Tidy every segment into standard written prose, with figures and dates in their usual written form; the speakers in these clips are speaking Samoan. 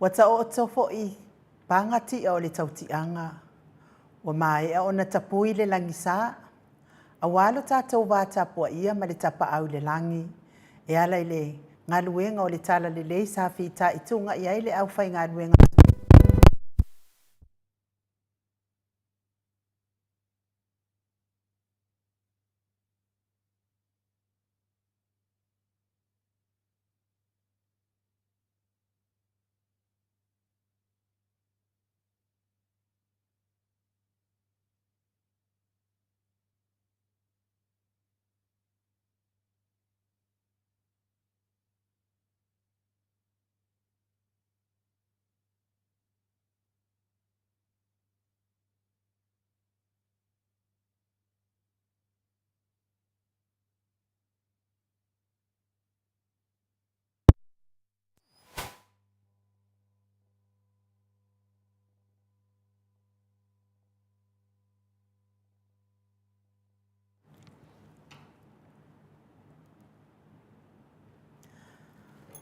Ua taoto foi pagatia o le tautiaga, ua maea ona tapui le lagisa, aua lo tatou vatapuaia ma le Tapaau i le Lagi, e ala i le galuega o le Talalelei sa fitaituga i ai le aufaigaluega.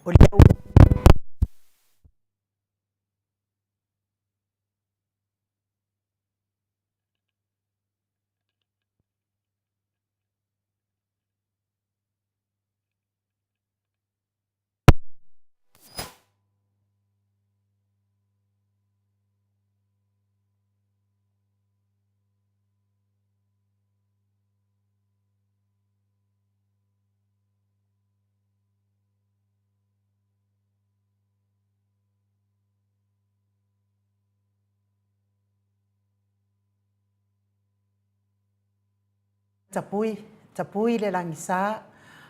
O le Tapui, tapui le lagisa,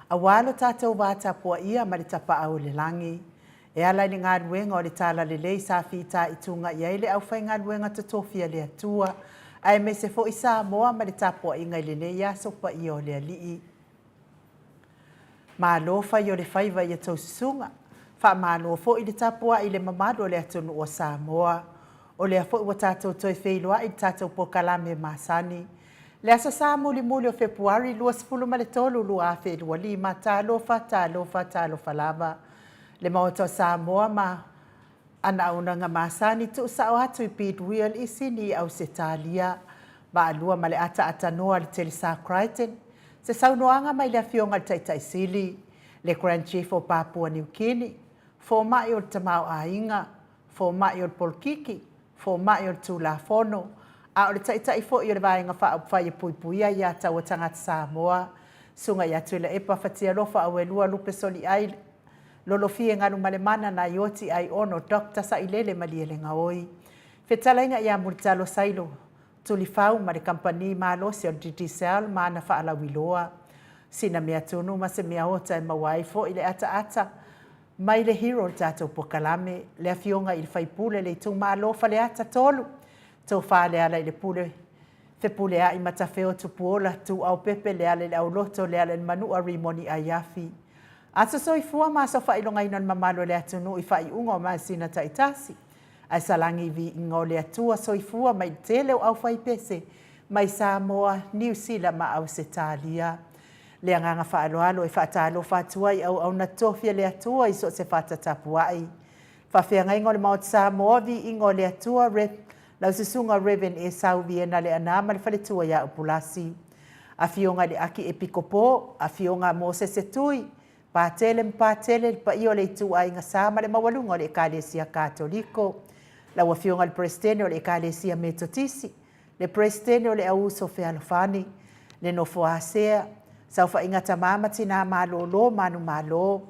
aua lo tatou vatapuaia ma le Tapaau i le Lagi, e ala i le galuega o le Talalelei sa fitaituga i ai le aufaigaluega totofi a le Atua, aemaise foi Samoa ma le tapuaiga i lenei aso paia o le Alii. Malo fai o le faiva i a tou susuga. Faamalo foi le tapuai i le mamalu o le atunuu o Samoa. O lea foi ua tatou toe feiloai i le tatou polokalame masani. Le Aso Sa mulimuli o Fepuari 23 2025, talofa, talofa, talofa lava. Le Maota o Samoa ma ana auaunaga masani tuusao atu i Bidwill i Sini i Ausetalia. Vaalua ma le ataaatanoa a le Telesa Crichton, se saunoaga mai le Afioga i le Taitai Sili, le Grand Chief o Papua Niu Kini, Fomai o le Tamaoaiga, Fomai o le Polokiki, Fomai o le Tulafono, a o le Taitai foi o le Vaega Faaupufai e Puipuia Aia Tatau a Tagata Samoa, Susuga ia Tuilaepa Fatialofa Auelua Lupe Soliai Lolofie Galumalemana Naioti Aiono Doctor Sailele Malielegaoi, Fetalaiga ia Mulitalo Sailo Tulifau ma le Kamupani malosi o le Digicel ma ana faalauiloa. Sina meatonu ma se meaota e maua ai foi le ataata mai le hero o le tatou polokalame, le Afioga i le Faipule le Itumalo Faleata 3, Tofa Lealailepule Fepuleai Matafeo Tupuola Tuuaopepe Lealaileauloto Lealailemanua Rimoni Aiafi. Aso soifua ma aso faailogaina o le mamalu o le atunuu i faaiuga o masina taitasi. Ae salagi i viiga o le Atua soifua mai le tele o aufaipese mai Samoa, Niu Sila ma Ausetalia. Le agaga faaaloalo e faatalofa atu ai i auauna tofi a le Atua i so o se fata tapuai. Faafeagaiga o le Maota Samoa, viiga o le Atua, Rev. Lau Susuga Rev. Esau Viena Leaana ma le faletua ia Upulasi. Afioga i le Aki Epikopo, Afioga a Mosese Tui, Patele ma Patele, le paia o le ituaiga sa ma le maualuga o le Ekalesia Katoliko, lau Afioga i le Peresetene o le Ekalesia Metotisi, le Peresetene o le Auuso Fealofani, le Nofo a Sea, Saofaiga Tama ma Tina Malolo, Manumalo,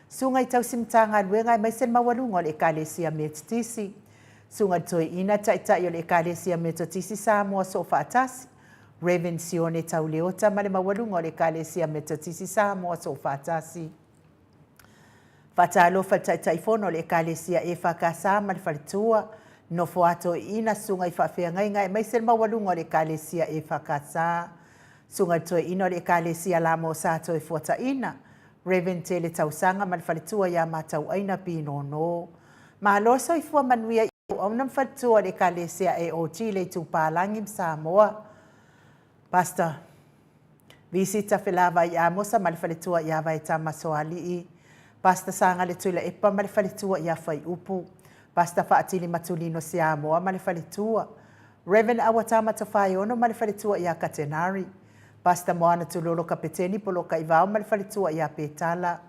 Susuga i Tausi Matagaluega aemaise le maualuga o le Ekalesia Metotisi, Susuga i le Toeaina Taitai o le Ekalesia Metotisi Samoa Soofaatasi, Rev. Sione Tauleota ma le maualuga o le Ekalesia Metotisi Samoa Soofaatasi. Faatalofa i le Taitaifono o le Ekalesia EFKS ma le Faletua, Nofo a Toeaina, Susuga i Faafeagaiga aemaise le maualuga o le Ekalesia EFKS, Susuga i le Toeaina o le Ekalesia Lamo Sa Toefuataina, Rev. Tele Tausaga ma le Faletua ia Matauaina Pinono. Malo soifua manuia i auauna ma faletua o le Ekalesia AOG le Itupalagi ma Samoa. Pastor Visita Felavai Amosa ma le faletua ia Vaetama Soalii, Pastor Sagale Tuilaepa ma le faletua ia Faiupu, Pastor Faatili Matulino Siamoa ma le faletua. Rev. Auatama Tofaeono ma le faletua ia Katenari. Pastor Moana Tulolo Kapeteni Polokaivao ma le faletua ia Petala.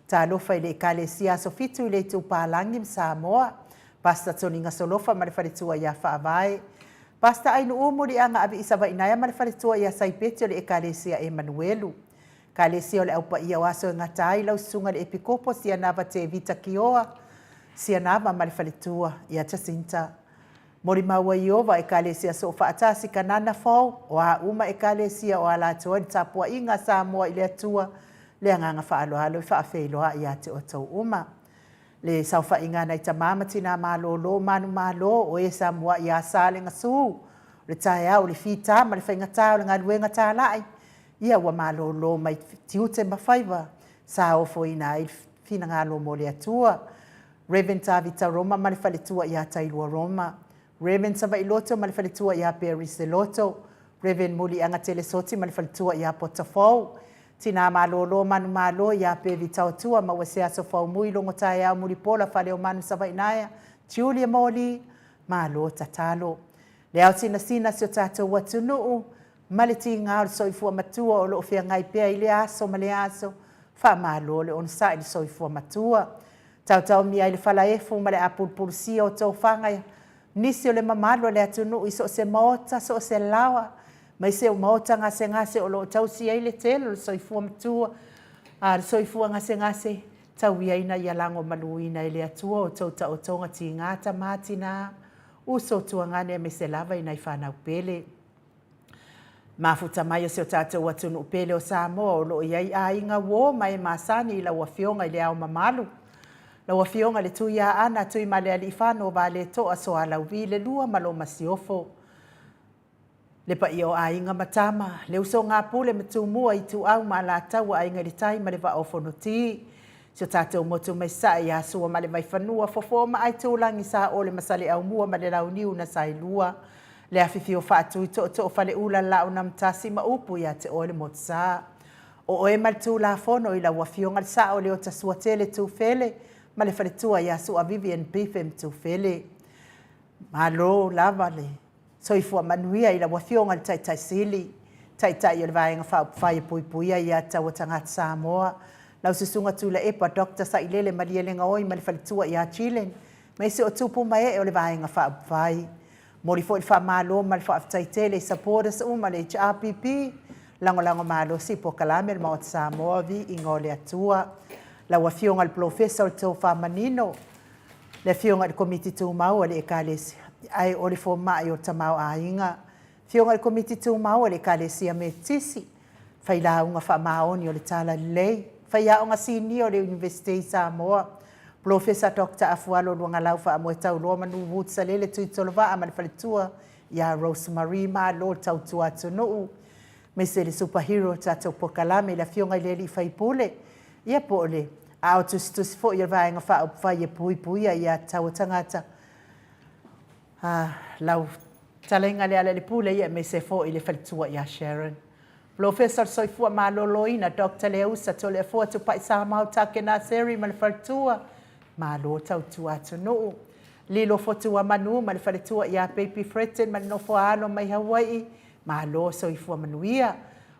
Talofa i le Ekalesia Aso Fitu i le Itupālagi ma Samoa. Pastor Toniga Solofa ma le faletua ia Faavae. Pastor Ainuu Muliaga Aviisa Vainaea ma le faletua ia Saipeti o le Ekalesia Emanuelu. Ekalesia o le Au Paia o Aso e Gata ai lau Susuga i le Epikopo Sianava Tevita Kioa Sianava ma le faletua ia Jacinta. Molimau ai Ieova Ekalesia Soofaatasi Kanana Fou, o a uma Ekalesia o a latou ai le tapuaiga a Samoa i le Atua, le agaga faaaloalo e faafeiloai ia te outou uma. Le saofaiga a nai tama ma tina malolo manumalo o e sa muai ia Salegasū, o le taeao o le fita ma le faigata o le galuega talai, ia ua malolo mai tiute ma faiva sa ofoina ai le finagalo mo le Atua. Rev. Tavita Roma ma le faletua ia Tailua Roma, Rev. Savailoto ma le faletua ia Berise Loto, Rev. Muliaga Telesoti ma le faletua ia Potafou, Tina Malolo Manumalo ia Pevi Taotua maua se aso Faumui Logo Taeao Mulipola Faleomanu Savainaea, Julia Moli, Malo tatalo. Le ao sinasina si o tatou atunuu ma le tiga o le soifua matua o lo o feagai pea i lea aso ma lea aso, faamalo le onosai i le soifua matua. Taotaomia ai le falaefu ma le apulupulusia o tofaga nisi o le mamalu o le atunuu i so o se maota, so o se laoa, maise o maota gasegase o lo o tausi ai le tele o le soifua matua, a le soifua gasegase, tauia ina ia lagomaluina e le Atua outou taotoga tiga tama tina, uso tuagane aemaise lava i nai fanau pele. Mafuta mai o si o tatou atunuu pele o Samoa o lo o i ai aiga uo ma e masani i lau Afioga i Le Ao Mamalu, lau Afioga i le Tuiaana Tuimalealiifano Vaaletoa Soalauvi le Lua ma lo Masiofo. Le paia o aiga ma tama, le usoga a Pule ma Tumua, Ituau ma Alataua, Aiga i le Tai ma le Vaa o Fonoti. Si o tatou motu mai Sasae ia Sua ma le Vaifanua, Fofo ma Aitulagi, Saole ma Saleaaumua ma le Launiu na Saelua. Le afifio faatui tootoo faleula Laaunamtasi ma upu ia te oe le Motusa. O oe ma le Tulafono i lau Afioga le Sao Leota Suatele Tufele ma le faletua ia Sua Vivian Bifem Tufele. Malo lava le soifua manuia i lau Afioga i le Taitai Sili, Taitai o le Vaega Faaupufai e Puipuia Ia Taua Tagata Samoa, lau Susuga Tuilaepa Doctor Sailele Malielegaoi ma le faletua ia Jillian, ma isi o tupu ma ee o le Vaega Faaupufai. Momoli foi le faamalo ma le faafetai tele i supporters uma le HRPP, lagolago malosi i polokalame le Maota Samoa, Viiga o le Atua. Lau Afioga i le Polofesa o le Tofa Manino, le Afioga i le Komiti Tumau a le Ekalesia, ae o le Fomai o le Tamaoaiga, Afioga i le Komiti Tumau a le Ekalesia Metotisi, Failauga Faamaoni o le Talalelei, Faiaoga Sinia o le Iunivesite i Samoa, Polofesa Doctor Afualo Luagalau Faamoetauloa Manu Woods Salele Tuitolovaa ma le faletua ia Rose Marie Malo le tautua atunuu, aemaise le super hero o le tatou polokalame le Afioga i le Alii Faipule, ia po o le aao tusitusi foi o le Vaega Faaupufai e puipuia ia tatau a tagata. A, lau fetalaiga Lealailepule ia aemaise foi le faletua ia Sharon. Polofesa o le Soifua Maloloina, Doctor Leausa Toleafoa Tupai Samau Take Naseri ma le faletua, Malo tautua atunuu. Lilo Fotuamanu ma le faletua ia Baby Fretton ma le nofo a alo mai Hawai'i, Malo soifua manuia.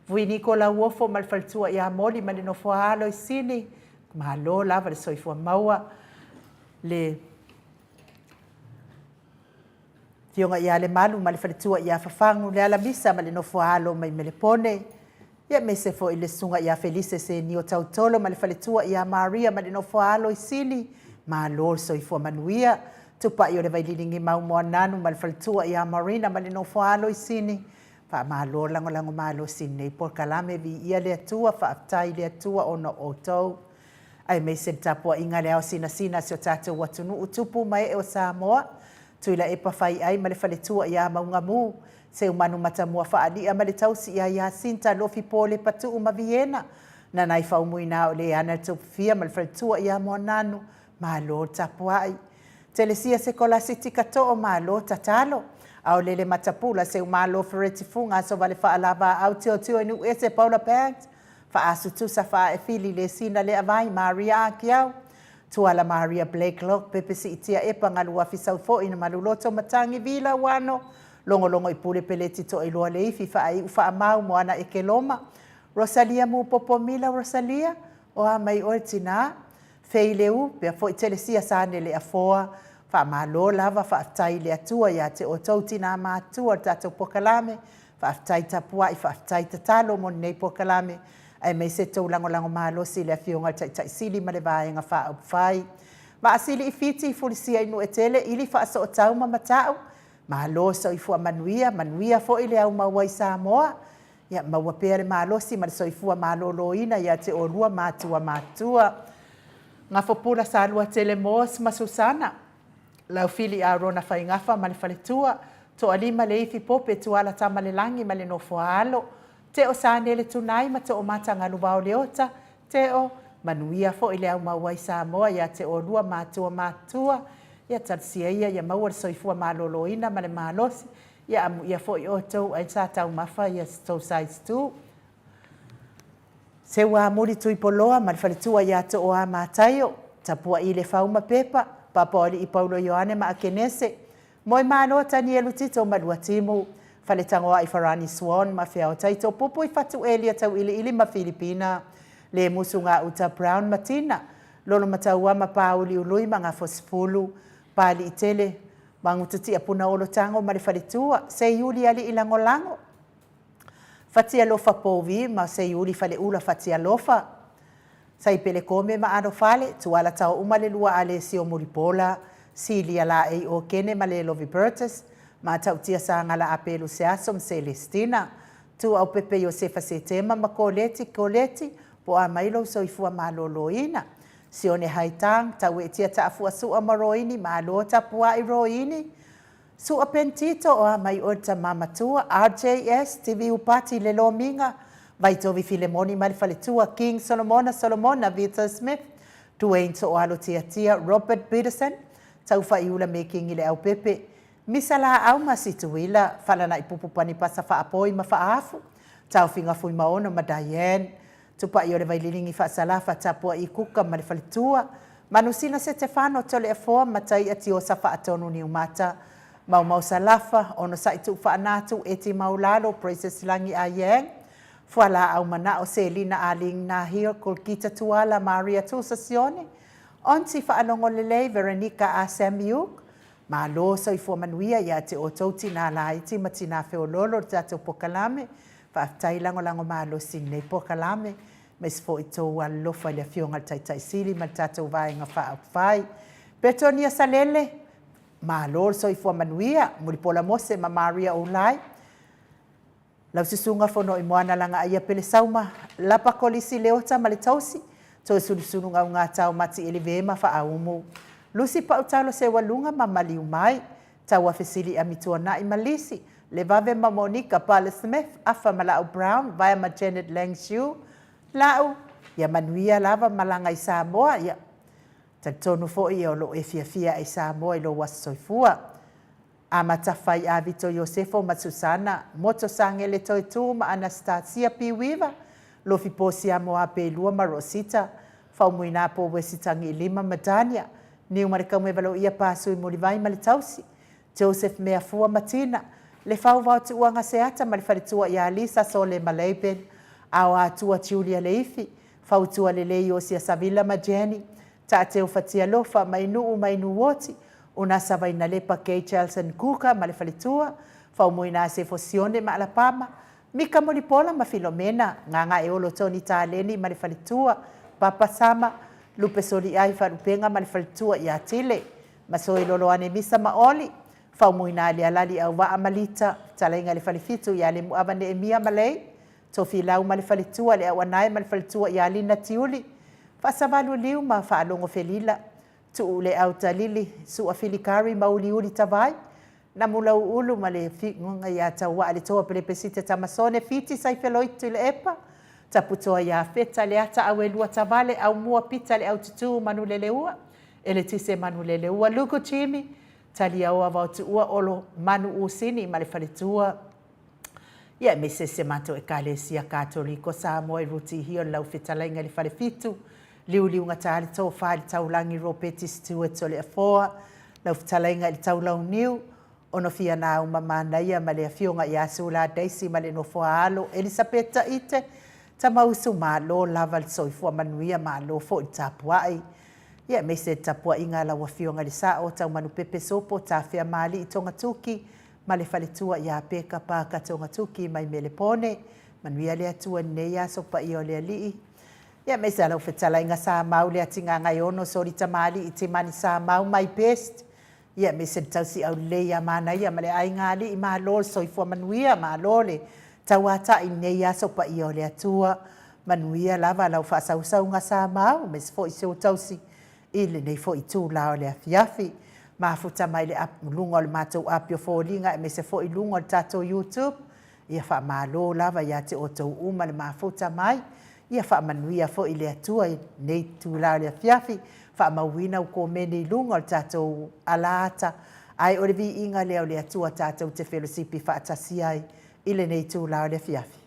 Vuiniko Lauofo ma le faletua ia Moli ma le nofo a alo i Sini, Malo lava le soifua maua. Le Afioga ia Lemalu ma le faletua ia Fafagu, le Alamisa ma le nofo a alo mai Melepone, ia aemaise foi le Susuga ia Felise Senio Tautolo ma le faletua ia Maria ma le nofo a alo i Sini, malo le soifua manuia. Tupai o le Vaililingi Mau Moananu ma le faletua ia Marina ma le nofo a alo i Sini, faamalo lagolago malosi i lenei polokalame, viia le Atua, faafetai i le Atua ona o outou. Aemaise le tapuaiga a le ao sinasina a si o tatou atunuu tupu ma ee o Samoa, Tuilaepa Faiai ma le faletua ia Maugamu, Seumanu Matamua Faali'a ma le tausi ia Yasinta Lofi Polepa Tuu ma Viena, Nanai Faumuina o Leana le Tupufia ma le faletua ia Moananu, malo le tapuai. Telesia Sekolasi Tikato'o, malo tatalo. Aolele Matapula, Seumalo Fereti Fuga, Asovale Faalavaau Tiotio i Nuuese Paula Banks, Faasutusa Faaefili Lesina Leavai, Maria Akiau, Tuala Maria Blakelock, Pepe Siitia Epa, Galuafi Saufo'i na Maluloto Matangi Vila Uano, Logologo i Pule Peleti Toailoa Leifi, Faaiu Faamau Moana Ekeloma, Rosalia Mupopo Mila Rosalia, O a mai oe tinā, Fei Leu, pea foi Telesia Sane Leafoa, Faamalo lava, faafetai i le Atua ia te outou tinā matutua o le tatou pokalame, faafetai tapuai, faafetai tatalo mo lenei pokalame, aemaise tou lagolago malosi i le Afioga i le Taitai Sili ma le Vaega Faaupufai. Vaasili i Fiti, Fulisia i Nuuetele, Ili Faasootau ma Mata'u, Malo soifua manuia, manuia foi le au maua i Samoa. Ia maua pea le malosi ma le soifua maloloina ia te oulua matua matutua. Gafopula Saluatele Moss ma Susana, Laufili Arona Faigafa ma le faletua, Toalima Leifi Pope Tuala Tamalelagi ma le nofoa-alo, Teo Sanele Tunai ma Toomata Galuvao Leota, Teo, manuia foi le au maua i Samoa ia te oulua matua matutua. Ia talosia ia ia maua le soifua maloloina ma le malosi. Ia amuia foi outou ai sa taumafa ia tou size tu. Seuamuli Tuipoloa ma le faletua ia Tooa Mataio, Tapua'i Lefau ma Pepa, Papaoalii Paulo Ioane ma Akenese, Moemalo Tanielu Tito ma Luatimu, Faletagoai Farani Swan ma Feaotai Topupu i Fatu Elia Tauiliili ma Filipina, Lemusu Gauta Brown ma Tina, Lolomataua ma Pāuliului ma Gafosefulu, Pāliitele, Magutatia Punaolo Tago ma le faletua, Seiuli Alii Lagolago, Fatialofa Povi ma Seiuli Faleula Fatialofa, Saipele Kome ma Alofale, Tuala Taouma le lua Alesio Mulipola, Silia Laei Okene ma Lelovi Bertus, Matautia Sagala Apelu Seaso ma Selestina, Tuaupepe Iosefa Setema ma Koleti Koleti, po a mai lou soifua maloloina. Sione Haitang, Tauetia Taafuasua ma Roini, Malo Tapuai Roini, Sua Pentito o a mai oe le tama matua, RJS, TV Upati le Lomiga, Vaitovi Filemoni ma le faletua, King Solomona Solomona, Vita Smith, Duane Tooalo Tiatia, Robert Peterson, Taufaiula Mekingi le Aupepe, Misa Laau ma Situila, Falanaipupu Panipasa Faapoi ma Faaafu, Taofiga Fuimaono ma Diane, Tupai o le Vaililigi Faasalafa, Tapuai Kuka ma le faletua, Manusina Setefano Toleafoa ma Taia Tiosa Faatonu Niumata, Maumau Salafa, Onosai Tuufaanatu, Eti Maulalo, Precious Lagi Ayang, Fualaau Manao, Selina Aling Nahir, Kolkita Tuala, Maria Tusa Sione, Onti Faalogo Lelei, Veronica A. Samiuk, Malo soifua manuia ia te outou tinā laiti ma tinā feoloolo o le tatou pokalame. Faafetai lagolago malosi i lenei pokalame, aemaise foi tou alolofa i le Afioga i le Taitai Sili ma le tatou Vaega Faaupufai. Petonia Salele, malo le soifua manuia. Mulipola Mose ma Maria Oulai. Lau Susuga Fonoimoana Lagaaia Pelesauma, Lapa Kolisi Leota ma le Tausi, Toesulusulu Gaugatao Mati Elive ma Faaumu, Lusi Pautalo Seualuga ma Maliumai, Tauafesili Amituanai ma Lisi, Levave ma Monica Pale Smith, Afa ma Lau Brown, Vaea ma Janet Lang Siu, Lau, ia manuia lava malaga i Samoa, ia talitonu foi o lo o e fiafia ai Samoa i lou aso soifua. Amata fai a Vito Iosefo ma Susana, Moto Sangele Toetū ma Anastasia Piuiva, Lofi Posia Moape Lua ma Rosita, Faumuina Po Wesi Tagiilima ma Dania, Niu ma le Kaumevaloia Pasui Mulivai ma le Tausi, Joseph Meafua ma Tina, Lefau Vaotuuaga Seata ma le Faletua ia Lisa Sole ma Laban, Aoatua Julia Leifi, Fautua Lelei Iosia Savila ma Jenny, Taateu Fatialofa, Mainuu Mainuoti, Unasa Vainalepa Kay Chelson Kuka ma le faletua, Faumuina Sefo Sione ma Alapama, Mika Mulipola ma Filomena, Gagaeolo Tony Taleni ma le faletua, Papa Sama, Lupe Soliai Faalupega ma le faletua ia Tile, Masoe Loloane Misa ma Oli, Faumuina Lealali Auvaa ma Lita, Fetalaiga le Falefitu ia Lemuava Neemia ma Lei, Tofilau ma le faletua, le Auanae ma le faletua ia Lina Tiuli, Faasavalu Liu ma Faalogo Felila, Tuu le Autalili, Sua Filikari ma Uliuli Tavai, Namulau Ulu ma le Fiuga ia Tauaa le Toa Pelepesite Tamasone Fiti Saifeloitu i le Epa, Taputoa ia Feta le Ata Auelua Tavale Aumua Pita le Aututu Manuleleua, Eletise Manuleleua Luku Jimmy, Taliaoa Vaotuua Olo Manu Usini ma le faletua. Ia aemaise si a matou Ekalesia Katoliko Samoa i Rutihia o le lau fetalaiga i le Falefitu. Liuliugata le tofa i le taulagi Ropeti Stewart o le Afoa, lau fetalaiga i le Taulauniu, Onofianau ma Manaia ma le Afioga ia Sula Daisy ma le nofoa-alo Elisapeta Ite, Tamausu malo lava le soifua manuia malo foi le tapuai. Ia aemaise le tapuaiga a lau Afioga i le Sao Taumanupepe Sopo Tafeamaalii Togatuki ma le faletua ia Peka Parker Togatuki mai Melepone. Manuia le Atua i lenei aso paia o le Alii. Ia aemaise a lau fetalaiga Samau Leatigagaeono Solitamalii Timani Samau my best. Ia aemaise le tausi aulelei ia Manaia ma le aiga alii, malo le soifua manuia, malo le tauatai i lenei aso paia o le Atua. Manuia lava lau faasausauga Samau, aemaise foi si ou tausi i lenei foi itula o le afiafi. Mafuta mai le luga o le matou api o foliga aemaise foi luga o le tatou YouTube. Ia faamalo lava ia te outou uma le mafuta mai. Ia faamanuia foi le Atua i lenei itula o le afiafi. Faamauina au komeni i luga o le tatou alaata, ae o le viiga lea o le Atua tatou te felosipi faatasi ai i lenei itula o le afiafi.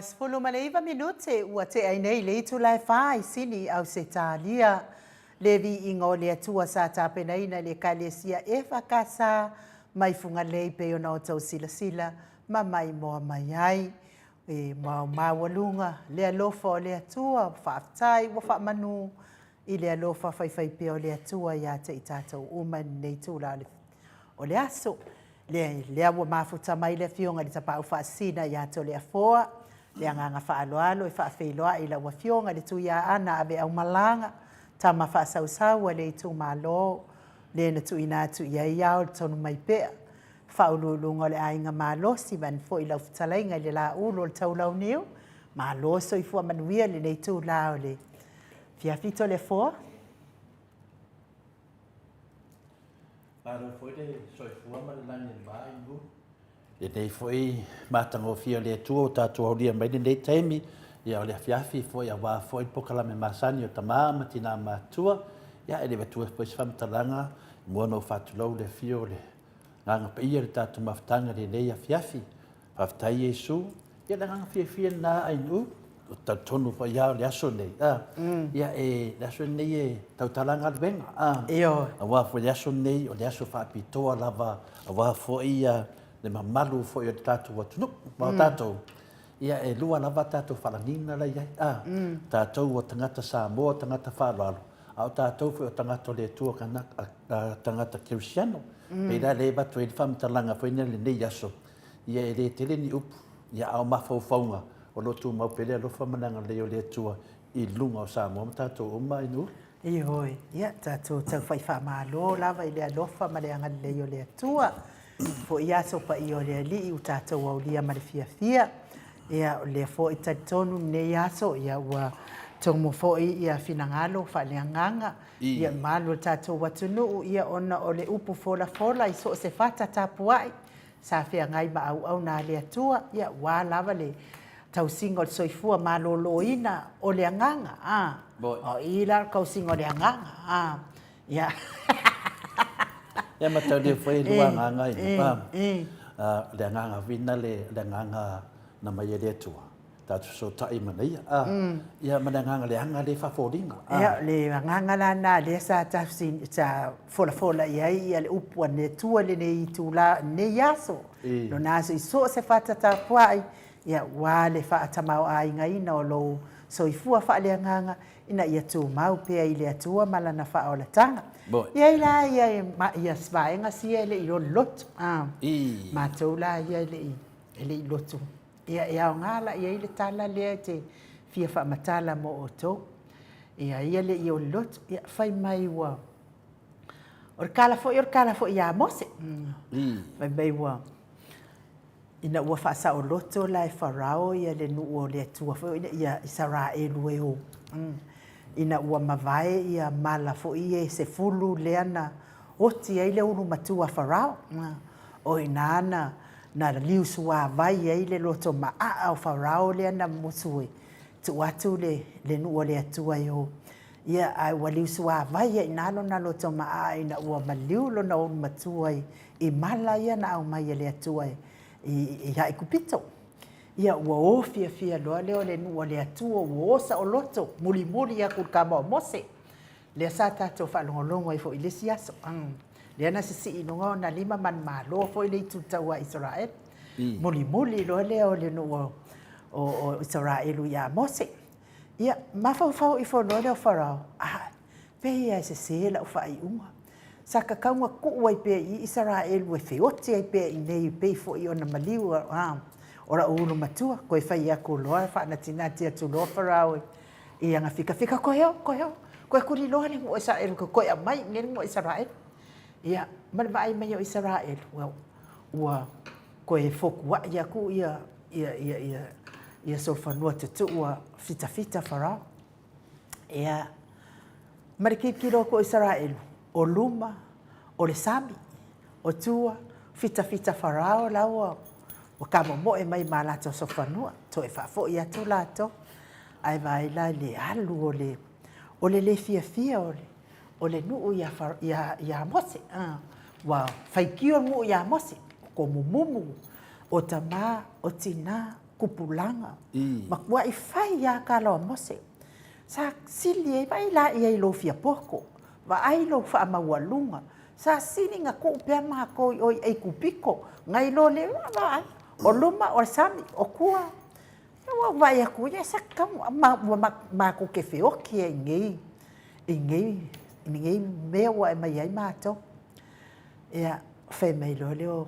29 minute ua tea ai nei le itula e fa i Sini, Ausetalia. Le viiga o le Atua sa tapenaina e le Ekalesia EFKS mai Fugalei pei ona outou silasila ma maimoa mai ai. E maumaualuga le alofa o le Atua, faafetai ua faamanu i le alofa faifaipea o le Atua ia te i tatou uma i lenei itula o le aso. Le, lea ua mafuta mai le Afioga i le Tapaau Faasisina ia Toleafoa, le agaga faaaloalo e faafeiloai i lau Afioga i le Tuiaana Aveaumalaga, tama faasausau a le itumalo, le na tuuina atu i ai ao le Tonumaipea, Faauluuluga o le Aiga Malosi, vaeane foi lau fetalaiga i le Laulu o le Taulauniu, malo soifua manuia i lenei itula o le afiafi Toleafoa. Malo foi le soifua ma le lagi e mama i nu. Lenei foi matagofie o le Atua ua tatou aulia mai lenei taimi, ia o le afiafi foi aua foi le polokalame masani o tama ma tina matutua. Ia e le avatua foi se faamatalaga mua ona ou faatulou le afio o le Agaga Paia i le tatou mafutaga i lenei afiafi. Faafetai Iesu. Ia le agaga fiafia lena Ainuu, ou te talitonu foi lava o le aso lenei, a, ia e, le aso lenei e tautala galuega, a. Ioe. Aua foi le aso lenei o le aso faapitoa lava aua foi ia le mamalu foi o le tatou atunuu. Ma o tatou, ia e lua lava tatou faalagiga la e i ai, a. Tatou o tagata Samoa, tagata faaaloalo, a o tatou foi o tagata o le Atua, tagata kerisiano. Pei la lea e avatu ai le faamatalaga foi lea i lenei aso, ia e le tele ni upu, ia a o mafaufauga o lo o tumau pea le alofa ma le agalelei o le Atua i luga o Samoa ma tatou uma i Nu'u. Ioe, ia tatou taufai faamalo lava i le alofa ma le agalelei o le Atua. Foi aso paia o le Alii ua tatou aulia ma le fiafia. Ia o lea foi talitonu lenei aso ia ua tomo foi ia finagalo faaleagaga ia malu o le tatou atunuu ia ona o le upu folafola i so o se fata tapuai sa feagai ma auauna a le Atua, ia aua lava le tausiga o le soifua maloloina o le agaga, a, o i la le tausiga o le agaga, a, ia. Ia mataulia foi e lua agaga i, a, le agaga foi na le agaga na mai e le Atua. Tatou fesootai ma ia, a, ia ma le agaga leaga lea e faafoliga. A. Ia, o le agaga la lena lea sa sa folafola i ai ia le upu a le Atua i lenei itula, lenei aso, lona aso i so o se fata tapuai, ia aua le faatamaoaigaina o lou soifua faaleagaga ina ia tumau pea i le Atua ma Lana faaolataga. E i ai la ia, ia vaega sia e le i loloto, a, matou la ia e le i, e le i lotu. Ia, e aoga la i ai le tala lea e te fia faamatala mo outou. Ia, ia le i o le lotu. Ia, fai mai ua... O le kala foi, o le kala foi ia Mose. Fai mai ua... Ina ua faasaoloto la e Farao ia le nuu o le Atua foi ia Isaraelu e o. Ina ua mavae ia mala foi ia e 10 lea na oti ai le ulu matua a Farao. O i ina na na liusuavai ai le loto maaa o Farao lea na musu e tuu atu le le nuu o le Atua e o. Ia, ae ua liusuavai ai i ina lona loto maaa ina ua maliu lona ulu matua i i mala ia na aumai e le Atua i i Aikupito. Ia, ua o fiafia loa lea o le nuu o le Atua, ua o saoloto, mulimuli atu i le tama o Mose. Lea sa tatou faalogologo ai foi i le isi aso. Lea na sisii i luga ona lima manumalo foi le itu tau a Isaraelu. Mulimuli loa lea o le nuu o, o, o Isaraelu ia Mose. Ia, mafaufau ifo loa lea o Farao, a, pei lava e sese lau faaiuga. Sa tatau ona tuu ai pea i i Isaraelu e feoti ai pea i inei e pei foi ona maliu a, o la'u ulu matua. Toe fai atu loa, faanatinati atu loa Farao i i ana fikafika, Koe o, koe o, koe tuliloa le nuu o Isaraelu, koe toe aumai i inei le nuu o Isaraelu. Ia, ma le vaai mai o Isaraelu, ua, ua toe fotuai atu ia, ia, ia, ia, ia solofanua tutuu a fitafita Farao. Ia, ma le tilotilo atu o Isaraelu, o luma, o le sami, o tua, fitafita Farao la ua, ua tamomoe mai ma latou solofanua, toe faafoi atu latou. Ae vaai la i le alu o le, o le le fiafia o le, o le nuu ia, ia, ia Mose. Ua faitio le nuu ia Mose, tomumumu, o tama, o tina. tupulaga, matuai fai lava tala o Mose. Sa sili ai, vaai la i ai i lou fia poto, vaai lou faamaualuga, sa sili na tuu pea matou i o i Aikupito, nai lo le vaai, o luma o le sami, o tua. Ua ou vaai atu, ia sa tatau, ua matou te feoti ai i nei, i nei mea ua aumai ai matou. Ia, fai mai loa lea o,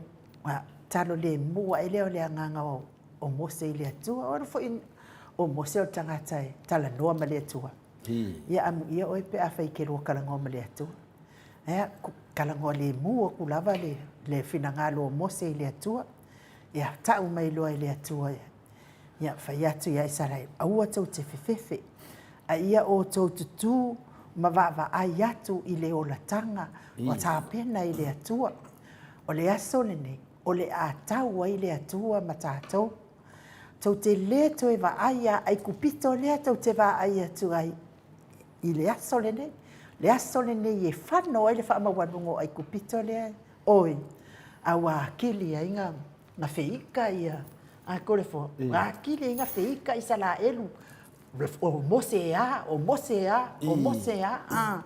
talo lemu ae lea o le agaga o Mose i le Atua. O le foi o Mose o le tagata e talanoa ma le Atua. Ia amuia oe pe afai e te lua talanoa ma le Atua. Ia, talanoa lemu atu lava le finagalo o Mose i le Atua. Ia, tau mai loa e le Atua ia, fai atu ia Isaraelu, aua tou te fefefe, a ia outou tutū ma vaavaai atu i le olataga ua tapena e le Atua. O le aso lenei, o le a tau ai le Atua ma tatou. Tou te le toe vaai ia Aikupito lea tou te vaai atu ai i le aso lenei, le aso lenei e fano ai le faamaualuga o Aikupito lea, oi, a ua atili ai na feika ia, a kore fo, ua atili ai na feika Isaraelu, o Mose e a, o Mose e a, o Mose e a, a.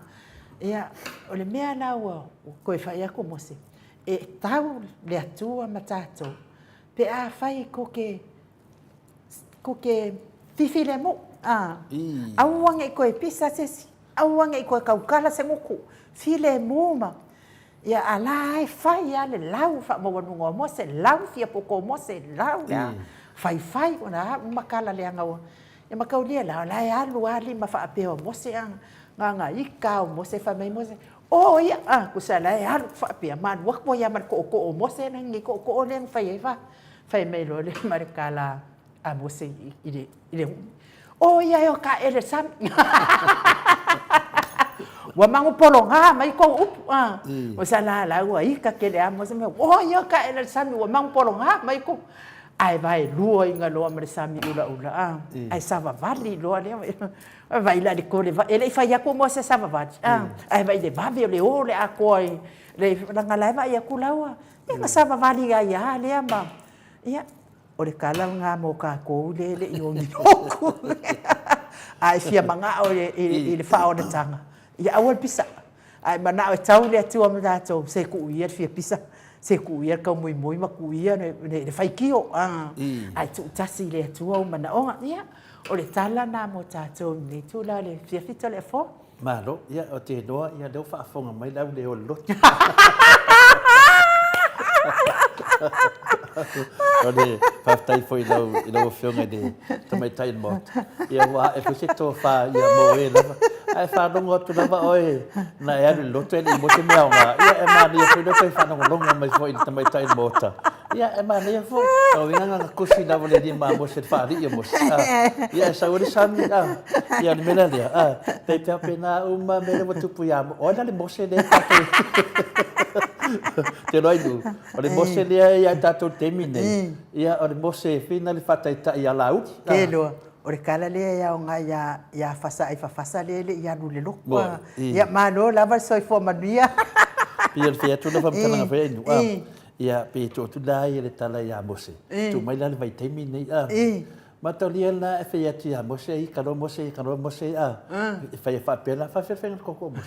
Ia, o le mea la ua toe fai atu Mose, e tau le Atua ma tatou, pe afai kou te, kou te fifilemu, a, aua ne i toe pisa se isi, aua ne i toe tautala se gutu, filemu ma, Ia, a la e fai lava le lau faamaualuga o Mose, lau fia poto o Mose, lau le a, faifai, o la uma tala leaga ua, ia mataulia la, o la e alu lava lima faapea o Mose a, na ona ika lava o Mose, fai mai Mose, o ia, a, tusa o la e alu faapea, ma alu atu ai lava ma le tootoo o Mose, lenei tootoo lea na fai ai fa, fai mai loa lea ma le tala a Mose i le i le O ia e o ka ele sami. Ua mangu pologa mai kou upu. A. O sa la la ua ika kele a mo se mea. O ia o ka ele sami ua mangu pologa mai kou. Ae vae lua inga loa ma le sami ulaula. A. Ae savavali loa lea. Vai la le kole e le i fai atu mo se savavali. A. Ae vai le vave o le o le atoa i le leaga la e vaai atu laua. Ia na savavali ai lava lea ma ia O le tala lena mo tatou lea e le i ogi lotu. A e fia manao i le faaolataga, ia aua le pisa. A e manao e tau le Atua ma tatou, se tuu ia le fia pisa, se tuu ia le taumoimoi ma tuu ia le faitio. Ae tuutasi i le Atua ou manaoga. Ia, o le tala lena mo tatou i lenei itula o le afiafi Toleafoa. Malo, ia ou te iloa ia lea ua faafofoga mai le au le o le lotu. O le faafetai foi i lau, i lau Afioga i le Tamaitai o le Maota. Ia ua ae foi se tofa ia mo e lava. Ae faalogo atu lava oe na e alu i le lotu e le i maua se mea aoga. Ia e manaia foi lou toe faalogologo mai foi i le Tamaitai o le Maota. Ia, e manaia foi. O uiga na tusi lava le lima a Mose, le faalii o Mose. Ia, e sau ai le sami, a. Ia, o le mea la lea, a, pei faapena uma mea lea ua tupu ia Mose. O ai la le Mose lea tatou te iloa ai Lu, o le Mose lea ia tatou i le taimi nei, ia, o le Mose e fina le faataitai ia Laauli. Ke iloa, o le tala lea e aoga ia Fasa ai Fafasa lea e le i alu i le lotu. Ia, malo lava le soifua manuia. Pei o le fai atu lea o faamatalaga foi a Inu, a. Ia, pe tuu atu la ia le tala ia Mose, tuu mai la le vaitaimi lenei, a. Mataulia la e fai atu ia Mose, i kalo Mose, i kalo Mose, a. E fai e faapea la, faafefea faiga le koko o Mose.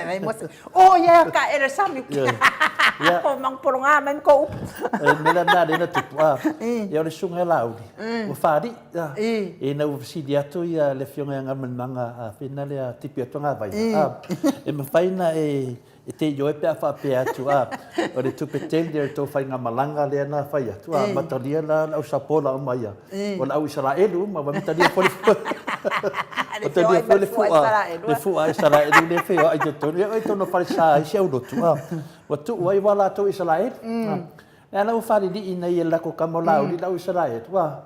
Mai Mose, o ia ka ele sami. Ia. Ko mang polonga mai ko upu. E mea la na lena tupu, a. Ia o le susuga ia Laauli, ua faalii, a. Ina ua fesili atu ia le afioga ia Galumalemana, a, fina lea tipi atu a Gavaia, a. E mafai na e E te ioe pe a faapea atu, a, o le tupe tele o le tou faigamalaga lea na fai atu, a, matalia la le au Sapola uma ia, o le au Isaraelu uma, ua matalia foi le fua, matalia foi le fua, le fua Isaraelu lea e feoai i totonu, ia oe tonu falesa ai si aulotu, a, ua tuu ai ua latou Isaraelu, a, lea la ua falilii nei e le latou tama o Laauli le au Isaraelu, a,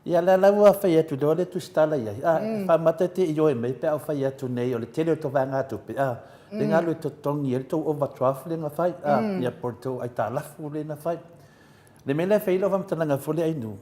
Ia lea la ua fai atu loa le tusitala i ai, a, faamata te ioe mai pe a ou fai atu nei o le tele o tou vaegatupe, a, le ga alu e totogi ai le tou overdraft lea na fai, a, ia po o le tou aitalafu lea na fai. Le mea lea e fai ai lau faamatalaga foi lea Ainuu,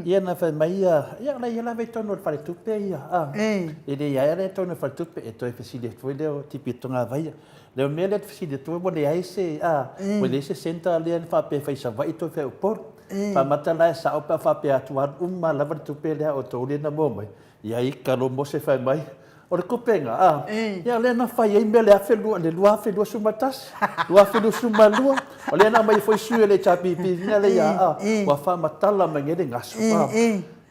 ia na fai mai ia, ia o la e i ai lava i totonu o le faletupe ia, a, e le i ae la i totonu o le faletupe, e toe fesili atu foi lea o Tipi e Togavaia. Le mea lea e te fesili atu ai ua leai se, a, ua leai se centre lea na faapea e fai i Savaii toe fai i Upolu. Faamata la e sao pe a faapea atu alu uma lava le tupe lea o outou lea na maua mai. Ia ika loa Mose fai mai, O le tupe na, a, ia lea na fai ai mea le afe lua, le 2021, 2022, o lea na aumai ai foi sui o le HRPP mea lea ia, a, ua faamatala mai nei le gasu, a.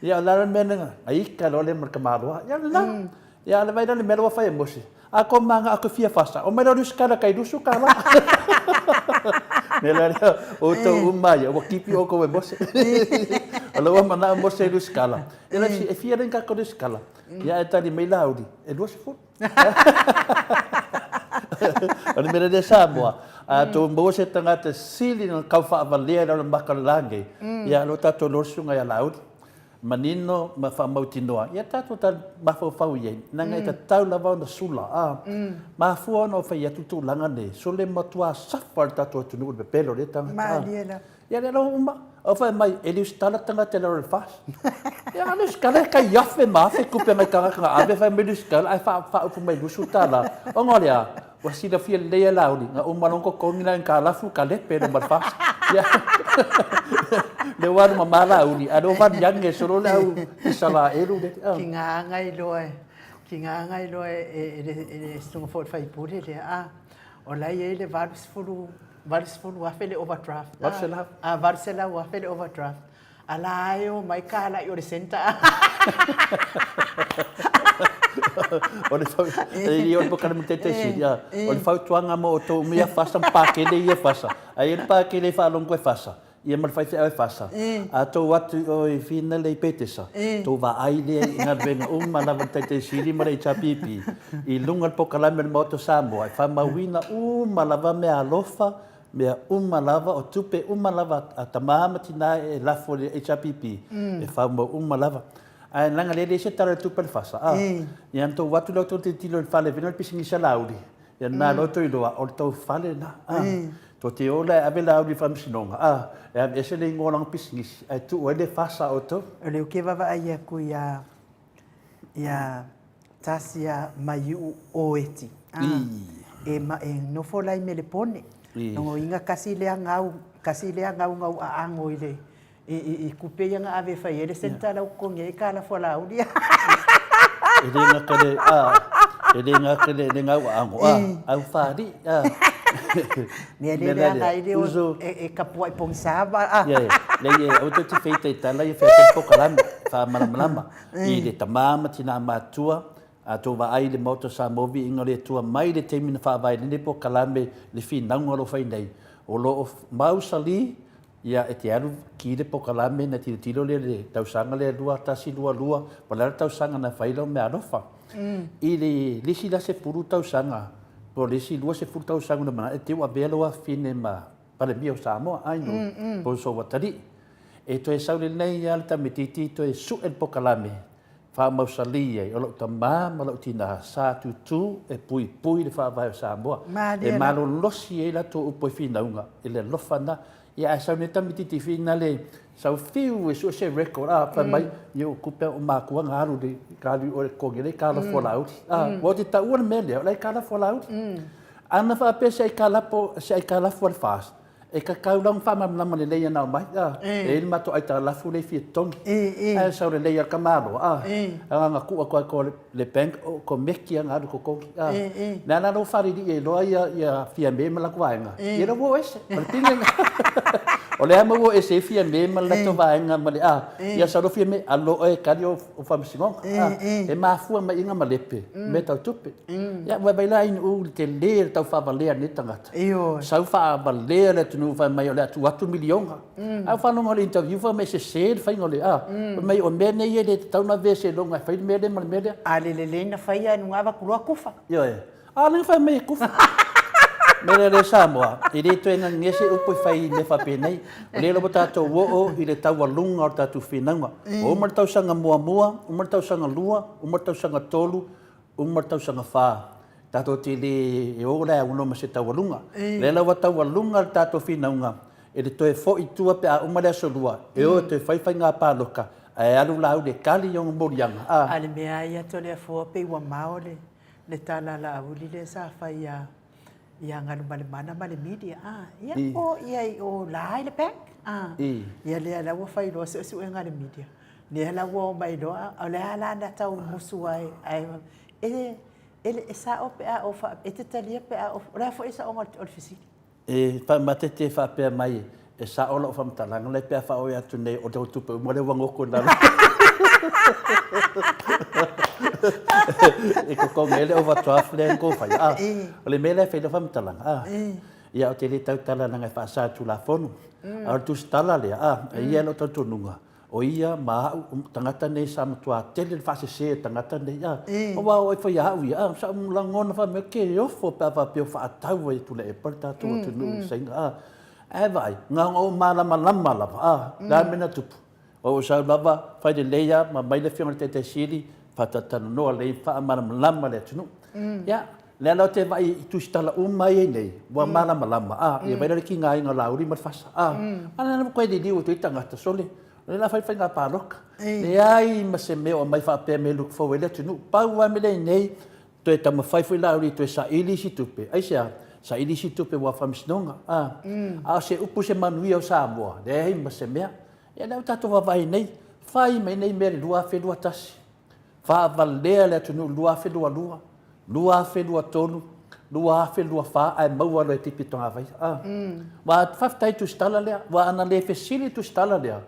Ia o le a le mea lena, na ika loa lea ma le tamaloa, ia lena. Ia a le vaai la i le mea lea ua fai e Mose, A ko manga aku fia fasa, o mai la lusikala kai lusu ka la. Me la lea, o tau uma ia, ua kipi o kou e Mose. O la ua manao Mose i lusikala. Ia la e fia lenga ko lusikala. Ia e tali mai la uri, e 20. O le mea lea Samoa, a tou maua se tagata sili na kau faavalea i lalo maka o le lagi, ia lo tatou loa le susuga ia Laauli. Manino ma faamautinoa, ia tatou ta mafaufau i ai, leaga e tatau lava ona sula, a. Mafua ona ou fai atu tulaga nei, sole matua safa le tatou atunuu i le pepelo o lea tagata. Malie lava. Ia lea lava uma. Au fai mai, e le usitala tagata i lalo o le FAS. Ia a le usitala e tai afe ma afe tupe mai tagata na ave fai mai le usitala ae faaupu mai $20. Ona o le a? Ua silafia lelei e Laauli, na uma loa ona totogi la aitalafu kalepe i luma o le FAS. Ia, lea ua alu mama Laauli, a o lea ua valiagi ai solo le au Isalaelu lea. Tiga lava e, tiga iloa e le susuga foi i le faipule lea, a, o la e i ai le 80, 80,000 le overdraft. 800. A, 800,000 le overdraft. A la e omai kalai o le centre. O le fau, e i o le pokale mo tete sili, a, o le fautuaga mo outou uma ia fasa ma pakele ia fasa. Ai e le pakele e faalogo e fasa, ia ma le faifeau e fasa. A tou atu i o i Finale i Petesa, tou vaai lea i galuega uma lava a le Taitai Sili ma le HRPP i luga o le pokalame o le Maota o Samoa e faamauina uma lava meaalofa Mea uma lava, o tupe uma lava a tama ma tina e lafo i le HRPP, e faumau uma lava. Ae leaga lea e leai se tala o le tupe a le FASA, a. Ia na tou o atu lea tou tilotilo i le fale e vena le pisinisi a Laauli, ia na loa tou iloa, o le tou fale lena, a. Tou te o la e ave Laauli i le faamasinoga, a, e aveese le igoa o lana pisinisi, ae tuu ai le FASA a outou. O lea ou te vaavaai atu ia ia Tasia Maiu'u Oeti, a, e ma e nofo la i Melepone. Logoina kasi lea gau, kasi lea gau na u aago i le i, i, i kupe ia na ave e fai ai le centre la u totogi ai kalafu a Laauli. E le gata le, a, e le gata le, le gau aago, a, au fali'i, a. Mea le leaga ai le o e kapua'i pogisa ma, a. Ia, leai, aua tou te feitaitala ia fai atu le pokalame, faamalamalama. I le tama ma tina matua, a tou vaai i le Maota o Samoa viiga o le Atua mai le taimi na faavae ai lenei polokalame le finauga o lo o fai nei, o lo o mausali ia e te alu ki le polokalame na tilotilo lea i le tausaga lea 2122 po o le a le tausaga na fai lau meaalofa. I le isi la 10 tausaga po o le isi 20 tausaga ua manao e te avea lou afafine ma Palemia o Samoa, ai no, po o Sovatalii. E toe sau lelei lava le tamaitiiti toe sue le pokalame faamausali ai o lou tama ma lou tina sa tutū e puipui le faavae o Samoa. E malolosi ai latou upu e finauga i le alofa na. Ia ae sau nei tamaitiiti finale sau fiu e sue se record a fai mai ia o tupe a ou matua na alu i ka alu i o i le totogi lea i kalafu a Laauli. A ua ou te taua le mea lea o la e kalafu a Laauli. Ana faapea se aikalapo se aikalafu a le FAST E tatau la ona faamalamalama lelei ana omai, a, e i ai le matou aitalafu lea e fia totogi. Ae sau lelei lava le tamaloa, a, na ona tuu atu lava i le bank o komeki lava na alu totogi, a. Lea la ua faalilii ai loa ia Fiame ma latou vaega, ia lea ua o ese. O le pine lena. O lea lava ua o ese ai Fiame ma le latou vaega ma le, a, ia sau loa Fiame, alu loa oe e tali ou faamasinoga, a. E mafua mai i i na malepe, mea tau tupe. Ia, vaivai la Ainu'u i le tele o le tau faavalea a lenei tagata. Ioe. Sau faavalea le atunuu fai mai o le a tuu atu miliona. Ae ou faalogo i le interview fai mai e sese le faiga o le a. Fai mai o mea nei e le tatau ona avea seiloga e fai le mea lea ma le mea lea. A le lelei na faia e luga avatu loa kufa. Ioe. A o lea na fai mai e kufa. Mea lea le Samoa, e le toe gagea se upu e fai i mea faapenei. O lea lava tatou oo i le taualuga o le tatou finauga. Ua uma le tausaga muamua, uma le tausaga lua, uma le tausaga tolu, Uma le tausaga fa, tatou te le o la e aunoa ma se taualuga. Lea la ua taualuga le tatou finauga e le toe foi i tua pe a uma le aso lua, e o e toe fai faiga palota, ae alu Laauli e kali i ona moliaga, a. A le mea ia Toleafoa pei ua mao le tala a Laauli lea sa fai ia Galumalemana ma le media, a, ia o ia i o la i le bank, a. A, ia lea la ua fai loa suesuega a le media, lea la ua omai loa, o le a la na tau musu ai, ae e, e, e sao pe a ou faa, e te talia pe a ou, o le a foi le saoga o le fesili? E faamatete faapea mai, e sao lau faamatalaga lea pe a faaoe atu nei o tou tupe uma lea ua goko i lalo. E totogi ai le overdraft lea na tou faia. A, o le mea lea e fai lau faamatalaga, a, ia ou te le tautala leaga e faasa e le Tulafono. A o le tusitala lea, a, e i ai lou talitonuga, O ia ma au, o tagata nei sa matua tele le faasese e tagata nei, a. Aua o ai foi ia au ia, a, sa ou lagona faapea, ke ofo pe a faapea o faatau ai e Tuilaepa le tatou atunuu i Saina, a. Ae vaai, na ona ou malamalama lava, a, le a le mea na tupu? O ou sau lava, fai lelei lava ma aumai le Afioga i le Taitai Sili, faatalatalanoa lelei, faamalamalama le atunuu. Ia, lea la ou te vaai i tusitala uma ia i nei, ua malamalama, a, ia vaai la le tigaina o Laauli ma le fasa, a, a lea la ua toe liliu atu ai tagata, sole, o lea la fai le faiga palota. Leai ma se mea o aumai faapea me look forward ai le atunuu. Pau lava mea lea i nei, toe taumafai foi Laauli e toe saili isi tupe. Aisea? Saili isi tupe aua faamasinoga, a. A o se upu se manuia o Samoa, leai ma se mea. Ia lea ua tatou vaavaai nei, fai mai nei mea i le 2021. Faavalea le atunuu i le 2022, 2023, 2024 ae maua loa e tipi togavai. Ah. Ua faafetai i tusitala lea. Ua ana le fesili i tusitala lea,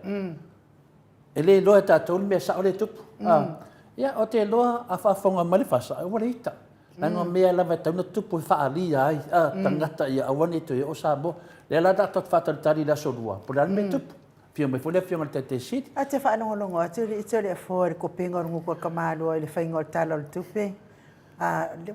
e le iloa e tatou le mea sao lea e tupu. Ah. Ia, ou te iloa a faafofoga mai le FASA, ua le ita. Leaga o mea lava e tatau ona tupu e faaalia ai tagata ia aua ne i toe oo Samoa. Lea la tatou te faatalitali i le aso Lua, po o le a le mea e tupu. Afio mai foi le Afioga i le Taitai Sili. Ou te faalogologo atu i le le afoa i le kopiga o le gutu o le tamaloa i le faiga o le Tala o le Tupe, a le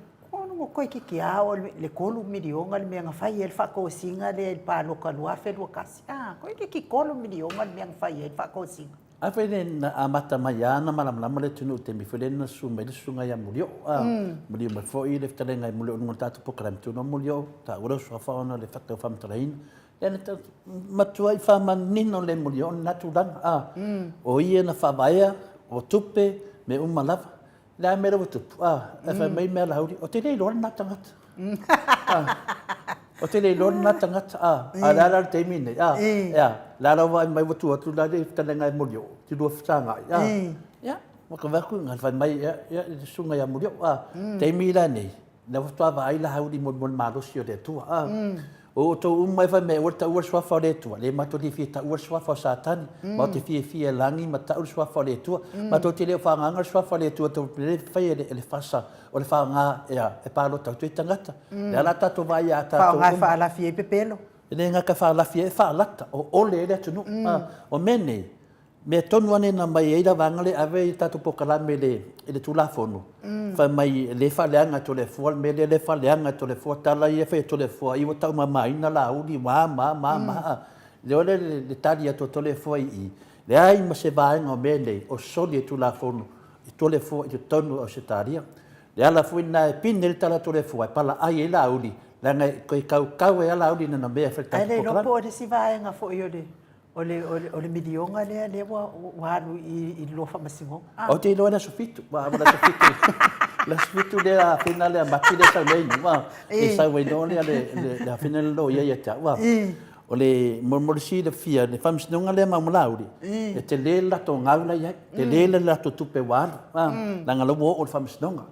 toeitiiti lava oo i le $3 miliona le mea na fai ai le faatosina lea i le palota 2021. A, toeitiiti $3 miliona le mea na fai ai le faatosina. A foi lea na amata mai lava ona malamalama le atunuu i le taimi foi lea na susu mai le susuga ia Molioo. A, malio mai foi le fetalaiga i Molioo i luga o le tatou polokalame tonu a Molioo, taua lou suafa ona o le tau faamatalaina. Lea na matuai faamanino le moli o lena tulaga, a. O ia na faavaea, o tupe, mea uma lava. Le a mea la ua tupu, a, e fai mai mea Laauli, ou te le iloa lena tagata. A, ou te le iloa lena tagata, a, a o le a la le taimi lenei, a, e a, le a la ua vaai mai ua tu atu la le fetalaiga e Molioo, te lua fesagai, a, ia, ua ka vaai atu, fai mai, ia, ia, le susuga ia Molioo, a, taimi la nei, Lea faatoa vaai Laauli mo le malosi o le Atua. A, o outou uma e fai mai aua le taua le suafa o le Atua, lea matou te fia taua le suafa o Satani, matou te fiafia e lagi ma tau le suafa o le Atua. Matou te le o faaagaaga le suafa o le Atua, tou te le faia e le fasa o le faaaoga e palota atu ai tagata. Lea la tatou vaai ia tatou uma. Faaaoga e faalafi ai pepelo. E le gata e faalafi ai, e faalata, o ole ai le atunuu. O mea nei, Mea tonu ane na mai ai la vaega lea e ave ai tatou polokalame i le, i le Tulafono, fai mai e le faaleaga e Toleafoa le mea lea, le faaleaga e Toleafoa, tala ia e fai e Toleafoa, ai ua taumamaina Laauli, ma, ma, ma, ma, a. Lea o le, le tali atu a Toleafoa i i, leai ma se vaega o mea nei o soli e Tulafono i Toleafoa i totonu o Ausetalia. Le ala foi lena e pine ai le tala a Toleafoa e palaai ai Laauli, leaga e toe kaukau ai lava Laauli i lana mea e fai i le tatou polokalame. Ae le iloa po o le isi vaega foi o le O le, o le, o le miliona lea, lea ua, ua alu i, i le lua faamasinoga. Ah. Ou te iloa le aso fitu, ua le aso fitu. Le aso fitu lea afena lea Mati lea sau nei, ua, e sau ai loa lea le, le, le afena le loia ia te au, ua. O le mo, mo le silafia, le faamasinoga lea ma Malauli, e tele le latou gau la i ai, tele le latou tupe ua alu, ah, leaga la ua oo i le faamasinoga.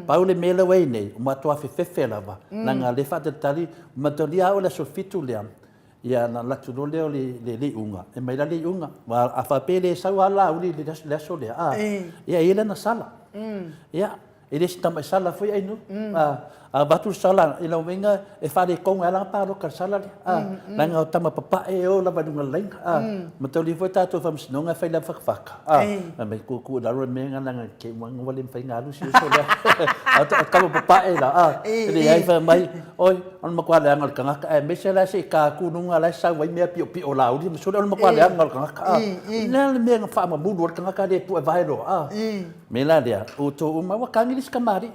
Pau le mea lea ua i ai nei, ua matua fefefe lava, leaga lea e faatalitali, matalia au le aso fitu lea, Ia, ona alu atu loa lea o le, le, le iuga, e mai la le iuga. Aua a faapea e le sau lava Laauli i le aso, le aso lea, a, ia, e i ai lana sala. Ia, e le o se tamai sala foi Ainu. A, a avatu le sala, i lau uiga, e faaletonu ai lava lana palota i le sala lea. A, leaga o tama papae e o lava i luga o le laina. A, mataulia foi tatou faamasinoga e fai lava fakafaka. A, fai mai, tuutuu i lalo le mea lena, leaga te i ua le mafai ona alu si uso lea. A o tama papae la, a, e leai, fai mai, Oi, o le matua leaga o le tagata, aemaise la se i ta atu i luga la e sau ai mea piopio o Laauli ma Sole, o le matua leaga o le tagata, a. Le a le mea na faamamulu ai le tagata lea e pue vae loa, a. Mea la lea, outou uma, ua tagi le isi kamali'i.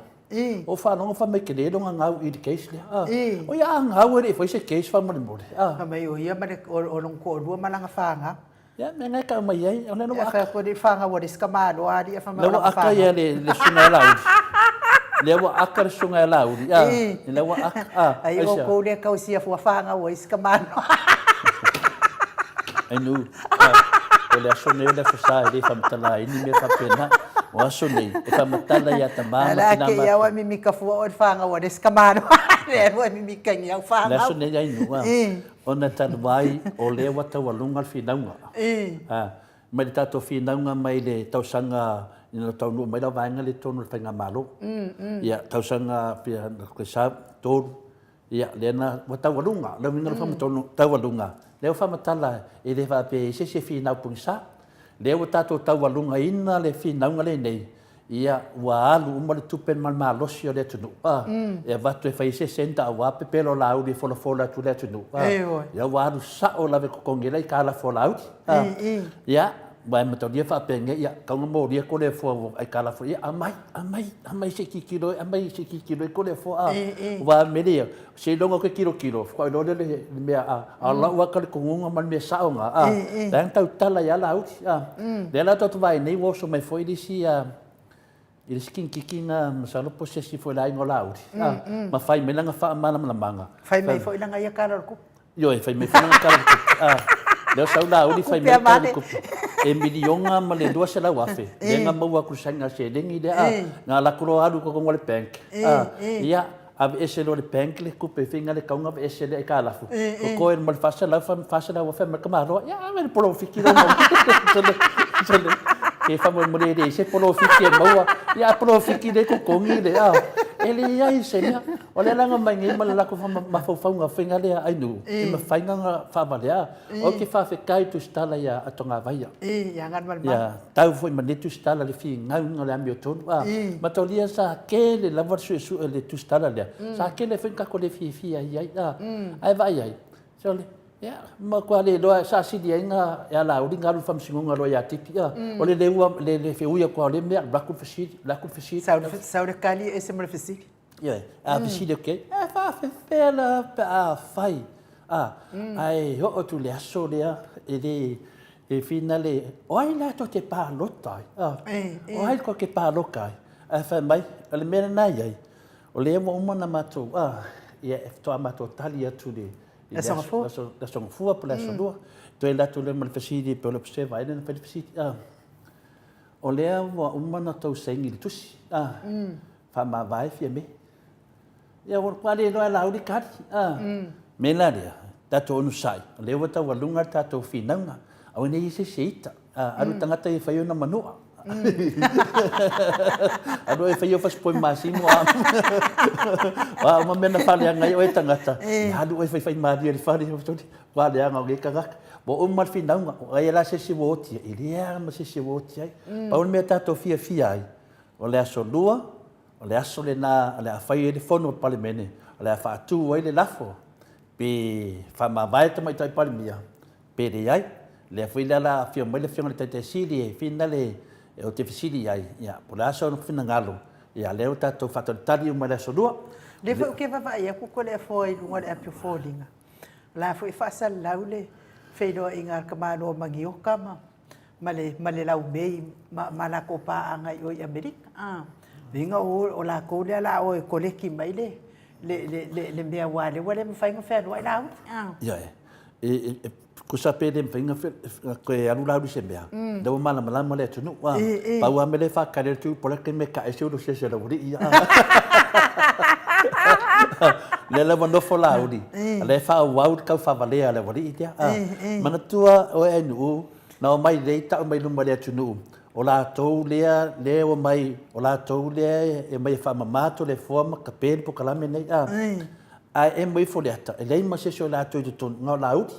Ou faalogo fai mai tele lona gau i le case lea, a. Oi a gau e le i fai se case faamolemole, a. Fai mai o ia ma le, o lona toalua ma lana fanau. Ia, mea na e tau mai ai, o lea ua aka. Fai atu fanau a le isi tamaloa alii, fai mai o lana fanau. Lea ua aka ia le susuga ia Laauli. Lea ua aka le susuga ia Laauli, a. Lea ua aka, a. Ai outou lea tausia fua fanau a isi tamaloa. Ainu, o le aso nei o le Aso Sa e le faamatala ai ni mea faapena. O aso nei, e faamatala ia tama ma tina matua. Ala ake mimika fua o le whangau a le sikamano. Le ua mimika ngi au whangau. Le aso nei ainu, ona talu ai o lea ua taualuga le finauga. Mai le tatou finauga mai le tausaga ina taunuu mai lau vaega lea i totonu o le Faigamalo. Ia, tausaga pia tolu, Ia, lea na, ua taualuga, le uiga o le faamatalaga, taualuga, lea ua faamatala e le faapea e i ai se isi e finau pogisa. Lea ua tatou taualugaina le finauga lenei, ia, ua alu uma le tupe ma le malosi o le atunuu, a, e avatu e fai ai se centre aua pepelo o Laauli e folafola atu i le atunuu, a, ia ua alu sao lava e totogi ai le aitalafu a Laauli, a, ia, Aua e mataulia faapenei, ia, tau na molia Toleafoa ua aitalafu, ia aumai, aumai, aumai se i tilotilo ai, aumai se i tilotilo ai Toleafoa, a. Aua o le mea lea i ai, seiloga ou te tilotilo, faatoa iloa lea o le mea, a, a o lau lava talitonuga ma le mea sao lena, a, lea na tautala ai lava Laauli, a. Lea la tatou te vaai nei ua oso mai foi le isi, i le isi kinititi na, masalo po o se isi foi o le aiga o Laauli, a, ma fai mai lana faamalamalamaga. Fai mai foi lana ia tala o le tupe. Ioe, fai mai foi lana tala o le tupe. A, lea o sau Laauli fai mai le tala o le tupe. E miliona ma le 200,000 lea na maua atu i le saina seleni lea, a, na alu atu loa alu i totonu o le bank, a, ia, aveese loa e le bank le tupe foi na le tatau ona aveese le aitalafu, totoe ma le 400, 400,000 mai le tamaloa, ia ave le polofiti lea ua maua. Se faamolemole e leai se polofiti e maua, ia a polofiti lea e totogi le, a, e leai se mea. O lea la na omai nei ma le latou mafaufauga faiga lea Ainuu, e mafai ona faavalea. Ou te faafetai Tusitala ia Togavaia. Ia Galumalemana. Ia tau foi ma nei Tusitala le finauga o le amiotonu. A, mataulia sa tele lava le suesue o le Tusitala lea. Sa tele foi ni tatou le fiafia i ai. A, ae vaai ai, sole, ia, matua le iloa sa sili ai na e alauli na alu i le faamasinoga loa ia Tipi. A, o le le ua, le le feui atu lava o lea mea, alu atu le fesili, alu atu le fesili. Sau le kali e ese ma le fesili. Ioe, a fesili atu i ai, e faafefea la pe a fai, a, ae oo atu i le aso lea, e le, e finale, o ai la tou te palota ai, a, o ai tou te palota ai? Ae fai mai, o le mea lena e i ai, o lea ua uma ona matou, a, ia, e faatoa matou tali atu i le, i le Aso Gafua. Aso, aso Gafua po o le aso Lua. Toe alu atu lea ma le fesili, pe o le observer ai lea na fai le fesili, a, o lea ua uma ona tou saini i le tusi, a, Faamavae Fiame. Ia ua matua le iloa e Laauli tali. A. Mea la lea, tatou onosai, o lea ua taualuga le tatou finauga. Aua ne i i ai se isi e ita. A, alu tagata ia e fai ona manua. Alu e fai ou fasipovi masimo a o a uma mea na faaleaga ai oe e tagata, ia alu oe e faifai malie i le fale, ua leaga o nei tagata. Ua uma le finauga, o ai la se isi ua oti ai? E leai lava ma se isi ua oti ai. Pau le mea tatou fiafia ai, O le aso Lua, o le aso lena o le a fai ai le fono a le Palemene, o le a faatu ai le lafo, pe faamavae le Tamaitai Palemia, pe leai. O lea foi la o le a afio mai le Afioga i le Taitai Sili e finale ou te fesili i ai, ia, po o le a sona finagalo, ia lea ua tatou faatalitali uma i le aso Lua. O lea foi ou te vaavaai atu Toleafoa i luga o le api o foliga, o la foi e faasalalau le feiloaiga a le tamaloa manioka ma ma le, ma le laumei ma, ma lakou paaga i o i Amerika. A, uiga o, o lakou lea la o e koleki mai le, le, le, le, le mea aua lea ua le mafai ona fealuai Laauli. A. Ioe. E, e, e tusa pe le mafai ona toe alu Laauli i se mea, lea ua malamalama le atunuu. A, pau lava mea lea e faatali atu, po o le a le taimi e tae ai se ulu asiasi a le aualii. A. Lea la ua nofo Laauli, a lea e faaauau le taufaavalea a le aualii lea. A. Manatua oe Ainuu, Na omai lelei tau mai luma i le atunuu, o latou lea, lea e omai, o latou lea e omai e faamama Toleafoa ma tape le polokalame nei, a. Ae emo ifo le ata, e leai ma se isi o latou i totonu, na o Laauli.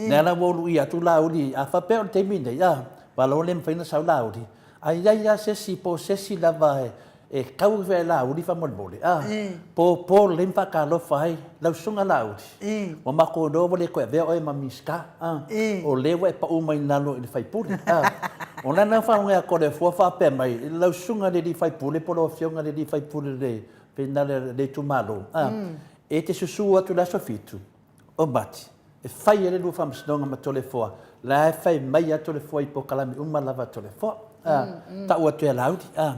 Lea la ua uluia atu Laauli, a faapea o le taimi nei, a, malo le mafai ona sau Laauli, ae i ai lava se isi po o se isi lava e, E tau e Laauli faamolemole, a, po lelei ma faatalofa ai lau susuga Laauli, ua matou iloa ua le toe avea oe ma Minisita, a, o lea ua e pau mai i lalo i le sui usufono, a. O lena na faalogo atu a le Atua faapea mai, lau susuga i le alii sui usufono po o lau afioga i le alii sui usufono o le itumalo, a, e te susu atu i le aso Fitu, O Mati, e fai ai le lua faamasinoga ma Toleafoa, la e fai mai a Toleafoa i polokalame uma lava a Toleafoa. A, tau atu ia Laauli, a,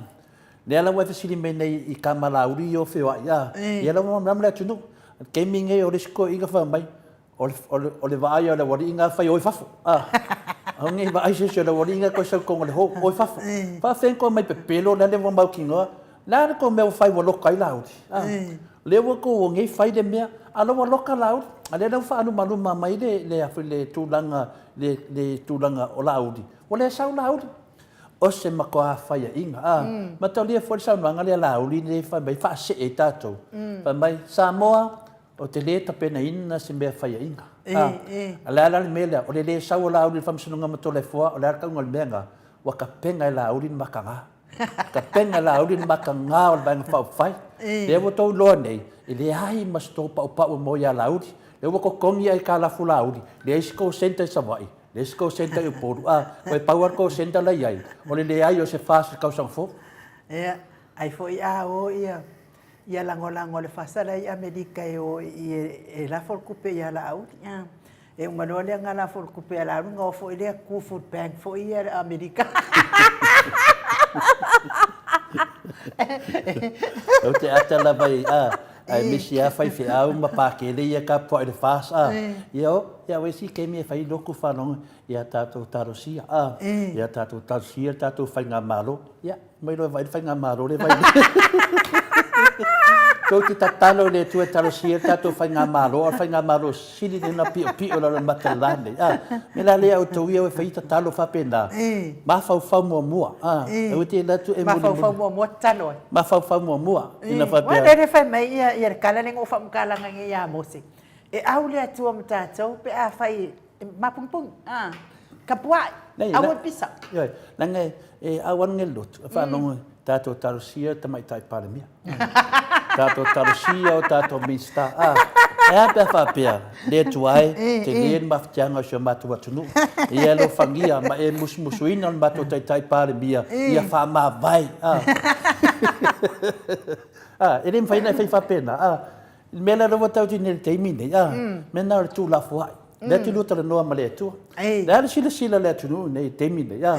lea la ua e fesili mai nei i tama Laauli ia o feoai, a, ia la ua malamalama le atunuu. O le taimi lenei o le isi toeaina fai mai, O le, o le, o le vaai a le aualii nga fai o i fafo. Ah. Aua nei vaai se isi o le aualii nga koe sau i totonu o le hall, o i fafo. Faafeai koe mai pepelo la le ua mautinoa. Le a le tou mea ua fai ua loka ai Laauli? Ah. Lea ua tou o nei fai le mea, a la ua loka Laauli. A lea la ua faalumaluma mai le, le, le tulaga, le, le tulaga o Laauli, ua le sau Laauli. O se matua faiaina, a. Mataulia foi le saunoaga lea a Laauli lea fai mai faasee ai tatou. Fai mai, Samoa, Ou te le tapenaina se mea faiaina. A, o le a la le mea lea? O le le sau o Laauli i le Faamasinoga ma Toleafoa, o le a le tauga o le mea lena? Ua tapena e Laauli le mataga. Tapena e Laauli le mataga o le Vaega Faaupufai. Lea ua outou iloa nei, e leai ma se tou paupau e moe ia Laauli. Lea ua totogi aitalafu Laauli, leai se call centre i Savaii, leai se call centre i Upolu. A, toe pau lava le call centre la e i ai, o le leai o se FAST i le tausaga fou. Ia, ai foi a o ia Ia lagolago le fasa la i Amerika e o i e lafo le tupe ia Laauli. E uma loa lea na lafo le tupe ia Laauli ona o foi lea tu food bank foi ia le Amerika. Ou te ata lava i a, ae misi a faifeau ma pakele ia tapuai le FAS a. Ia o, ia o isi taimi e fai lotu faalogo ia tatou talosia a, ia tatou talosia le tatou faigamalo. Ia, Mai loa e vaai le faigamalo lea e vaai nei. Tou te tatalo i le Atua e talosia le tatou faigamalo, a o le faigamalo sili lea ona piopio i lalo o le mata la nei. A, mea la lea outou ia e fai tatalo faapena, mafaufau muamua. A, aua te alu atu e mulimuli. Mafaufau muamua tatalo ai. Mafaufau muamua, ina faapea. Ua lele fai mai ia le tala lea na ou faamatalaga nei ia Mose, e au le Atua ma tatou pe afai E mapunupunu, a. Tapuai, aua e pisa. Ioe, leaga e au ane le lotu, e faalogo tatou talosia Tamaitai Palemia. Tatou talosia o tatou Minisita. A, e a pe a faapea, le Atua e, tele le mafatiaga o si o matou atunuu. Ia alofagia ma e musumusuina le matou Taitai Palemia ia faamavae. A, a, e le mafai ona e fai faapena. A, le mea lea ua tatou i le taimi nei, a, mea lena o le tuulafoai. Lea te lua talanoa ma le Atua. Le a le silasila le atunuu nei i le taimi nei, a,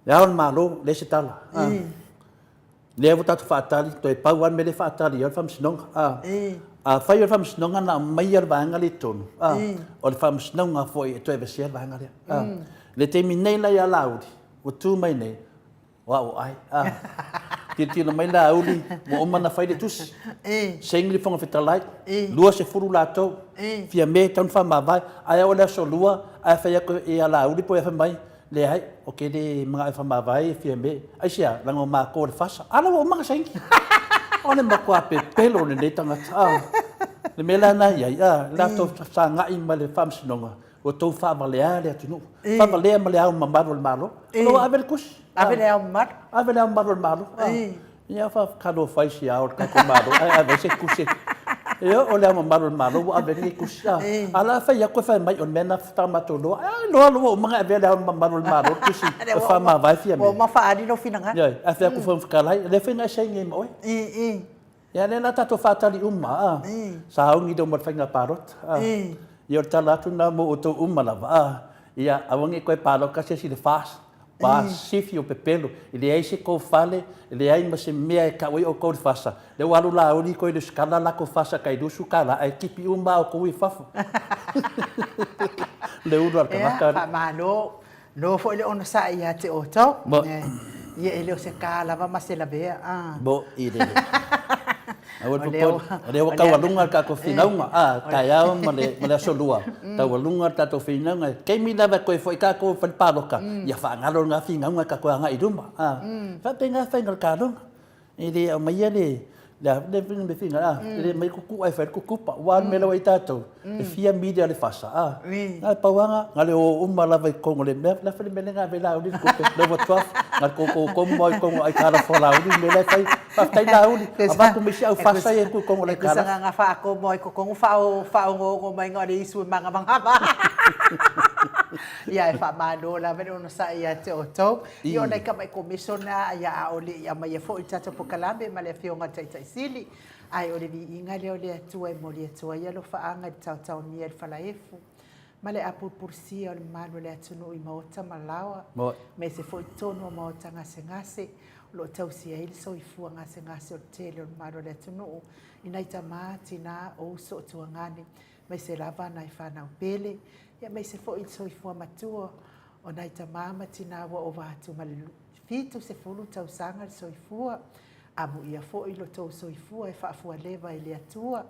le Ao o le Malo, leai se tala. A, lea ua tatou faatali, toe pau lava le mea lea e faatali ai o le Faamasinoga. A, afai o le Faamasinoga na aumaia le vaega lea i totonu, a, o le Faamasinoga foi e toe aveesea le vaega lea. A, le taimi nei la ia Laauli, ua tu mai nei, O au o ai. Ah. Tilotilo mai Laauli, ua uma ona fai le tusi. Saini le Fofoga Fetalai, 20 latou, Fiame e tatau ona faamavae. Ae oo i le aso Lua, ae fai atu ia Laauli po o ea fai mai, leai, ou te le manao e faamavae Fiame. Aisea? Leaga o matou o le FASA. A la ua uma ona saini. O le matua pepelo o lenei tagata. Ah. Le mea la lena e i ai, ah, latou fesagai ma le Faamasinoga, Ua tou faavalea le atunuu. Faavalea ma le Ao Mamalu o le Malo. O lo o ave le tusi. Ave le Ao Mamalu. Ave le Ao Mamalu o le Malo. Ia faatalofa i si Ao o le tatou Malo ae ave ai se tusi. Ia o le Ao Mamalu o le Malo ua ave ai lenei tusi. A o le a fai atu e fai mai o le mea lena faatoa matou iloa. A iloa loa ua uma ona avea le Ao Mamalu o le Malo le tusi e faamavae Fiame. Ua uma faaali lou finagalo. Ioe. Ae fai atu le Fofoga Fetalai, o lea foi na e saini ai ma oe. Ia lea la tatou faatali uma a. Sauni lea ma le faiga palota a. Ia o le tala atu lena mo outou uma lava a. Ia aua ne i toe palota se isi i le FAST, pa sifi o pepelo, e leai se tou fale, e leai ma se mea e tau ai outou le FASA. Lea ua alu Laauli toe lesitala latou FASA tai 20 tala ae tipi uma lava outou i fafo. Le ulu a le tagata. Ia faamalo Loa foi le onosai ia te outou. Mo. Ia e le o se ka lava ma se lavea. Ah. Mo i le. Aua le popole. O lea ua taualuga le tatou finauga. Ah, taeao ma le ma le aso lua. Taualuga le tatou finauga. Taimi lava e toe foi tatou e fai le palota, ia faagalo lena finauga tatou agai i luma. Ah. Faapena faiga o le kaloga. E le aumaia le le finga, a, e le aumaia kuku'a e fai le kukupa, aua le mea la ua i ai tatou, e fia mili a le fasa, a, na o le pau lava na le o uma lava i totonu o le mea, le a foi le mea lea na ave ai Laauli le tupe, le overdraft, na o le toutou komo lava i totonu o aitalafu a Laauli le mea la e fai. Faafetai Laauli, avatu ma isi au fasa ia e tuu i totonu o le aitalafu. E tusa na faakomo ai totonu faaogoogo mai na o le isu e manavangava. Ia e faamalo lava le onosai ia te outou. Ia o nai tamai Komesona ia a o le i aumaia foi i le tatou polokalame ma le Afioga i le Taitai Sili, ae o le viiga lea o le Atua e momoli atu ai alofaaga i le taotaomia i le falaefu ma le apulupulusia o le mamalu o le atunuu i maota ma laoa, aemaise foi totonu o maota gasegase. o lo o tausia ai le soifua gasegase o le tele o le mamalu o le atunuu i nai tama, tina, o uso o tuagane, aemaise lava nai fanau pele, aemaise foi le soifua matua o nai tama ma tina ua ova atu ma le 70 tausaga le soifua. Amuia foi lo outou soifua e faafualeva e le Atua.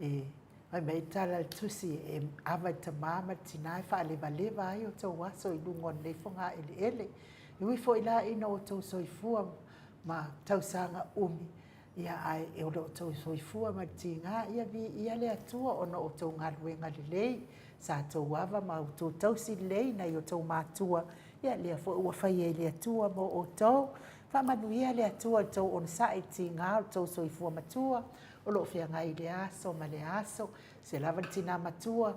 E fai mai le tala a le Tusi, e ava i le tama ma le tina e faalevaleva ai outou aso i luga o lenei fogaeleele. E ui foi la ina outou soifua ma tausaga umi, ia ae o lo outou soifua ma le tiga, ia viia le Atua ona o outou galuega lelei sa outou ava ma outou tausi lelei i nai outou matua, ia lea foi ua faia e le Atua mo outou. Faamanuia le Atua i le tou onosai i le tiga o le tou soifua matua o lo o feagai i lea aso ma lea aso. Se lava le tina matua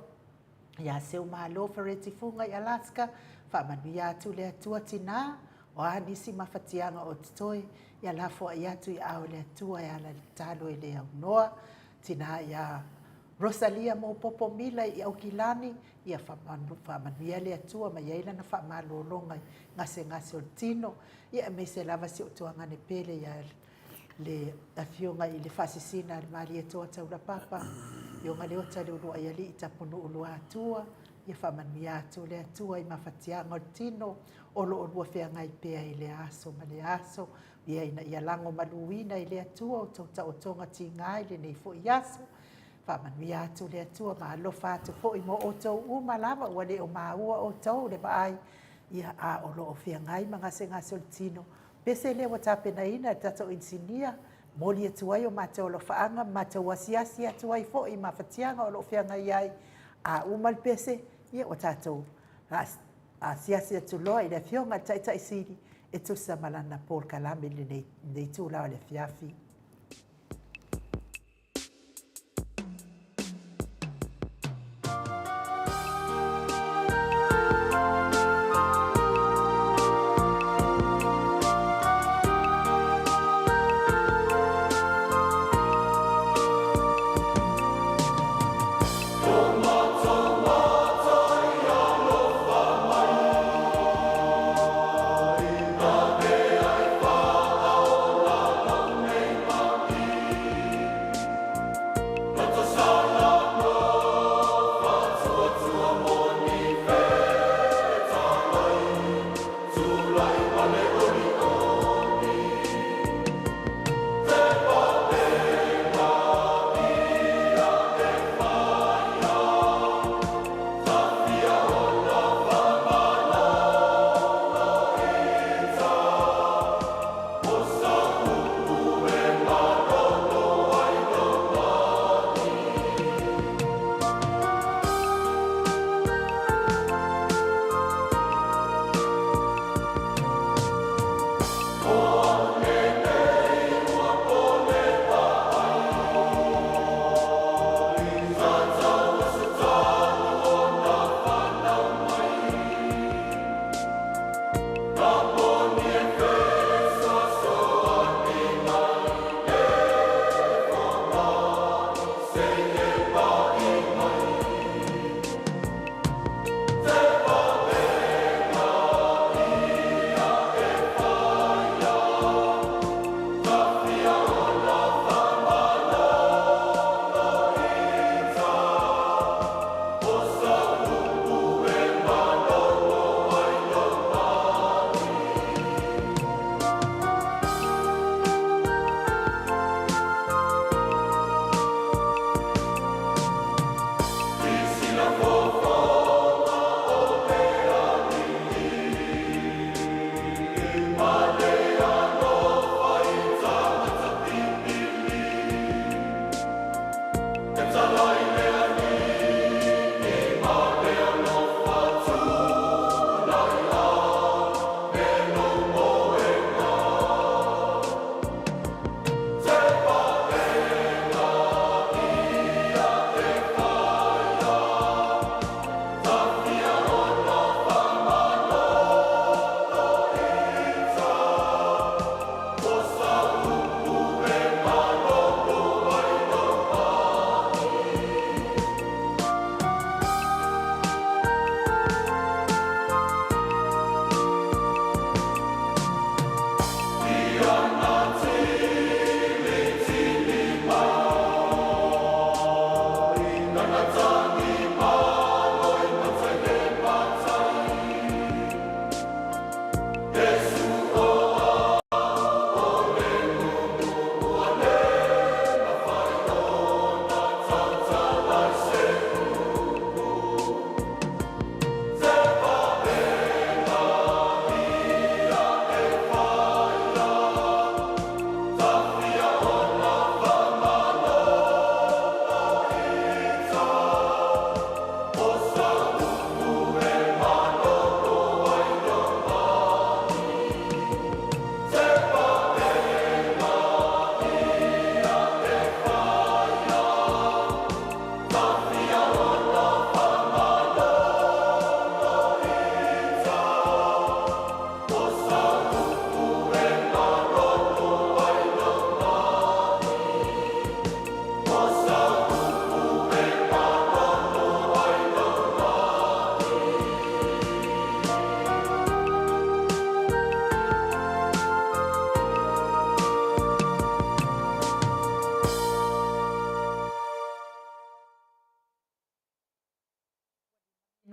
ia Seumalo Fereti Fuga i Alaska, faamanuia atu le Atua tina, o a nisi mafatiaga o totoe, ia lafoai atu i aao o le Atua e ala i le tatalo e le aunoa. Tina ia Rosalia Mopopo Mila i Aukilani, ia faamanuia le Atua ma i ai lana faamalologa i gasegase o le tino, ia aemaise lava si ou tuagane pele ia le Afioga i le Faasisina a le Malietoa Taulapapa, Afioga Leota Leuluaialii Tapunuu Luatua, ia faamanuia atu le Atua i mafatiaga o le tino o lo o lua feagai pea i lea aso ma lea aso, ia ina ia lagomaluina e le Atua outou taotoga tiga i lenei foi aso. Faamanuia atu le Atua ma alofa atu foi mo outou uma lava ua le o maua outou le vaai, ia a o lo o feagai ma gasegase o le tino. Pese lea ua tapenaina e le tatou inisinia, momoli atu ai o matou alofaaga ma matou asiasi atu ai foi i mafatiaga o lo o feagai ai. A uma le pese, ia ua tatou asiasi atu loa i le Afioga i le Taitai Sili e tusa ma lana polokalame i lenei itula o le afiafi.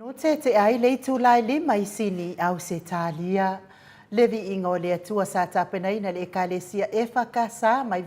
Nō teetea ai le itula e lima i Sini, Ausetalia. Le viiga o le Atua sa tapenaina e le Ekalesia EFKS mai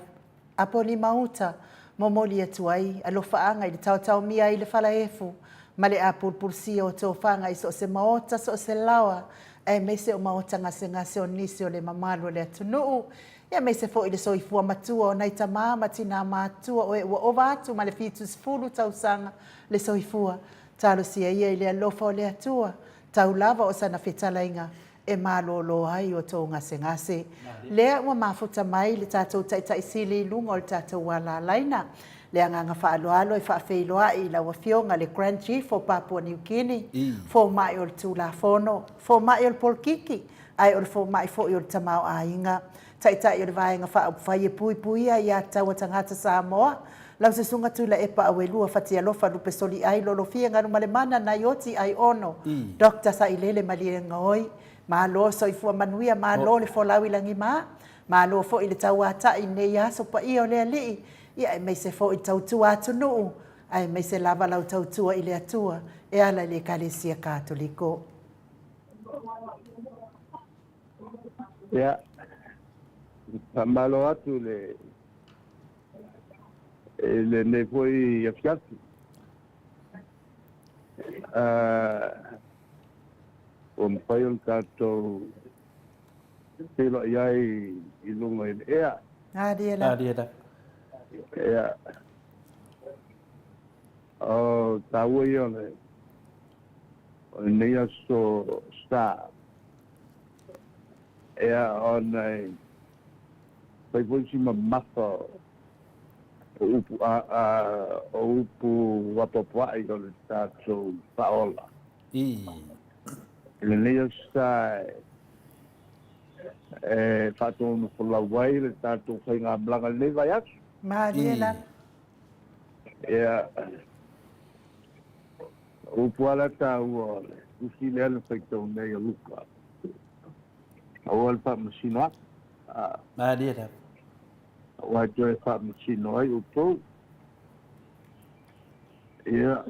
Apolima-uta, momoli atu ai alofaaga i le taotaomia ai le falaefu ma le apulupulusia o tofaga i so o se maota, so o se laoa, aemaise o maota gasegase o nisi o le mamalu o le atunuu, aemaise foi le soifua matua o nai tama ma tinā matutua o e ua ova atu ma le 70 tausaga le soifua. Talosia ia i le alofa o le Atua, tau lava o sana fetalaiga e malōlō ai o tou gasegase. Lea ua mafuta mai le tatou Taitai Sili i luga o le tatou alalaina. Le agaga faaaloalo e faafeiloai i lau Afioga le Grand Chief o Papua New Guinea, Fomai o le Tulafono, Fomai o le Polokiki, ae o le Fomai foi o le Tamaoaiga, Taitai o le Vaega Faaupufai e Puipuia Aiā Tatau a Tagata Samoa, lau Susuga Tuilaepa Auelua Fatialofa Lupe Soliai Lolofia Galumalemana Naioti Aiono, Doctor Sailele Malielegaoi, Malo soifua manuia, malo le folau i lagima, malo foi le tauatai i lenei aso paia o le Alii, ia aemaise foi le tautua atunuu, aemaise lava lau tautua i le Atua e ala i le Ekalesia Katoliko. Ia, faamalo atu i le i lenei foi afiafi. Ua mafai ona tatou feiloai ai i luga i le ea. Alia la. Alia la. Ia, o taua ia o le o lenei aso sa. Ia, ona e fai foi si mamafa o upu a, a, o upu apoapoai o le tatou faaola. I. I lenei aso sa e faatonufolau ai le tatou faigamalaga i lenei vaiaso. Malie lava. Ia, o upu lava la taua o le tusi lea na faitau nei a Luka. Aua le faamasino atu. Malie lava. Aua e toe faamasino ai outou. Ia,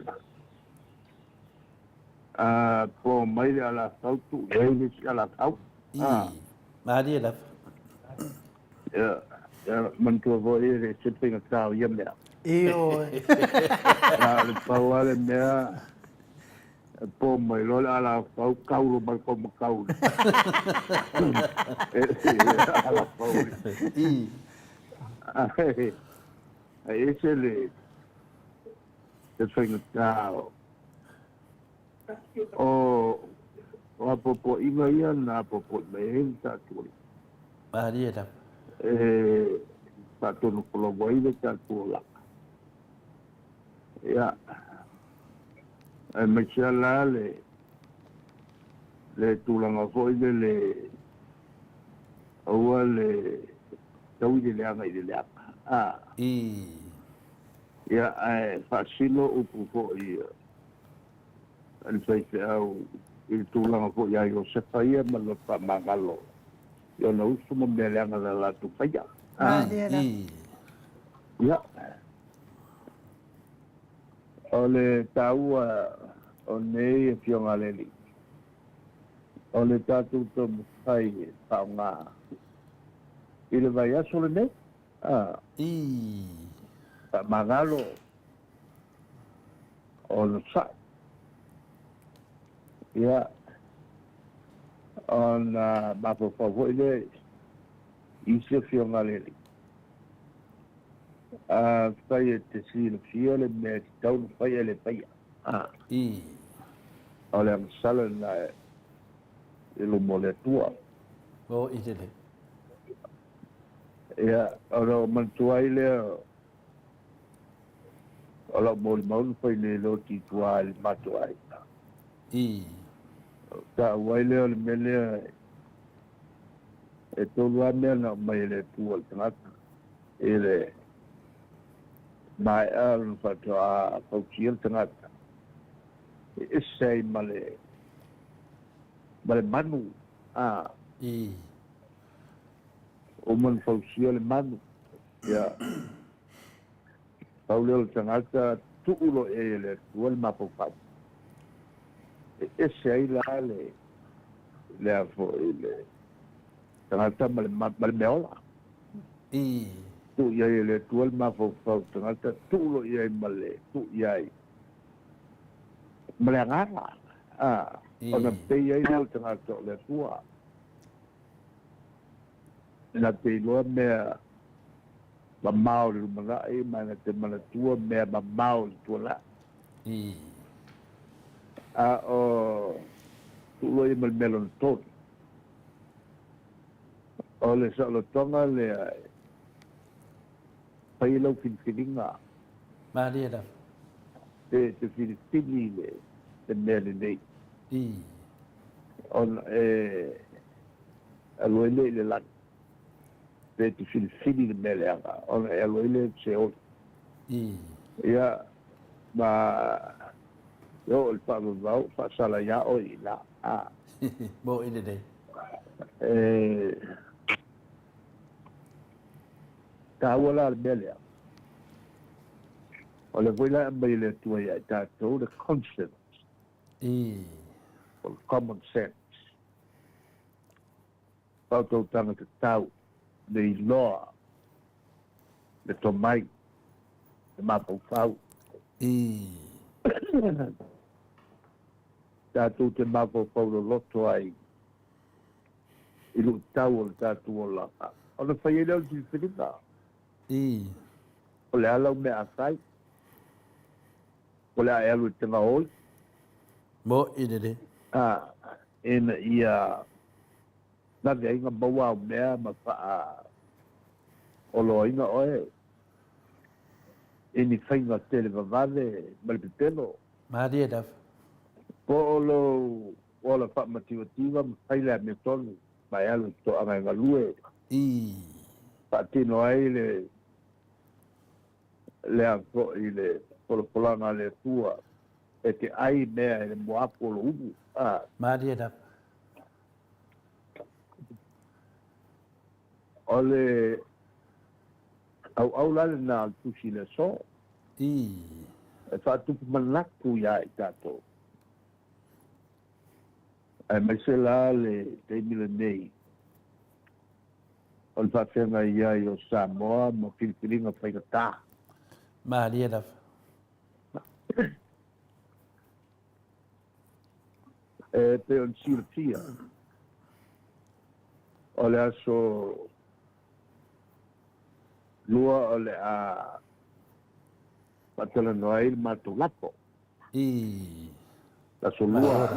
a po mai le alafau, tuu i ai le isi alafau. I, malie lava. Ia, ia manatua foi e le ese le faigata o ia mea. Ioe. Na o le pau lava le mea, e po mai loa le alafau, taulo mai kou matau i le alafau. I. Ae, ae ese le, le faigata o, o, o apoapoaiga ia na apoapoai mai ai le tatou Alii. Malie lava. E faatonufolau ai le tatou olaga. Ia, aemaise lava la le, le tulaga foi lele aua le taui le leaga i le leaga. A. I. Ia, ae faasino upu foi a le faifeau i le tulaga foi ia Iosefa ia ma lona faamagalo i ona uso ma mea leaga na latou faia. Malie lava. I. Ia, o le taua o nei afioga a le Alii, o le tatou taumafai e faaaoga i le vaiaso lenei, a. I. Faamagalo onosai. Ia, ona mafaufau foi lea i isi afioga a le Alii. Afai e te silafia le mea e tatau ona faia e le faia. A. I. O le agasala lena i luma o le Atua. O i lelei. Ia, ona ou manatua ai lea o lau molimau na fai nei loti i tua i le matou aiga. I. Taua ai lea o le mea lea e tolu lava mea na aumai e le Atua i le tagata i le maea ona faatoa fausia le tagata e ese ai ma le ma le manu. A. I. Uma ona fausia le manu. Ia, pau lea o le tagata, tuu loa i ai e le Atua le mafaufau. E ese ai la le lea foi le tagata ma le ma le mea ola. Tuu i ai e le Atua le mafaufau o le tagata, tuu loa i ai ma le tuu i ai ma le agaga, a, ona pei ai lea o le tagata o le Atua. Na te iloa mea mamao i le lumanai ma na te manatua mea mamao i le tuanai. A o tuu loa ia ma le mea lona tolu. O le saolotoga lea e fai ai lau filifiliga. Malie lava. Pe e te filifili le mea lelei. Ona e alu ai lea i le lagi. Pe e te filifili le mea leaga, ona e alu ai lea i le Seoli. Ia, ma e oo i le faavavau, faasala ia oe i ina. A. Moʻi lelei. E taua la le mea lea. O lea foi la e aumai e le Atua ia i tatou le conscience. O le common sense. Faautautaga tatau, le iloa, le tomai, le mafaufau. Tatou te mafaufau loloto ai i luitau o le tatou olaga, ona fai ai lea o le filifiliga. O le a lau mea a fai? O le a e alu e te gaoi? Moʻi lelei. A, ina ia vave ai ona maua au mea ma faaoloaina oe i ni faiga televavave ma le pepelo. Malie lava. Po o lou ola faamativativa ma fai le amiotonu ma e alu i toaga e galue. Faatino ai le lea foi le folafolaga a le Atua e te ai mea i le moapu o lou ulu. A. Malie lava. O le auau la lena o le Tusi i le aso. E faatupu manatu ia i tatou. Aemaise la le taimi lenei o le faafeagai ai o Samoa ma filifiliga faigata. Malie lava. E pei ona silafia, o le aso Lua o le a faatalanoa ai le matou lafo. Aso Lua,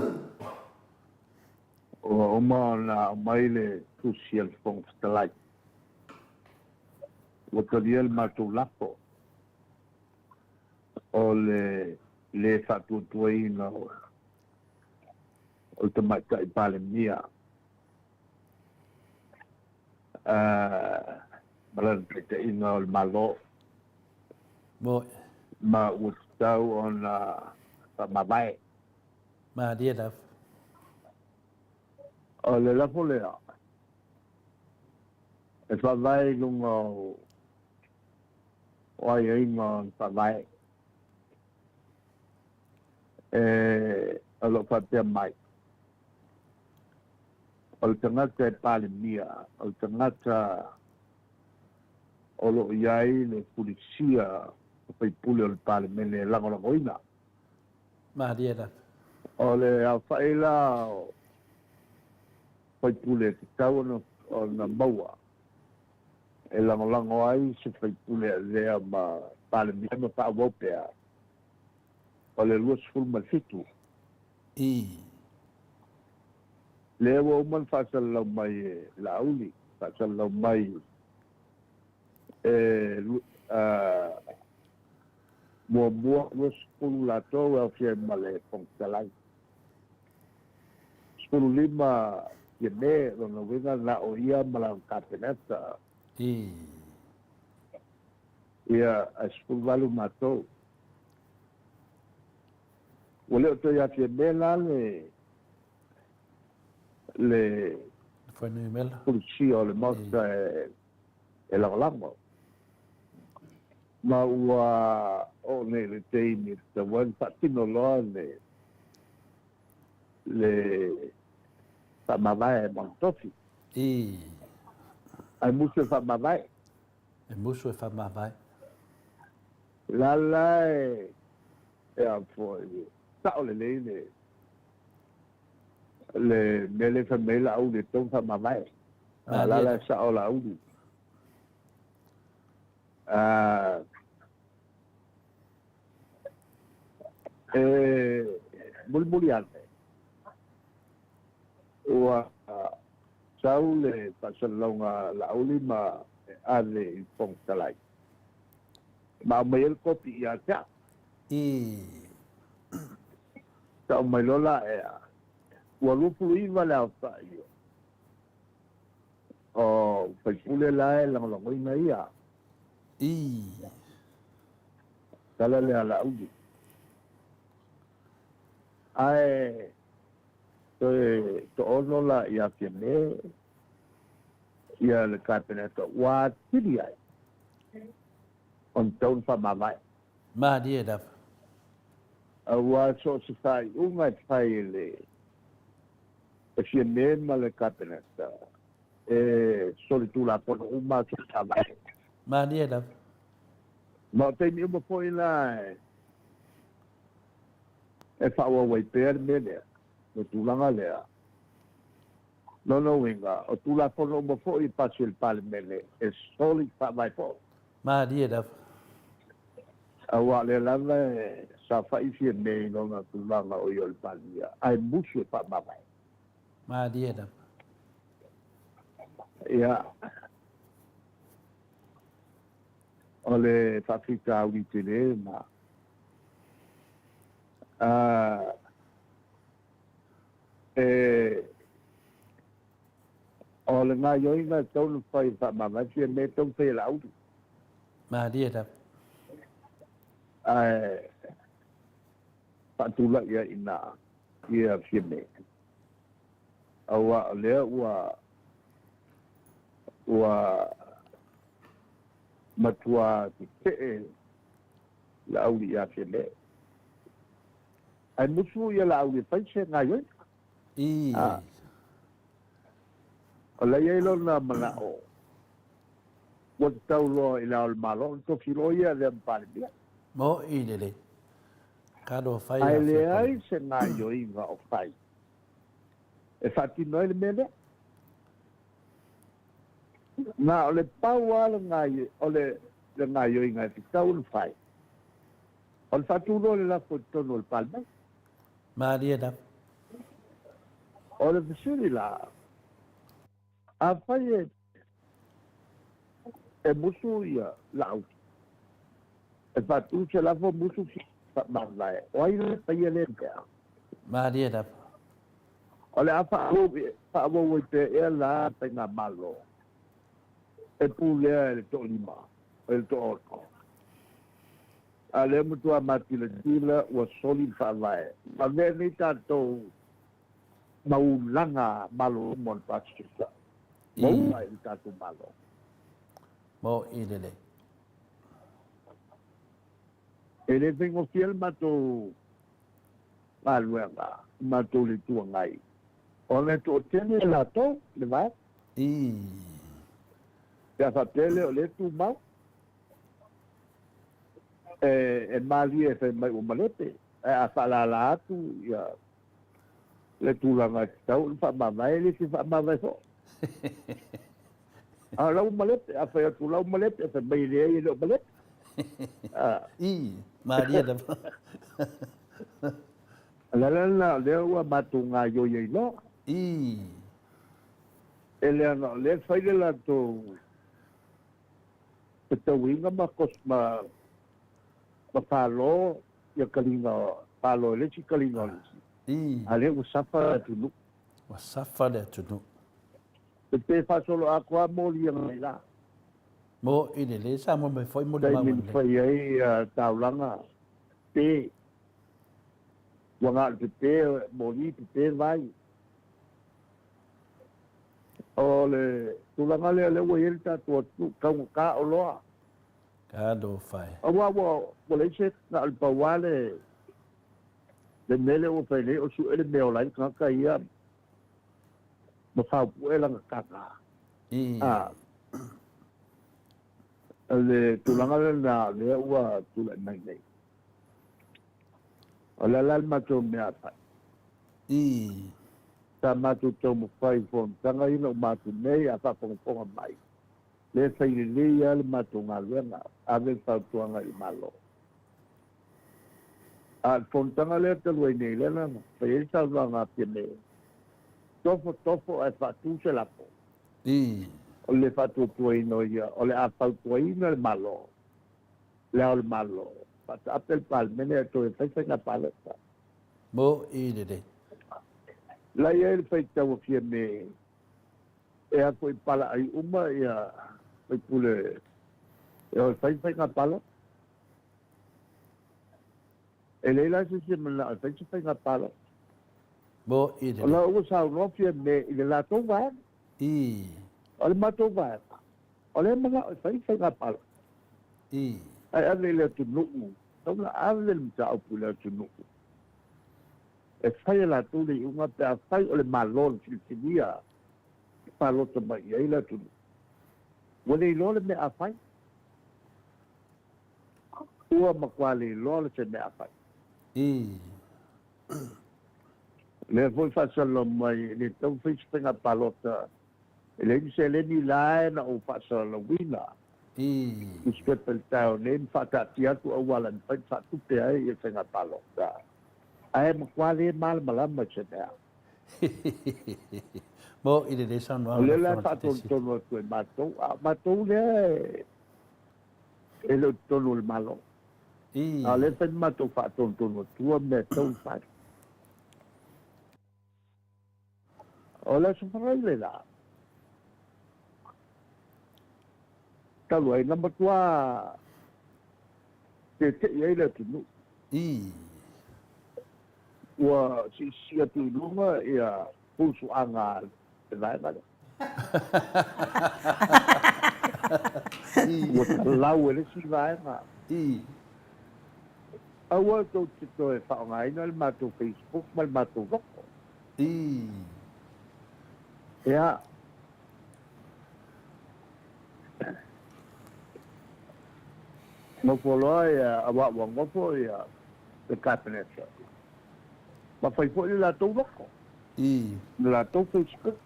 ua uma ona aumai le tusi a le Fofoga Fetalai. Ua talia le matou lafo o le lē faatuatuaina o le Tamaitai Palemia ma lana taitaiga o le Malo. Ma ua tatau ona faamavae. Malie lava. O le lafo lea e faavae i luga o aiaiga o le Faavae e o lo o faapea mai, o le tagata e Palemia, o le tagata o lo o i ai le fulisia o faipule o le Palemene e lagolagoina. Malie lava. O le aofai la o faipule e tatau ona maua e lagolago ai se faipule e avea ma Palemia ma faaauau pea, o le 27. Lea ua uma ona faasalalau mai e Laauli, faasalalau mai e muamua 20 latou e aofia ai ma le Fofoga Fetalai. 15 Fiame, lona uiga na o ia ma lana Kapeneta. Ia, ae 18 matou. Ua le o toe ia Fiame la le le Fuainumera. Pulisia o le Maota e lagolago. Ma ua oo nei i le taimi e tatau ai ona faatino loa le Le faamavae ma le tofi. I. Ae musu e faamavae. E musu e faamavae. La la e, e a foi, sao lelei le, le mea lea fai mai Laauli e tatau ona faamavae. A la la e sao Laauli. A, e mulimuli ane, ua sau le faasalalauga a Laauli ma e ave i le Fofoga Fetalai, ma aumai ai le kopi ia te au. I. Tau mai loa la ea, ua 29 le aofai o faipule la e lagolagoina ia. I. Tala lea a Laauli. Ae toe toono la ia Fiame ia le Kapeneta ua atili ai ona tatau ona faamavae. Malie lava. Aua so o se faaiuga e fai e le e Fiame ma le Kapeneta e solitulafono uma aso faavae. Malie lava. Ma o taimi uma foi la e faaauau ai pea le mea lea, le tulaga lea. Lona uiga, o Tulafono uma foi e pasi e le Palemene e soli faavae foi. Malie lava. Aua o lea lava e saofai Fiame i lona tulaga o ia o le Palemia, ae musu e faamavae. Malie lava. Ia, o le faafitauli tele lena. E, o le gaioiga e tatau ona fai e faamavae Fiame e tatau ona fai e Laauli. Malie lava. Ae faatulai ai i ina ia Fiame. Aua o lea ua ua matua tetee Laauli ia Fiame. Ae musu ia Laauli e fai se gaioiga. I. O la e i ai lona manao ua tatau loa i Le Ao o le Malo ona tofi loa ia e avea ma Palemia. Mo'i lelei. Talofa e Ae ia leai Fiapalema. se gaioiga o fai e faatino ai le mea lea. Na o le pau lava le o le gaioiga e tatau ona fai, o le faatu loa o le lafo i totonu o le Palemene. Malie lava. O le fesili la, afai e e musu ia Laauli, e faatu se lafo musu faamavae, o ai la e faia lea mea? Malie lava. O le a faaauau ai pea ea la Faigamalo e pulea e le toalima, e le toaono. A o lea matua matilatila ua soli le faavae. Ua avea nei tatou ma ulaga malo uma o le Pasifika. Ua uma i le tatou Malo. Mo'i lelei. E le faigofie le matou galuega, le matou le Itu Agai, ona e toatele latou le vaega. Pe a faapea lea o lea e tumau, e malie e fai mai ua malepe, ae a faalala atu ia le tulaga e tatau ona faamavae, e le fia faamavae foi. A o la ua malepe, a fai atu la ua malepe, fai mai e leai e le o malepe. I, malie lava. O le ala lena o lea ua matou gaoioi ai loa. I. E leaga o lea e fai le latou fetauiga ma ma ma falo ia kaliga falo e le isi kaliga o le isi. I. A lea ua safa le atunuu. Ua safa le atunuu. E pe faasoloatoa moli agai la. Mo'i lelei sa moe mai foi molimau Taimi na fai ai taulaga pe ua na o le pepe moli pepe vai. O le tulaga lea lea ua i ai le tatou atunuu taugata oloa. Talofa e. Aua ua leai se na o le pau lava le Le mea lea ua fai nei o suʻe le mea e ola ai le tagata ia ma faupuʻe lana taga. A o le tulaga lena lea ua tulai mai nei. O le a la le matou mea a fai? Sa matou taumafai i fonotaga ia na uma atu nei a faafogafoga mai, lea e fai lelei lava le matou galuega, ave le fautuaga i le Malo. A o le fonotaga lea talu ai nei, lea na fai ai le saunoaga a Fiame, tofo tofo ae faatu se lafo. O le faatuatuaina o ia, o le a fautuaina le Malo, Le Ao o le Malo, faataape le Palemene ae toe fai faiga palota. Mo i lelei. La i ai le faitau a Fiame e a foi pala ai uma ia faipule e o e fai faiga palota. E leai la se isi e manao e fai se faiga palota. Mo i lelei. O la ua saunoa Fiame i le latou vaega. O le matou vaega. O lea e manao e fai faiga palota. Ae ave i le atunuu, tatau ona ave le mataupu i le atunuu e fai e latou le iuga pe afai o le Malo na filifilia e palota mai i ai le atunuu. Ua le iloa le mea a fai. Ua matua le iloa le se mea a fai. O lea foi faasalalau mai e le tatau ona fai se faiga palota E leai ni seleni la e na ou faasalalauina newspaper i le taeao nei ma faataatia atu auala e mafai ona faatupe ai le faiga palota. Ae matua le malamalama i se mea. Mo i lelei saunoaga. O lea la e faatonutonu atu e matou, a o matou lea e le o i totonu o le Malo. A o lea e fai ma matou faatonutonu atua mea e tatau ona fai. O le Aso Faraile la, talu ai na matua tete'i ai le atunuu. Ua siisii atu i luga ia pulusuaga a le vaega lea. Ua talau e le isi vaega. Aua tou te toe faaaogaina le matou Facebook ma le matou logo. Ia. Nofo loa ia, aua ua nofo ia le Kapeneta. Ma fai foi le latou logo. Le latou Facebook.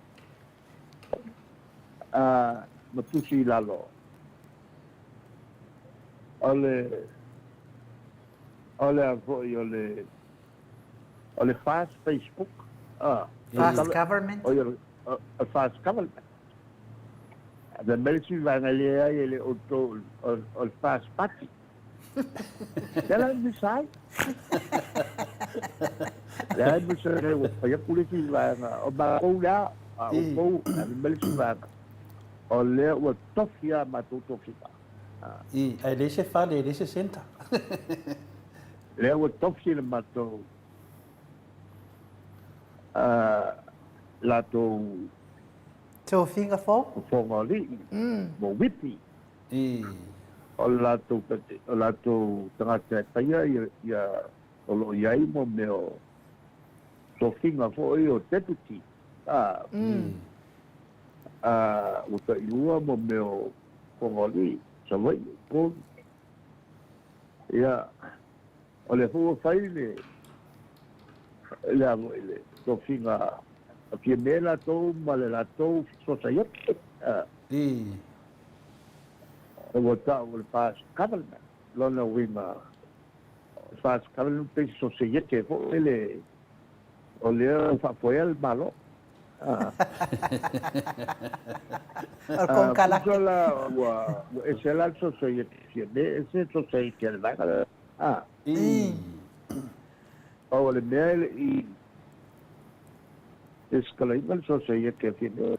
Ma tusi i lalo. O le, o le a foi o le, o le Fast Facebook. Fast Government. O le Fast Government. Fai mai le sui vaega e leai e le outou o le Fast Party. Lea la e misa ai. Lea e misa ai ua fai atu le isi vaega. O matou lea, a outou, fai mai le isi vaega. O lea ua tofi a matou tofiga. Ae leai se fale, e leai se centre. Lea ua tofi le matou latou Tofiga fou? Fofoga o alii, mo whipi. O le latou, o latou tagata e faia ia, o lo o i ai mo mea o tofiga foi o deputy, a, ua tailua mo mea o Fofoga o alii, Savaii, Upolu. Ia, o lea foi ua fai le, le a foi le tofiga a Fiame latou ma le latou sosaiete. Ua tau o le Fast Government, lona uiga, o le Fast Government pei se sosaiete foi lele o lea ua faafoea le Malo. O le konekarate. Tusa la ua ese la le sosaiete a Fiame, ese le sosaiete a le vaega lea. Pau o le mea e le i Escalate le sosaiete a Fiame.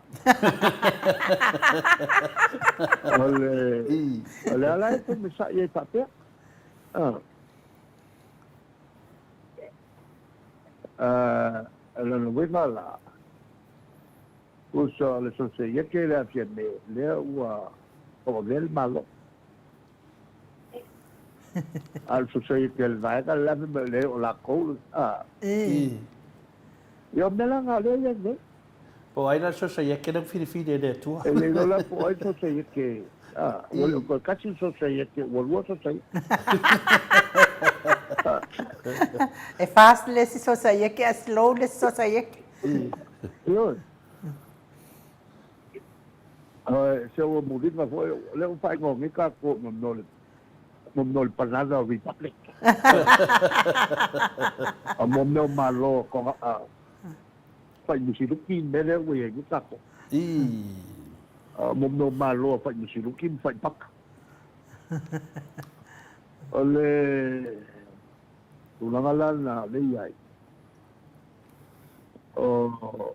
O le, o le a la e femesa'i ai faapea? O lona uiga la, tusa o le sosaiete lea a Fiame, lea ua tauavea le Malo. A o le sosaiete a le vaega le la fai mai, Leai o lakou, a. Ia o mea la na o lea e i ai nei. Po o ai la le sosaiete lea ua filifili e le Atua. E le iloa la po o ai le sosaiete, a, ua le o toe tasi le sosaiete, ua lua sosaiete. E fast le isi sosaiete ae slow le isi sosaiete. Ioe. Se ua muliga foi, o lea ua faaigoa nei tatou mo mea o le, mo mea o le Banana Republic. A mo mea o Malo faimusiluki le mea lea ua i ai nei tatou. A mo mea o Malo faimusiluki ma faipaka. O le tulaga la lena o lea e i ai, o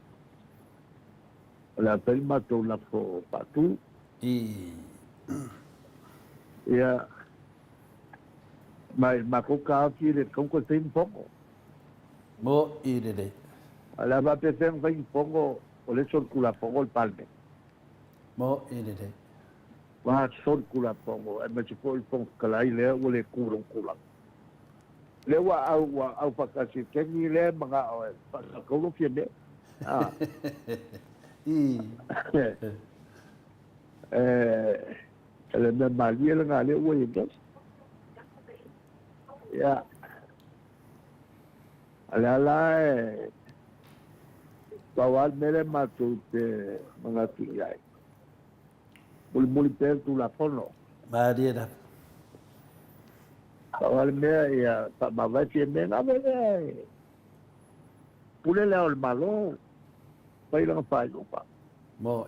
O le a fai le matou lafo faatu. Ia, ma i le matou taofi e le tatau ona toe fai ni fono. Mo'i lelei. A o le a faapefea ona fai ni fono o lea e solitulafono le Palemene? Mo'i lelei. Ua solitulafono aemaise foi le Fofoga Fetalai lea ua le tu i lona tulaga. Lea ua au ua aufaatasi e Kenny lea e manao e faasatau lou Fiamē. A. E le mea malie lena lea ua i ai nei. Ia. A lea la e pau lava le mea lea matou te manatu i ai. Mulimuli pea le Tulafono. Malie lava. Pau lava le mea ia faamavae Fiamē na ave lea e pule le Ao o le Malo, fai lana faaiuga. Moe.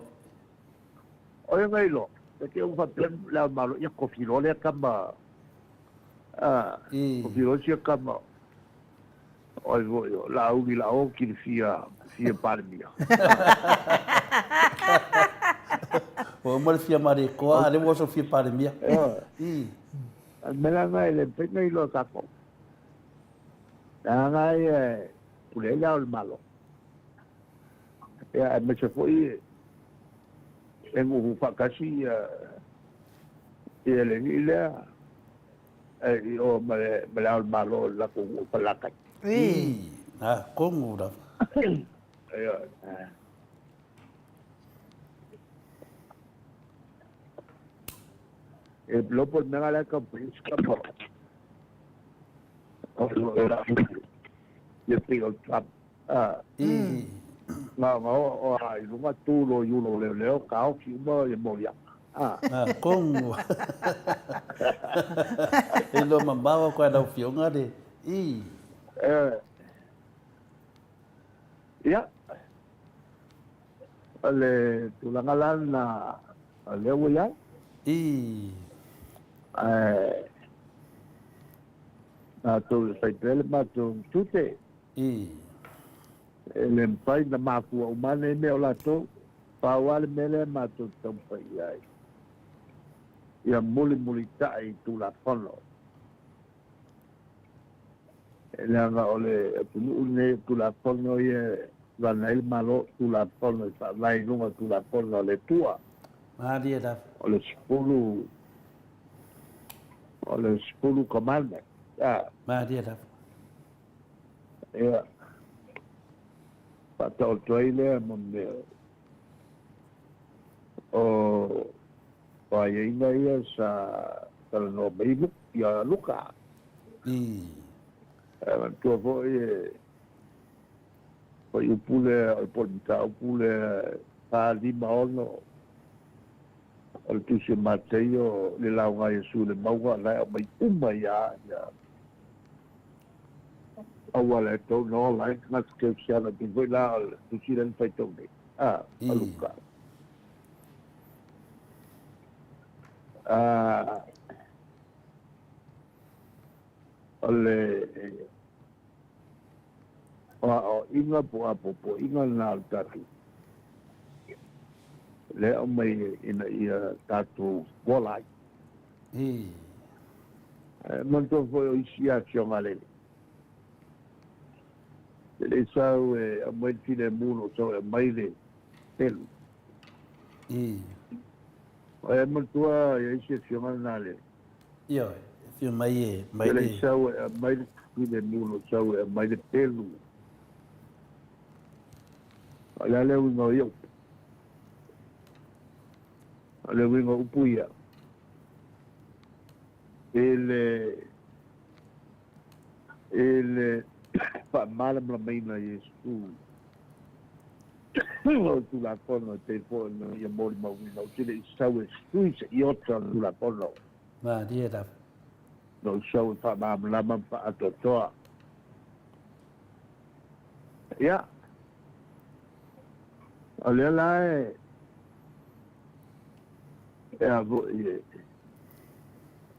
O ia na iloa, e te ua faapea le Ao o le Malo, ia tofi loa lea tama, a, tofi loa sia tama. Oi foi, o Laauli Laoti le fia, fia Palemia. Ua uma le fia Malietoa, a lea ua oso le fia Palemia. Ioe. O le mea la lena e le mafai ona iloa e tatou. Leaga ia e pule ai le Ao o le Malo. Ia aemaise foi e nuu faatasi ia le alii lea. I o ma le Ao o le Malo o le latou nuu o Falelatai. Ii, na kongu lava. Ioe. E lopo le mea lea ka prince ka po. O le la le pei o Trump. Ah. Ii. Nga nga o a i lunga tu lo iulo leo leo ka oki uma e moliaga. Ah. Kongu. E iloa mamao aku ai lau Afioga le ii. Eh. Ia. O le tulaga la lena o lea ua i ai. Ii. Ae matou e fai pea le matou tiute. Ii. E le mafai ona mafua uma nei mea o latou. Pau lava le mea lea matou te taumafai i ai, ia mulimulitai i Tulafono. Leaga o le atunuu lenei o Tulafono ia e vana ai le Malo, Tulafono e faavae i luga o Tulafono a le Atua. Malie lava. O le 10, o le 10 commandment. Malie lava. Ia. Faataoto ai lea ma mea o aiaiga ia sa talanoa mai ia Luka. Ae manatua foi e fuaiupu lea o le po o le mataupu lea 4, 5, 6 o le Tusi o Mataio le lauga a Iesu i le mauga, o la e aumai uma ai lava ia auala e tou na ola ai tagata kerisiano e pei foi la o le tusi lea na faitau nei a a Luka. A o le o aoaiga po o apoapoaiga lena o le tatou lea aumai ina ia tatou ola ai. Ae manatua foi o isi afioga a le Alii, e le i sau e aumai le filemu na o sau e aumai le pelu. Ae manatua ia isi afioga lena a le Alii. Ioe, Afio mai e mai le. E le sau e aumai le filemu na ou sau e aumai le pelu. O le a le uiga o ia upu? O le uiga o upu ia, i le, i le faamalamalamaina e Iesu o le Tulafono e pei foi ona ia molimauina, ou te le i sau e sui se iota o le Tulafono. Malie lava. Na ou sau e faamalamalama ma faaatoatoa. Ia, o lea la e, e a foi e,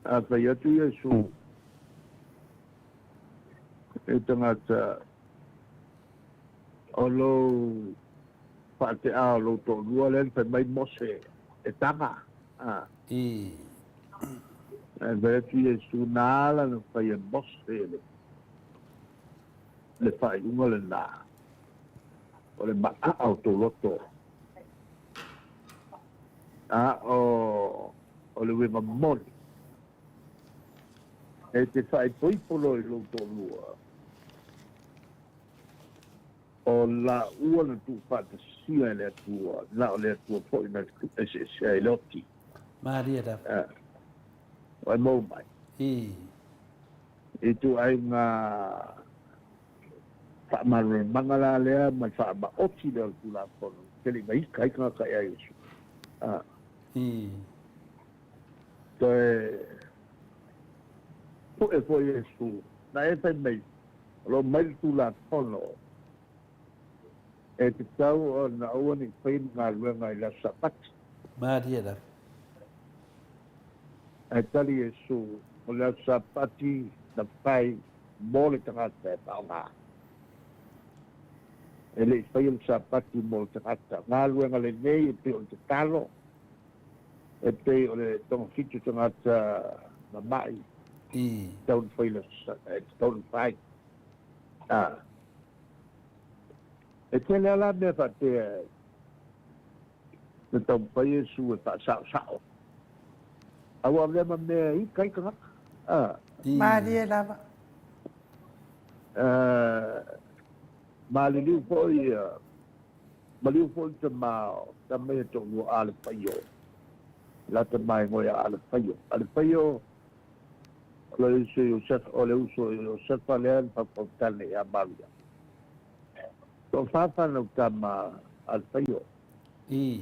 a fai atu Iesu e tagata o lou faate'a o lou toalua lea na fai mai Mose e taga. A. I. Ae fai atu Iesu, na ala na fai e Mose le, le faaiuga lenā, o le maʻaʻa o tou loto, a o, o le uiga moni, e te faaipoipo loa i lou toalua, O laua na tuufaatasia e le Atua, na o le Atua foi na tuueseesea i le oti. Malie lava. Ua e mou mai. I. Ituaiga faamalamalamaga la lea ma le faamaoti lea o le Tulafono, e le i maika ai tagata ia Iesu. I. Toe pue foi Iesu, na e fai mai, O lo o mai le Tulafono e tatau ona aua ne i faia ni galuega i le Aso Sapati. Malie lava. Ae tali Iesu, O le Aso Sapati na fai mo le tagata e faaaoga. E le i faia le Sapati mo le tagata. Galuega lenei e pei o le tatalo, e pei o le togafiti o tagata mama'i. I. Tatau ona fai le e tatau ona fai. A. E tele lava la mea faapea na taumafai Iesu e faasaosao. Aua o lea ma mea e ika ai tagata. A. I. Malie lava. A, maliliu foi ia, maliu foi le tama o tama ia toalua Alefaio. La tama e ngoe a Alefaio. Alefaio O le uso Iosefa, o le uso Iosefa lea na faufautane ia Maria. Toafa fanau tama a Alfaio. I.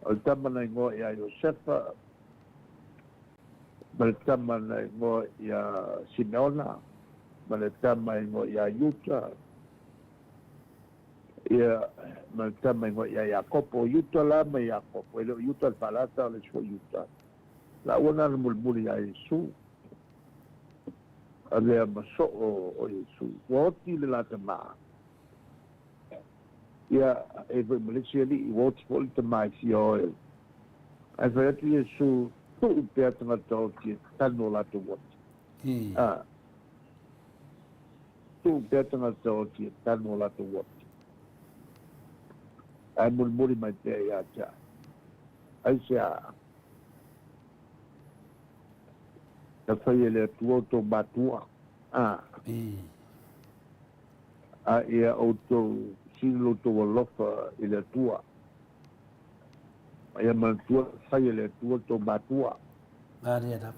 O le tama na ingoa ia Iosefa, ma le tama na ingoa ia Simeona, ma le tama ingoa ia Iuta, ia, ma le tama ingoa ia Iakopo. O Iuta la ma Iakopo, e le o Iuta le faalata, o le isi foi Iuta. Laua na na mulimuli iā Iesu, avea ma soo o Iesu. Ua oti le la tamā. Ia, e foi ma le isi alii, ua oti foi le tamā i fia o e. Ae fai atu Iesu, Tuu pea tagata oti e tanu o latou oti. A. Tuu pea tagata oti e tanu o latou oti. Ae mulimuli mai pea ia te au. Aisea? Na fai e le Atua outou matua, a. A ia outou sili lo outou alofa i le Atua. A ia manatua na fai e le Atua outou matua. Malie lava.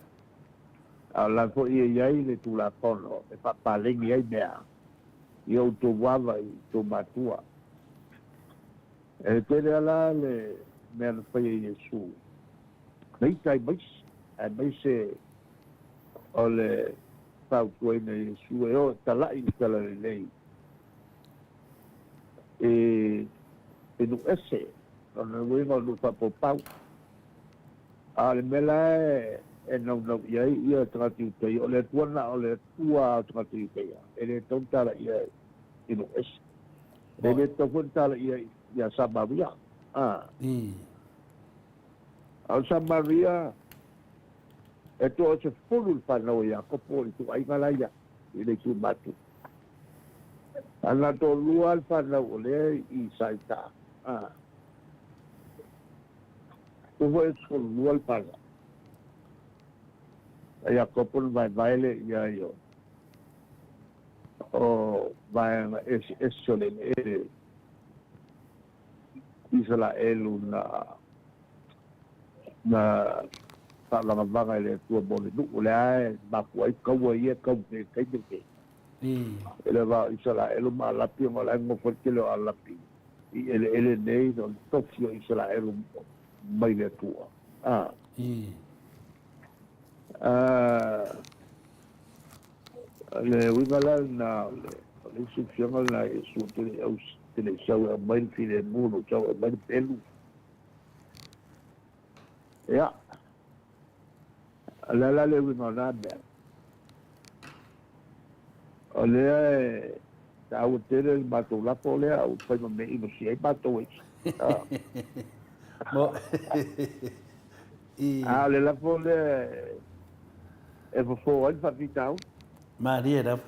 A o la foi e i ai le Tulafono e faapaleni ai mea i outou ava i outou matua. E tele lava la le mea na fai e Iesu, na ita ai ma isi, aemaise o le fautuaina e Iesu e o e talaʻi le Talalelei i i nuu ese, o lona uiga o nuu faapaupau. A o le mea la e naunau i ai ia tagata Iutaia, o le Atua na o le Atua lava o tagata Iutaia, e le tatau ona talaia i nuu ese. E le tatau foi ona talaia ia Samaria. A. A o Samaria, e toasefulu le fanau a Iakopo i ituaiga la ia, i le itu matu. A na toalua lava le fanau o lea i Saita. A. Ua foi e 12 le fanau. A Iakopo ona vaevae lea i ai o o vaega eseese o le eleele Isalaelu na na faalagavaga e le Atua mo le nuu, o lea e mafua ai kaua ia e kau nei i le taimi lenei. I le va o Isalaelu ma Alapi, ona o la e nonofo ai le tele o Alapi i eleele nei, o le tofi o Isalaelu mai le Atua. A. A, le uiga la lena o le, o le isi afioga lena a Iesu te le i ausi, te le i sau e aumai le filemu, o lo o sau e aumai le pelu. Ia, o le a la le uiga o na mea? O lea e taua tele le matou lafo lea ua fai ma mea inosia ai matou e isi. Mo i. A o le lafo lea e fofo ai le faafitauli. Malie lava.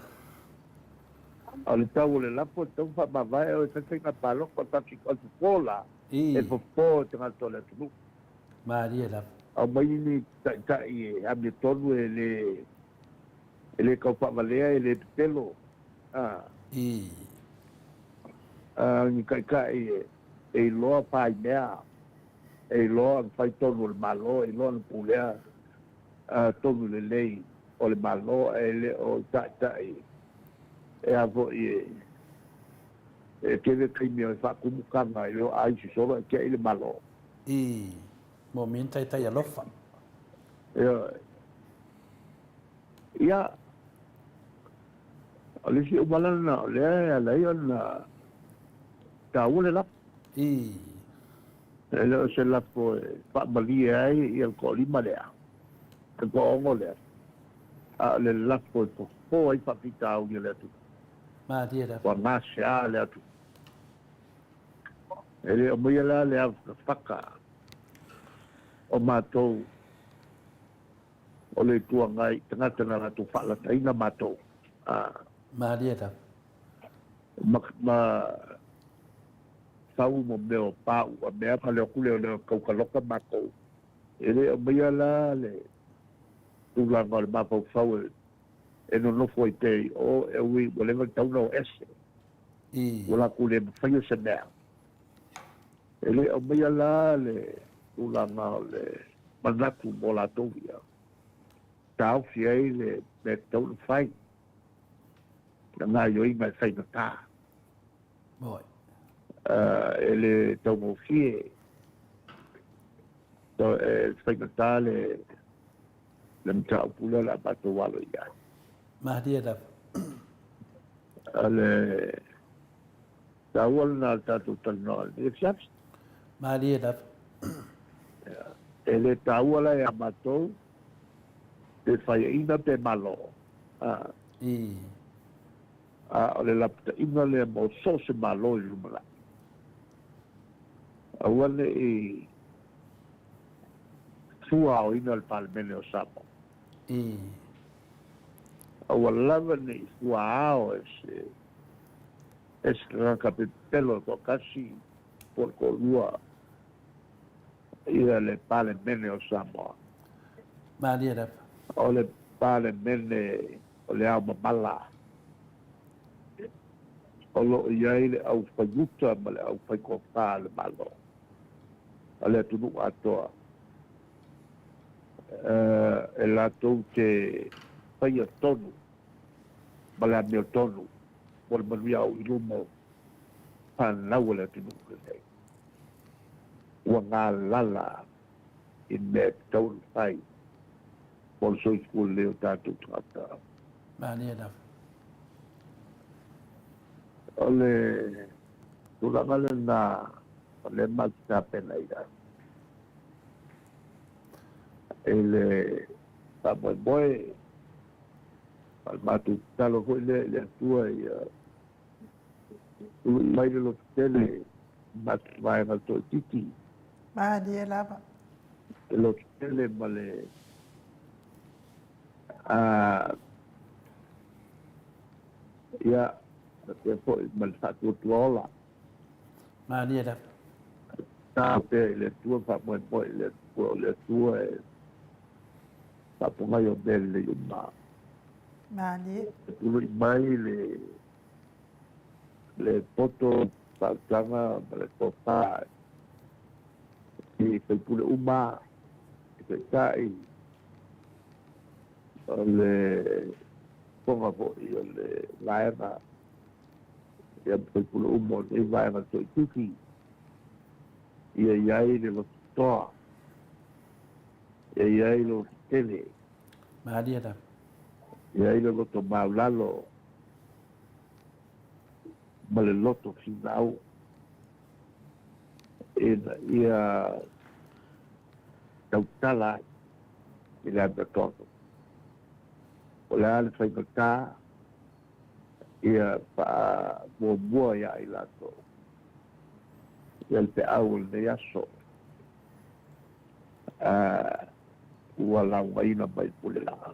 O le tau o le lafo e tatau ona faamavae oe e fai faiga palota, o le fofo la e fofo e tagata o le atunuu. Malie lava. Aumai ni taitai e amiotonu e le e le tau faavalea e le pepelo, a. A ni taitai e e iloa fai mea, e iloa ona fai tonu o le Malo, e iloa ona pulea tonu lelei o le Malo, ae le o taitai e a foi e e tele taimi e faatumu taga i le o aisi solo ae tiai le Malo. I mo min taitai alofa. Ioe. Ia, o le isi uma lena o lea e ala ai ona taua le lafo. E le o se lafo e faamalie ai ia le toalima lea, le toaono lea, a o le lafo e fofo ai faafitauli o le atunuu. Malie lava. Ua gasea le atunuu. E le aumaia la le afatafata o matou o le Itu Agai i tagata na latou faalataina matou. A. Malie lava. Ma, ma sau mo mea o pau a mea ma le atu lea o le kaukaloka matou. E le aumaia la le tulaga o le mafaufau e, e nonofo ai pea i o, e ui ua leva le taula o ese. Ua latou le mafaia se mea. E le aumaia la le tulaga o le manatu mo latou ia taofi ai le mea e tatau ona fai, le gaoioiga e faigata. E le taugofie, e faigata le mataupu lea o le a matou alo i ai. Malie lava. O le taua lena o le tatou talanoa i lenei afiafi. Malie lava. E le taua la ia matou pe faiaina pe malo. A o le lapataiga lea mo so o se malo i le lumanai. Aua ne i fuaoina le Palemene o Samoa. Aua lava ne i fuaao e se e se tagata pepelo e toatasi po o le toalua ia le Palemene o Samoa. Malie lava. O le Palemene o le ao mamala o lo o i ai le aufaiuta ma le aufaitofa a le Malo a le atunuu atoa e latou te faia tonu ma le amiotonu mo le manuia au i luma o fanau a le atunuu lenei. Ua galala i mea e tatau ona fai mo le soifua lelei o tatou tagata. Malie lava. O le tulaga lena o lea matou te tapena i ai i le faamoemoe ma le matou tatalo foi lea i le Atua ia tului mai le lototele i matou vaega toaitiiti. Malie lava. Le lototele ma le a ia faapea foi ma le faatuatua ola. Malie lava. Tatalo pea i le Atua, faamoemoe i le Atua, o le Atua e faapogai o mea lelei uma. Malie. E tului mai le le poto faautaga ma le tofa i faipule uma i taitai o le fofoga foi o le vaega ia ma faipule uma o lenei vaega toaitiiti ia i ai le loto toa, ia i ai le loto tele. Malie lava. Ia i ai le loto maulalo ma le loto finau ina ia tautala ai i le amiotonu. O le a le faigata ia faamuamua ia i latou ia le peau o lenei aso ua laugaina mai le pule laau.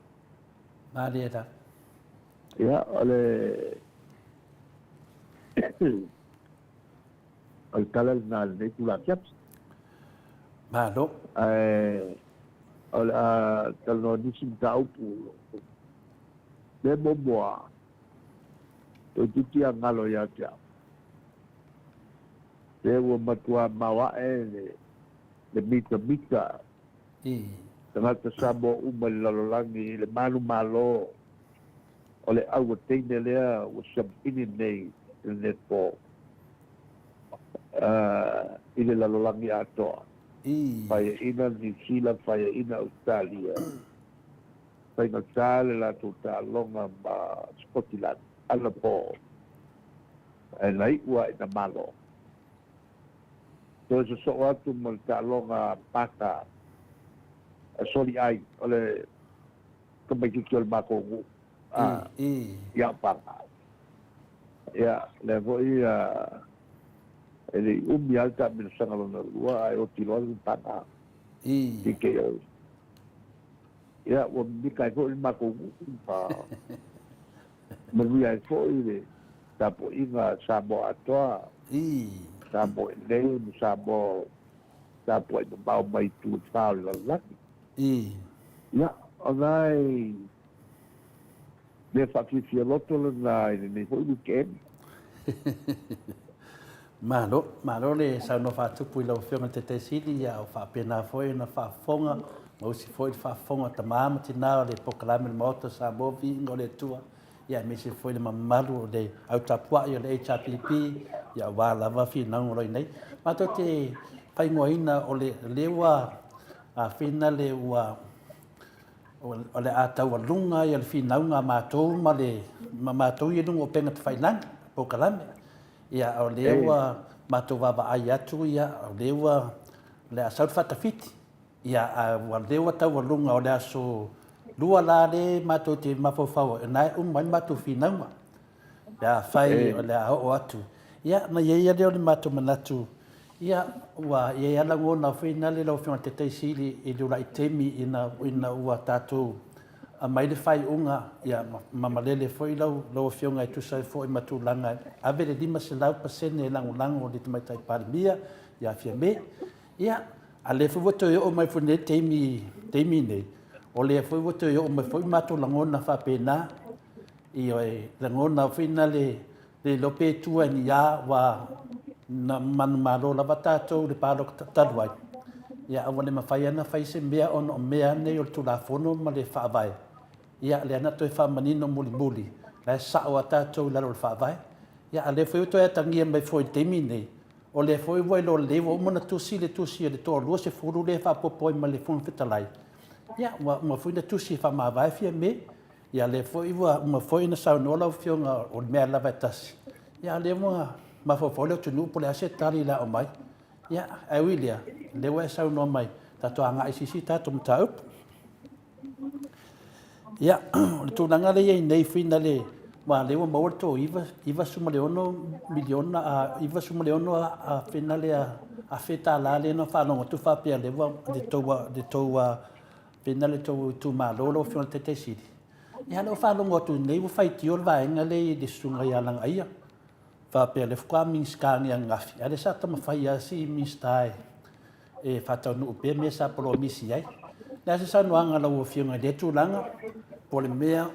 Malie la. Ia, o le o le tala lena i lenei itula afiafi. Malo. Ae o le a talanoa nisi mataupu. Le muamua, toeitiiti a galo ia te au. Lea ua matua maoae le le mitamita tagata Samoa uma i le lalolagi i le manumalo o le aua teine lea ua siamupini nei i le netball i le lalolagi atoa. Faiaina Niu Sila, faiaina Ausetalia, faigata le latou taaloga ma Sikotilani anapo ae na iu lava ina malo. Toe sosoo atu ma le taaloga paka a Soliai, o le tamaitiiti o le matou nuu i Aopaga. Ia, lea foi e le i umi lava le taamilosaga lona lua ae oti loa le paga TKO. Ia, ua mimita ai foi le matou nuu ma manuia ai foi le tapuaiga a Samoa atoa, Samoa i inei ma Samoa tapuai mamao mai itu e fa o le lalolagi. Ia, o nai mea faafiafia loto lena i lenei foi weekend. Malo, malo le saunoa faatupu i lau Afioga i le Taitai Sili, ia o faapena foi ona faafofoga ma usi foi le faafofoga a tama ma tina o le polokalame o le Maota o Samoa, Viiga o le Atua, ia aemaise foi le mamalu o le au tapuai o le HRPP, ia aua lava finauga o lo o i nei. Matou te faaigoaina o le lea ua finale ua o le a taualuga ia le finauga a matou ma le ma matou ia i luga o upega tafailagi, polokalame. Ia o lea ua matou vaavaai atu ia o lea ua o le a sau le faatafiti. Ia a ua lea ua taualuga o le aso Lua la lea matou te mafaufau ai, o lena e uma ai le matou finauga. Pe afai o le a oo atu, ia ona i ai lea o le matou manatu, ia ua i ai lava lagona foi lea lau Afioga i le Taitai Sili i le uluai taimi ina ina ua tatou aumai le faaiuga, ia ma malele foi lau lau Afioga e tusa ai foi ma tulaga e ave le 500% e lagolago i le Tamaitai Palemia ia Fiame. Ia, a lea foi ua toe oo mai foi i lenei taimi, taimi nei, o lea foi ua toe oo mai foi matou lagona faapena. Ioe, lagona foi na le, le iloa pe tua i ni a, ua na manumalo lava tatou i le palota talu ai. Ia, a ua le mafai lava ona fai se mea ona o mea nei o le Tulafono ma le Faavae. Ia, lea na toe faamanino mulimuli, la e sao lava tatou i lalo o le Faavae. Ia, a lea foi ua toe atagia mai foi i le taimi nei, O lea foi ua iloa lelei ua uma ona tusi le tusi a le toa 20 lea e faaopoopo ai ma le Fofoga Fetalai. Ia, ua uma foi ona tusi e faamavae Fiame. Ia, lea foi ua uma foi ona saunoa lau Afioga o le mea lava e tasi. Ia, a o lea ua mafaufau le atunuu po o le a se tali o le a aumai. Ia, ae ui i lea, o lea ua e saunoa mai, tatou agai i se isi tatou mataupu. Ia, o le tulaga lea e i ai nei finale, aua o lea ua maua le tou $96 miliona, $96 finale afe tala lea na faalogo atu faapea o lea ua le tou, le tou finale le tou itumalo lau Afioga i le Taitai Sili. Ia, o lea ua faalogo atu nei ua faitio le vaega lea i le Susuga ia Lagaia, faapea o lea faatoa Minisita nei ananafi, a o lea sa taumafai lava si Minisita e faataunuu pea mea sa polomisi ai. Le a se saunoaga a lau Afioga i lea tulaga, po o le mea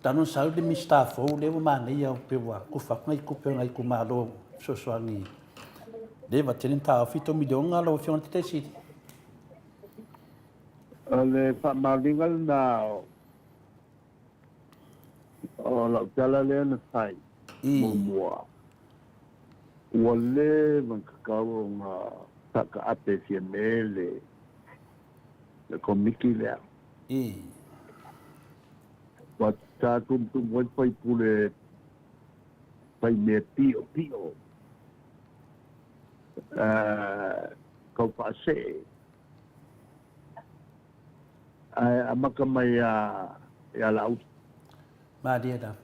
talu ona sau le Minisita fou lea ua manaia pe ua tufa atu nai tupe a nai itumalo fesoasoani leva tele na taofi $7 miliona lau Afioga i le Taitai Sili. O le faamaoniga lena o lau tala lea na fai muamua, ua leva ona tatau ona faataape e Fiame le Komiti lea. Ua sa tumutumu ai le faipule fai mea piopio tau faasee ae amata mai ia Laauli. Malie lava.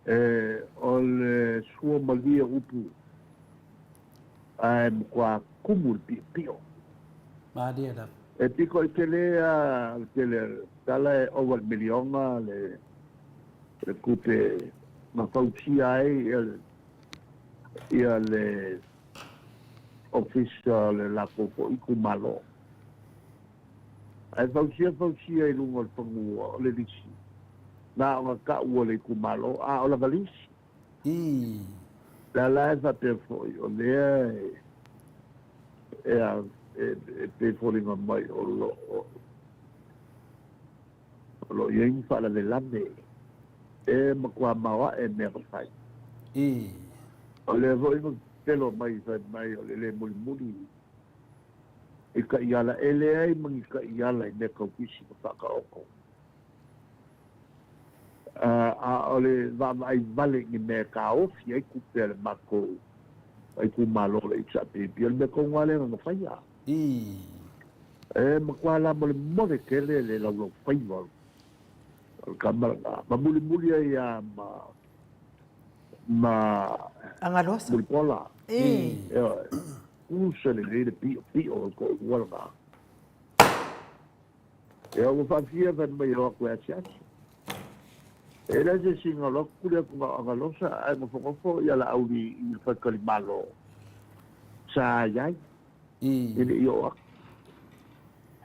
E, o le sua malie upu ae matua tumu le piopio. Malie lava. E piko i tele a le tele tala e ova le miliona le le tupe na fausia ai ia le ia le ofisa o le latou foi itumalo. Ae fausia fausia i luga o le fanua o le lisi, na ona tau o le itumalo, a o lana lisi. Le a la e faapea foi, o lea e, e, e pei e foliga mai o lo o, o lo o i ai ni faalavelave e matua maoae mea na fai. O lea foi na pelo mai fai mai o le le mulimuli i taiala, e leai ma ni taiala i mea tau pisi ma faataoto. A o le vaavaai vale i ni mea e taofi ai tupe a le matou itumalo o le HRPP, o le mea tonu lava lea na faia. E matua lamolemole tele le laulaufaiva o le tama lena, ma mulimuli ai lava ma ma Agalosa. Mulipola. Ioe. Usa lelei le piopio o le toalua lena. Ia ua faafia fai mai e o atu e asiasi. E leai se isi na alu atu tuli atu na o Agalosa ae nofonofo ia Laauli i le faletalimalo sa i ai e le i oo atu.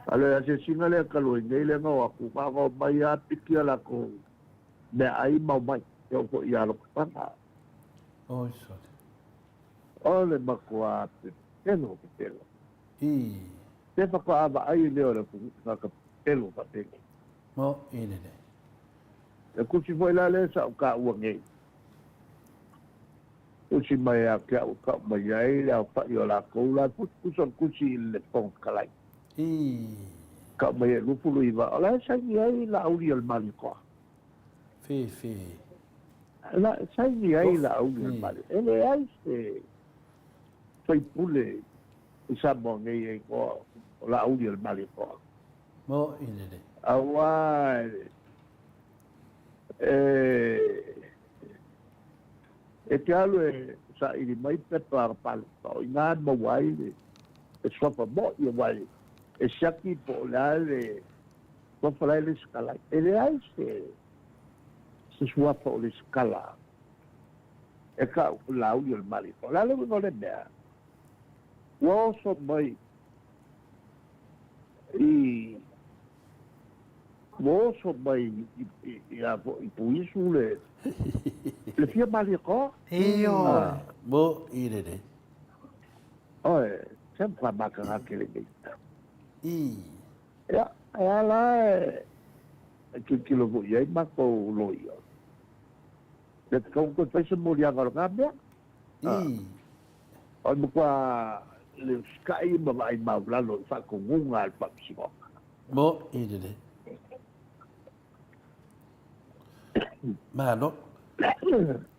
A o le asiasiga lea talu ai nei lea na o atu, na ona omai lava piki a latou meaai ma omai, e oo foi ia Lotofaga. Oi sole. O le matua pepelo pepelo. Pe faatoa vaai lea o le atunuu i tagata pepelo faapenei. Mo i lelei. E tusi foi la lea sa ou taua nei. Tusi mai ia te au e tau mai ai le aofai o latou la tusa o le tusi i le Fofoga Fetalai. Tau mai e 29, o la e saini ai Laauli o le Malietoa. Fefe. La e saini ai Laauli o le Malietoa. E leai se faipule i Samoa nei e igoa o Laauli o le Malietoa. Mo i lelei. Aua e e te alu e saili mai pepa a palota, o i ina e maua ai le suafa mo'i, aua e siaki po o le a le suafa la e lesitala ai. E leai se se suafa o lesitala e tau o Laauli o le Malietoa. O le a le uiga o lea mea? Ua oso mai i ua oso mai i a foi i Puisu le le fia Malietoa. Ioe. Mo i lelei. Oe, se whakamātanga tele nei. I. Ia, e a la e tilotilo foi i ai matou loia. Ia tatau ona toe fai se moliaga o lena mea. I. O le matua le usitai ma vaai maulalo i faatonuga a le Faamasinoga. Mo i lelei. Malo.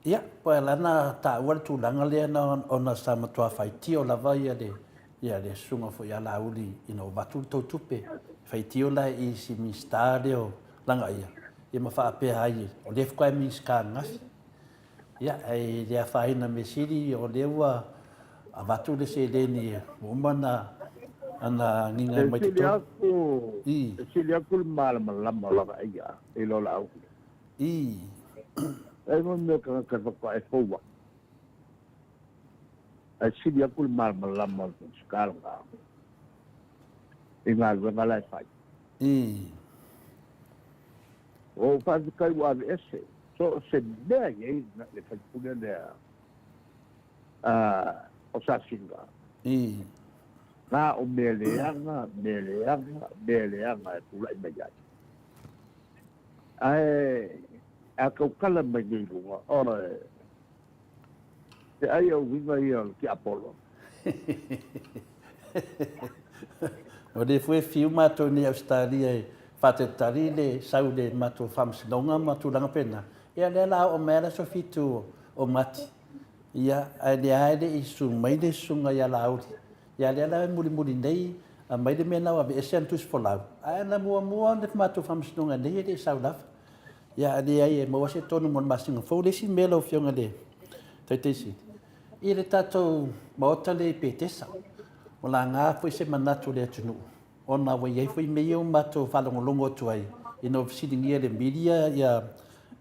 Ia, pua la na taua le tulaga lea na ona sa matua faitio lava ia le ia le susuga foi ia Laauli ina ua avatu le tou tupe. Faitio la i si Minisita lea o Lagaia, ia ma faapea ai, o lea faatoa e Minisita ananafi. Ia, e le afaina mea sili o lea ua avatu le seleni ua uma ona ana agiga mai totonu. I. E sili atu le malamalama o Lagaia i lo Laauli. I. E mo mea tagata faatoa e fou ai. Ae sili atu le malamalama o le Minisita lena. i galuega la e fai. Ua ou faafetai ua aveese so o se mea e i ai le faipule lea o Sasina. Na o mea leaga, mea leaga, mea leaga e tulai mai ai. Ae a tautala mai nei i luga, oe, te ai au uiga ia o le tiapolo. O lea foi e fiu matou nei Ausetalia e faatalitali le sau i le matou faamasinoga ma tulaga pena. Ia lea la oo mai lava le aso 7 o Mati. Ia ae lea lava e le i susu mai le susuga ia Laauli. Ia lea la e mulimuli nei aumai le mea lena ua aveese ana tusi folau. Ae na muamua le matou faamasinoga nei e le i sau lava. Ia ae leai e maua se tonu mo le masina fou. Le isi mea lau Afioga i le Taitaisili, i le tatou Maota lea i Petesa, ua laga foi se manatu o le atunuu, ona ua i ai foi mea ia ua matou faalogologo atu ai ina ua fesiligia e le media ia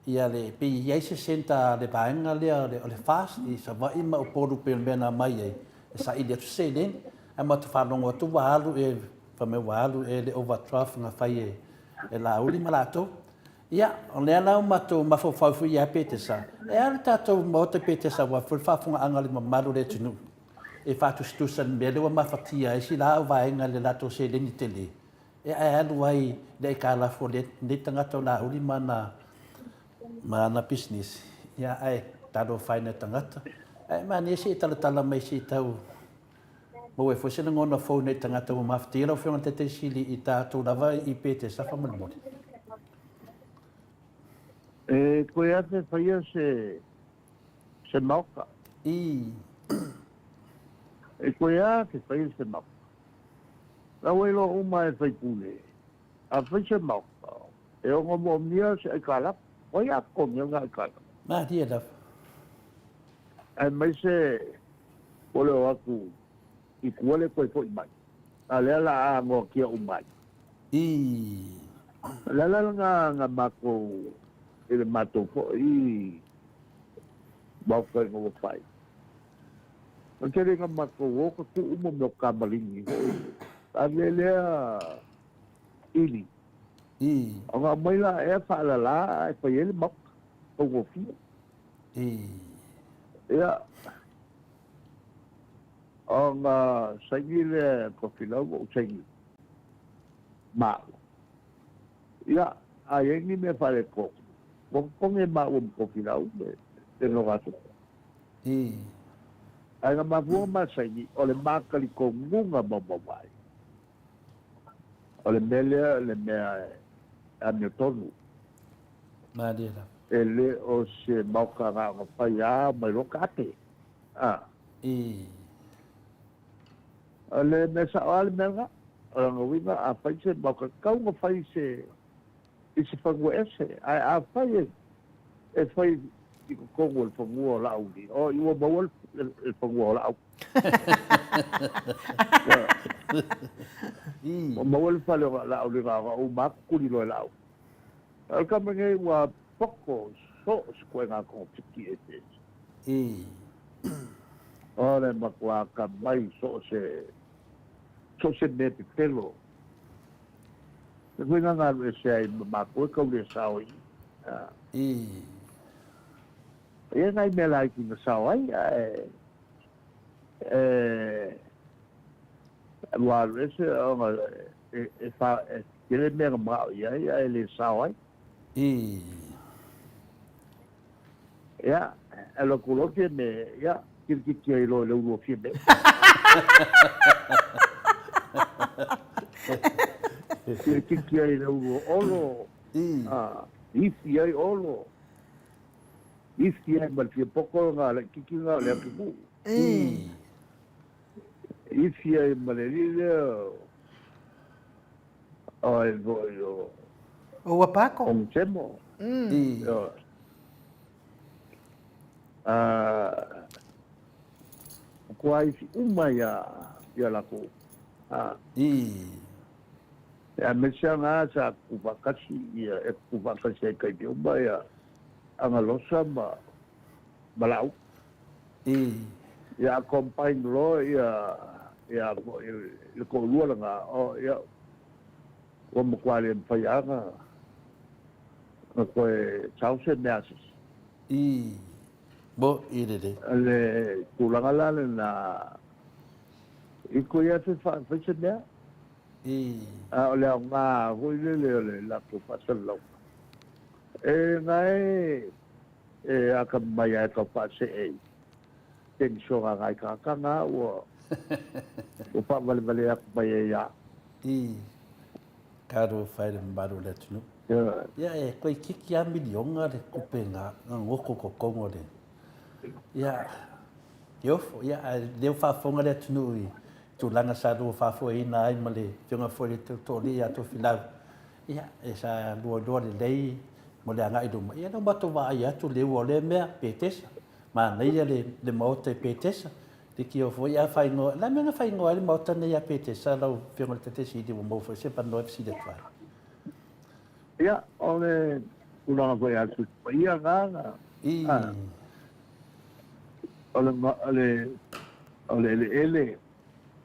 ia le pe i ai se centre a le vaega lea o le FAST i Savaii ma Upolu pei o le mea na aumai ai e saili atu se seleni. Ae matou faalogo atu ua alu ea fai mai ua alu ea le overdraft na fai e Laauli ma latou. Ia, o lea la ua matou mafaufau foi ia Petesa, e a le tatou Maota i Petesa aua foi le faafofogaaga a le mamalu o le atunuu e faatusatusa i le mea lea ua mafatia ai si la vaega i le latou seleni tele e ae alu ai le aitalafu a lenei tagata o Laauli ma ana ma ana pisinisi, ia ae talofa ai nai tagata. Ae manaia se i talatala mai se i tau maua ai foi se lagona fou i nai tagata ua mafatia lau Afioga i le Taitai Sili i tatou lava i Petesa faamolemole. E toe afe faia se se maoka. I. E toe afe faia se maoka. La ua iloa uma e faipule, a fai se maoka, e ono moomia se aikalafu. O ai a totogi ai lena aikalafu? Malie lava. Aemaise o le o atu i tua le toe foi mai, a o lea la a anoatia uma ai. I. O le ala lena na matou, i le matou foi maoka ina ua fai. O le tele ina matou o ka tuu uma mea o kamalini foi. A mea lea ili. I. Ona aumai la ea faalala ae fai ai le maoka, taugofie. I. Ia, ona saini lea e Tofilau ua ou saini ma au. Ia, a i ai ni mea faaletonu, ua totogi e maua ma Tofilau le nogatupe. I. Ae na mafua ona ma saini, o le ma talitonuga maumau ai. O le mea lea o le mea e amiotonu. Malie lava. E le o se maoka na ona fai lava mai loa taape. A. I. O le mea sao lava le mea lena. O lona uiga a fai se maoka, tatau ona fai se i se fanua ese. Ae a fai e fai i totonu o le fanua o Laauli, o ua maua le fanua o Laauli. Ua maua le fale o Laauli na ona uma atu tuli loa e Laauli. A o le tama nei ua poto so o se koena togafiti eseese. O le matua atamai so o se so o se mea pepelo. E foi na galu ese ai ma matou e tau le sao i i. E i ai nai mea laiti na sao ai ae e ua alu ese ona e fa e tele mea na manao i ai ae le sao ai. I. Ia, e alu atu loa Fiame, ia, kilikiti ai loa i le ulu o Fiame. Kilikiti ai i le ulu o Olo, ifi ai Olo, ifi ai ma le fiapoto na laititi na o le atunuu. Ifi ai ma le alii lea o ai foi o O ua pako. O Mutemo. Ioe. Kua ifi uma ia ia latou. Aemaise lava sa tutufaatasi ia e tutufaatasi ai taimi uma ia Agalosa ma ma Laauli. Ia a combine loa ia ia foi le toalua lena, o ia. Ua matua le mafai lava ona toe sao se mea a se isi. I mo i lelei. O le tulaga la lena, i koe ia fe fai se mea. I. A o le aoga foi lele o le latou faasalalauga, e na e e atamamai lava e tau faasee i penisiona a nai tagata na ua ua faavalevale atu mai ai lava. I. Talofa e le mamalu o le atunuu. Ia e toeitiiti lava miliona le tupe na goto i totonu o le ia e ofo ia ae lea ua faafofoga le atunuu i tulaga sa lua faafoeina ai ma le afioga foi i le Tootooalii ia Tofilau. Ia e sa lua iloa lelei mo le agai i luma. Ia lea ua matou vaai atu le ua o lea mea Petesa. Manaia le maota i Petesa. Leitio foi a faaigoa, o le a le mea na faaigoa ai le Maota lenei ia Petesa lau Afioga i le Taitai Sili ua maua foi se avanoa e fesili atu ai? Ia, o le tulaga foi a le Tusi Paia lena na, I. o le, o le, o le eleele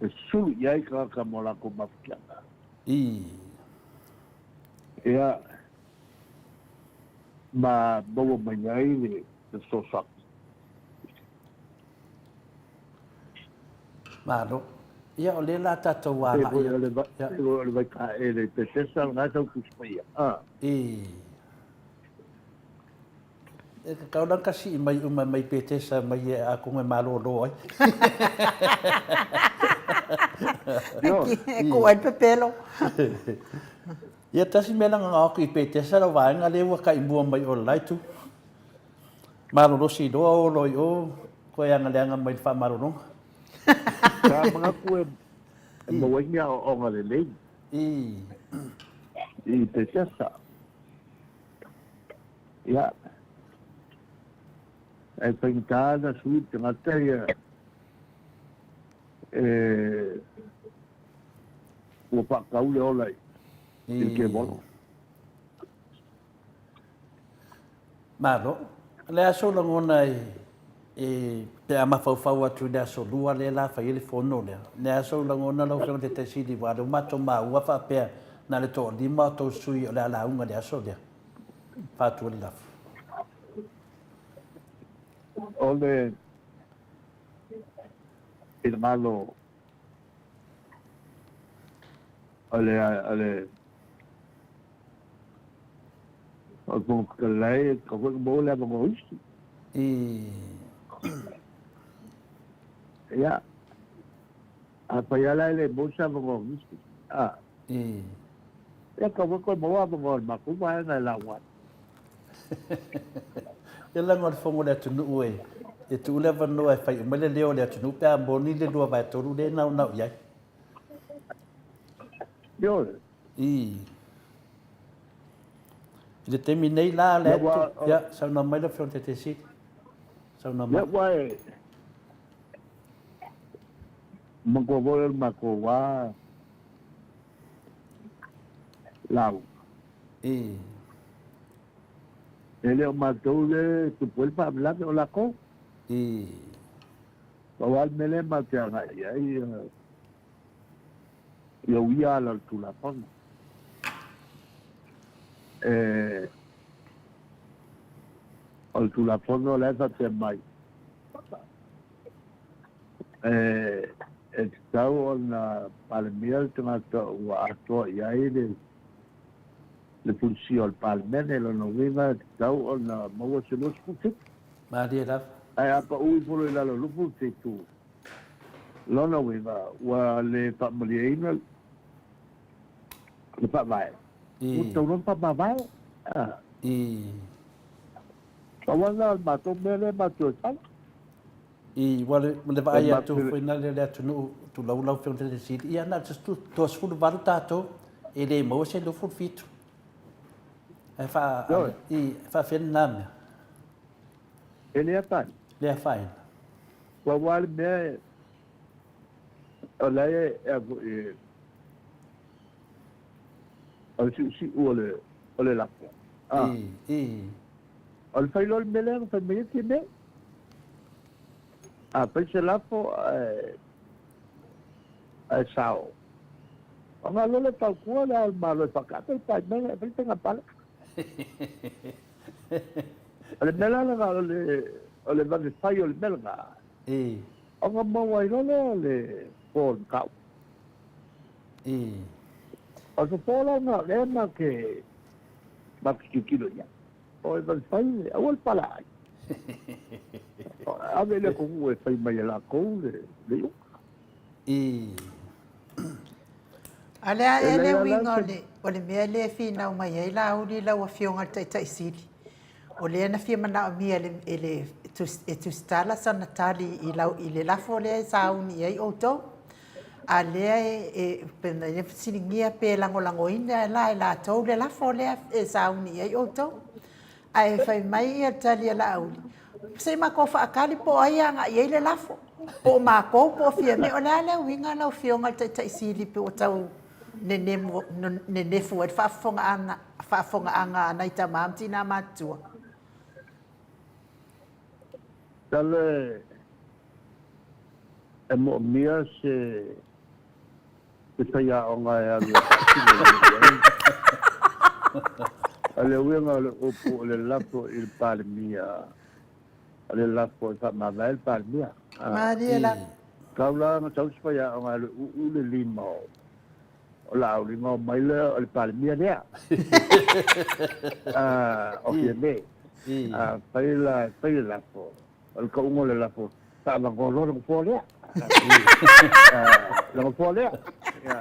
e sulu i ai tagata mo latou mafatiaga. I. Ia, ma maua mai ai le fesoasoani. Malo. Ia, o lea la tatou agai atu. Ia. Pei foi o le Vaitaele i Petesa, lena e tau tusi mai ia. I. E tatau la ona sii mai uma mai Petesa mai e atonu e malolo ai. E kuu ai le pepelo. Ia, tasi mea na gagao atu i Petesa lau vaega lea ua taimua mai o le la itu. Malolosi loa o loa i o, toe agaleaga mai i le faamalologa. Sa manatu e maua ai ni aoaoga lelei i Petesa. Ia, e faigata ona sui le tagata ia e ua faatau le ola i le tievolo. Malo. O le a sou lagona e pe a mafaufau atu i le aso Lua lea la fai ai le fono lea. O le a sou lagona lau Afioga i le Taitai Sili aua o lea ua matou maua faapea na o le toalima o tou sui o le a lauga i le aso lea. Faatu ai le lafo. O le finagalo o le o le o le Fofoga Fetalai, e tatau foi ona maua le avanoa o isi. Ia, afai lava la e le maua se avanoa o nisi, a, ia, e tatau foi ona toe maua avanoa o le matou vaega e lauga ai. Ia leaga o le fono a le atunuu e tuu le avanoa e fai uma le leo o le atunuu pe a moni le 2/3 lea e naunau i ai. Ioe. I le taimi nei la, lea e ia, saunoa mai lau Afioga i le Taitai Sili. Saunoa mai. Ia, ua e manatua foi o le matou wā lauga. I. E le o matou le tupu ai le faalavelave, o lakou. I. Pau lava le mea lea matou te agai i ai, ia uia ala o le Tulafono. E, o le Tulafono la e faapea mai, e, e tatau ona Palemia le tagata ua atoa i ai le le fulisia o le Palemene, lona uiga e tatau ona maua se 27. Malie lava. Ae a pau ifo loa i lalo o le 27, lona uiga ua le faamalieina le faavae. Ua tatau loa ona faamavae. Pau lava lena o le matou mea lea matou e fai. I, ua le, le vaai atu foi na le atunuu, tulou lau Afioga i le Sili, ia na o se 28 tatou, e le maua se 27. Ae faa, i, faafefea lena mea? E le afaina. Le afaina. Pau lava le mea, o la e, e, o le siusiu o le, o le lafo. I, i. O le fai loa le mea lea na fai mai ai Fiamē. A fai se lafo ae, ae sao. Ona alu le tautua le Ao o le Malo e faakaape le Palemene e fai le faiga palota. O le mea la lena o le o le vave fai o le mea lena, ona maua ai loa lea o le fofo o le mataupu. O le fofo la lena o lea ma te ma te tilotilo i ai. O e vave fai, aua le palaai. Ave i le atunuu e fai mai e latou le iuga. A le a ea le uiga o le mea lea e finau mai ai Laauli lau Afioga i le Taitai Sili? O lea na fia manaomia e le e Tusitala sana tali i lau i le lafo lea e sauni i ai outou. A lea e e fesiligia pe lagolagoina la e latou le lafo lea e sauni i ai outou. Ae fai mai ia le tali a Laauli, se i matou faatali po o ai e agai i ai le lafo, po o matou po o Fiame. O le a le uiga lau Afioga i le Taitai Sili pe ua tau nenefu ai le faafofogaaga a nai tama ma tina matutua? Masalo e moomia se se faiaoga e alu e faatino i ai. O le uiga o le upu o le lafo i le Palemia, o le lafo e faamavae le Palemia. Malie lava. Tau la na sau se faiaoga e alu e uu le lima o Laauli ona omai lea o le Palemia lea. O Fiame. Fai la, fai le lafo. O le tauga o le lafo, faavanoa loa le nofoa lea. Le nofoa lea. Ia,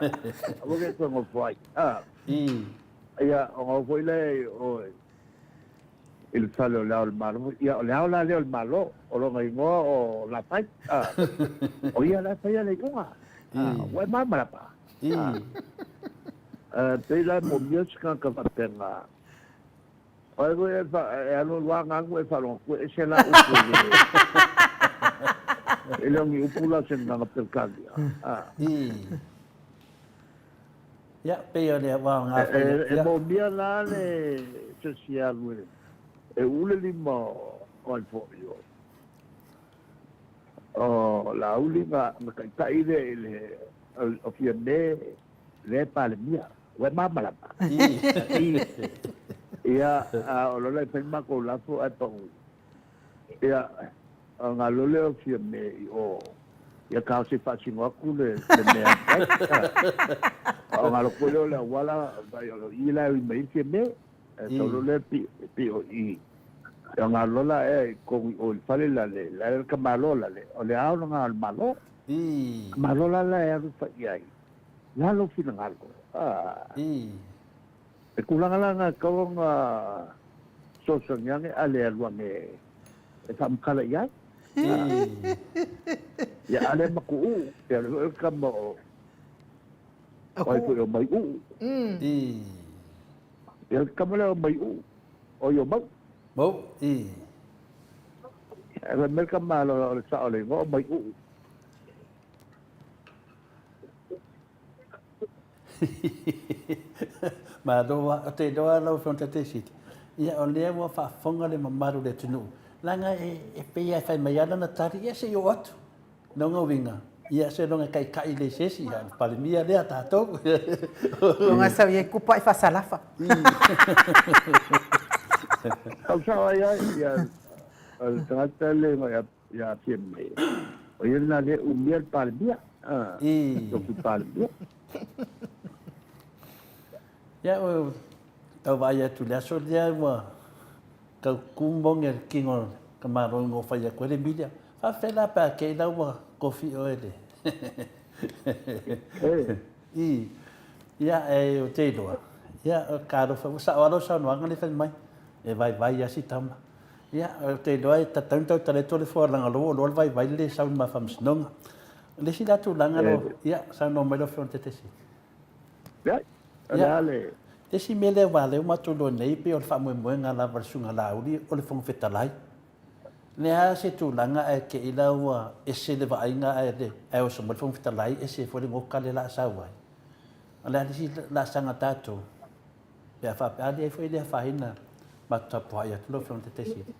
aua le toe nofo ai. Ia, ona oo foi lea i o i le fale o Le Ao o le Malo. Ia, o Le Ao la lea o le Malo, o lona igoa o Lafai. O ia la e faia le iuga. Ua e malamalama. E pei la e moomia se tagata faapena. O ai foi e alu alu lava ganu e faalogo atu e ese la upu e le e le o ni upu la o se gagana Peretania. Ia, pei o le aua o ngā whai. E moomia la le se isi e alu e uu le lima o ai foi o o Laauli na taitai lea i le o Fiame lea e Palemia. Ua e malamalama. Ia, a o lola e fai le matou lafo ae pau. Ia, ona alu lea o Fiame i o, ia tau se i faasino atu le mea atu ai. Ona alu atu lea o le auala, vaai o i la e ui mai ai Fiame. Ae tau loa lea pei o i. Ia ona alu loa la ea i totonu i o i le fale la le, la le tamaloa la le, o le ao lena o le Malo. Malo la la e alu fai i ai. Le a lou finagalo? E tulaga la na e tatau ona fesoasoani ane a le alu ane e faamatala i ai. Ia a le matuuu, e alu foi le tama o o ai foi o Maiuu. Ia le tama lea o Maiuu, o i o Mau. Mau, E fai mai le tama o le sao o le igoa o Maiuu. Malo lava, ou te iloa lau Afioga i le Taitai Sili, ia o lea ua faafofoga le mamalu o le atunuu, leaga e pei lava e fai mai lava lana tali, ia se i oo atu. Lona uiga, ia seiloga e taitai lea i se isi, a o le Palemia lea a tatou. Loga sau i ai kupa i faasalafa. Tau sao ai ai ia le tagata le ia Fiame. O ia lena lea e umia le Palemia. Tofi Palemia. Ia, o tau vaai atu i le aso lea ua tau kumogi le kino o le Malo ina ua fai atu ai le milia. Faafefea la pe a kei la ua tofi oe le I. Ia, e o te iloa. Ia, o ka alofa, ua sao lava lau saunoaga lea e fai mai, e vaivai lava si tama. Ia, ou te iloa e tatau ona tautala atu le foa leaga o lea ua iloa le vaivai le sau i le ma faamasinoga. O le isi la tulaga lau, ia, saunoa mai lau Afioga i le Taitaifono. Leai, o le a le... Le isi mea lea aua o lea ua matou iloa nei pei o le faamoemoega lava o le Susuga Laauli o le Fofoga Fetalai. O le a se tulaga ae te i la ua ese le vaaiga ae ae oso mai le Fofoga Fetalai ese foi le goka lea o le a sau ai. O le a le isi laasaga a tatou? Pe a faapea, a leai foi e le afaina, matou tapuai atu lau Afioga i le Taitai Sili.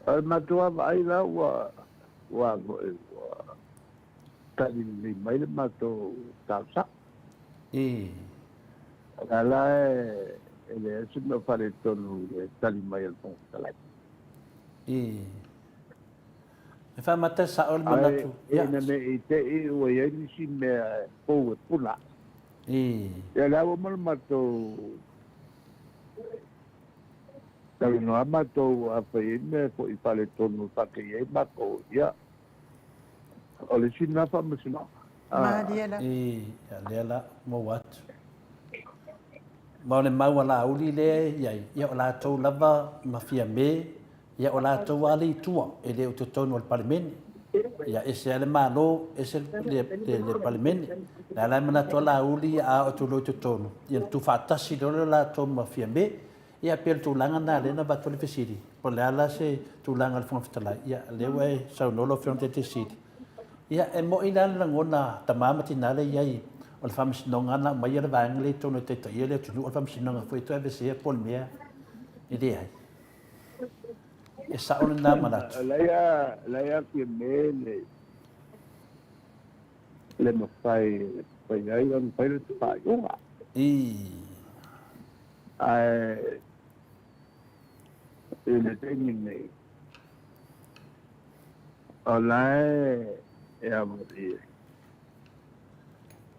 O le matou vaavaai la ua ua foi ua tali lelei mai le matou talosaga. Ii. O la la e leai se mea o faaletonu i le tali mai a le Fofoga Fetalai. Ii. E faamata sao le manatu. Ae ina ne i te i ua i ai nisi mea fou e puna. Ii. Ia o lea ua uma le matou talanoa matou afai e i ai mea foi faaletonu e faatei ai matou, ia o le isi lena faamasinoga. Malie la. Ii, ia lea la maua atu. Ma o le mau a Laauli lea e i ai, ia o latou lava ma Fiame, ia o latou lava le i tua, e le o totonu o le Palemene. Ia ese lava le Malo, ese le, le, le Palemene. O le a la e manatu lava Laauli a oo atu loa i totonu, ia ona tuufaatasi loa lea o latou ma Fiame. Ia pei o le tulaga lena lea na avatu ai le fesili, po o le a la se tulaga o le Fofoga Fetalai, ia lea ua e saunoa lau Afioga i le Taitai Sili. Ia, e moni la le lagona a tama ma tina lea e i ai, o le Faamasinoga na aumaia le vaega lea i totonu e taitaia le atunuu, o le Faamasinoga foi e toe aveesea po o le mea e leai. E sao lena manatu. O la e Fiame le le mafai e fai ai ona fai le faaiuga. Ii. Ae i le taimi nei, o la e amalie,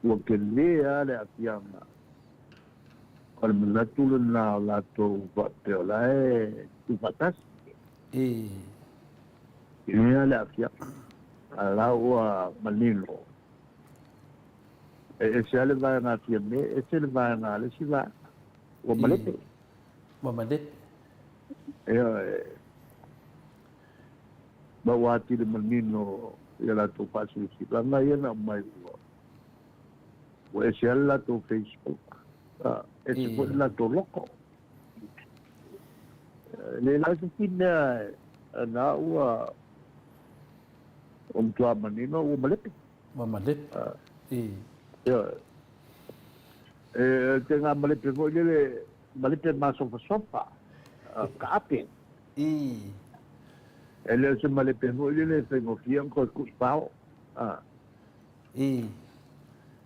ua tele lava le aafiaga o le manatu lena o latou faapea o la e tuufaatasi. Ii. Tele lava le aafiaga, a o la ua manino, e ese lava le vaega a Fiame, ese le vaega a le isi vaega. Ua malepe. Ua malepe. Ioe. Ma ua atili manino i a latou faasilasilaga ia na aumai ua ua ese lava le latou Facebook, ese foi le latou loko. E le la se isi mea na ua ua matua manino ua malepe. Ua malepe. I. Ioe. E te ngā malepe foi lele, malepe masofasofa, kaape. I. E le o se malepe foi lele e faigofie ona toe tuipao. I.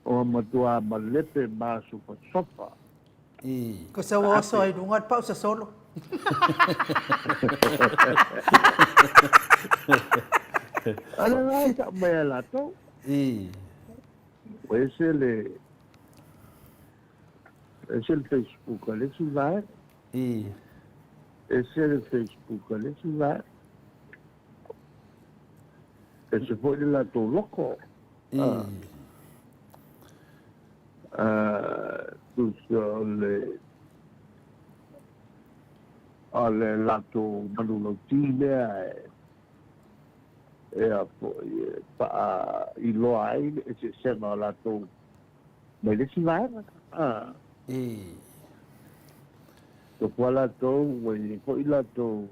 Ua matua malepe masofasofa. I. Ko sa ua oso ai luga le pau sasolo. A le la e tau mai a latou. I. Ua ese le ese le Facebook a le isi vaega. I. Ese le Facebook a le isi vaega. Ese foi le latou loko. I. Tusa o le o le latou manulauti lea e e a foi e faailoa ai le eseesega o latou mai le isi vaega. I. Tofu lava latou ua i ai foi latou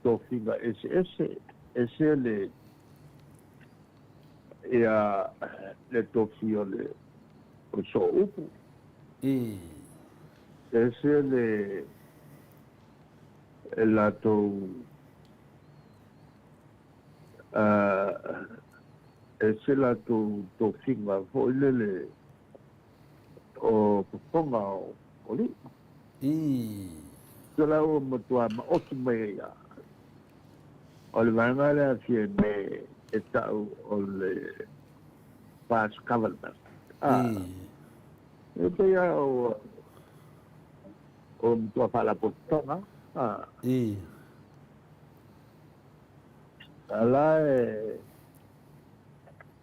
tofiga eseese, ese le ia le tofi o le sooupu. I. Ese le latou ese latou tofiga foi lele o fofoga o alii. I. So la ua matua maoti mai ai lava. O le vaega lea Fiame e tau o le Past Government. E pei lava ua matua faalapotopotoga. A la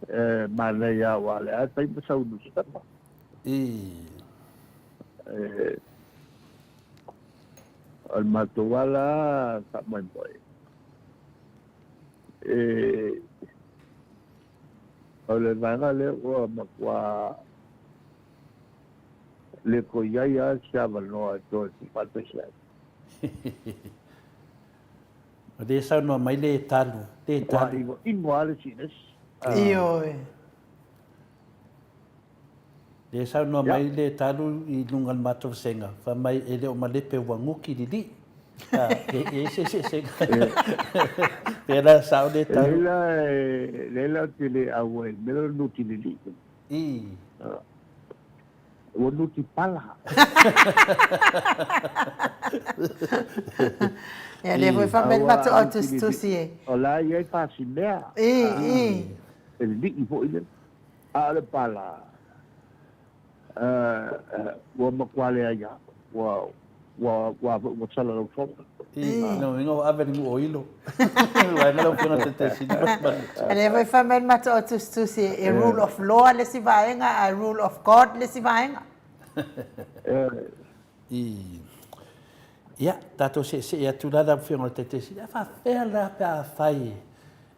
e manaia aua o lea e fai ma sau newspaper. O le matou ala faamoemoe, e, o le vaega lea ua matua le toe i ai lava se avanoa e toe tuufaatasi ai. O lea e saunoa mai le talu, le talu. Ua inoino lava le sinesi. Ioe. Lea saunoa mai le talu i luga o le matou vasega, fai mai e le o malepe ua guki lili. E i ai se eseesega. Pea la sao le talu. Leai la, leai la ou te le auai i le mea lea o le nuti lili. I. Ua nutipala. Ia lea foi fai mai le matou au tusitusi e. O la e i ai pasimea. I, i. E lii foi lea. A o le pala, ua matua leai lava. Ua, ua, ua, ua salalau solo. I, lona uiga ua ave i le nuu o Ilo. Vaega lau Afioga Taitaisini ma le A lea foi fai mai le matou au tusitusi e rule of law le isi vaega ae rule of God le isi vaega. I, ia, tatou seesee atu la lau Afioga i le Taitaisini, a faapefea la pe afai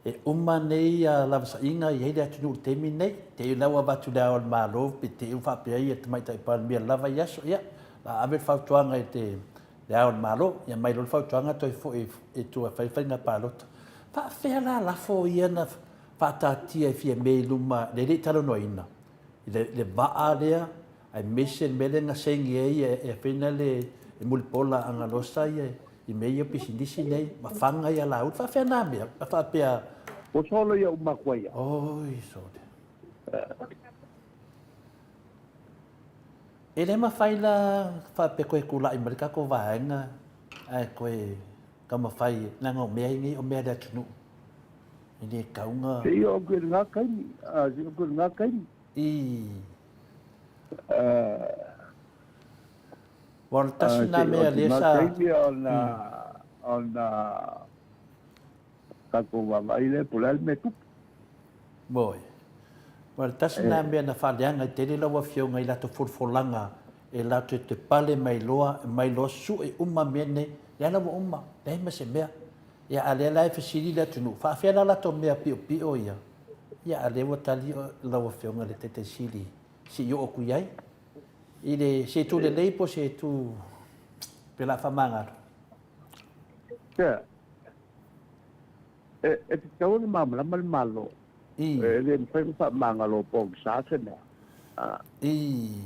E uma nei lavasaiga i ai le atunuu i le taimi lenei. Te i la ua avatu i le Ao o le Malo pe te i ua faapea ia Tamaitai Palemia lava i aso, ia, la ave le fautuaga i te le Ao o le Malo, ia aumai loa le fautuaga toe foi i tua e fai faiga palota. Faafefea la lafo ia na faataatia e Fiame i luma le le i talanoaina i le vaa lea aemaise le mea lea na saini ai e Afena le Mulipola Agalosa ia i mea ia o pisinisi nei ma faga ia Laauli. Faafefea na mea? A faapea. Ua solo ia uma atu ai. Oi, sole. E le mafai la faapea koe tulai mai le tatou vaega ae koe taumafai leaga o mea nei o mea a le atunuu. E le tatau ona. Se i oo atu i lena taimi, se i oo atu i lena taimi. I. Ua o le tasi lena mea lea sa. Taimi ona ona tatou vaavaai lea po o le a le mea e tupu. Oi. Ua o le tasi lena mea na faaleaga ai tele lau Afioga i latou folafolaga e latou te pale mai loa, mai loa sue uma mea nei. Lea la ua uma, leai ma se mea. Ia a lea la e fesili le atunuu, faafefea la latou mea piopio ia? Ia a lea ua tali lau Afioga i le Taitai Sili se i oo atu i ai. I le, se itu lelei po o se itu pe la faamagalo? Tea, e, e tatau ona malamalama le Malo. I. E le mafai ona faamagalo pogisa se mea. I.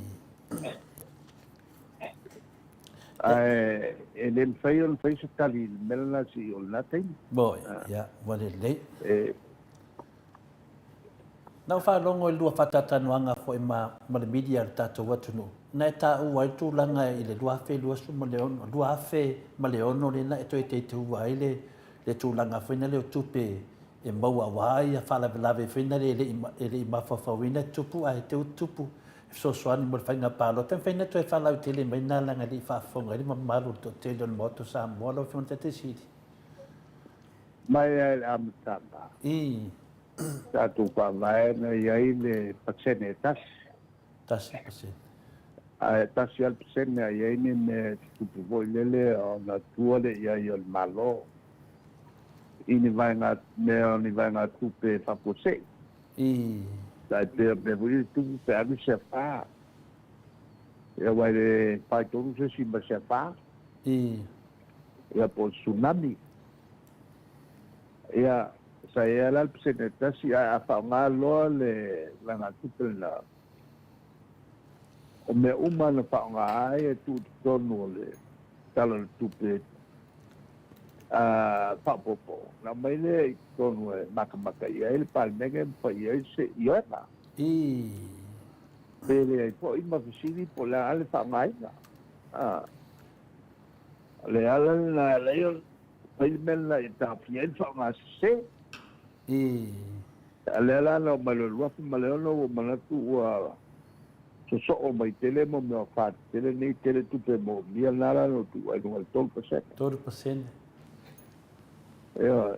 Ae e le mafai ona fai se tali i le mea lena se i oo i lena taimi. Moi, ia, ua lelei. E, Na ou faalogo i le lua faatalatalanoaga foi ma, ma le media a le tatou atunuu, na e taua ai le tulaga i le 2026, 2006 lea na e toe teuteuina ai le, le tulaga foi lea o tupe e maua aua ia faalavelave foi na e le i, e le i mafaufauina e tupu ae te tupu e fesoasoani mo le faiga palota. E mafai ona toe faalautele mai lena leaga e le i faafofoga ai le mamalu o le toatele o le Maota o Samoa lau Afioga i le Taitai Sili. Mai lava i le amataga. I. Tatou faavae na i ai le pasene e tasi. 1%. Ae tasi lava le pasene a i ai ni mea e tutupu foi lele ona tua lea i ai o le Malo i ni vaega mea o ni vaegatupe faafuasei. I. Tai pei o mea foi ia e tupu pe alu se afa. Ia aua e le faitonu se isi ma se afa. I. Ia po o le tsunami. Ia, sa i ai la le pasene e tasi, ae a faaaoga loa le vaegatupe lena, o mea uma na faaaoga ai e tuu i totonu o le Tala o le Tupe faaopoopo, ona aumai lea i totonu e matamata i ai le Palemene ma fai i ai se ioega. Pe leai foi ma fesili po o le a le faaaogaina. O le ala lena e ala ai ona fai le mea lena ia taofia ai le faaaoga sese. A lea la na oo mai loa i le 2006 ua manatu ua sosoo mai tele mo mea o fa tetele nei tele tupe moomia lena la na ou tuu ai i luga i le 3%. 3%. Ioe.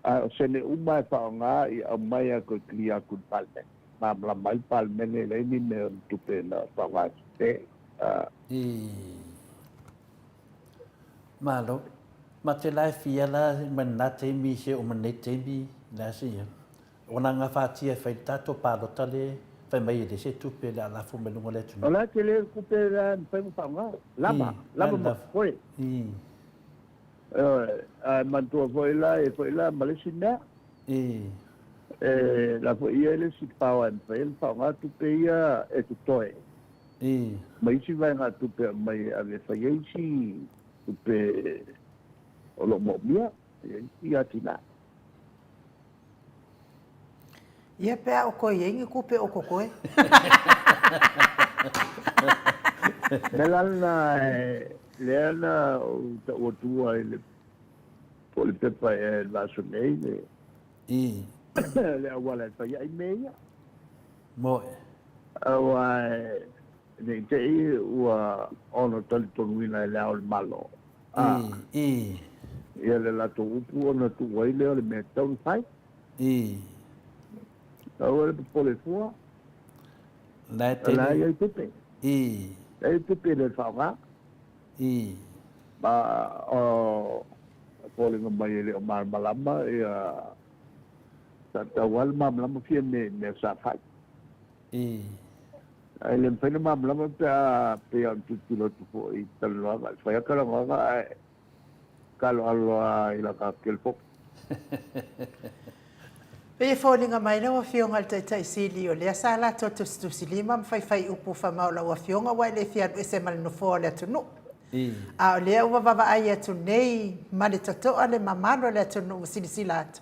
Ae o sene uma e faaaoga ia aumai lava toe clear atu i le Palemene. Malamalama ai le Palemene e leai ni mea o ni tupe na faaaoga sese. I. Malo. Ma te la e fia la mai lena taimi se oo mai lenei taimi, le a se ia. O na gafatia e fai le tatou palota le fai mai e leai se tupe le a lafo mai luga o le atunuu. O la e tele le tupe la e mafai ona faaaoga. Lava, lava ma totoe. I. Ioe, ae manatua foi la, e foi la ma le isi mea. I. E la foi i ai le isi power e mafai ai ona faaaoga tupe ia e totoe. I. Ma isi vaegatupe e aumai e ave e fai ai isi tupe o lo o moomia, e fai ai isi atinae. Ia pe a o toe i ai ni tupe o totoe. Mea la lena lea na ou tau atua i le po o le pepa ea i le vaiaso nei le le auala e fai ai mea ia. Moe. Aua ne i te i ua ono talitonuina e Le Ao o le Malo a ia le latou upu ona tuu ai lea o le mea e tatau ona fai. Aua le popole fua. La e tele. La e i ai tupe. La e i ai tupe e le faaaoga. Ma o foliga mai e le o malamalama ia sa tatau lava le malamalama fia mea i mea sa fai. Ae le mafai ona malamalama pe a pei ona tilotilo atu foi i talanoaga, e fai lava talanoaga ae Aloalo lava i laka telefoni. Pei e foliga mai lau Afioga i le Taitai Sili o lea sa latou tusitusilima ma faifai upu famao lau Afioga ua e le fia alu ese ma le nofoa o le atunuu. A o lea ua vavaai atu nei ma le totoa le mamalu o le atunuu ua silasila atu,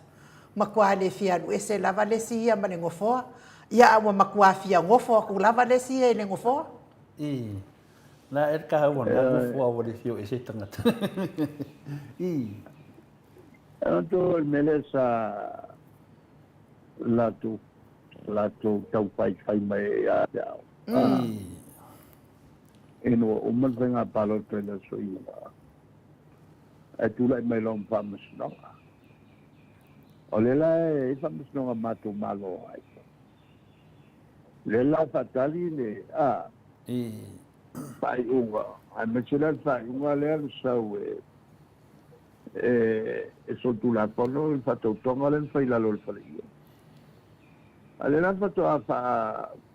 matua le fia alu ese lava le isi ia ma le nofoa, ia a ua matua fia nofo atu lava le isi ia i le nofoa. Na e ka ua na nofo ua le fia o ese tagata. I. Atu le mele sa latou latou tau faifai mai ia te au. Ina ua uma le faiga palota i le aso 9, ae tulai mai loa ma faamasinoga. O lea la e i ai faamasinoga matou Malo ai. Lea la faatali le a faaiuga, aemaise la le faaiuga lea na sau e e solitulafono le faatautoga lea na fai i lalo o le faleie. A o lea la faatoa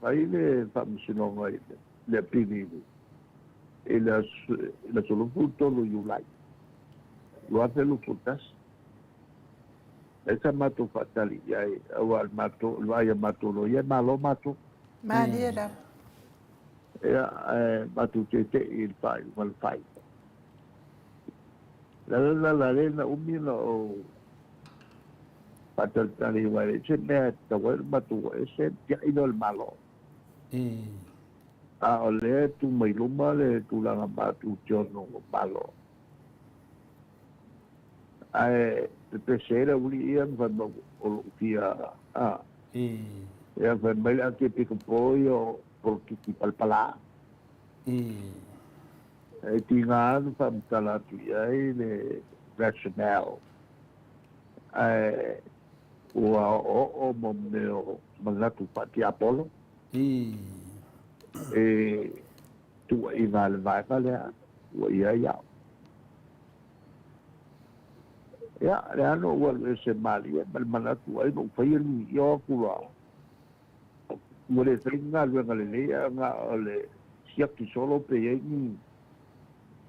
fai le faamasinoga i le apili i le aso 23 o Iulai 2021. Lea sa matou faatali i ai, aua o le matou, o le vaai a matou loia, e malo matou. Malie lava. Ia, ae matou tete'i i le faaiuga na fai. O le ala lena la lea na umi ona ou faatalitali aua e leai se mea e tatau ai ona matou o ese, tiai loa le Malo. A o lea e tu mai luma le tulaga matou te ono Malo. Ae pepese ai le aualii ia ma fai mai, o lou fia, a. Ia fai mai le Arkiepikopo ia o polokiki palapala. E tiga ona faamatala atu i ai le rationale, ae ua oooo mo mea o manatu faatiapolo i tuuaiga a le vaega lea ua i ai au. Ia, lea na ou alu ese malie ma le manatu ai na ou faia ni io atu loa. Ua le fai ni galuega lelei ae na o le siaki solo pe i ai ni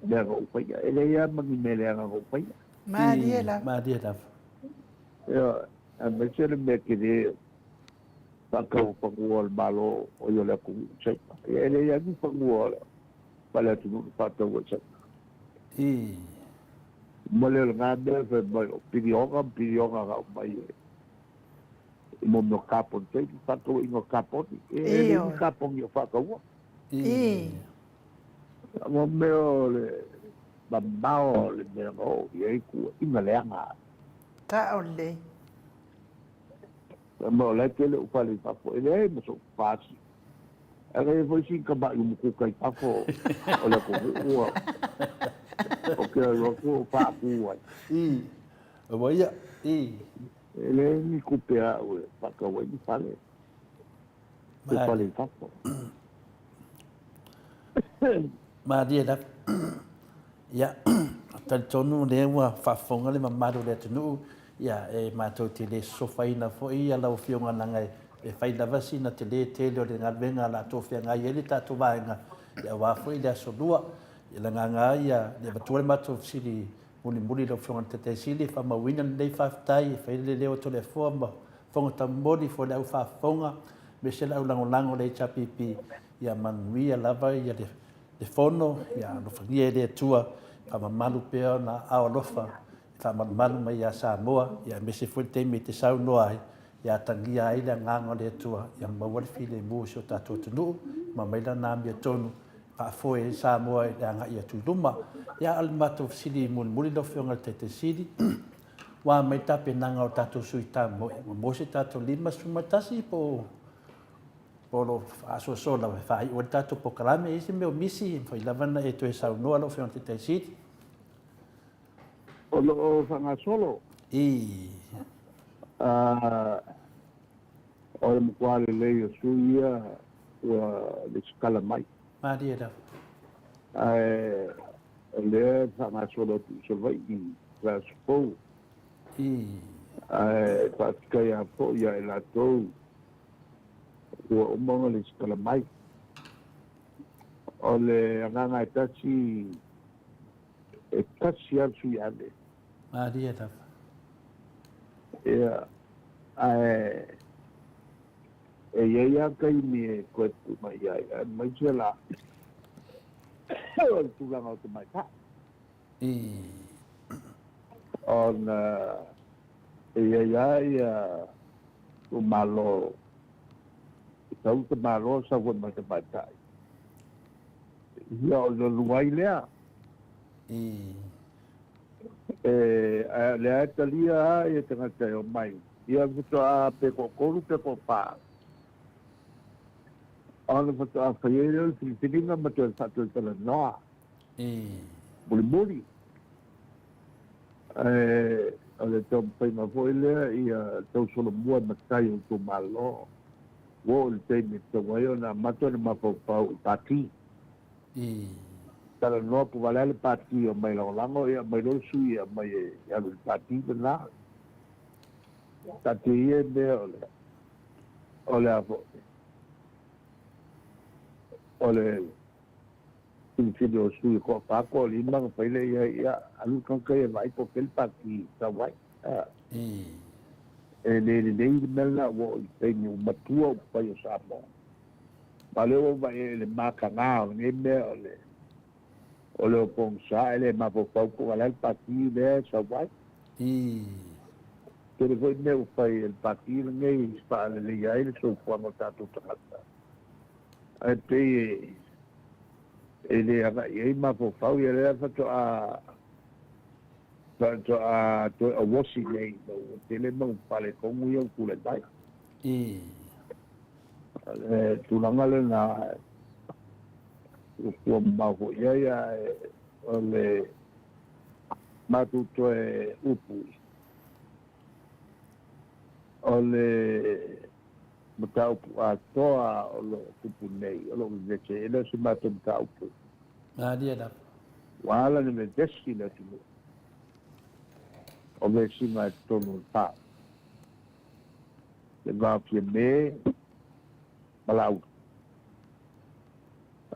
mea na ou faia. E leai lava ma ni mea leaga na ou faia. Malie lava. Malie lava. Ioe, aemaise le mea tele faatau fanua o le Malo o ia o le atunuu i Saina. Ia e leai lava ni fanua o le atunuu na faatau ai Saina. Ma le o lena mea fai mai o piliona ma piliona na aumai e i mo mea o carbon trading, faatauaiga o kaponi. E leai ni kaponi o faataua. Mo mea o le mamao o le mea na oo i ai tuuaiga leaga. Sao lelei. Ma o la e tele ou fale i fafo, e leai ma sou pasi. Ae na i ai foi sina tamai umukuka i fafo o le atunuu ua ou te alu atu ou faatu ai. I, ua ia, i. E leai ni tupe a au e faatau ai ni fale, se fale i fafo. Malie lava. Ia, talitonu o lea ua faafofoga le mamalu o le atunuu, ia, e matou te le sosofaina foi lau Afioga leaga e fai lava sina tele tele o le galuega o le a toafeagai ai le tatou vaega, ia aua foi le Aso Lua. Ia, le agaga lava ia, le avatua le matou fesili mulimuli i lau Afioga i le Taitai Sili e faamauina lenei faafetai e fai le leo o Toleafoa ma Fofoga Taumoli foi le au faafofoga aemaise le au lagolago o le HRPP, ia manuia lava le le Fono, ia alofagia e le Atua, faamamalu pea ona aao alofa e faamalumalu mai ia Samoa, ia aemaise foi le taimi e te saunoa ai, Ia atagia ai le agaga o le Atua ia maua le filemu o si o tatou atunuu ma aumai lana amiotonu e faafoe ai Samoa i le agai atu i luma. Ia, a o le matou fesili mulimuli lau Afioga i le Taitai Sili, ua a mai le tapenaga o tatou sui tamoe, ua maua se tatou 51 po o o lo o faasoasoa lava e faaiu ai le tatou polokalame. E i ai se mea o misi, e mafai lava ona e toe saunoa lau Afioga i le Taitai Sili. O lo o faagasolo. I. O le matua lelei o sui ia ua lesitala mai. Malie lava. Ae o lea e faagasolo atu i Savaii i le aso fou. I. Ae faafetai lava foi ia i latou ua uma ona lesitala mai. O le agaga e tasi, e tasi lava le sui ave. Malie lava. Ia, ae e i ai lava taimi e toe tuu mai ai, aemaise la o le tulaga o tamaitai. Ona e i ai lava ia itumalo, e sau te Malo sau foi ma le tamaitai. Ia o le alu ai lea. E, ae o lea e talia lava ia tagata e omai. Ia faatoa pe toatolu pe toafa. Ona faatoa fai ai lea o le filifiliga ma toe faatalatalanoa. Mulimuli. Ae o le taumafaiga foi lea ia tausolomua i matai o itumalo. Ua oo i le taimi e tatau ai ona amata ona mafaufau i pati. Talanoa po o le a le pati e omai lagolago, ia aumai loa le sui e aumai e alu i le pati lena. Taatia ia mea o le o le a foi o le filifili o sui e toafa toalima ona fai lea i ai, ia alu le tagata ia e vaai po o fea le pati e sau ai. E le lelei le mea lena ua oo i le taimi ua matua upufai o Samoa. Ma o lea ua ou vaai ai i le mataga o lenei mea o le o le o pogisa e le mafaufau po o le a le pati lea e sau ai. Tele foi mea ua fai e le pati lenei e faaleleia ai le soifuaga o tatou tagata, ae pei e le agai i ai mafaufau, ia lea faatoa faatoa toe auosi nei ma ua tele mau faaletonu ia ua tulai mai. O le tulaga lena ua fua mamao foi i ai, ae o le matou toe upu o le mataupu atoa o lo o tupu nei, o lo o vevesi ai, e le o se matou mataupu. Malie lava. Ua ala ona vevesi le atunuu, o vesiga i totonu o le pa, le va o Fiame ma Laauli.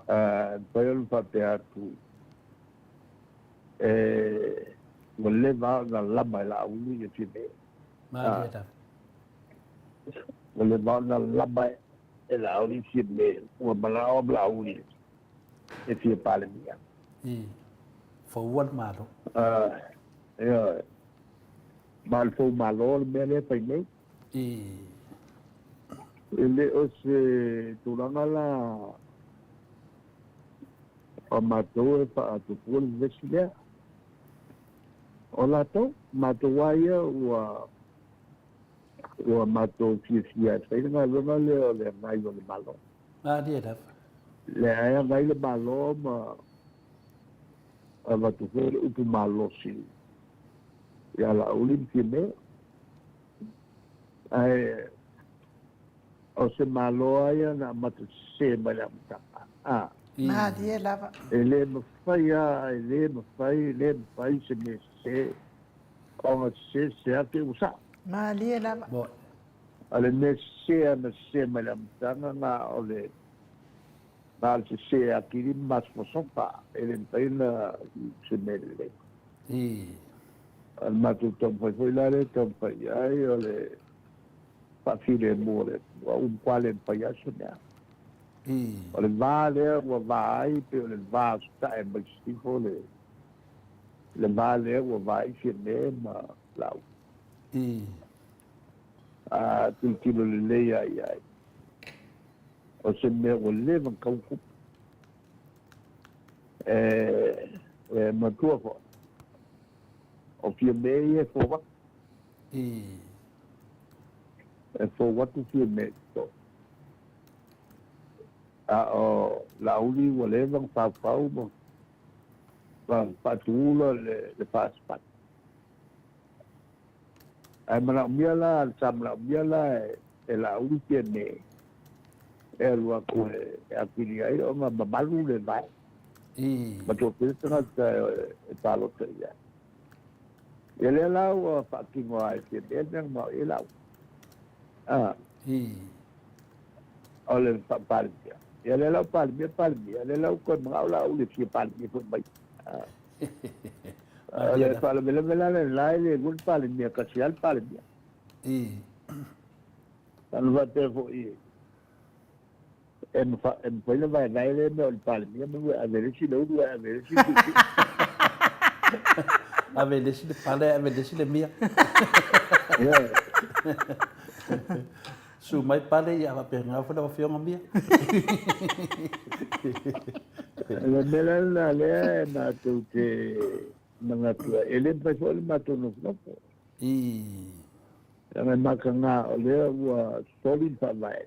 E mafai ona faapea atu, ua leva ona lama e Laauli ia Fiame. Malie lava. Ua leva ona lama e Laauli Fiame, ua manao Laauli e fia Palemia. Foua le Malo. Ioe. Ma o le fou Malo le mea lea e fai nei. E le o se tulaga la o matou e faatupua le vevesi lea. O latou, matou lava ia ua ua matou fiafia e fai le galuega lea o le agai o le Malo. Malie lava. Lea e agai le Malo ma avatu foi le upu malosi ia Laauli ma Fiame. Ae o se Malo lava ia na amata sese mai le amataga. A. Malie lava. E le mafai lava, e le mafai, e le mafai se mea sese ona sese sese atu ua sao. Malie lava. O le mea sese lava na sese mai le amataga na o le na o le sese atili ma masofasofa, e le mafai ona se mea lelei. O le matou taumafai foi la lea e taumafai i ai o le faafilemu o le atunuu, ua matua le mafai lava se mea. O le va lea ua va ai, pei o le va sitae mai sisifo le le va lea ua va ai Fiame ma Laauli. A tilotilo lelei lava i ai, o se mea ua leva ona tatau ona tupu. E, e manatua foi, o Fiamē ia e fou atu. E fou atu Fiamē i totonu. A o Laauli ua leva ona faufau ma faatuula le First Party. Ae manaomia la, sa manaomia la e Laauli Fiamē e alu atu e atili ai ona mamalu le vaega. Ma toatele tagata e palota i ai. Ia lea la ua faatino lava e Fiamē le mea na manao i ai Laauli. O le Palemia. Ia lea la ua Palemia, Palemia, lea la ua toe manao Laauli e fia Palemia foi mai. O le faalavelave la lena e le lua ni Palemia, tasi lava le Palemia. Ona faapea foi, e mafai ona vaevae lea mea o le Palemia manu e ave e le isi le ulu ae ave e le isi le tuitui. Ave e le isi le pale ae ave e le isi le mia. Susu mai Pale, ia faapena foi lau Afioga Mia. O le mea la lena lea e matou te manatu ai, e le mafai foi ona matou nofonofo. Leaga e mataga o lea ua soli le faavae.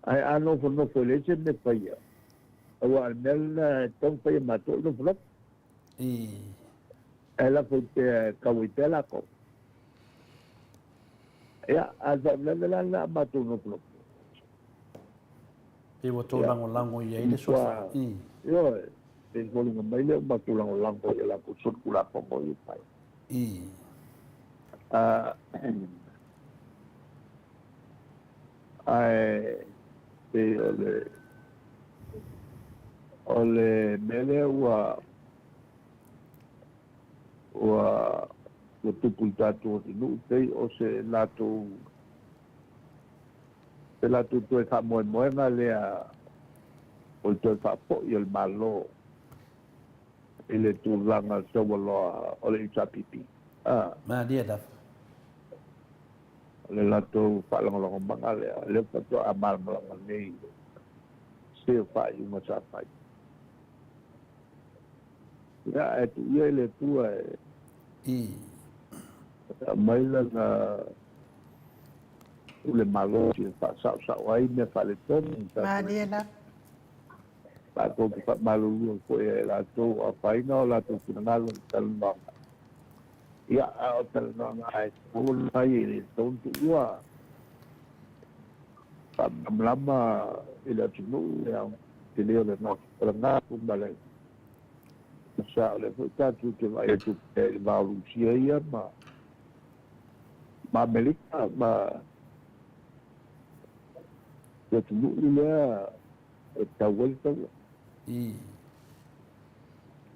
Ae a nofonofo e leai se mea e faia, aua o le mea lena e tatau ona faia e matou o le nofonofo. Ae lafo ai pea e tau ai pea latou. Ia, a o le faalavelave la lena a matou nofonofo. Pei ua tou lagolago i ai le sofa. Ioe, pei e foliga mai lea ua matou lagolago i a latou solitulafono ia e fai. Ae pei o le o le mea lea ua ua ua tupu i le tatou atunuu pei o se latou se latou toe faamoemoega lea o le toe faafoi o le Malo i le tulaga taualoa o le HRPP. Malie lava. O le latou faalagolagomaga lea, lea faatoa malamalama nei i se faaiuga sa fai. Ia, ae tuu ia i le Atua e aumai Lana pule malosi e faasaosao ai mea faaletonu i tatou. Malie lava. Matou te faamalulu ai foi ia i latou o afaina o latou finagalo i talanoaga. Ia, a o talanoaga lava e tatau ona fai e le tatau ona tuua faamalamalama i le atunuu le aotelega o le gafu ma le sa. O lea foi tatou te vaai atu pea i le va o Rusia ia ma Amerika ma le atunuu lea e tau ai le taua.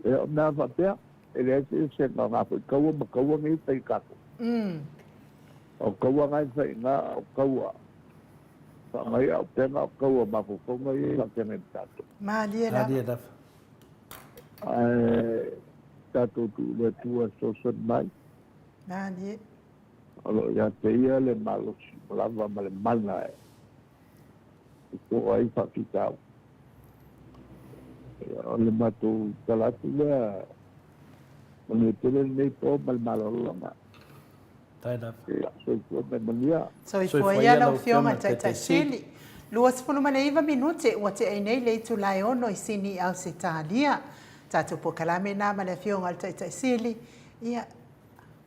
Ia, o mea faapea, e leai se eseesega o ngā foi taua ma taua nei e fai i tatou. O taua nga e fai i ina, o taua whaangai a o pena o taua mafaufauga ia e faafeagai ma tatou. Malie lava. Malie lava. Ae tatou tuu i le Atua e fesoasoani mai. Malie. O lo o ia te ia le malosi ua lava ma le mana e toa ai faafitauli. O le matou tala atu lea, manuia tele lenei po ma le malologa. Ia, soifua ma ia manuia. Soifua ia lau Afioga i le Taitai Sili. 29 minute ua tea ai nei le itula e ono i Sini i Ausetalia. Tatou polokalame na ma le Afioga i le Taitai Sili, ia,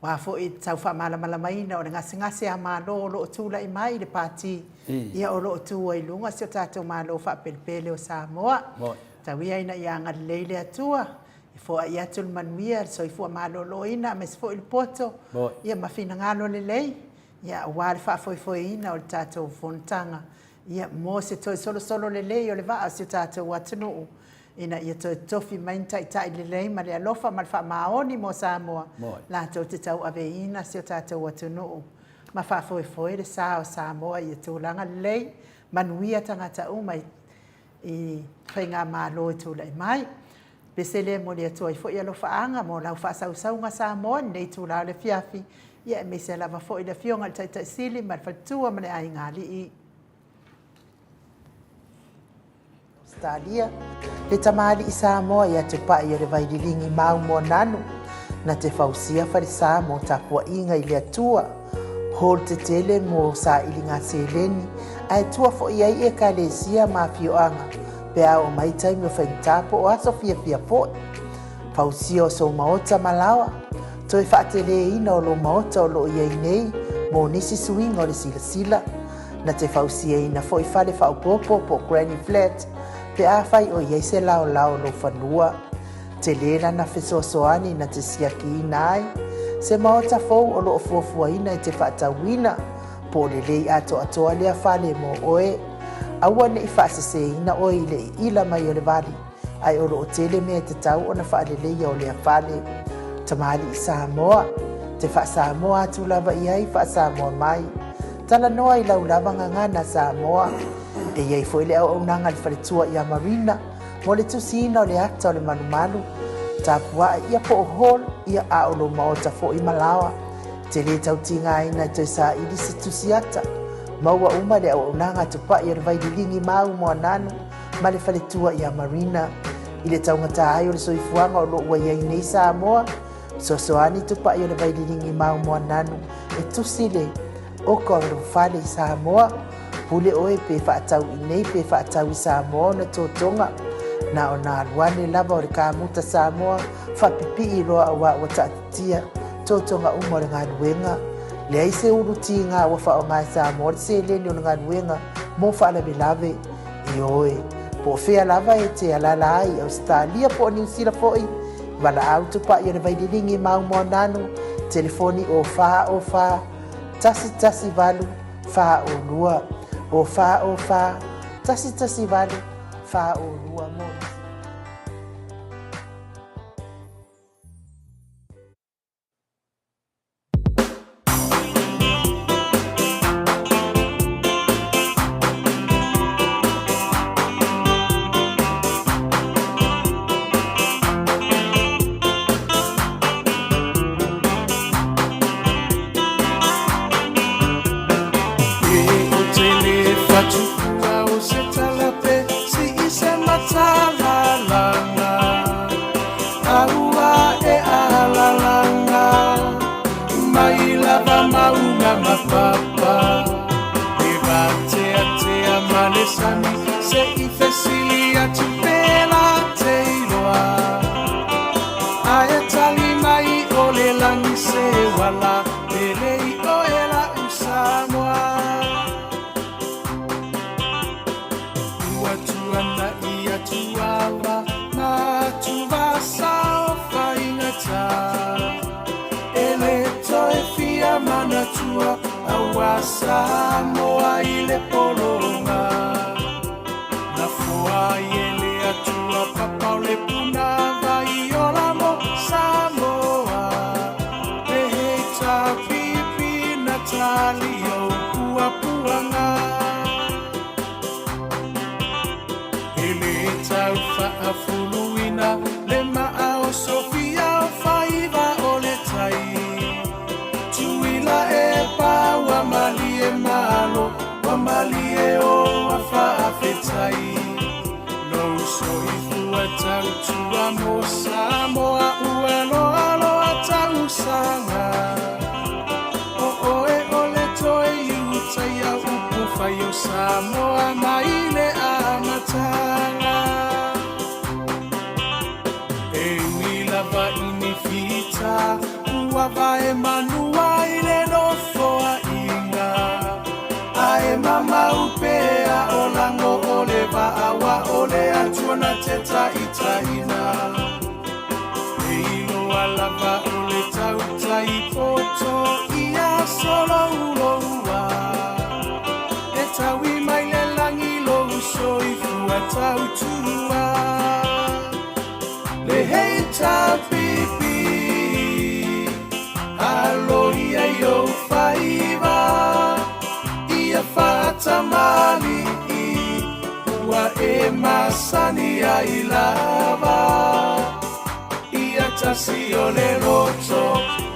Aua foi le tau faamalamalamaina o le gasegase a Malo o lo o tulai mai i le Pati, ia o lo o tu ai luga si o tatou Malo faapelepele o Samoa. Tau ia ina ia agalelei le Atua, e foai atu le manuia, le soifua maloloina aemaise foi le poto, ia ma finagalo lelei, ia aua le faafoefoeina o le tatou fonotaga Ia, mo se toe solosolo lelei o le vaa o si o tatou atunuu, ina ia toe tofi mai ni taitai lelei ma le alofa ma le faamaoni mo Samoa, latou te tauaveina si o tatou atunuu ma faafoefoe le sa o Samoa i tulaga lelei, manuia tagata uma i faigamalo e tulai mai. Pese lea e momoli atu ai foi alofaaga mo lau faasausauga Samoa i lenei itula o le afiafi. Ia aemaise lava foi le Afioga i le Taitai Sili ma le Faletua ma le Aiga Alii. Ausetalia, le tamalii Samoa ia Tupai o le Vaililigi mau Moananu, na te fausia falesa mo tapuaiga i le Atua, hall tetele mo sailiga seleni, ae tua foi ai ekalesia ma afioaga pe a oo mai taimi o faigata po o aso fiafia foi. Fausia o sou maota ma laoa, toe faateleina o lou maota o lo o i ai nei mo nisi suiga o le silasila, Na te fausiaina foi fale faaopoopo po o granny flat pe afai o i ai se laolao o lou fanua. Tele lana fesoasoani na te siakiina ai se maota fou o lo o fuafuaina e te faatauina, po o lelei atoatoa lea fale mo oe. Aua ne i faaseseina oe i le iila mai o le vali. ae o lo o tele mea e tatau ona faaleleia o lea fale. Tamalii Samoa, te faa-Samoa atu lava i ai, faa-Samoa mai. Talanoa i lau lava gagana Samoa. E i ai foi le auaunaga a le faletua ia Marina mo le tusiina o le ata o le malumalu, tapuae ia po o hall ia a o lou maota foi ma laoa. Te lē tau tigaina e toe saili se tusi ata. Maua uma le auaunaga a Tupai o le Vaililigi Mau Moananu ma le faletua ia Marina. I le taugata ai o le soifuaga o lo o ua i ai nei Samoa, fesoasoani Tupai o le Vaililigi Mau Moananu e tusi le oka o lou fale i Samoa. Pule oe pe faatau i nei pe faatau i Samoa ona totoga. Na ona alu ane lava o le kamuta Samoa faapipii loa aua ua taatitia totoga uma o le galuega. Leai se ulu tiga ua faaaoga e Samoa le seleni o le galuega mo faalavelave. Ioe, po o fea lava e te alaala ai i Ausetalia po o Niu Sila foi, valaau Tupai o le Vaililigi Mau Moananu, telefoni o 4 o 4 1 1 8 4 o 2, o 4 o 4 1 1 8 4 o 2 mo nisi.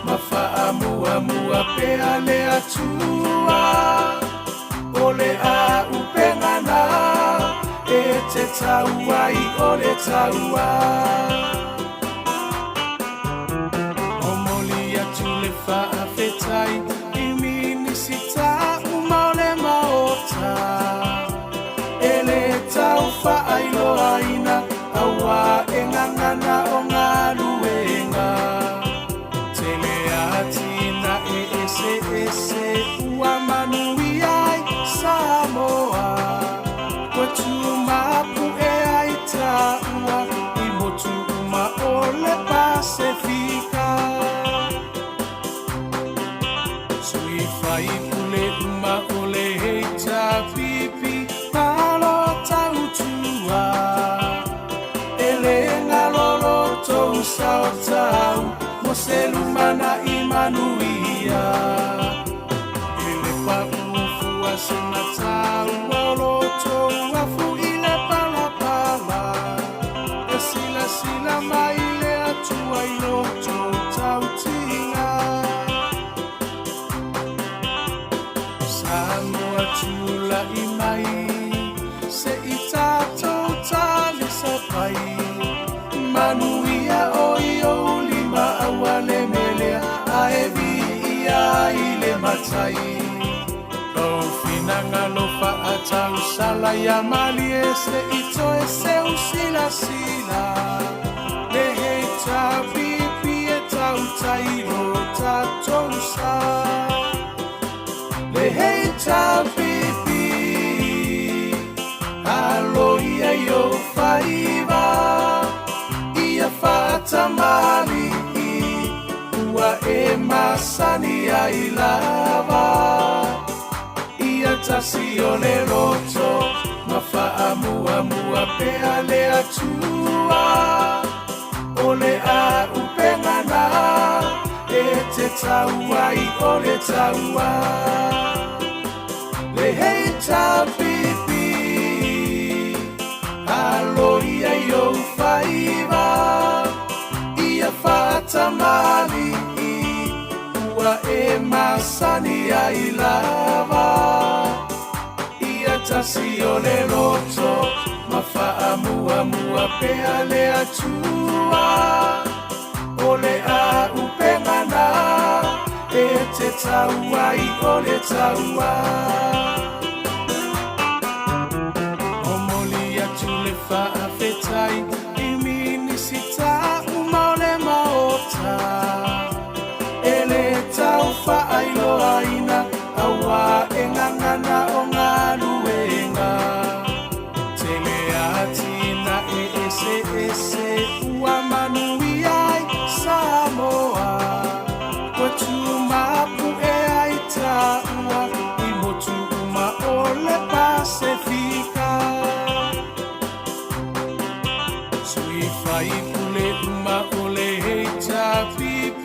Ma faamuamua pea le Atua, O le auupega na e te tau ai o le taua. Momoli atu le faafetai i Minisita uma o le Maota e le tau faailoaina aua e gagana o galuega. Tele atinae eseese ua manuia ai Samoa, ua tumapu'e ai taua i motu uma o le Pasefika. Sui faipule uma o le HRPP, malo tautua, e le galo lo tou sao tau mo se lumanai manuia. E le paʻu fua se mataua o lo tou afu i le palapala, e silasila mai le Atua i lo tou tautiga. Samoa tula'i mai, se i tatou talisapai, manuia o i ou lima aua le melea ae viia ai le Matai. Lou finagalo faatausala ia malie se i toe seu silasila, le HRPP e tautai lo tatou sa. Le HRPP, alo ia i ou faiva, ia faatamali'i ua e masani ai lava. Ia tasi o le loto ma faamuamua pea le Atua, o le auupega na e te tau ai o le taua. Le HRPP, alo ia i ou faiva, ia faatamali'i ua e masani ai lava. Ia tasi o le loto ma faamuamua pea le Atua, o le auupega na e te tau ai o le taua. Momoli atu le faafetai i Minisita uma o le Maota e le tau faailoaina aua e gagana o galuega. Tele atinae eseese ua manuia ai Samoa, ua tumapu'e ai taua i motu uma o le Pasefika. Sui faipule uma o le HRPP,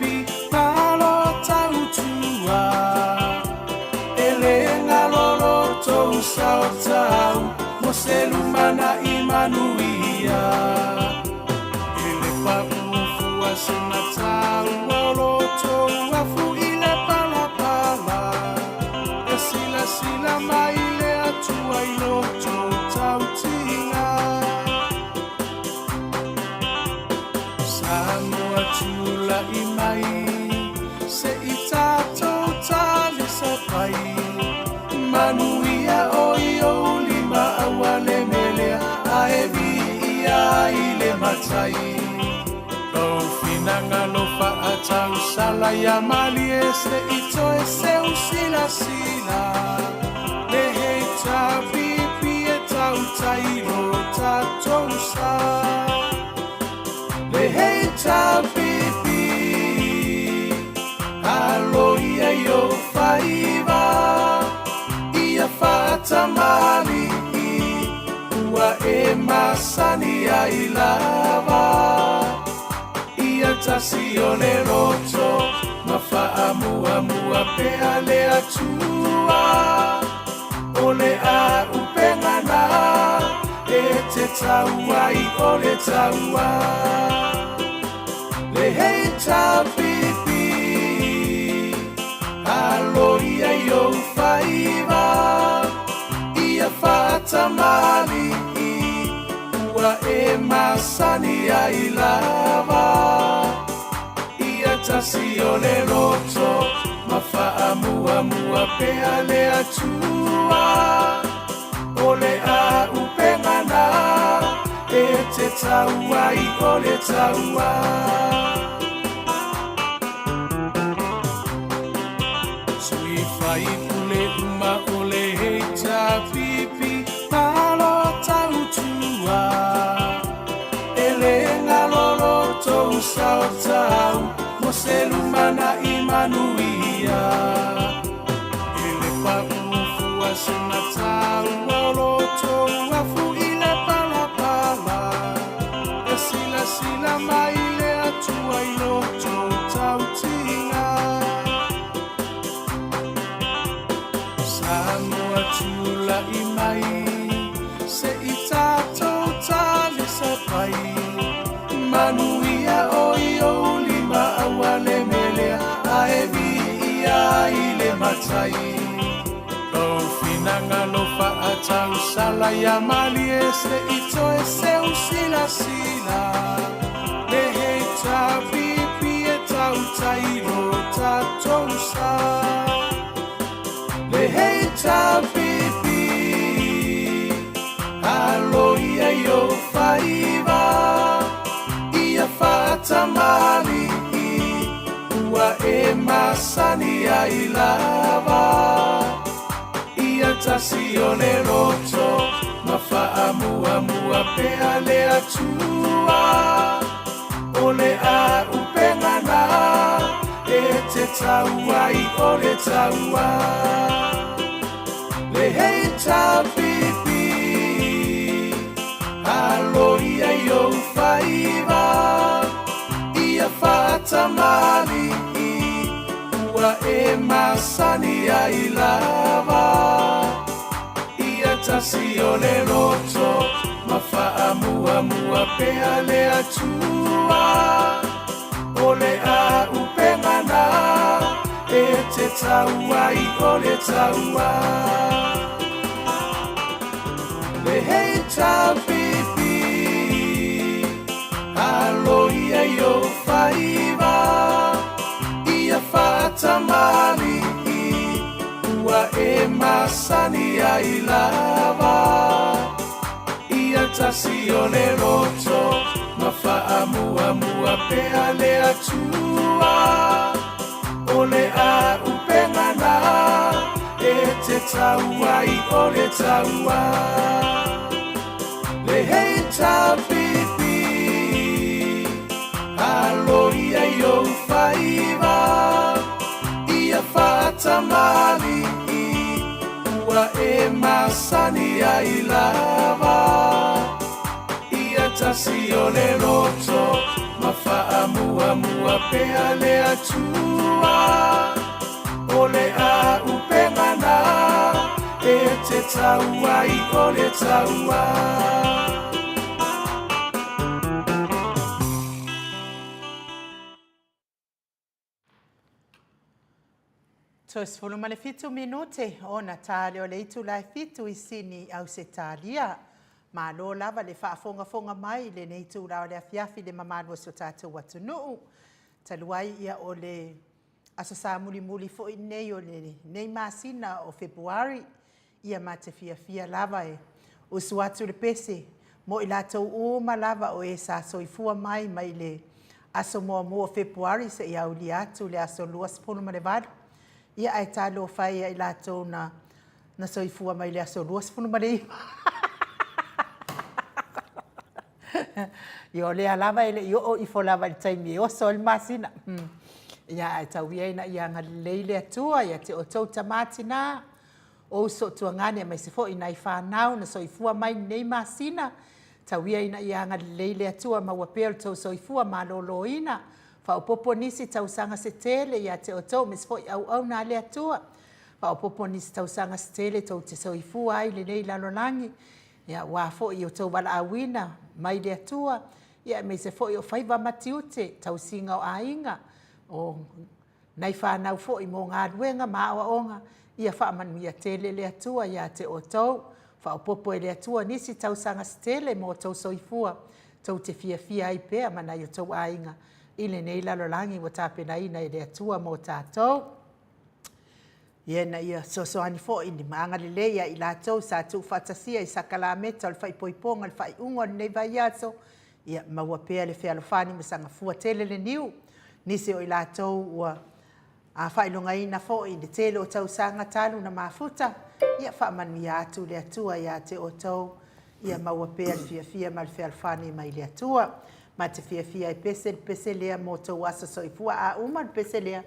malo tautua, e le galo lo tou sao tau mo se lumanai manuia. E le paʻu fua se mataua o lo tou afu i le palapala, e silasila mai le Atua i lo tou tautiga. Samoa tula'i mai, se i tatou talisapai, manuia o i ou lima aua le melea ae viia ai le Matai. Lou finagalo faatausala ia malie se i toe seu silasila, le HRPP e tautai lo tatou sa. Le HRPP, alo ia i ou faiva, ia faatamali'i ua e masani ai lava. Ia tasi o le loto ma faamuamua pea le Atua, o le auupega na e te tau ai o le taua. Le HRPP, Ua e masani ai lava Ia tasi o le loto Ma faamuamua pea le Atua O le a'upenga na E te tau ai o le taua. Sui faipule uma o le HRPP Malo tautua E le galo lo tou sao tau Mo se lumanai manuia E le paʻu fua se mataua O lo tou afu i le palapala E silasila mai le Atua i lo tou tautiga Samoa tula'i mai Se i tatou talisapai Manuia o i ou lima aua le melea Ae viia i le Matai Lou finagalo faatausala ia malie Se i toe seu silasila Le HRPP e tautai lo tatou sa Le HRPP Alo ia i ou faiva Ia faatamalii Ua e masani ai lava Ia tasi o le loto Ma faamuamua pea le Atua O le a'upenga na E te tau ai o le taua Le HRPP Alo ia i ou faiva Ia faatamalii Ua e masani ai lava Ia tasi o le loto Ma faamuamua pea le Atua O le a'upenga na E te tau ai o le taua Le HRPP Alo ia i ou faiva Ia faatamalii Ua e masani ai lava Ia tasi o le loto Ma faamuamua pea le Atua O le a'upenga na E te tau ai o le taua Le HRPP Alo ia i ou faiva Ia faatamalii Ua e masani ai lava Ia tasi o le loto Ma faamuamua pea le Atua O le a'upenga na E te tau ai o le taua. Toe 17 minute ona ta lea o le itula e fitu i Sini, Ausetalia. Malo lava le faafogafoga mai i lenei itula o le afiafi i le mamalu o si o tatou atunuu. Talu ai ia o le Aso Sa mulimuli foi nei o lenei masina o Fepuari, ia ma te fiafia lava e usu atu le pese mo i latou uma lava o e sa soifua mai mai le aso muamua o Fepuari seia aulia atu le aso 28. Ia ae talofa e ia i latou na na soifua mai le aso 29. Ia o lea lava e le i oo ifo lava i le taimi e oso ai le masina. Ia ae tau ia ina ia agalelei le Atua ia te outou tama tina, o uso tuagane aemaise foi nai fanau na soifua mai lenei masina. Tau ia ina ia agalelei le Atua maua pea lo tou soifua malōlōina. Faaopoopo nisi tausaga se tele ia te outou aemaise foi auauna a le Atua. Faaopoopo nisi tausaga se tele tou te soifua ai i lenei lalolagi. Ia aua foi i outou valaauina mai le Atua, ia aemaise foi o faiva ma tiute, tausiga o aiga, o nai fanau foi mo galuega ma aoaoga, ia faamanuia tele le Atua ia te outou. Faaopoopo e le Atua nisi tausaga se tele mo outou soifua, tou te fiafia ai pea ma nai o tou aiga i lenei lalolagi ua tapenaina e le Atua mo tatou. Ia ina ia fesoasoani foi ni ma agalelei ia i latou sa tuufaatasia i sakalameta o le faaipoipoga i le faaiuga o lenei vaiaso, ia maua pea le fealofani ma sagafua tele le niu. Nisi o i latou ua A faailogaina foi le tele o tausaga talu na mafuta, ia faamanuia atu le Atua ia te outou, ia maua pea le fiafia ma le fealofani mai le Atua. Ma te fiafia e pese le pese lea mo tou aso soifua. A uma le pese lea,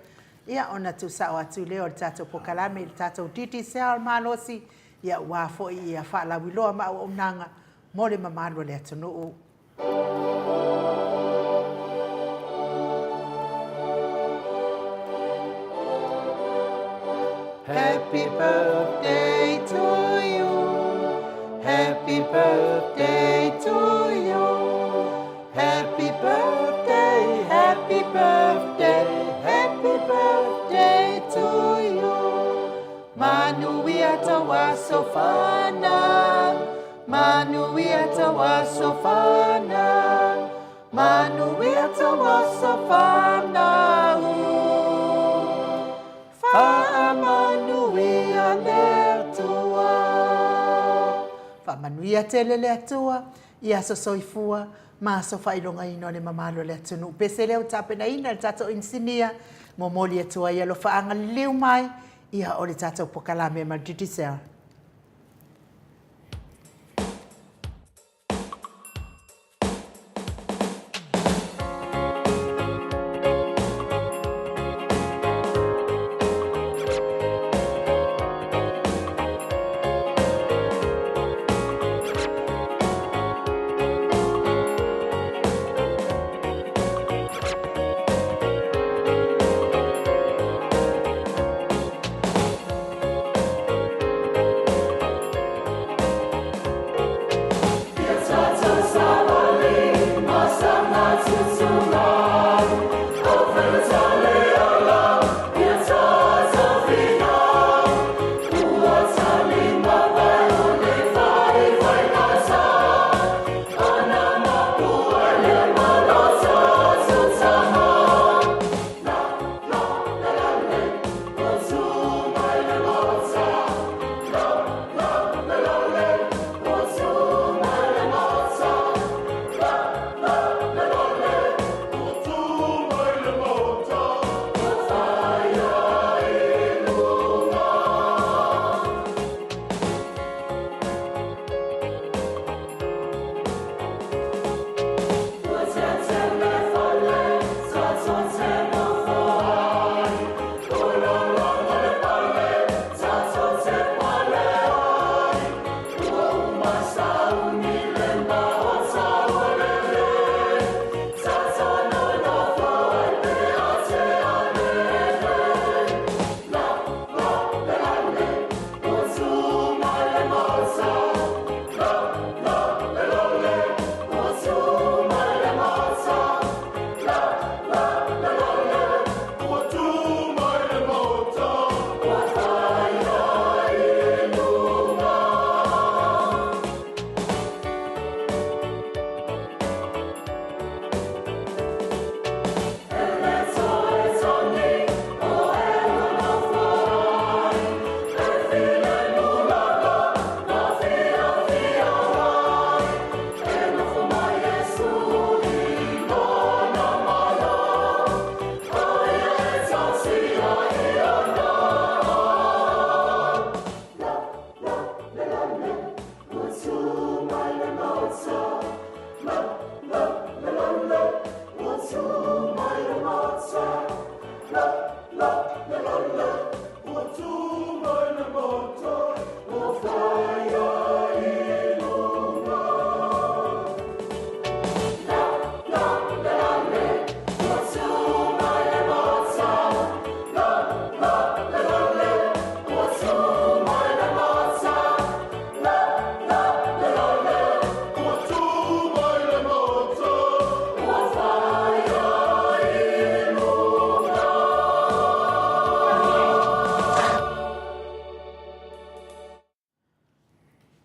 ia ona tuusao atu lea o le tatou pokalame i le tatou Digicel malosi, ia aua foi ia faalauiloa ma auaunaga mo le mamalu o le atunuu. Happy birthday to you. Happy birthday to you. Happy birthday, happy birthday, happy birthday to you. Manuia tau aso fanau, Manuia tau aso fanau, Manuia tau aso fanau. Faamanuia le Atua. Faamanuia tele le Atua i aso soifua ma aso faailogaina o le mamalu o le atunuu. Pese lea ua tapenaina e le tatou inisinia, momoli atu ai alofaaga liliu mai, ia o le tatou pokalame ma le Digicel.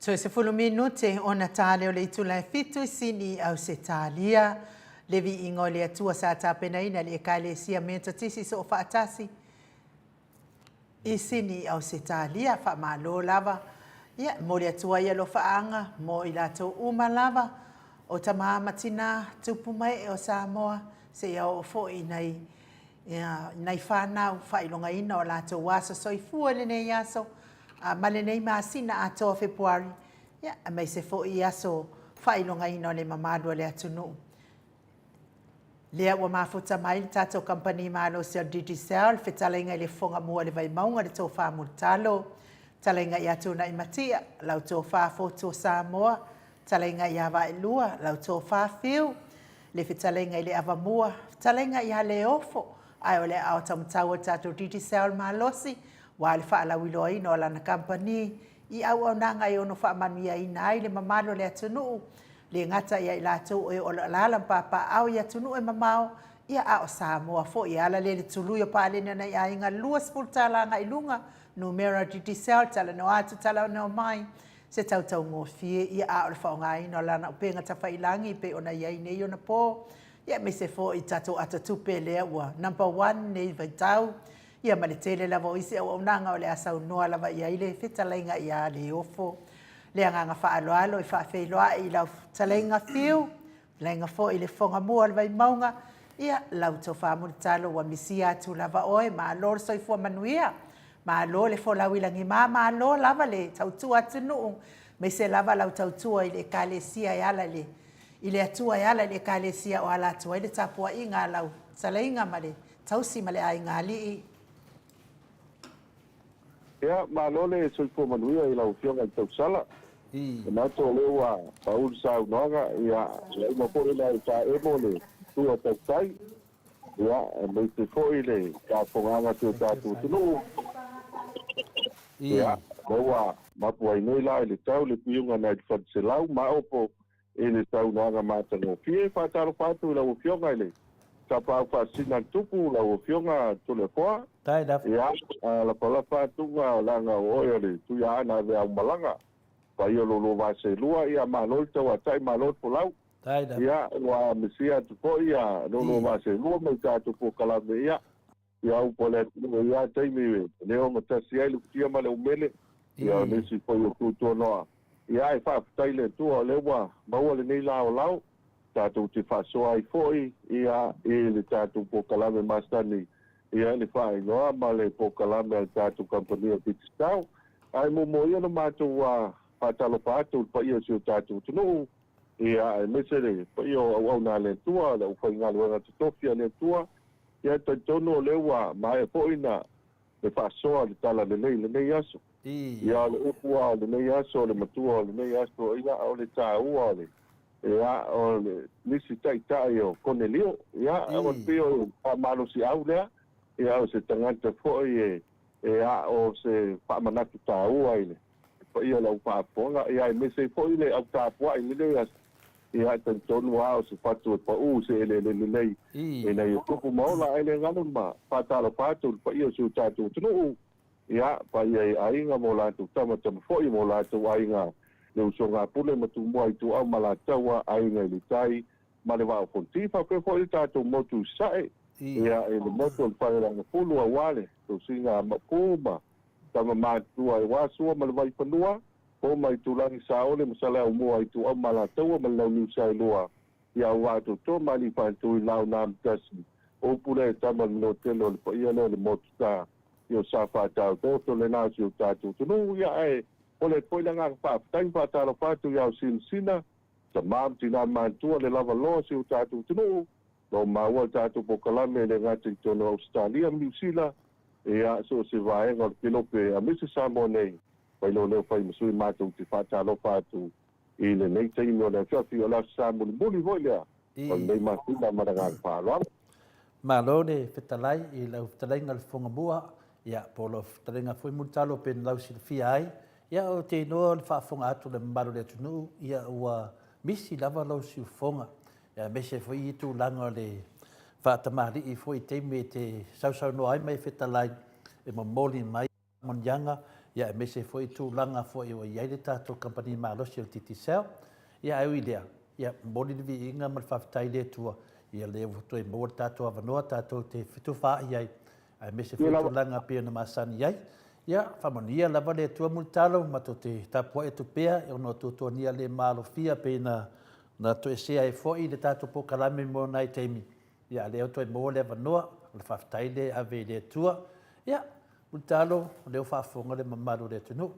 Toe 10 minute ona tale o le itula e fitu i Sini i Ausetalia. Le viiga o le Atua sa tapenaina e le Ekalesia Metotisi Soofaatasi i Sini i Ausetalia. Faamalo lava. Ia, e momoli atu ai alofaaga mo i latou uma lava o tama ma tina, tupu ma ee o Samoa, seia oo foi i nai, ia, nai fanau faailogaina o latou aso soifua i lenei aso ma lenei masina atoa o Fepuari, ia, aemaise foi i aso faailogaina o le mamalu o le atunuu. Lea ua mafuta mai le tatou kamupani malosi o le Digicel, le fetalaiga i le Fofoga Mua o le Vaimauga, le Tofa Mulitalo, talaiga ia Tuunai Matia, lau Tofa Fotu o Samoa, talaiga ia Vaelua, lau Tofa Fiu, le fetalaiga i le Avamua, fetalaiga ia Leofo, ae o le aao taumatau o le tatou Digicel malosi, aua le faalauiloaina o lana kamupani i auaunaga e ono faamanuiaina ai le mamalu o le atunuu, le gata ia i latou o e o lo o alaala ma papaaao i atunuu e mamao, ia a o Samoa foi. E ala lea i le tului o paleni a nai aiga $20 agai i luga, numera Digicel, talanoa atu talanoa mai, se tautaugofie, ia a o le faaaogaina o lana upega tafailagi pei ona i ai nei ona po, ia aemaise foi i tatou ata tupe lea ua number one nei vaitau, ia ma le tele lava o isi auaunaga o le a saunoa lava i ai le fetalaiga ia Leofo. Le agaga faaaloalo e faafeiloai i lau fetalaiga Fiu, fetalaiga foi i le Fofoga Mua o le Vaimauga, ia, lau tofa Mulitalo ua misia atu lava oe, malo le soifua manuia, malo le folau i lagima, malo lava le tautua atunuu, aemaise lava lau tautua i le Ekalesia e ala i le i le Atua e ala i le Ekalesia o ala atu ai le tapuaiga a lau fetalaiga ma le tausi ma le aiga alii. Ia, malo le soifua manuia i lau Afioga i le Tausala. E manatu o lea ua pau le saunoaga, ia, ua uma foi ona e faaemo le tua tautai, ia, aemaise foi le faafofogaaga a si o tatou atunuu. Ia, o lea ua mapu ai nei la i le tau le piuga nai le 100 maopo I le saunoaga matagofie, faatalofa atu i lau Afioga i le Tapaau Faasisina a le Tupu, lau Afioga Toleafoa. Ia, lapalapa atuga leaga o oe o le Tuiaana Aveaumalaga, paia o lo oulua va seelua, ia malo le tauatai, malo le folau. Ia, ua misia atu foi ia lo oulua va seelua ma le tatou polokalame, ia, Ia upu a le atunuu i ia taimi e le ogatasi ai le futia ma le umele, ia o nisi foi o tuatuanoa. Ia ae faafetai i le Atua o lea ua maua lenei laolao tatou te faasoa ai foi ia i le tatou polokalame masani ia le faaigoa ma le polokalame a le tatou kamupani o Digicel. Ae muamua ia ona matou faatalofa atu i le paia o si o tatou atunuu, ia aemaise le paia o auauna a le Atua, le aufaigaluega totofi a le Atua, Ia, e talitonu o lea ua maea foi na le faasoa le tala lelei i lenei aso. Ia, o le upu lava o lenei aso, o le matua o lenei aso, ia, o le taua o le, ia, o le nisi taitai o Konelio. Ia, o le pei o le faamalosiau lea, ia, o se tagata foi e, ia, o se faamanatu taua i le paia o le au faafofoga, ia, aemaise ai foi le au tapuai i lenei aso. Ia, e talitonu lava o se fatu e pau se eleele lelei ina ia tupu ma ola, ae le galo ma faatalofa atu i le paia o si o tatou atunuu, ia, paia i aiga ma o latou tama, tama foi ma o latou aiga, le usoga a Pule ma Tumua Ituau ma Alataua, aiga i le tai ma le Vaa o Fonoti, faapea foi le tatou motu i Sasae, ia, i le motu o le Falealagafulu aua le tausiga a Maopu ma tama matutua aua Sua ma le Vaifanua, Fou mai Tulagi Saole ma Saleaaumua Ituau ma Alataua ma le Launiu Saelua ia Auvaatotoa ma Alii Faatui Lao na Amatasi o upu lea e tama le Manotele o le paia lea o le motu ta i o sa faataotooto lena o si o tatou atunuu ia ae ole atu foi le agaga faafetai ma faatalofa atu ia o Sinasina tama ma tina matutua le lava loa o si o tatou atunuu lo maua le tatou polokalame e le gata i totonu o Ausetalia ma Niusila ia so o se vaega o le kelope aemaise Samoa nei. Mai loa lea fai ma sui matou te faatalofa atu i lenei taimi o le afiafi o le Aso Sa mulimuli foi lea o lenei masina ma le agaga faaaloalo. Malo le fetalai i lau fetalaiga le Fofoga Mua, ia po o lau fetalaiga foi Mulitalo pei ona lausilafia ai, ia ou te iloa o le faafofoga atu a le mamalu o le atunuu, ia ua misi lava lou siufofoga, ia aemaise foi i tulaga o le faatamalii foi i taimi e te sausaunoa ai ma e fetalai e momoli mai. Moniaga, ia aemaise foi tulaga foi ua i ai le tatou kamupani malosi o le Digicel. Ia ae ui i lea, ia momoli le viiga ma le faafetai i le Atua, ia lea ua toe maua le tatou avanoa tatou te fetufaai ai, aemaise foi tulaga e pei ona masani ai. Ia, faamanuia lava le Atua Mulitalo, matou te tapuai atu pea ona o tuatuagia le maalofia pei ona na toesea ai foi le tatou polokalame mo nai taimi. Ia, a o lea ua toe maua le avanoa, o le faafetai lea e ave i le Atua. Ia, Mulitalo, o lea ua faafofoga le mamalu o le atunuu,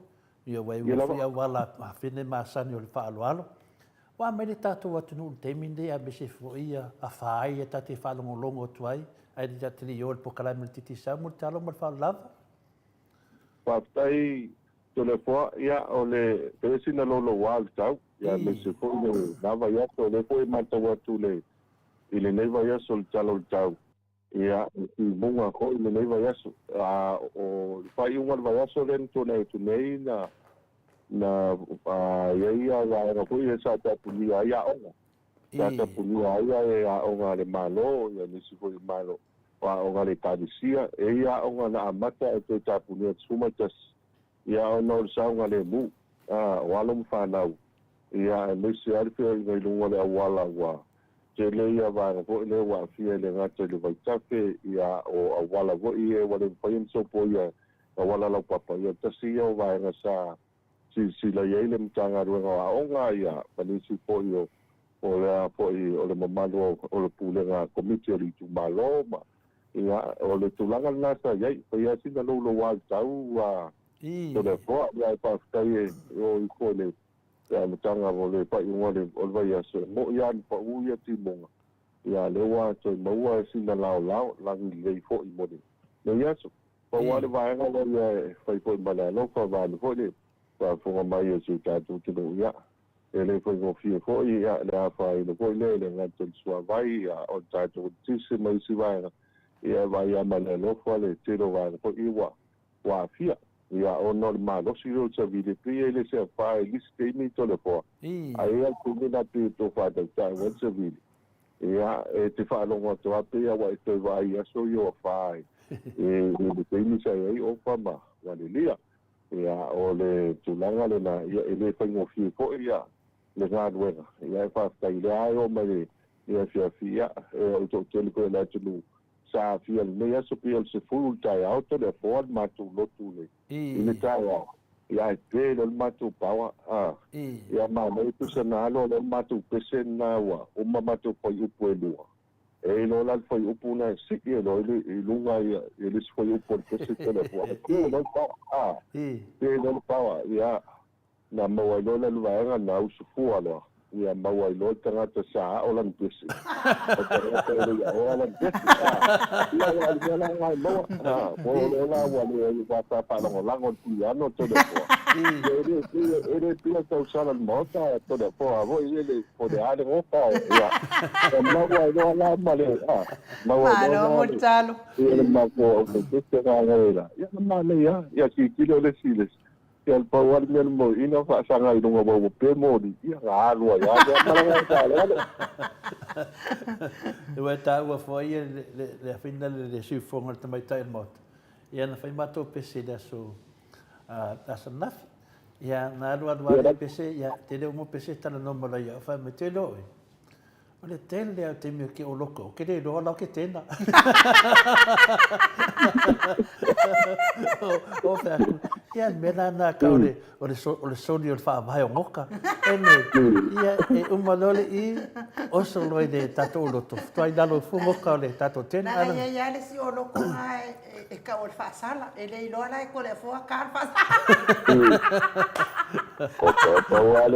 ia ua e ua foi auala afine masani o le faaaloalo. Ua a mai le tatou atunuu i le taimi lenei aemaise foi ia afa ai ia ta te faalogologo atu ai, ae le ta te le i o i le polokalame o le Digicel. Mulitalo ma le faaaloalo lava. Faafetai Toleafoa, ia o le pei sina louloua o le tau, ia aemaise foi le na vaiaso, o lea foi e matau atu le i lenei vaiaso le tala o le tau, ia e timuga foi lenei vaiaso. A o le faaiuga o le vaiaso lea na tuanai atu nei na na i ai ia vaega foi ia sa tapunia ai aoga. Sa tapunia ai e aoga a le Malo, ia nisi foi o Malo, o aoga a le Ekalesia. E i ai aoga na amata ae toe tapunia i le 11, ia ona o le saogalemu o alo ma fanau, ia aemaise lava le feoaiga i luga o le auala ua tele ia vaega foi lea ua aafia e le gata i le vaitafe, ia o auala foi ia ua le mafai ona sopoia auala laupapa, ia tasi ia o vaega sa silasila i ai le Matagaluega o Aoga ia ma nisi foi o o le a foi o le mamalu o le Pulega Komiti o le Itumalo ma ia o le tulaga lena sa i ai. Fai lava sina louloua o le tau a Toleafoa ia ae faafetai e o ifo i le amataga o le faaiuga o le vaiaso e mo'i lava ona pau ia timuga ia lea ua toe maua sina laolao lagi lelei foi mo lenei aso. Pau lava le vaega lea ia e fai foi ma le alofa vaeane foi le faafofoga mai o si o tatou atunuu, ia, e le faigofie foi ia le afaina foi lea e le gata i le suavai, ia, o le tatou eletise ma isi vaega, ia e vaai lava ma le alofa le tele o vaega foi ia ua aafia, ia, ona o le malosi lea o le savili, e pei e le se afa i nisi taimi Toleafoa, ae i ai lava le taimi lena pei e toe faataitai ai le savili. Ia, e te faalogo atu lava pei a ua e toe vaai i aso ia ua fa i le taimi sa i ai Ofa ma Galelia. Ia, o le tulaga lena, ia, e le faigofie foi ia le galuega. Ia, e faafetai, lea lava e oo mai le afiafi, ia, e o le toatele foi o le atunuu sa aafia i lenei aso, pei o le 10 i le taeao, Toleafoa le matou lotu i le taeao, ia ae pe loa le matou power, a, ia manaia tusa na alu loa le matou pese lena ua uma matou fuaiupu e lua, e i loa la le fuaiupu lena e sii ai loa i luga ia le isi fuaiupu o le pese Toleafoa, ae pe loa le power, a, pe loa le power, ia Na maua ai loa le vaega na usufua loa, ia maua ai loa le tagata sa ao lana pese, o le tagata e le i aoa lana pese. Ia, aua o le mea la lena e maua, a, ua oo loa la ua le ua faalagolago le piano Toleafoa. Ia, e le pei, e le pei o tausala i le Maota Toleafoa foi lele po o le a le gofa, ia, ua maua ai loa la ma le, a, maua ai loa Malo la le, Mulitalo. ia le matou aufaipepe lena la, ia na manaia lava, ia tilotilo le isi i le isi. Ia le pau lava le mea na moeina faasaga i luga ua ua pe moli, ia na alu ai lava lea. Ma le agaga faaaloalo. Ua e taua foi le afina le Sui Fofoga o le Tamaitai o le Maota. Ia na fai matou pese i le aso aso ananafi. Ia na alu alu lava le pese, ia tele uma pese talanoa mai loa ia au fai mai, te iloa oe. O le tele lava o taimi ou te oloko, ou te le iloa la ou te tena. O fai atu, ia le mea la lena tau o le, o le, o le soli o le faavae o goka. Anyway, ia e uma loa le i, oso loa i le tatou oloto, faatoa i lalo ifo goka o le tatou tena. Leaga e i ai lava le isi oloko lena e tau o le faasala, e le iloa la e Toleafoa ta le faasala. Pau lava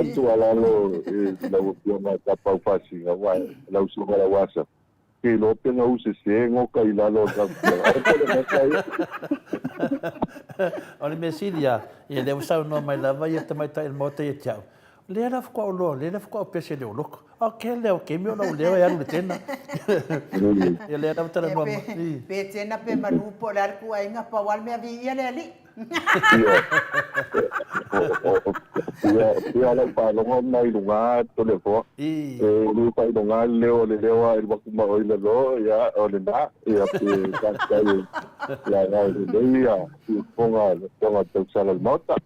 le tuualalo i lau Afioga Tapau Fasiga, aua lau Susuga Lauasa, ke iloa pe gau sese goka i lalo o le Afioga. Ai po o le goka ia. O le mea sili lava, ia lea ua saunoa mai lava ia tamaitai o le Maota ia te au, lea la faatoa ou iloa, lea la faatoa ou pese i le oloko. A o ke lea o kemi o lau leo e alu i le tena. Ia lea la ua talanoa mai. Pe tena pe manu po o le a le ituaiga, pau lava le mea viia le Alii. Ioe. Pia lau faalogo na i luga Toleafoa. E le faailoga le leo o le leo a i luaku ma oi lalo, ia, o lena, ia, pe faafetai ia agai lelei ia siufofoga le Afioga i le Tausala o le Maota.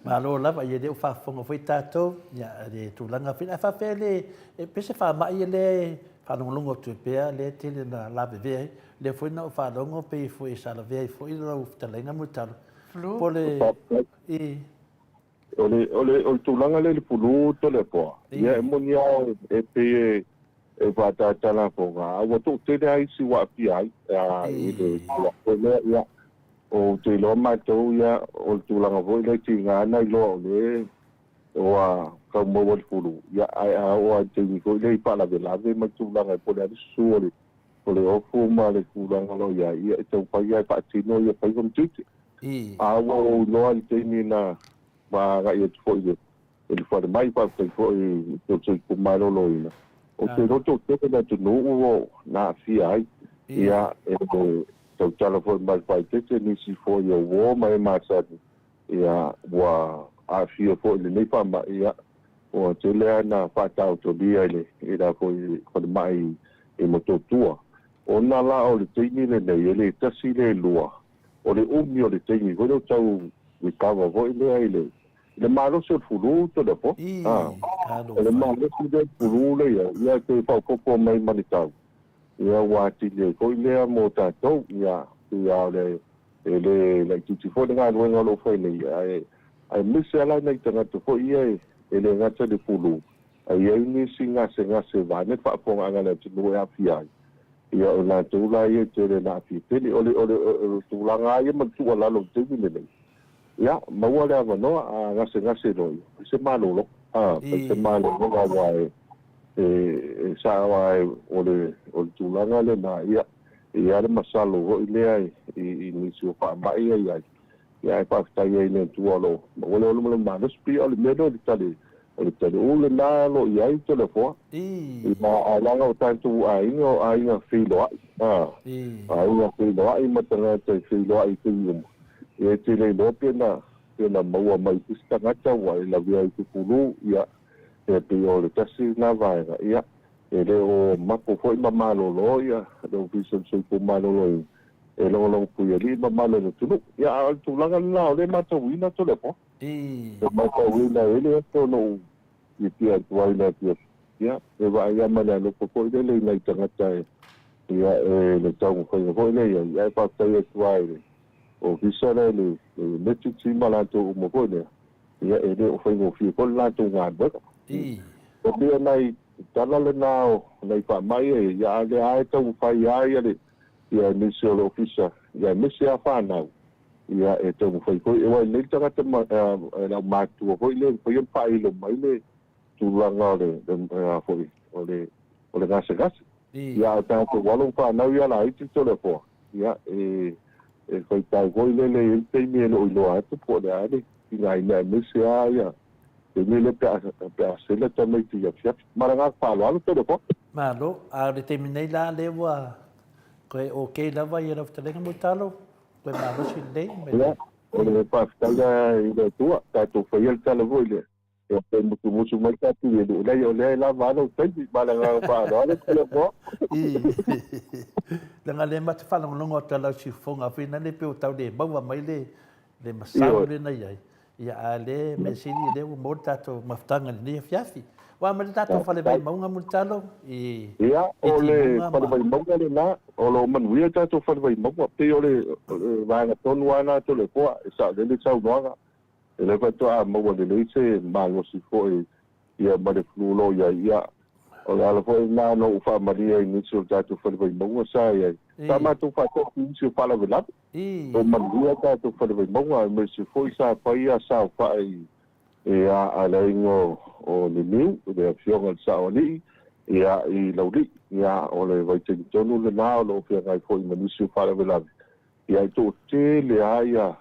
Malo lava, ia lea ua faafofoga foi tatou, ia, le tulaga foi, ae faapea le, pe se faamai lea e faalogologo atu ai pea, lea e tele na lavevea ai, lea foi na ou faalogo pei foi sa lavea ai foi lau fetalaiga Mulitalo, Flu. Po o le, i. O le, o le, o le tulaga lea i le fulu Toleafoa, ia e moni lava e pei e, e faatalatalafoga, a ua toatele lava isi ua aafia ai i le tulaga foi lea, ia, ou te iloa matou, ia, o le tulaga foi lea e tiga ona iloa o lea ua tau maua le fulu, ia, ae a oo lava i le taimi foi lea i faalavelave ma le tulaga po o le a le susu o le o le ofu ma le tulaga o lo o i ai, ia e taumafai lava e faatino ia faiva ma tiute. A ua ou iloa i le taimi na agai atu foi i le falemai, faafetai foi i le Soifua Maloloina, ou te iloa toatele le atunuu o na aafia ai. Ia, e tautala foi ma le faaeteete nisi foi o uo ma e masani, ia, ua aafia foi i lenei faamai, ia, ua tele lava ina faataotolia i le i la foi falemai i Motootua. Ona la o le taimi lenei, e le tasi le lua, o le umi o le taimi foi lea ua tau recover foi lea i le i le malosi o le fulu Toleafoa. A, o le malosi lea o le fulu lea i ai, ia toe faaopoopo mai ma le tau, ia ua atili ai foi lea mo tatou, ia, pei lava o le E le laitiiti foi le galuega o lo o fai nei, ae aemaise lava la nai tagata foi ia e le gata i le pulu, ae i ai nisi gasegase vaeane le faafofogaaga a le atunuu e aafia ai. Ia o latou la ia e tele ina aafia tele. O le o le o le tulaga lava ia ma le tuualalo i le taimi lenei, ia, maua le avanoa, a gasegase loa, ia fai se malologa, a, fai se malologa aua e e sao lava o le o le tulaga lena, ia, E i ai le masalo foi lea i nisi o faamai ia i ai, ae faafetai ai i le Atua o lo o maua le ola ma le malosi. Pei o le mea lea o le tale, o le taleū lena o lo o i ai Toleafoa. Ae leaga o tatou aiga o aiga feiloai, aiga feiloai ma tagata e feiloai i taimi uma, ia e te le iloa pe na, pe na maua mai i se tagata ua e lavea ai i Tupulu, ia, e pei o le tasi lena vaega, ia. E le o mapo foi ma malolo ia le Ofisa o le Soifua Maloloina e logologo puialii ma malo i le atunuu. Ia, a o le tulaga lena o lea e matauina Toleafoa. E matauina e le aso na ou fiafia atu ai i le afiafi. Ia, e vaai lava ma le alofa foi lele i nai tagata e, ia, e le taumafaiga foi lea i ai. Ae faafetai atu lava i le Ofisa lea i le Emergency ma latou uma foi lea, ia, e le o faigofie foi le latou galuega. E pei o nai tala lena o nai faamai e ia, a o lea lava e taumafai lava ia le ia nisi o le ofisa, ia aemaise lava fanau, ia e taumafai foi. Aua e lelei le tagata ma le aumatutua foi lea e mafai ona faailo mai le tulaga o le a foi o le o le gasegase. Ia a o tatou alo ma fanau ia laiti Toleafoa, ia e e faitau foi lele e i ai le taimi e le o iloa atu po o le a le tigaina aemaise lava ia taimi lea pe a pe a sela tamaiti i afiafi. Ma le agaga faaaloalo Toleafoa. Malo, a o le taimi nei la lea ua toe ok lava ia lau fetalaiga Mulitalo, toe malosi lelei ma le. Ia, o le faafetai lea i le Atua, tatou faia le tala foi lea, ia toe musumusu mai tatou i le leai o lea e lava a lou taimi, ma le agaga faaaloalo Toleafoa. I, leaga lea ma te faalogologo atu i lau siufofoga foi lea pei ua tau le maua mai le le masau lea na i ai. Ia, a o lea mea sili lea ua maua le tatou mafutaga i lenei afiafi. Ua mai le tatou fale Vaimauga Mulitalo i Ia, o le fale Vaimauga lena, o lo o manuia le tatou fale Vaimauga. Pei o le vaega tonu lava lena Toleafoa, e saolele saunoaga. E le faatoa maua lelei se malosi foi ia ma le flu o lo o i ai. Ia, o le ala foi lena na ou faamalie ai i nisi o le tatou fale Vaimauga sa i ai. Sa matou faatasi i nisi o faalavelave. O manuia tatou fale Vaimauga aemaise foi sa fai a saofai ia a le aiga o Liliu, le afioga i le Saoalii ia i Laulii. Ia o le vaitaimi tonu lena o lo o feagai foi ma nisi o faalavelave. Ia e toatele lava ia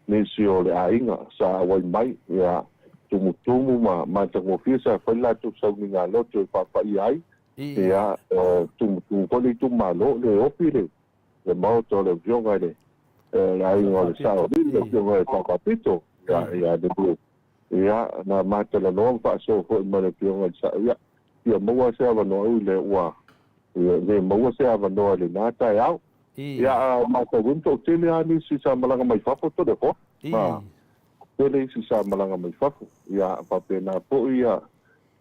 nisi o le aiga sa auai mai, ia tumutumu ma matagofie sa fai le latou sauniga loto e faapaia ai, ia tumutumu foi le itumalo, le ofi le le maota o le afioga i le aiga o le Sao Alii, le afioga i le Papa Pito. Ia, ia le Ia, na ma talanoa ma faasoa foi ma le Afioga i le Sao, ia, fia maua se avanoa, ui lea ua le maua se avanoa i lena taeao. Ia, a matauina toatele lava nisi sa malaga mai fafo Toleafoa. A, tele isi sa malaga mai fafo. Ia, faapena foi ia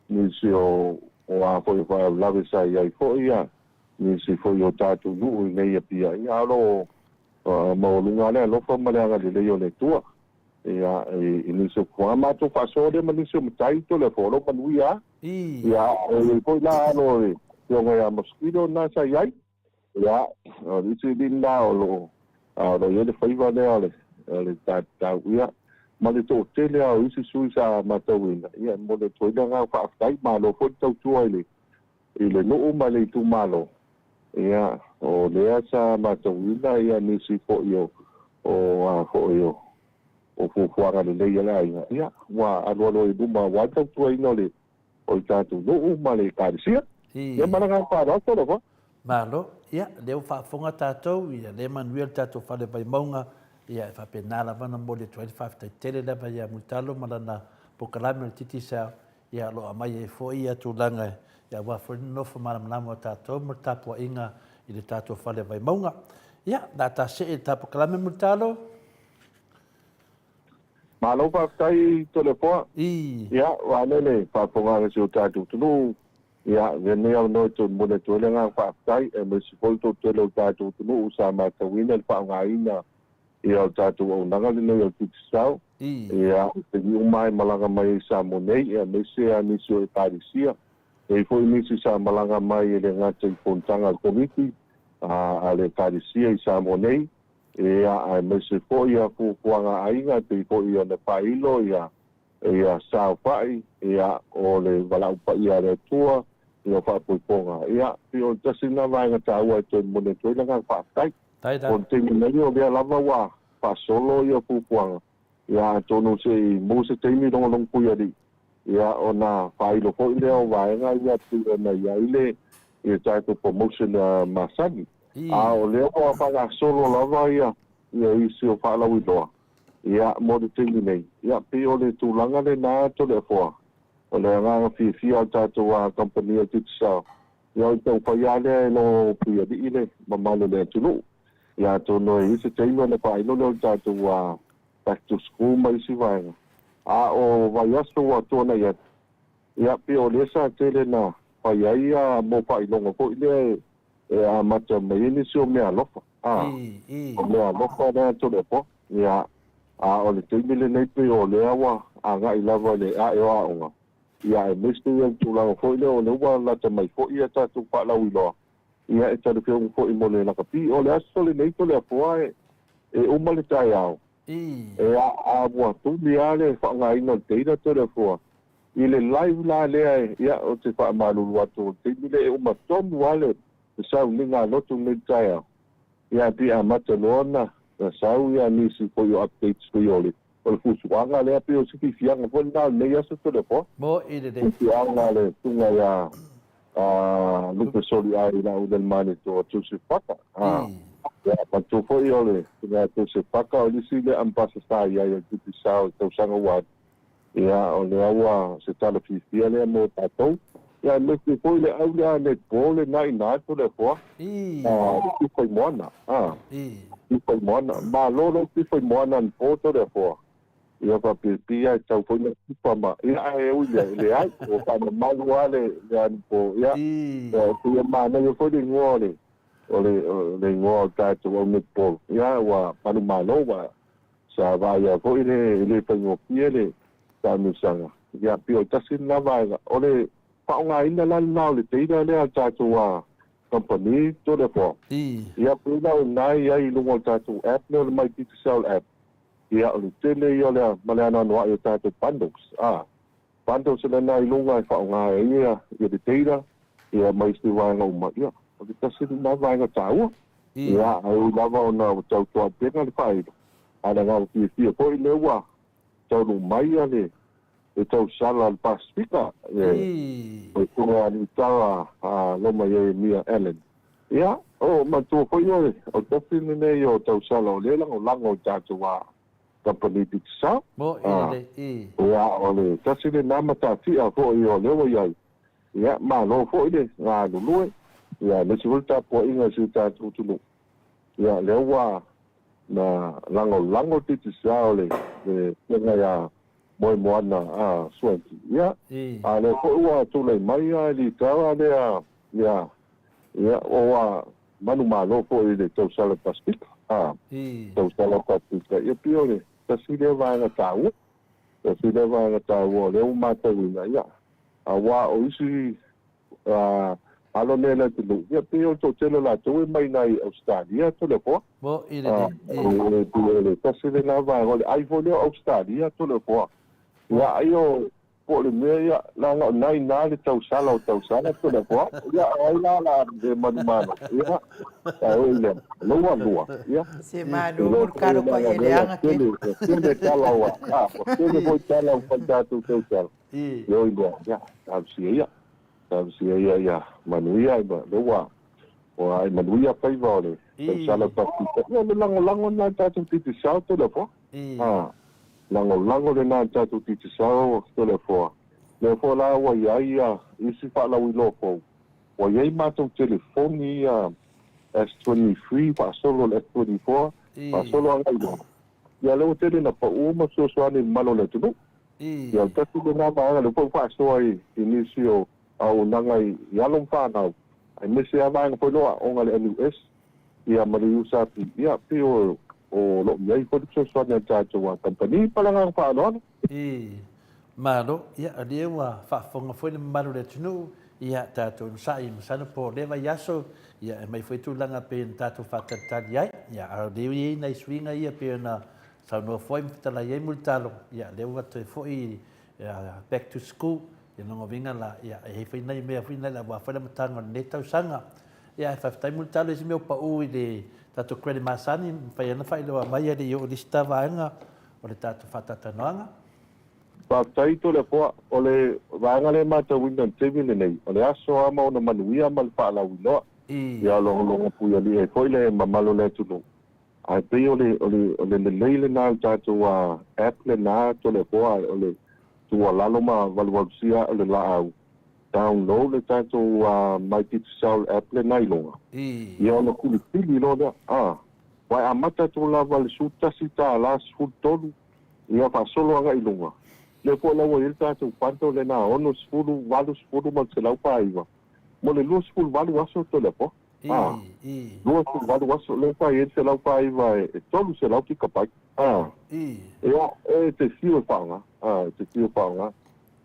nisi o o a foi o faalavelave sa i ai foi ia nisi foi o tatou nuu i nei Apia. Ia, a o lo o maualuga lava le alofa ma le agalelei o le Atua. Ia, i nisi o fuafuaga, matou faasoa lea ma nisi o matai Toleafoa, o lo o manuia lava. Ia, e i ai foi la alo o le Afioga ia Mosquito lena sa i ai. Ia, o le isi alii lena o lo o, o lo o i ai le faiva lea o le, o le tatau, ia, ma le toatele lava o isi sui sa matauina, ia, e momoli atu ai le agaga faafetai, malo foi le tautua i le, i le nuu ma le itumalo. Ia, o lea sa matauina ia nisi foi o, o a foi o, o fuafuaga lelei a le aiga, ia, ua alualu ai i luma aua le tautuaina o le, o le tatou nuu ma le Ekalesia. Ia ma le agaga faaaloalo Tolofa. Malo, ia, lea ua faafofoga tatou, ia lea manuia le tatou fale Vaimauga, ia e faapena lava ona momoli atu ai le faafetai tele lava ia Mulitalo ma lana polokalame o le Digicel, ia o lo o aumai ai foi ia tulaga ia aua foi le nonofo malamalama o tatou ma le tapuaiga i le tatou fale Vaimauga. Ia, o le a ta see i le ta polokalame Mulitalo. Malo faafetai Toleafoa. Ia, ua ale le faafofogaaga a si o tatou atunuu. Ia, avea lenei avanoa e toe momoli atu ai le agaga faafetai, aemaise foi le toatele o le tatou atunuu sa matauina le faaaogaina ia o le tatou auaunaga lenei o le Digicel. Ia, i taimi uma lava e malaga mai ai i Samoa nei, aemaise lava nisi o Ekalesia. E i ai foi nisi sa malaga mai e le gata i fonotaga a le Komiti a le Ekalesia i Samoa nei, Ia, aemaise foi ia fuafuaga a aiga e pei foi ona faailo ia ia saofai, ia, o le valaau paia a le Atua, ia o faapoipoga. Ia, pei o le tasi lena vaega taua e toe momoli atu ai le agaga faafetai. O le taimi nei o lea lava ua faasolo ia fuafuaga, ia atonu se i maua se taimi logologo puialii, ia ona faailo foi lea o vaega ia pei ona i ai le ia tatou promotion masani. A o lea ua faagasolo lava ia ia isi o faalauiloa ia mo le taimi nei. Ia pei o le tulaga lena Toleafoa, o le agaga fiafia o le tatou kamupani o Digicel, ia o le taumafai lava lea e logo puialii le mamalu o le atunuu. Ia atonu e i ai se taimi ona faailo lea o le tatou back to school ma isi vaega. A o vaiaso ua tuanai atu, ia pei o lea sa tele na fai ai ia mo faailoga foi lea e amata mai ai nisi o meaalofa. A, o meaalofa lea Toleafoa. Ia, a o le taimi lenei pei o lea ua agai lava i le ae o aoga, ia aemaise ia le tulaga foi lea o lea ua lata mai foi ia tatou faalauiloa, ia e talafeauga foi mo le lakapi. O le aso lenei Toleafoa e uma le taeao, e a ua tuli lava le faaaogaina o le data Toleafoa i le live la lea e, ia ou te faamalulu atu o le taimi lea e uma tonu lava le sauniga a lotu lenei taeao, ia ae pei e amata loa ona sau ia nisi foi o updates pei o le O le fuafuaga lea pei o se fiafiaga foi lena o lenei aso Toleafoa. Mo'i lelei. Fuafuaga a le Susuga ia Lupe Soliai Laaulialemalietoa Joseph Paka. Ia, manatua foi o le Susuga ia Joseph Paka o le isi lea ambassador sa i ai o le Digicel i tausaga ua alu. Ia, o lea ua se tala fiafia lea mo tatou. Ia, aemaise foi le au lea netball lena i ina Toleafoa. Tifa i moana. Tifa i moana. Malo lou tifa i moana anapo Toleafoa. Ia faapipii e tau foi na tifa ma ia ae ui lea e leai ua faamamalu lava le le anapo. Ia pei e manaia foi le igoa o le o le le igoa o le tatou au netball. Ia ua manumalo ua sa vaaia foi le e le faigofie le taamilosaga. Ia pei o le tasi lena vaega. O le faaaogaina la lena o le data lea a le tatou kamupani Toleafoa. Ia pei la o lena e i ai i luga o le tatou app lea o le My Digicel app, ia o le tele ia o le ma le anoanoai o tatou bundles, a. Bundles lena i luga e faaaoga ai ia le data ia ma isi vaega uma, ia o le tasi lena vaega taua. Ia ae ui lava ona ua tau toaupega le faailo, a o le agaga fiafia foi lea ua taunuu mai ia le le tausala a le Pasefika, le Susuga ia Luitala Loma Ieremia Allan. Ia, o manatua foi o le tasi lenei o tausala o lea e lagolago i tatou Kamupani Digicel. Mo i lelei, i. Ia, o le tasi lena matatia foi o lea ua i ai, ia, malo foi le galulue, ia, aemaise foi le tapuaiga a si o tatou atunuu. Ia, lea ua na lagolago le Digicel i le Afioga ia Moemoana a Schwenkie. Ia, a o lea foi ua tulai mai a litara lea, ia, ia, ua manumalo foi i le tausala Pasefika, a, tausala Pasefika, ia pei o le tasi lea vaega taua, tasi lea vaega taua o lea ua matauina, ia, aua o isi alo nei a le atunuu, ia pei o le toatele o latou e mai nai Ausetalia Toleafoa. Mo i lelei, i. E pei o le tasi lena vaega, o le ai foi lea o Ausetalia Toleafoa. Ia ai o, po o le mea ia, leaga o na ina le tausala o tausala Toleafoa. Ia o ai la o le a le manumalo, ia, ae ui i lea, lua lua, ia. Se malo mo le kalo pa ia leaga tele. Tele tala ua, ua tele foi tala ua fai tatou tausala. Oi lea, ia, talosia ia. Talosia ia ia manuia ai ma lea ua ua ai manuia faiva o le tausala Pasefika. Ia o le lagolago lena i le tatou Digicel Toleafoa. A, lagolago lena i le tatou Digicel Toleafoa. Lea foi la ua i ai ia isi faalauiloa fou, ua i ai matou telefoni ia S23 faasolo i le S24 faasolo agai i luga. Ia lea ua tele ina pau ma fesoasoani i le mamalu o le atunuu. Ia o le tasi lena vaega lea foi ua faasoa i nisi o auaunaga i alo ma fanau, aemaise lava vaega foi lea o aoga a le NUS ia ma le USP, ia pei o lo o i ai foi le fesoasoani a le tatou kamupani. Ma le agaga faaaloalo. I Malo, ia o lea ua faafofoga foi le mamalu o le atunuu, ia tatou onosai masalo po o lea vaiaso, ia e aumai foi tulaga pei ona tatou faatalitali ai, ia a o lea ua i ai nai suiga ia pei ona saunoa foi ma fetalai ai Mulitalo, ia lea ua toe foi back to school, ia lona uiga la, ia e i ai foi nai mea foi nai aua foi le amataga o lenei tausaga. Ia ae faafetai Mulitalo i se mea ua pau i le tatou credit masani, mafai ai ona faailoa mai e le i oo i le isi ta vaega o le tatou faatalatalanoaga. Faafetai Toleafoa, o le vaega lea e matauina i le taimi lenei, o le aso lava ma ona manuia ma le faalauiloa. Ia logologo puialii ai foi le mamalu o le atunuu. Ae pei o le, o le, o le lelei lena o le tatou app lena Toleafoa, o le tuualalo ma valuvalusia o le laau, download le tatou My Digicel app lena i luga, ia ona filifili loa lea, aua e amata atu lava i le $11 13 ia faasolo agai i luga, lea foi la ua i ai le tatou bundle lena 60, 80 ma le 149 mo le 28 aso Toleafoa. 28 aso, lea sa i ai le 149 e 300 gigabyte. Ia, e te fiu e faaaoga, e te fiu e faaaoga.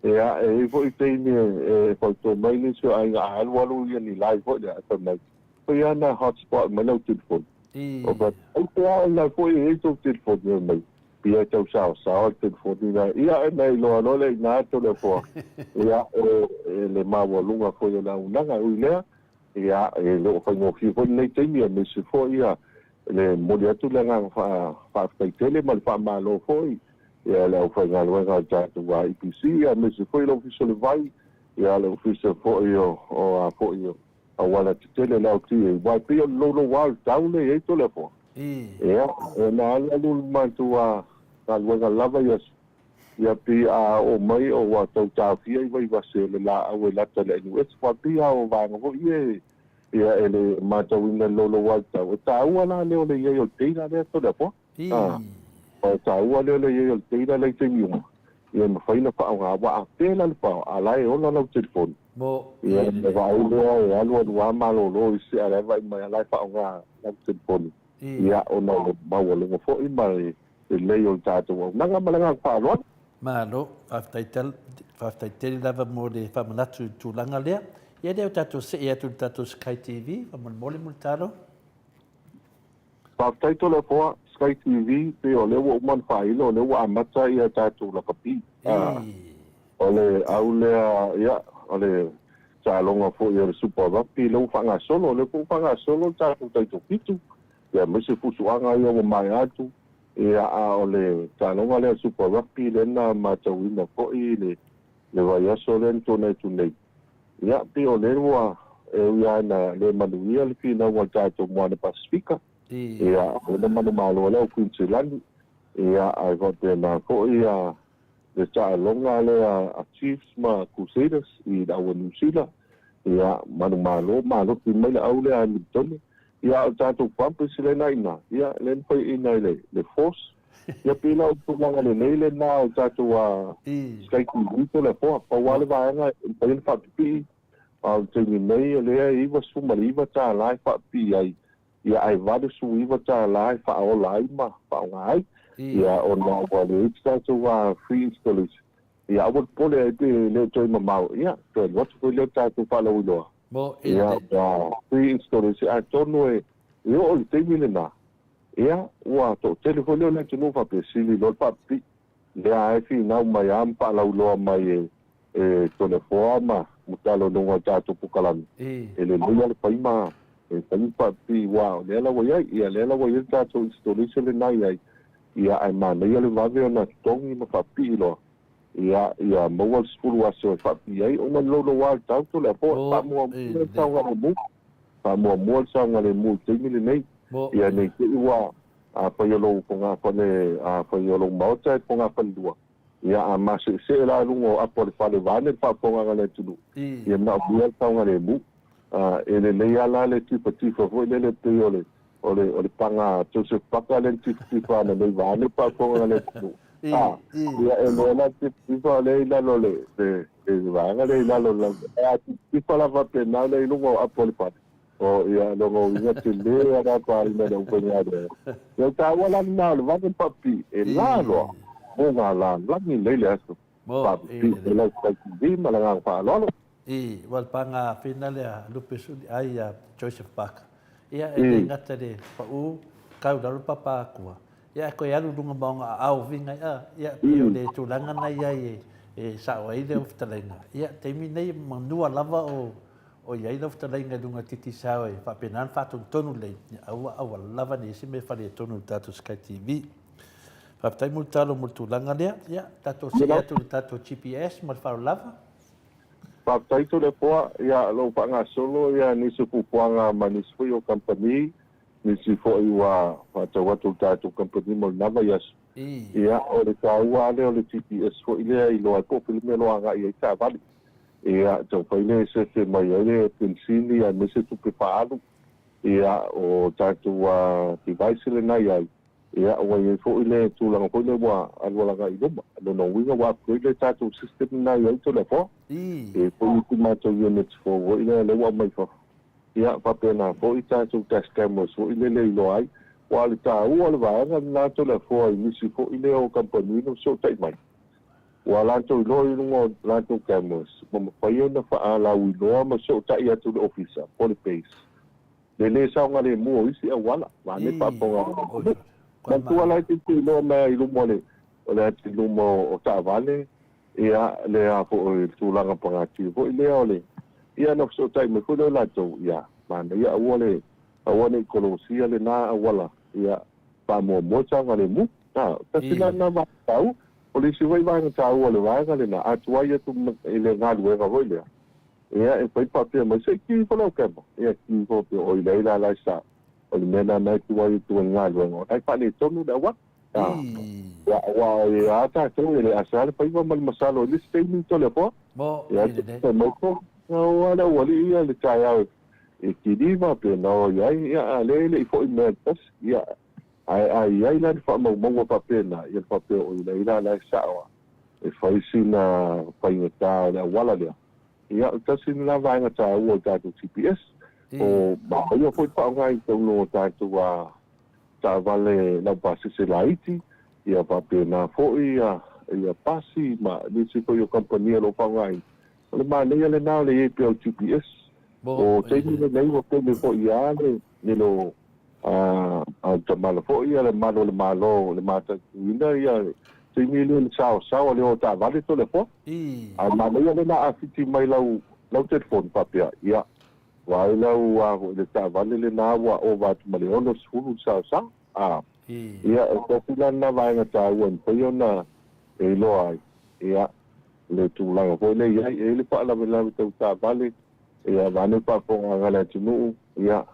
Ia, e i ai foi taimi e fautua mai nisi o aiga a alualu ia ni live foi lea, ae fai mai, Fai lava na hotspot mai lau telefoni. Ou fai atu, Aisea o lena foi e i ai tou telefoni? Fai mai, Pia e tau saosaoa le telefoni lena. Ia, ona iloa loa lea i ina Toleafoa, ia, e le maualuga foi o le auaunaga. Ui i lea, Ia, e le o faigofie foi lenei taimi, aemaise foi ia le momoli atu le agaga faafetai tele ma le faamalo foi ia le aufaigaluega a le tatou EPC, aemaise foi le Ofisa o le Vai, ia le Ofisa foi o o a foi o Auala Tetele le LTA. Aua e pei o le louloua o le tau lea e i ai Toleafoa. Ia, na alualu le matou galuega lava i aso Ia pei a oo mai o ua tau taofia i Vaivase o le laau e lata i le NUS, aua pei lava o vaega foi ia ia e le matauina i le louloua o le tau. E taua la lea o le i ai o le data lea Toleafoa. A, e taua lea o le i ai o le data lea i taimi uma, ia e mafai ona faaaoga, aua a fail lava le power, a la e ola lau telefoni. Ia ona vaai lea e alualu lava malolo i se a la e vaai mai a la e faaaoga lau telefoni. Ia ona o le maualuga foi ma le lelei o le tatou auaunaga ma le agaga faaaloalo. Malo, faafetai faafetai tele lava mo le faamanatu i le tulaga lea. Ia lea ua tatou see atu i le tatou Sky TV, faamolemole Mulitalo. Faafetai Toleafoa, Sky TV pei o lea ua uma ona faailo o lea ua amata ia tatou lakapi. O le au lea, ia, o le taaloga foi o le Super Rugby lea ua faagasolo, o lea foi ua faagasolo le tatou taitofitu, ia aemaise fusuaga ia ua maea atu, ia a o le taaloga lea o le Super Rugby lea na matauina foi le le vaiaso lea na tuanai atu nei, ia pei o lea ua e ui lava ina le manuia le finauga a le tatou Moana Pasifika, ia o lea na manumalo ai le au Queen Silani. Ia, ae faapena foi le taaloga lea a Chiefs ma Crusaders i le Aua Niu Sila. Ia, manumalo, malosi mai le au lea a Hamiltone. Ia, a o le tatou Brumbies lena i ina, ia, lea na faiaina e le Force. Ia, pei la o le tulaga lelei lena o le tatou Sky TV Toleafoa. Pau lava le vaega e mafai ona faapipii, a o le taimi nei o lea e $99 e faapipii ai, ia ae $89 e faaola ai ma faaaoga ai. Ia ona ua leai se tatou free installation. Ia aua le popole ai pe le o toe mamao, ia toe alu atu foi lea o le tatou faalauiloa. Ia ua free installation atonu e oo i le taimi lena, ia ua toatele foi lea o le atunuu faapea sili loa le faapipii. Lea e finau mai a ma faalauiloa mai e Toleafoa ma Mutala i luga o tatou polokalame, e lelei lava le fai ma e fai ma faapipii aua o lea la ua i ai, ia lea la ua i ai le tatou installation lena i ai, ia ae manaia le vave ona totogi ma faapipii loa, ia ia maua le 10 aso e faapipii ai ona le louloua o le tau Toleafoa, e faamuamua le saogalemu, faamuamua le saogalemu i le taimi lenei, ia ne i te i ua Afai o lou fogafale, afai o lou maota e fogafalelua, ia a maseesee la luga o apo a le fale vaeane le faafofogaga a le atunuu, ia manaomia le saogalemu. A, e lelei lava la le tifatifa foi lele pei o le, o le, o le paga a Joseph Parker lea na tifatifa ananei vaeane le faafofoga a le atunuu. A, ia e iloa la le tifatifa o lea e i lalo o le, le, le vaega lea i lalo o le lau, ae a tifatifa la faapena lea i luga o apo a le fale, O ia lona uiga tele a la paina le aufaigaluega. Ia o taua la lena o le vave papi e la loa mo nga lalagi nei le aso papipi e lau tai TV ma le agaga faaaloalo. I, ua le paga afina lea lupe suli ai ia Joseph Parker. Ia e le gata i le pau kau lalo papa akua. Ia e koe alu luga ma ona aao vinga ia, ia pei o le tulaga na iai e sao ai le fetalaiga. Ia taimi nei manua lava o O i ai lau fetalaiga i luga Digicel e faapena ona faatonutonu lelei, ia aua aua lava ne i se mea e faaletonu i le tatou Sky TV. Faafetai Mulitalo mo le tulaga lea. Ia, tatou see atu i le tatou GPS ma le faaaloalo lava. Faafetai Toleafoa, ia o lo o faagasolo ia nisi o fuafuaga ma nisi foi o kamupani, nisi foi ua faatau atu i le tatou kamupani mo lena vaiaso. Ia o le taua lava lea o le GPS foi lea e iloa ai po o fea le mea o lo o agai ai taavale. Ia, taumafai lea e sefe mai ai le penisini aemaise tupe faaalu, ia, o tatou device lena i ai, ia, ua i ai foi le tulaga foi lea ua alu alaga i luma. O lona uiga ua upgrade le tatou system lena i ai Toleafoa. E i ai foi isi matou units fou foi lea lea ua aumai fafo. Ia, faapena foi tatou dash cameras foi lele e iloa ai. Aua o le taua o le vaega lena Toleafoa i nisi foi lea o kamupani na fesootai mai. Ua latou iloa i luga o latou cameras, ua mafai ona faalauiloa ma fesootai atu le ofisa po o le base le lē saogalemu o isi auala, vaeane faafofoga. Manatua la e te iloa mai i luma o le o le atu i luma o taavale, ia le a foi o le tulaga pagatia foi lea o le ia ona fesootai mai foi lea o latou, ia manaia aua le aua ne i kolosia lena auala, ia faamuamua le saogalemu. A, tasi la lena vaega taua. O le isi foi vaega taua o le vaega lena, a tuai atu i le galuega foi lea, ia e fai faapea mai, se i ki ifo lau camera. Ia ki ifo faapea, oi leai la la e sao. O le mea lena na e tuai atu ai i le galuega, o la e faaletonu le auala. A, ia aua e a tatou e le asa le faiva ma le masalo i le isi taimi Toleafoa. Ia te mai ko, o le aualii ia le taeao e kiliva pe na o i ai, ia a lea e le i foi mai le tasi, ia Ae a i ai la ni faamaumauga faapena, ia faapea o i la la e sao a e fai sina faigata o le auala lea, ia o le tasi lena vaega taua o le tatou GPS. O manaia foi le faaaoga i totonu o tatou a taavale laupasese laiti, ia faapena foi ia ia pasi ma nisi foi o kamupani o lo o faaaogaina. O le manaia lena o le i ai pea o le GPS. O taimi lenei ua pele foi a le le A o tamala foi ia le malu o le Malo le mataituina ia taimi lea le saosaoa le o taavale Toleafoa. Ae manaia lena a fiti mai lau lau telefoni faapea ia vaai lau a foi le taavale lena ua ova atu ma le 60 le saosaoa. A ia e tasi la lena vaega taua e mafai ona e iloa ai ia le tulaga foi lea i ai. E i ai le faalavelave tau taavale ia vaeane faafofoga a le atunuu ia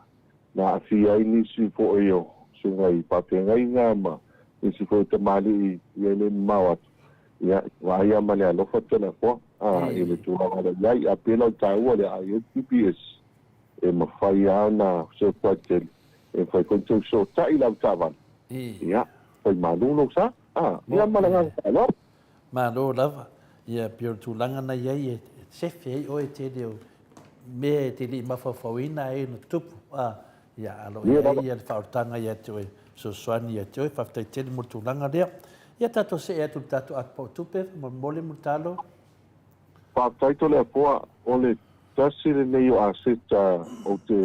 na aafia ai nisi foi o susuga i faafeagaiga ma Nisi foi o tamalii ia e le mamao atu, ia, vaai lava ma le alofa Toleafoa, a, i le tulaga o lo o i ai. A pei la o le taua lea, a i ai le GPS, e mafai lava ona fesoasoani tele, e mafai foi ona toe fesootai i le avetaavale, ia, fai malu lou sa. A, ia ma le agaga faaaloalo. Malo lava. Ia, pei o le tulaga na i ai e sefe ai oe tele o mea e te le i mafaufauina ai ona tupu. A, ia, a lo o i ai ia le faaolataga ia te oe, fesoasoani ia te oe. Faafetai tele mo le tulaga lea. Ia, tatou see atu i le tatou ato pau tupe, faamolemole Mulitalo. Faafetai Toleafoa, o le tasi lenei o aseta ou te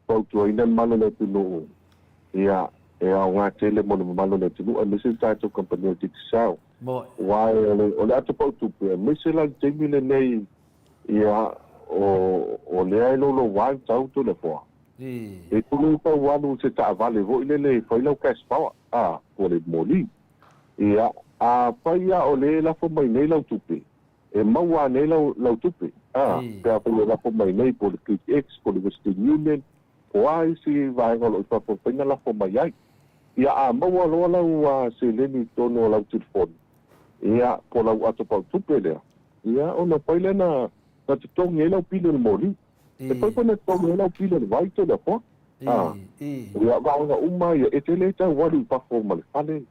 fautuaina le mamalu o le atunuu, ia, e aoga tele mo le mamalu o le atunuu aemaise le tatou kamupani o le Digicel. Aua o le, o le ato pau tupe, aemaise la le taimi lenei, ia, o, o lea e louloua le tau Toleafoa. E tolu tau alu i se taavale foi lele e fai lau cash power, a, po o le moli. Ia, afai lava o lea e lafo mai nei lau tupe, e maua anei lau, lau tupe, a, pe afai e lafo mai nei po o le Click X, po o le Western Union, po o a isi vaega o lo o i fafo e mafai ona lafo mai ai. Ia, a maua loa lau seleni i totonu o lau telefoni, ia, po o lau ato pau tupe lea, ia, ona mafai lea ona, ona totogi ai lau pili o le moli. E mafai foi ona totogi ai lau pili o le vai, Toleafoa. A, ia, vaega uma ia, e te le tau alu i fafo ma le fale,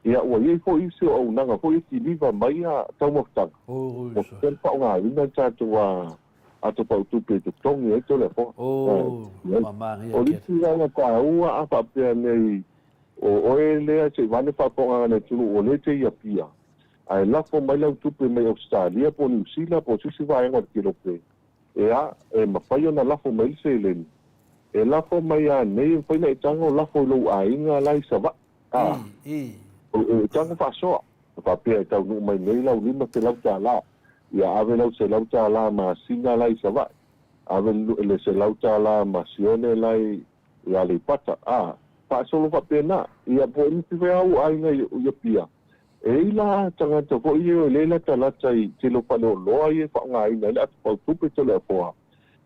Ia, ua i ai foi isi o auaunaga foi e kiliva mai a taumafataga, ua faapea ona faaaogaina le tatou ato pautupe e totogi ai Toleafoa. O le isi vaega taua a faapea nei o oe lea se i vaeane faafofogaaga a le atunuu o lea e te i Apia, ae lafo mai lau tupe mai Ausetalia po o Niu Sila po o se isi vaega o le Kelope, ea, e mafai ona lafo mai le seleni. E lafo mai anei e mafai ona e tago lafo i lou aiga la i Savaii. A, e tago faasoa, faapea e taunuu mai nei lau $500, ia ave lau $100 masina la i Savaii, ave le $100 ma Sione la i Aleipata, a, faasolo faapena. Ia po o nisi foi au aiga i Apia, e i la tagata foi ia o lea e latalata i tele o faleoloa ia e faaaogaina ai le ato pau tupe Toleafoa,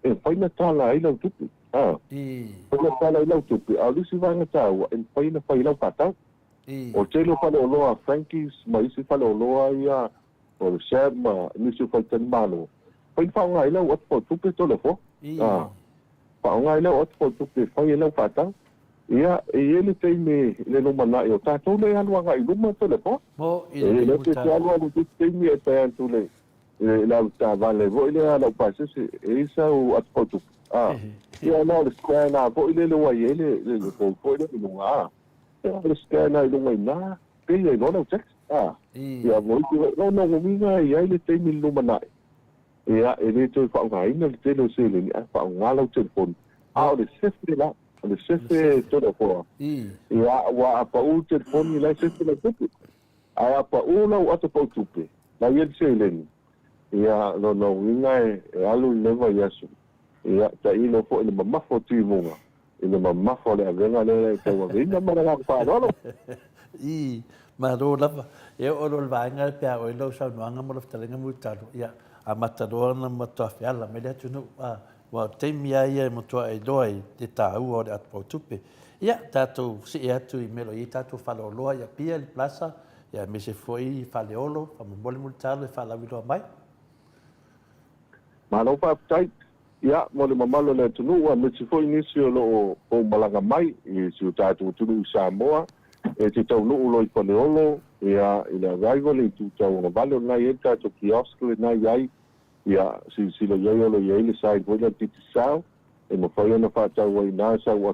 e mafai ona tala ai lau tupe. A, mafai ona tala ai lau tupe, a o le isi vaega taua, e mafai ona fai lau faatau. O le tele o faleoloa a Frankie's ma isi faleoloa ia, o le Shab ma nisi o faletalimalo, mafai ona faaaoga ai lau ato pau tupe Toleafoa. A, faaaoga ai lau ato pau tupe e fai ai lau faatau. Ia, e i ai le taimi i le lumanai o tatou lea e alu agai i luma Toleafoa. E le pe te alu alu i se isi taimi e pae atu le i le avetaavale foi lea a lau pasese, e i ai sau atupautupu, a, ia na o le scan lava foi lele ua i ai le, le, le code foi lea i luga, a, ia o le scan lava i luga i ina, pay ai loa lau tax, a, ia mo isi foi, lona uiga e i ai le taimi i le lumanai, ia, e le toe faaaogaina le tele o seleni, ae faaaoga lau telefoni, a o le sefe la, o le sefe Toleafoa, ia, aua a pau le telefoni, la e sefe lau tupe. Ae a pau lau ato pau tupe, la ia le seleni, ia, lona uiga e alu lenei vaiaso, ia, tailo foi i le mamafa o timuga, i le mamafa o le avega lea e tauaveina ma le agaga faaaloalo. Ii, Malo lava. E oo loa i le vaega lea pe a oo ai lau saunoaga ma lau fetalaiga Mulitalo, ia, amata loa ona matua feala mai le atunuu, a, aua o le taimi lava ia e matua iloa ai le taua o le ato pau tupe. Ia, tatou see atu i mea o lo o i ai tatou faleoloa i Apia i le Plaza, ia aemaise foi i Faleolo, faamolemole Mulitalo e faalauiloa mai. Malo faafetai. Ia, mo le mamalu o le atunuu aemaise foi nisi o lo o pou malaga mai i si o tatou atunuu i Samoa, e te taunuu loa i Faleolo, ia, i le arrival i le itu tauagavale o lena e i ai le tatou kiosk lena e i ai, ia, silasila i ai o lo o i ai le sign foi lea o le Digicel, e mafai ona faatau ai i ina sau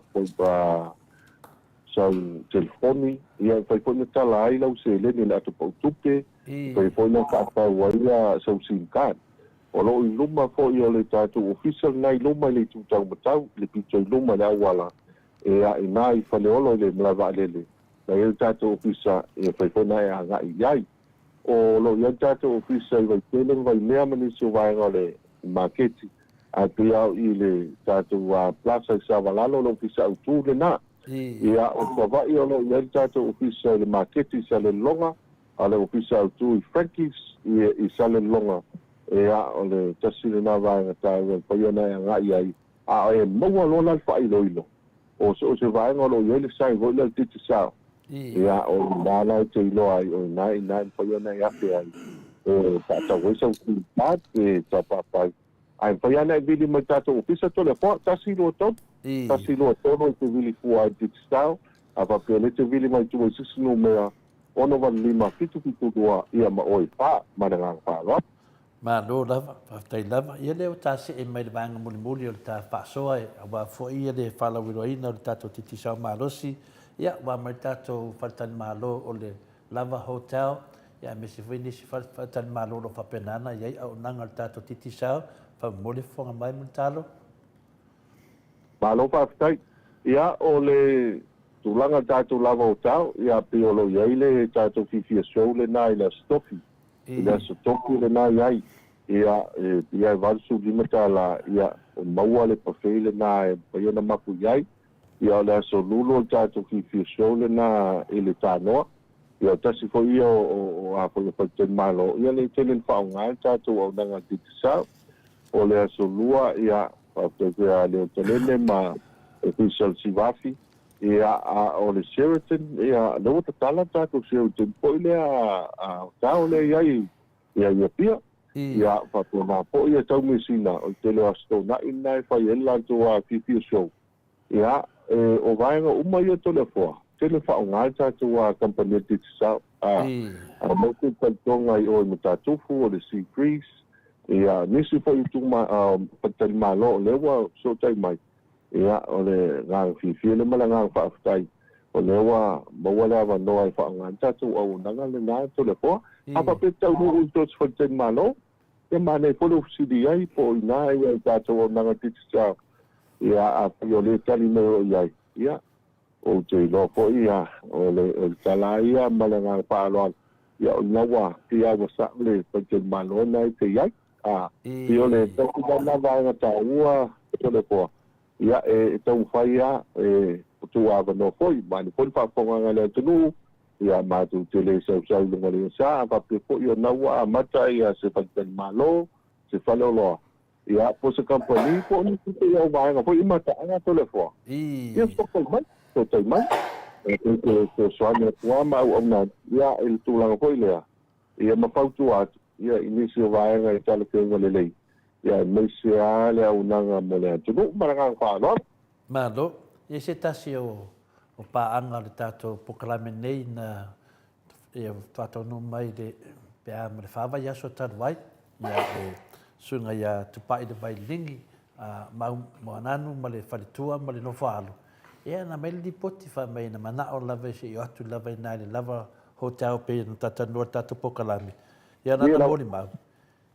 sau telefoni, ia e mafai foi ona tala ai lau seleni i le ato pau tupe, e mafai foi ona faatau ai sau sim card. O lo o i luma foi o le tatou ofisa lena i luma i le itu taumatau, i le pito i luma i le auala e a i ina i Faleolo i le malae vaalele, la e i ai le tatou ofisa e mafai foi ona e agai i ai. O lo o i ai le tatou ofisa i Vaitele ma Vaimea ma nisi o vaega o le maketi, ae pei lava o i le tatou plaza i Savalalo le ofisa autu lena. Ia, o Savaii o lo o i ai le tatou ofisa i le maketi i Salelologa, a o le ofisa autu i Frankie's i Salelologa, ia, o le tasi lena vaega taua e mafai ona e agai i ai, a e maua loa la le faailoilo o so o se vaega o lo o i ai le sign foi lea o le Digicel. Ia, o i ina la e te iloa ai, o ina i ina e mafai ona e afe ai e faatau ai sau SIM card pe taupapai. Ae mafai lava ona e vili mai i le tatou ofisa Toleafoa, 1 2 3, 1 2 3 e te vili fua ai i le Digicel. A faapea o lea e te vili mai tua i se isi numera, 6 8 5 7 7 2, ia ma oe 4. Ma le agaga faaaloalo. Malo lava, faafetai lava. Ia lea ua ta see mai le vaega mulimuli o le ta faasoa aua foi ia le faalauiloaina o le tatou Digicel malosi, ia ua mai le tatou faletalimalo o le Lava Hotel, ia aemaise foi nisi faletalimalo o lo o faapena ona i ai auaunaga a le tatou Digicel. Faamolemole fofoga mai Mulitalo. Malo faafetai. Ia o le tulaga tatou Lava Hotel, ia pei o lo o i ai le tatou fiafia show lena i le Aso Tofi. I le Aso Tofi lena i ai, ia, e pia e $85, ia, maua le buffet lena e mafai ona mapu i ai. Ia, o le Aso Lulu o le tatou fiafia show lena i le Tanoa. Ia, o tasi foi ia o a foi o faletalimalo, ia le tele ona faaaoga le tatou auaunaga Digicel. O le Aso Lua, ia, faafetai foi ia Leo Talele ma Ofisa o le Sivafi. Ia, a o le Sheraton, ia, lea ua tatala le tatou Sheraton foi lea hotel lea i ai ia i Apia. Ia, faapena foi ia Taumeasina, o le tele o Aso Toonai lena e fai ai le latou fiafia show. Ia, e, o vaega uma ia Toleafoa, tele faaaoga le tatou kamupani a le Digicel. A mau foi talitoga i o i Matatufu, o le Sea Breeze, ia, nisi foi faletalimalo o lea ua fesootai mai. Ia, o le agaga fiafia lea ma le agaga faafetai, o lea ua maua le avanoa e faaaoga ai le tatou auaunaga lena Toleafoa. A faapea e taunuu i so o se faletalimalo, ia manaia foi le fesili i ai po o ina ia i tatou auaunaga Digicel. Ia, afai o lea e tali mai o i ai, ia, ou te iloa foi ia, o le, o le tala ia ma le agaga faaaloalo, ia o lena ua pei ua sao le faletalimalo lena e te i ai. A, pei o le tasi la lena vaega taua Toleafoa, ia e taumafai lava e tuu avanoa foi, vaeane foi le faafofogaaga a le atunuu, ia matou te le sausau i luga o le sa, a faapea foi o lena ua amata ia se faletalimalo, se faleoloa, ia po o se kamupani po o nisi foi o vaega foi i mataaga Toleafoa, ia fesootai mai, fesootai mai. E te fesoasoani atu lava ma auauna atu, ia i le tulaga foi lea, ia ma fautua atu, ia i nisi o vaega e talafeauga lelei, ia aemaise lava le auaunaga mo le atunuu. Ma le agaga faaaloalo. Malo. Ia se tasi o paaga o le tatou polokalame nei na ia faataunuu mai le pe a ma le 4 vaiaso talu ai, ia le susuga ia Tupai le Vailigi a Moananu ma le faletua ma le nofoaalo, ia na aumai le lipoti fai mai na manao lava se i o atu lava i ina i le Lava Hotel pei ona talatalanoa le tatou polokalame. Ia na ona molimau.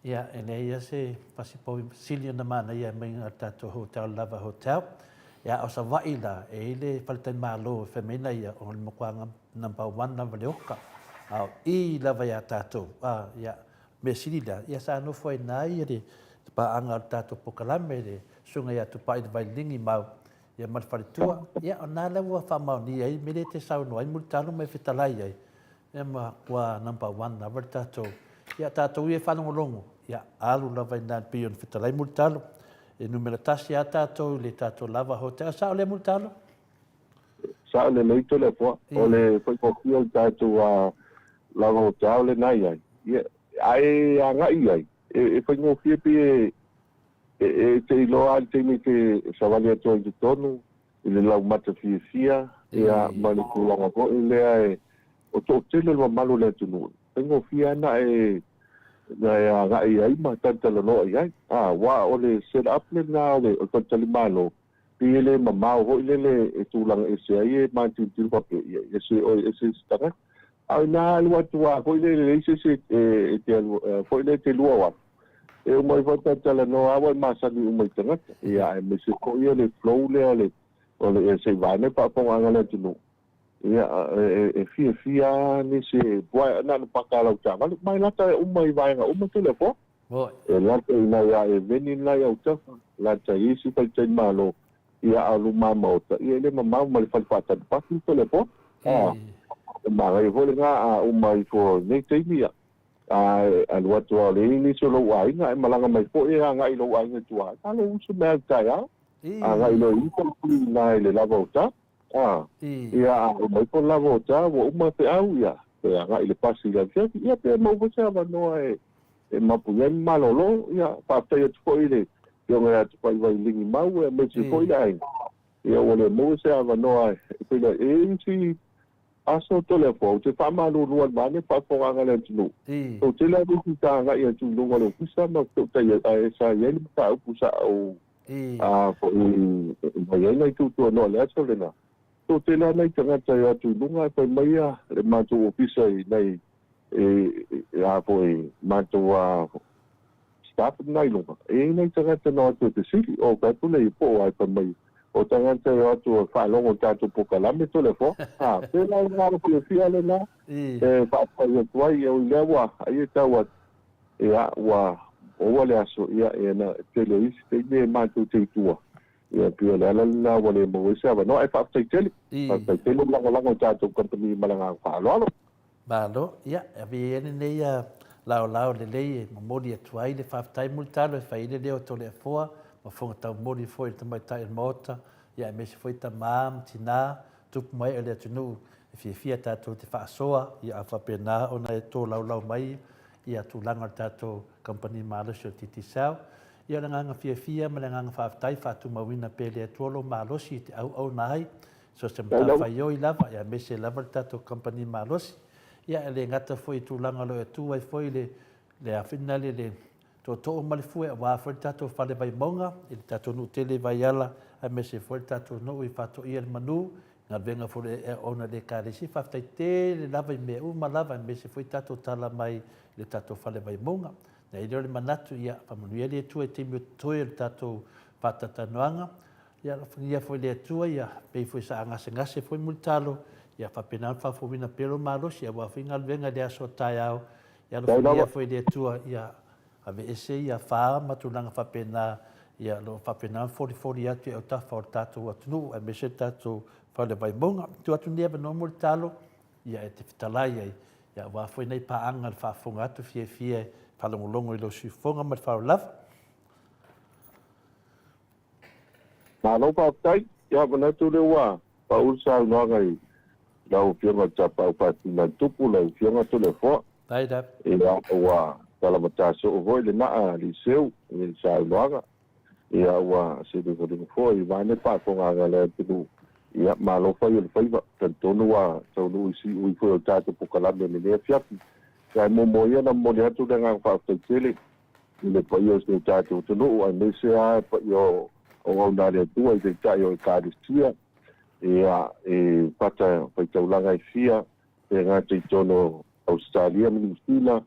Ia, e leai lava se fasipovi sili ona manaia mai le tatou hotel, Lava Hotel. Ia, a o Savaii la, e i ai le faletalimalo e fai mai na ia, o le matua number one lava le oka. A o i lava ia tatou, a, ia, mea sili la, ia sa nofo ai i ina le paaga o le tatou polokalame, le susuga ia Tupai le Vailigi Mau, ia ma le faletua. Ia, o lena la ua faamaonia ai le mea lea e te saunoa ai Mulitalo ma e fetalai ai, Ia matua number one lava le tatou, ia tatou ia e faalogologo, ia alu lava i ina pei ona fetalai Mulitalo, e numera tasi lava tatou i le tatou Lava Hotel. Sao lea Mulitalo? Sao lelei Toleafoa. O le faigofie o le tatou Lava Hotel lena e i ai, ia, a e agai i ai, e faigofie pei e te iloa lava i le taimi e te savali atu ai i totonu, i le laumata fiafia, ia, ma le tulaga foi lea e, o toatele le mamalu o le atunuu, faigofie lava na e, na e agai ai ma talatalanoa i ai. A, aua o le set up lena o le faletalimalo, pei e le mamao foi lele e tulaga ese ai e matilutilu faapea, ia, e ese oe, e ese isi tagata. A o ina alu atu lava foi lele, e leai se isi e te alu, foi lele e te lua o atu, e uma ifo talatalanoa lava ua e masani uma i tagata. Ia, aemaise foi o le flow lea o le, o le, se i vaeane le faafofogaaga a le atunuu, ia, e fiafia lava nisi e, aua na ona paka lava lau taavale, ma e lata uma i vaega uma Toleafoa. E lata i nai a Eveni nai autafa, lata i isi faletalimalo, ia a o luma maota, ia e le mamao ma le fale faatalipaki Toleafoa. A, e manaia foi lena a uma ifo i lenei taimi, ia, a e alu atu lava o lea e i ai nisi o lou aiga, e malaga mai foi e agai i lou aiga i tua, na lou uso mea i le taeao, agai loa i uta ma tuli i ina i le Lava Hotel. A, ia, a oo mai po lava o ta, ua uma feau, ia, toe agai i le pasi i le afiafi, ia, pe maua foi se avanoa e, e mapu i ai ma malolo. Ia, faafetai atu foi i le Afioga ia Tupaiva i Ligimau, aemaise foi le aiga, ia, ua le maua se avanoa e feiloai. E i ai isi aso Toleafoa, ou te faamalulu atu vaeane faafofogaaga a le atunuu, tou te le alu isi ta agai atu i luga o le ofisa ma fesootaiai, ae sa i ai le mataupu sa ou a foi mai ai nai tuatuanoa i le aso lena. Toatele lava nai tagata e o atu i luga ae fai mai le matou ofisa i nai a foi matou staff lena i luga, e i ai nai tagata na o atu e fesili, o fai atu lea po o ai, fai mai o tagata e o atu e faalogo i le tatou polokalame Toleafoa. A, pēlā le agaga fiafia lena e faafetai atu ai, oi lea ua ai e tau atu, ia ua maua le aso, ia e na tele o isi taimi e matou te i tua, ia pei o le ala lena ua le maua ai se avanoa, ae faafetai tele, faafetai tele le lagolago i tatou kamupani ma le agaga faaaloalo. Malo, ia, e ave ia lenei laolao lelei e momoli atu ai le faafetai mulitalo e fai ai le leo o Toleafoa ma Fofoga Taumoli foi i le tamaitai o le Maota, ia aemaise foi tama ma tina, tupu ma ee o le atunuu e fiafia tatou te faasoa, ia a faapena ona e tolaulau mai ia tulaga o le tatou kamupani malosi o le Digicel. Ia o le agaga fiafia ma le agaga faafetai faatumauina pea e le Atua lou malosi i te auauna ai So se matafaioi lava, ia aemaise lava le tatou kamupani malosi. Ia e le gata foi i tulaga o lo o e tu ai foi le le a foi lena le le tootoo ma le fue aua foi le tatou fale Vaimauga i le tatou nuu tele i Vaiala, aemaise foi le tatou nuu i Faatoia le Manu, galuega foi e auauna i le Ekalesia. Faafetai tele lava i mea uma lava, aemaise foi tatou tala mai i le tatou fale Vaimauga. Na i ai lea o le manatu, ia faamanuia le Atua i taimi o totoe o le tatou faatatalanoaga. Ia alofagia foi le Atua, ia pei foi sa gasegase foi Mulitalo, ia faapena ona faafouina pea lou malosi aua foi galuega i le aso a taeao. Ia alofagia foi le Atua, ia aveese ia fa ma tulaga faapena, ia o lo o faapena ona folifoli atu i autafa o le tatou atunuu aemaise le tatou fale Vaimauga. Tuu atu lenei avanoa Mulitalo, ia e te fetalai ai, ia aua foi nei paaga le faafofoga atu fiafia e faalogologo i lou siufofoga ma le faaaloalo lava. Malo faafetai. Ia manatu lea ua pau le saunoaga i lau Afioga i le Tapaau Faasina Tupu, lau Afioga Toleafoa. Ia ua talavata soo foi le naa Liceu i le saunoaga. Ia ua seligoligo foi vaeane faafofogaaga a le atunuu. Ia malo fai o le faiva. Talitonu ua taunuu i siui foi o le tatou polokalame i lenei afiafi. Ia ae muamua ia ona momoli atu le agaga faafetai tele i le paia o si o tatou atunuu, aemaise lava le paia o auauna a le Atua i Taitai o Ekalesia, ia, i fata faitaulaga e fia, e gata i totonu o Ausetalia ma Niu Sila,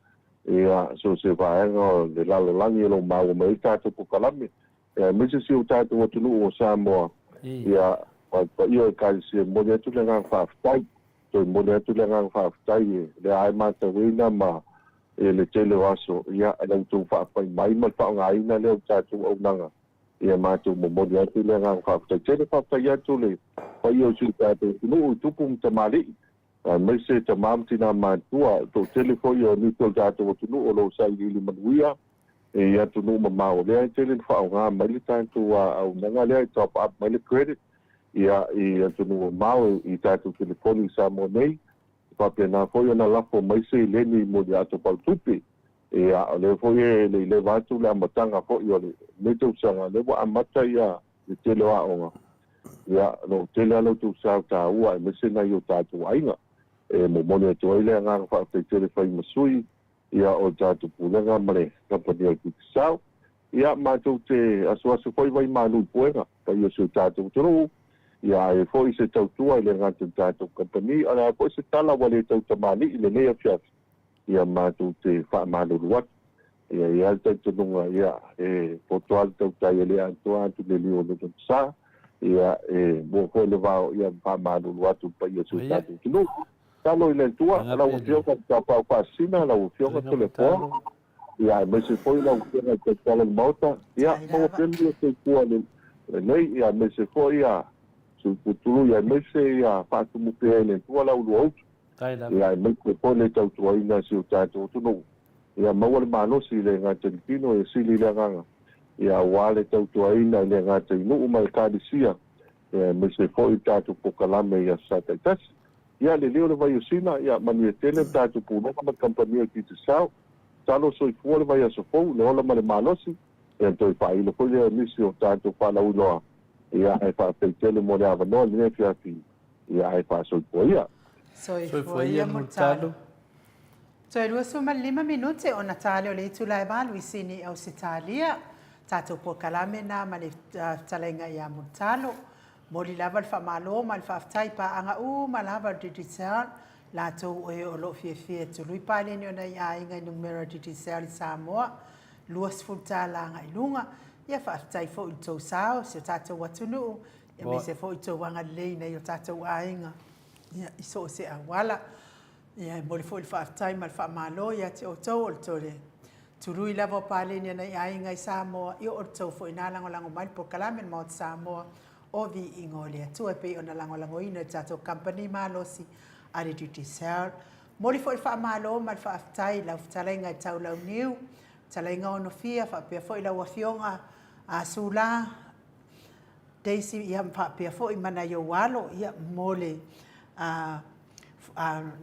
ia, so o se vaega o le lalolagi o lo o maua mai ai le tatou polokalame, aemaise si o tatou atunuu o Samoa, ia, ma le paia o Ekalesia, e momoli atu le agaga faafetai. Toe momoli atu le agaga faafetai e lea e matauina ma e le tele o aso, ia, la outou faapai mai ma le faaaogaina lea o le tatou auaunaga, ia matou momoli atu le agaga faafetai tele. Faafetai atu le paia o si o tatou atunuu i tupu ma tamalii, aemaise tama ma tina matutua, toatele foi o nisi o le tatou atunuu o lo o sailiili manuia i atunuu mamao, lea e tele ina faaaoga mai le tatou auaunaga lea e top up mai le credit, ia, i atunuu mamao i tatou telefoni i Samoa nei. E faapena foi ona lafo mai seleni mo le ato faletupe. Ia, o lea foi e le i leva atu le amataga foi o lenei tausaga, lea ua amata ia le tele o aoga. Ia, o lo o tele lava lo outou sao taua aemaise nai o tatou aiga. E momoli atu ai le agaga faafetai tele fai ma sui ia o le tatou Pulega ma le Kamupani o le Digicel. Ia, matou te asuasu foi vai malu i puega, paia o si o tatou atunuu, ia ae foi se tautua i le gata i le tatou kamupani, a o le a foi se tala ua le tau tamalii i lenei afiafi, ia matou te faamalulu atu. Ia i ai le talitonuga, ia, e poto lava le tautai e le atoa atu le liu o le sa, ia, e mua foi le vao, ia faamalulu atu i le paia o si o tatou atunuu. Talo i le Atua, lau Afioga i le Tapaau Faasisina, lau Afioga Toleafoa, ia aemaise foi lau Afioga i le Taitai o le Maota, ia maua pea le soifua lelei, ia aemaise foi ia Suiputulu, ia aemaise ia faatumu pea e le Atua la ulua utu, ia aemaise foi le tautuaina o si o tatou atunuu, ia maua le malosi i le gata i le tino, ia sili le agaga, ia aua le tautuaina i le gata i nuu ma ekalesia. Ia, aemaise foi le tatou polokalame i aso Sa taitasi. Ia, le leo o le Vaiosina, ia, manuia tele le tatou pulega ma le kamupani o le Digicel. Masalo soifua le vaiaso fou, le ola ma le malosi, ia ona toe faailo foi lea o nisi o tatou faalauiloa, ia, ae faafetai tele mo le avanoa i lenei afiafi, ia, ae faasoifua ia. Soifua ia Mulitalo. Toe 25 minute ona ta lea o le itula e 8 i Sini, Ausetalia. Tatou polokalame na ma le fetalaiga ia Mulitalo. Momoli lava le faamalo ma le faafetai i paaga uma lava o le Digicel, latou e o lo o fiafia e tului paleni o nai aiga i numera Digicel i Samoa, $20 agai luga. Ia faafetai foi i le tou sao i si o tatou atunuu, aemaise foi i tou agalelei i nai o tatou aiga i so o se auala. Ia e momoli foi le faafetai ma le faamalo ia te outou o le toe tului lava o paleni a nai aiga i Samoa, ia o le tou foi na lagolago mai le polokalame le Maota Samoa o Viiga o le Atua e pei ona lagolagoina e le tatou kamupani malosi a le Digicel. Momoli foi le faamalo ma le faafetai i lau fetalaiga i Taulauniu, fetalaiga Onofia faapea foi lau Afioga a Sula, Daisy ia faapea foi ma nai ou alo ia mo le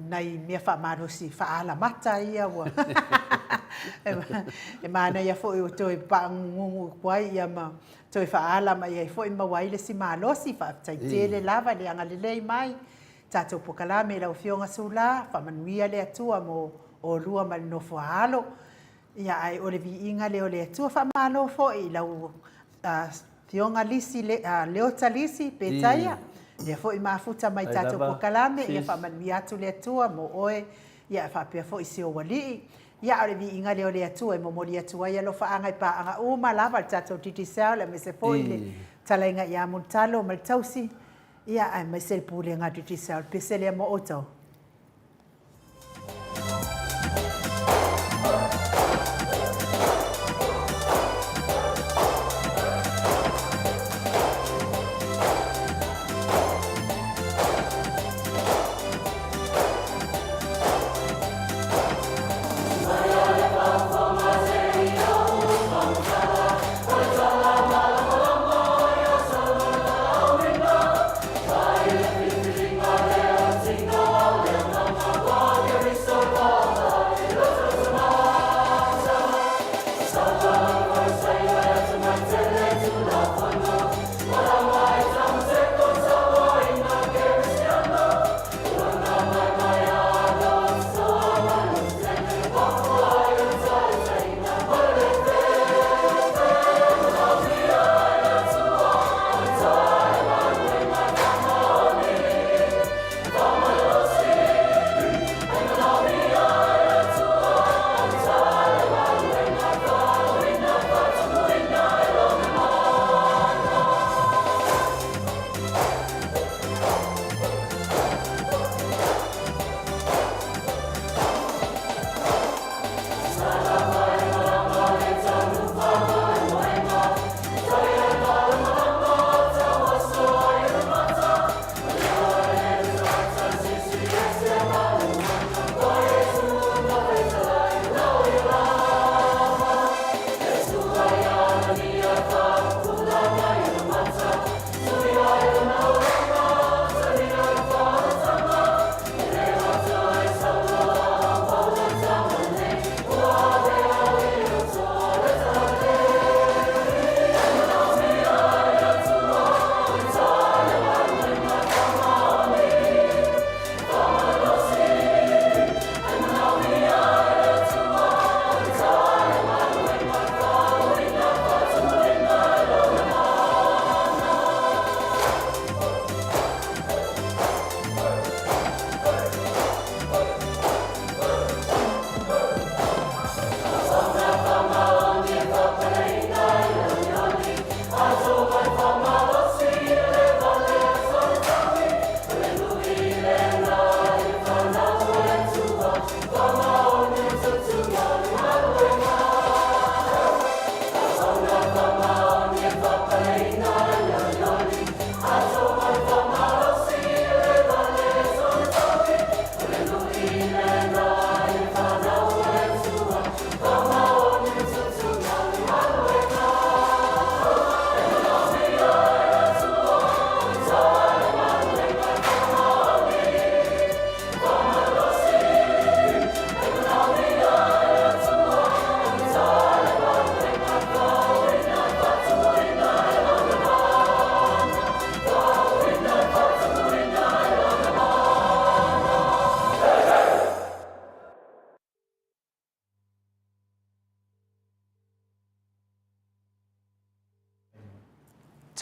nai mea faamalosi faaalamata ia ua e manaia foi ua toe paagugugu atu ai ia ma toe faaala mai ai foi maua ai le isi malosi. Faafetai tele lava le agalelei mai tatou polokalame i lau Afioga Sula, faamanuia le Atua mo oulua ma le nofo a alo. Ia, ae o le viiga lea o le Atua. Faamalo foi i lau Afioga Lisi, Leota Lisi Petaia, lea foi mafuta mai tatou polokalame, ia faamanuia atu le Atua mo oe, ia faapea foi si ou alii. Ia, a o le viiga lea o le Atua e momoli atu ai alofaaga i paaga uma lava a le tatou Digicel, aemaise foi le talaiga ia Mulitalo ma le tausi, ia, aemaise le Pulega a Digicel. Le pese lea mo outou.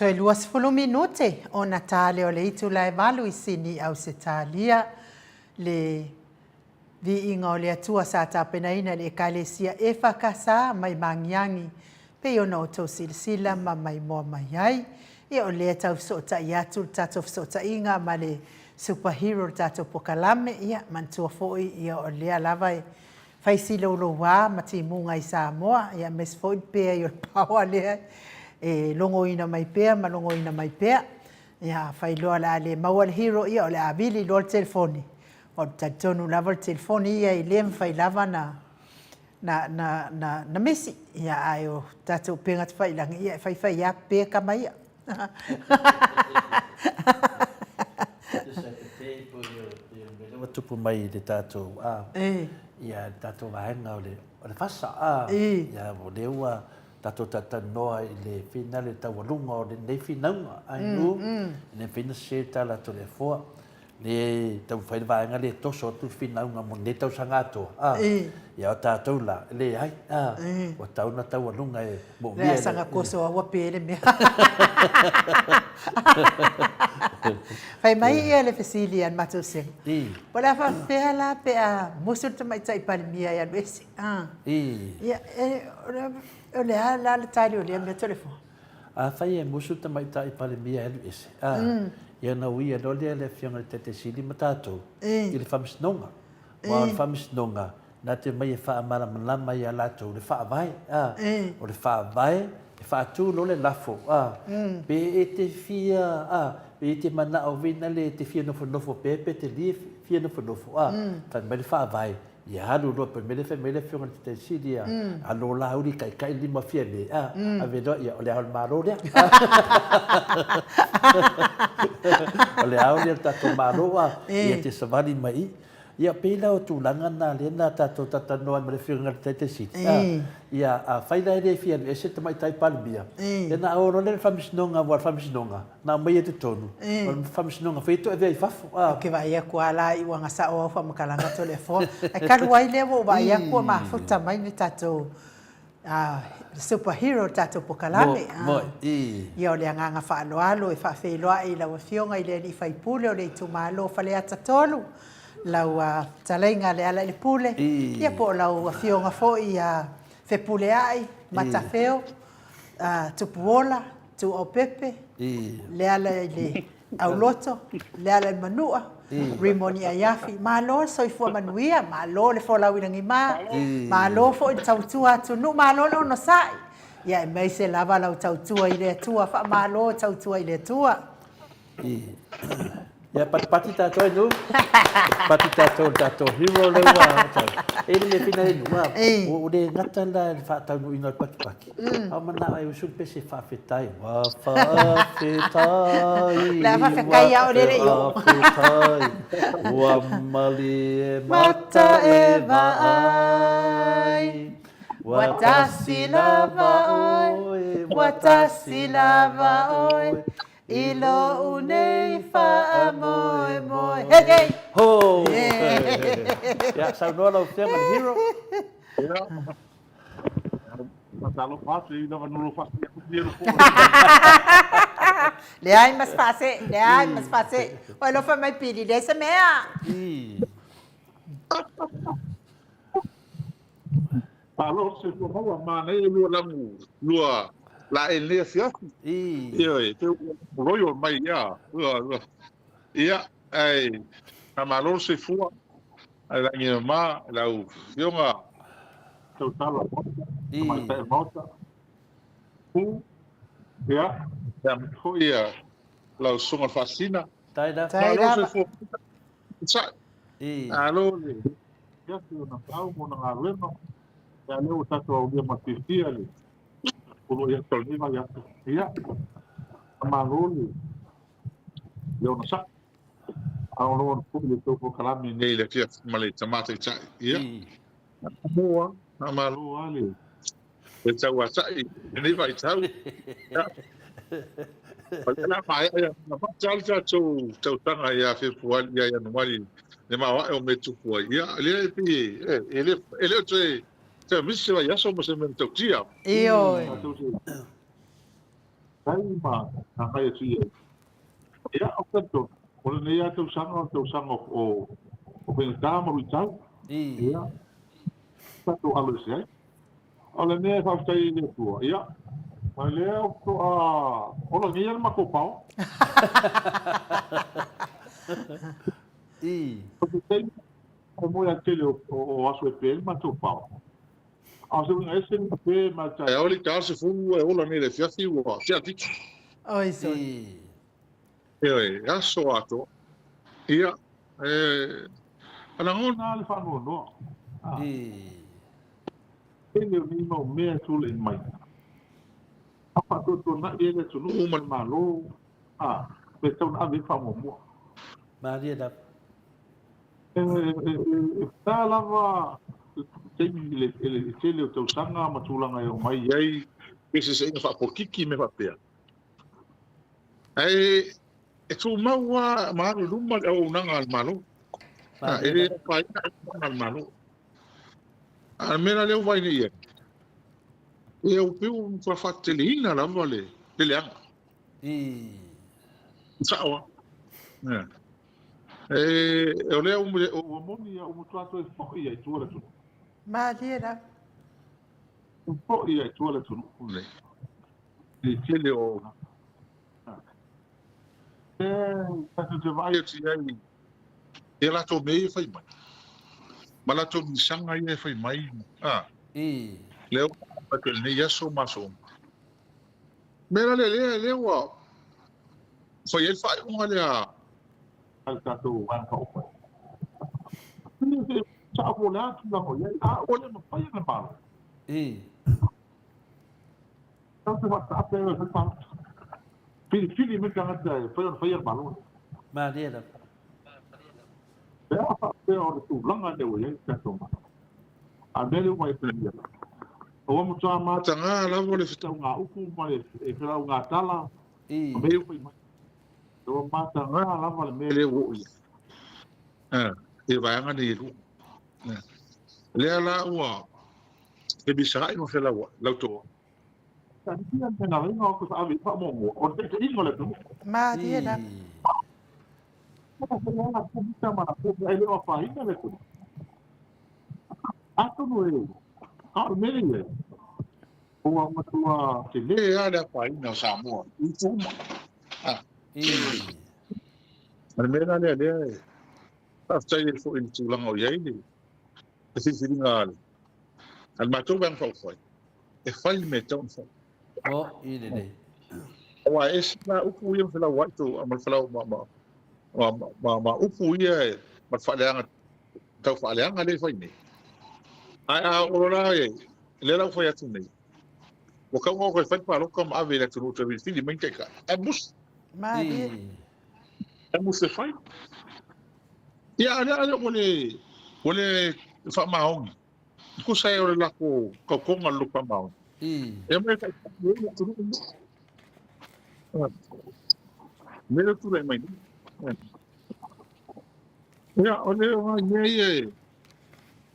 Toe 20 minute ona ta lea o le itula e valu i Sini, Ausetalia. Le Viiga o le Atua sa tapenaina e le Ekalesia EFKS mai Magiagi, pei ona outou silasila ma maimoa mai ai. Ia o lea e tau fesootai atu le tatou fesootaiga ma le Super Hero le tatou pokalame, ia manatua foi ia o lea lava e fai siloulouā ma timuga i Samoa, ia aemaise foi le pea i o le paoa lea e logoina mai pea ma logoina mai pea. Ia afai loa o le a le maua le Hero, ia o le a vili loa le telefoni. Ou te talitonu lava o le telefoni ia e le mafai lava na na na na na misi. Ia ae o tatou upega tafailagi ia e faifai lava pe tama ia. Ua tupu mai i le tatou a ia le tatou vaega o le o le fasa a ia o lea ua tatou talatalanoa i le finale le taualuga o lenei finauga ai nu le mafai ona sese le tala atu a le Afoa le taumafai le vaega lea e toso atu le finauga mo lenei tausaga atoa, a, ia o tatou la, e leai, a, ua tatau ona taualuga e moomia. Leai, saga koso a ua pe le mea. Fai mai ia le fesili a le matou sega. Po o le a faapefea la pe a musu le Tamaitai Palemia e alu ese, a. Ia, o le a la le tali o lea mea Toleafoa? Afai e musu le Tamaitai Palemia e alu ese, a, ia ona uia loa lea e le Afioga i le Taitai Sili ma tatou i le Faamasinoga. Aua o le Faamasinoga na te omai e faamalamalama ia latou le Faavae, a. O le Faavae, e faatu loa le lafo, a, pe e te fia, a, pe e te manao vina le e te fia nofonofo pea pe te le fia nofonofo, a, fai mai le Faavae, Ia alu loa pe mele fai mai le afioga i le Taitai Sili ia alo la uli taitai lima fia me a ave loa ia o le ao o le Malo lea. O le ao lea o le tatou Malo a ia te savali mai i. Ia pei la o tulaga na lea na tatou talatalanoa ai ma le afioga i le Taitai Sili a ia afai la e le fia alu ese le Tamaitai Palemia ia ona o loa lea i le Faamasinoga aua o le Faamasinoga na aumaia i totonu, o le faamasinoga foi e toe avea i fafo. Ou te vaai atu lava la i uaga sao au faamatalaga Toleafoa. Ae talu ai lea ua ou vaai atu ua mafuta mai le tatou super hero le tatou pokalame. Ia o le agaga faaaloalo e faafeiloai i lau Afioga i le alii faipule o le itumalo o Faleata 3, lau fetalaiga Lealailepule, ia po o lau Afioga foi ia Fepuleai Matafeo Tupuola, Tuuaupepe, Leala i le Auloto, Leala i Manua, Rimoni Aiafi. Malo le soifua manuia, malo le folau i lagima, malo foi le tautua atunuu, malo le onosai. Ia aemaise lava lau tautua i le Atua, faamalo tautua i le Atua. Ia patipati tatou e nuu. Pati tatou le tatou hero le ua tau. E le mea whina e nuu a. Ua le gata la le whaataunuuina o le patipati. A o manao e usu le pese whaawhetai. Ua whaawhetai. Le a whaawhetai a o lele i o. Whaawhetai. Ua malie mata e vaai. Ua tasi lava oe. Ua tasi lava oe. I lou nei faamoemoe. Hei hei! Ho! Ia, saunoa lau Afioga le hero. Ia. Faatalofa atu i lava nolo faasee atu ia lo Leai ma se faasee, leai ma se faasee. Ua alofa mai Pili, leai se mea. Malo le soifua maua, manaia lua lamu, lua laei lenei afiafi. Ioe, te royal mai ia. Ia, ae faamalo le soifua, ae lagi e mama i lau afioga tautala o le Maota, tamaitai o le Maota. Pu, ia, ia foi ia lau susuga i le Faasisina. Tai Malo le lava. soifua. Sa'i. Malo le afiafi o Natau ma ona galuega, ia lea ua tatou aulia ma le fiafia le poloai atu o lenei vaiaso. Ia, faamalo le le onosai. Alogologo atu foi i le tou polokalame nei i le afiafi ma le Tama Taitai. Ia, faamalo lava, faamalo lava le le tauatai i lenei vaitau. Ia, o lea o le a maea ia, na maea le tatou tausaga ia Fepuari, ia Ianuari le maoae o mea e tupu ai. Ia, lea e pei e, e le, e le o toe, toe misi se vaiaso ma se mea matautia. Ioe. Tatou te Tai ma agai atu i ai. Ia, ou te talitonu, o lenei lava tausaga o le tausaga o o faigata ma luitau. Ia, tatou alo ese ai. O le mea e faafetai ai i le Atua, ia, o lea faatoa ola nei lava le matou pao. O se taimi e moe ai tele o aso e pe ai le matou pao. A o se uiga ese le pe ma le taeao le ta 10 e ola nei i le afiafi ua tea titi. Oi sole. Ioe, aso atoa. Ia, e lagona lava le faanoanoa. Tele o nei mau mea e tulai mai. A faatuatuanai ai le atunuu ma le Malo, a, pe tatau ona ave i ai le faamuamua. Malie lava. E ta lava le taimi i le tele o tausaga ma tulaga e oo mai ai eseeseiga faapolokiki ma mea faapea. Ae e tumau lava ma alu i luma le auaunaga a le Malo. E le afaina auaunaga a le Malo. A o le mea la lea ua vaai nei i ai, ia ua pei ua matua faateteleina lava le leaga. Sao lava. E, o lea ua moni ua matua toe foi lava i tua le atunuu. Malie lava. Ua foi lava i tua le atunuu lenei i le tele o E tatou te vaai atu i ai i a latou mea ia e fai mai, ma latou misaga ia e fai mai, a, lea ua atu i lenei aso ma aso uma. O le mea la lea, lea ua fai ai le faaiuga lea a le tatou Vaega Faaupufai. Sao po o le a tulaga o i ai, a ua le mafai e le Malo. Tatou te faataape ai e fai palota. Filifili mai tagata e fai ona faia le Malo. Malie lava. Pe a faapea o le tulaga lea ua i ai le tatou Malo. A o le mea lea ua vaai atu nei ia, ua matua mataga lava le fetauga upu ma le felauga tala ma mea ia ua fai mai. Ua mataga lava le mea lea ua oo i ai i vaega nei e lua. Lea la ua femisaai ma felauai lau toa. Malie lava. Atonu e a o le mea lea ua matua tele lava le afaina o Samoa i itu uma. O le mea la lea lea e faafetai ai foi i le tulaga o i ai le filifiliga a le matou Vaega Faaupufai e fai le mea e tatau ona fai. O, i lelei. Aua e ese la upu ia ma felauai tou ma le felau ma ma ma ma ma upu ia e ma le faaleaga tau faaleaga lea e fai nei. Ae a oo la e lea la ua fai atu nei, ua tau ona toe fai le palota ma ave i le atunuu e toe filifili mai ni taitai. Ae musu. Malie. E musu e fai. Ia, a lea ua le ua le faamaoni. Tusa ai o le latou tautoga i le loto faamaoni. E omai e taitai ai le atunuu lenei. Mea lea tulai mai nei. Ia, o le o nai mea ia e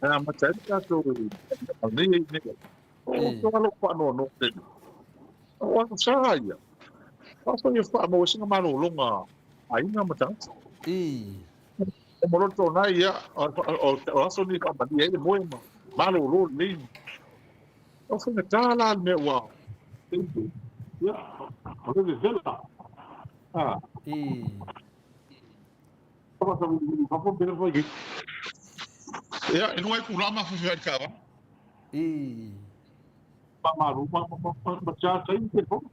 amata ai le tatou nei ai nei. O toa lou faanoanoa tele. O aso sa ia. Afai e faamaua sina malologa a aiga ma tagata. O moloto na ia, o aso nei faamalie ai le moe ma malolo lelei. O faigata la le mea ua ia, o le vevela. Ia, e lua itula ma afiafi ai i le taeao. Faamalo ma ma charge ai le telefoni.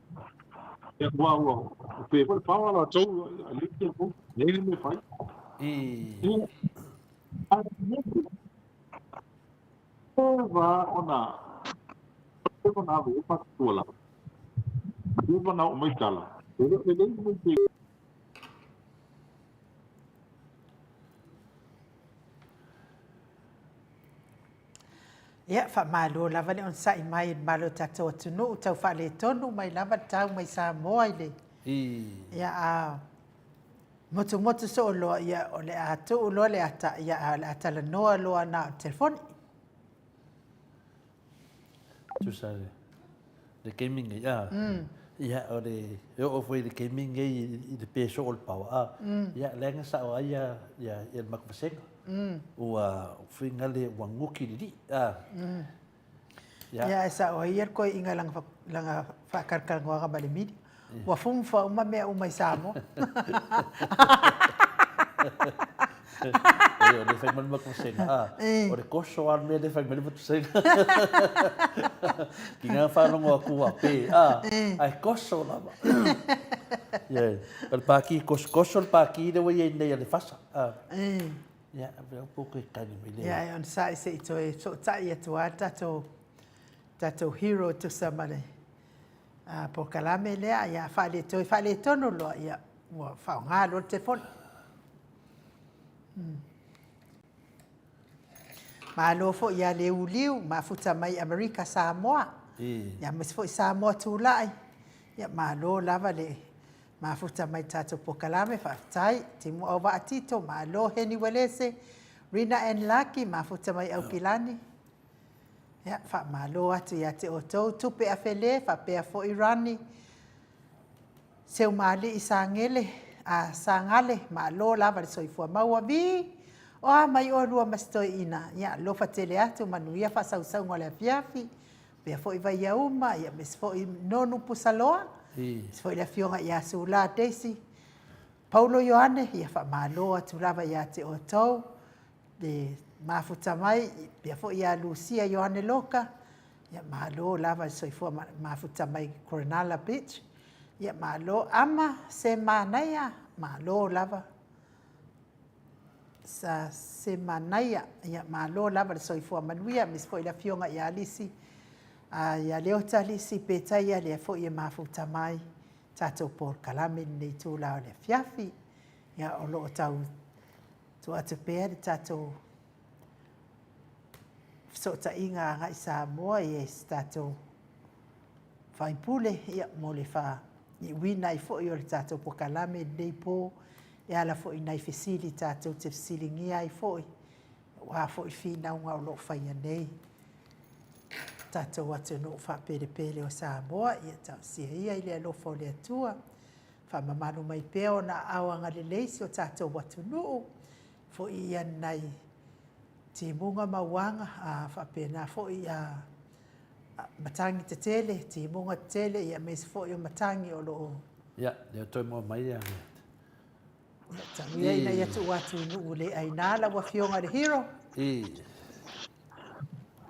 Ia ua ua pe foi le power latou e leai le telefoni, leai le mea e fai. Ia, ae eva ona eva na ave ai matou tuualalo. Eva na oo mai tala, e le o lelei le mea i Ia, faamalo lava le onosai mai i le malo o tatou atunuu, tau faaletonu mai lava le tau mai Samoa i le... Ia, a motumotu soo loa, ia, o le a tuu loa le ata, ia, a o le a talanoa loa na o le telefoni. Tusa le, le gaming nei, a. Ia, o le, e oo foi i le taimi lenei i le pe soo o le paoa, a, ia, leaga sao ai ia, ia, ia le matou vasega. Ua fuiga le ua guki lilii, a. Ia, ia ae sao ai ia le toeaina i lana faatalatalanoaga ma le media. Ua fufa uma mea uma i Samoa. Ia, o lea e fai mai le matou vasega, a, o le koso lava le mea lea e fai mai le matou vasega. Ki ngā whārongo aku a pē, a, ae koso lava. Ia, o le pākī, kosokoso le pākī lea ua i ai nei a le fasa. A. Ia, a po koe tali mai le. Ia, e onosai se i toe soosai atu lava le tatou, tatou hero e tusa ma le polokalame lea, ia toe faaletonu loa, ia ua faaaoga loa le telefoni. Malo foi ia Leuliu, mafuta mai Amerika Samoa. Ia aemaise foi Samoa tulai. Ia malo lava le mafuta mai tatou polokalame, faafetai. Timu Auvaa Tito, malo Heni Uelese, Rina and Laki, mafuta mai Aukilani. Ia faamalo atu ia te outou, Tupe Afele, faapea foi Rani, Seumaali'i Sagele, a Sagale, malo lava le soifua maua. Vi, O a mai oe lua ma si toeaina, ia alofa tele atu, manuia faasausauga o le afiafi, faapea foi Vaiauma, ia aemaise foi Nonu Pusaloa, aemaise foi le afioga ia Sula Daisy, Paulo Ioane, ia faamalo atu lava ia te outou le mafuta mai, faapea foi ia Lucia Ioane Loka, ia malo lava le soifua mafuta mai Corinala Beach, ia malo Ama Semanaia, malo lava sa Semanaia, ia malo lava le soifua manuia, aemaise foi le afioga ia Lisi, ia Leota Lisi Petaia, lea foi e mafuta mai tatou polokalame i lenei itula o le afiafi. Ia o lo o tau tuu atu pea le tatou fesootaiga agai Samoa i se tatou faipule ia, mo le faaiuina ai foi o le tatou polokalame i lenei po, e ala foi i nai fesili tatou te fesiligia ai foi, aua foi finauga o lo o faia nei tatou atunuu faapelepele o Samoa. Ia talosia ia i le alofa o le Atua, faamamalu mai pea ona aao agalelei si o tatou atunuu, foi ia nai timuga ma uaga, a faapena foi a matagi tetele, timuga tetele, ia aemaise foi o matagi o lo o. Ia, lea toe moa mai ia. Ia, talu ia ina ia tuu atu i nuu le aina lau afioga i le hero.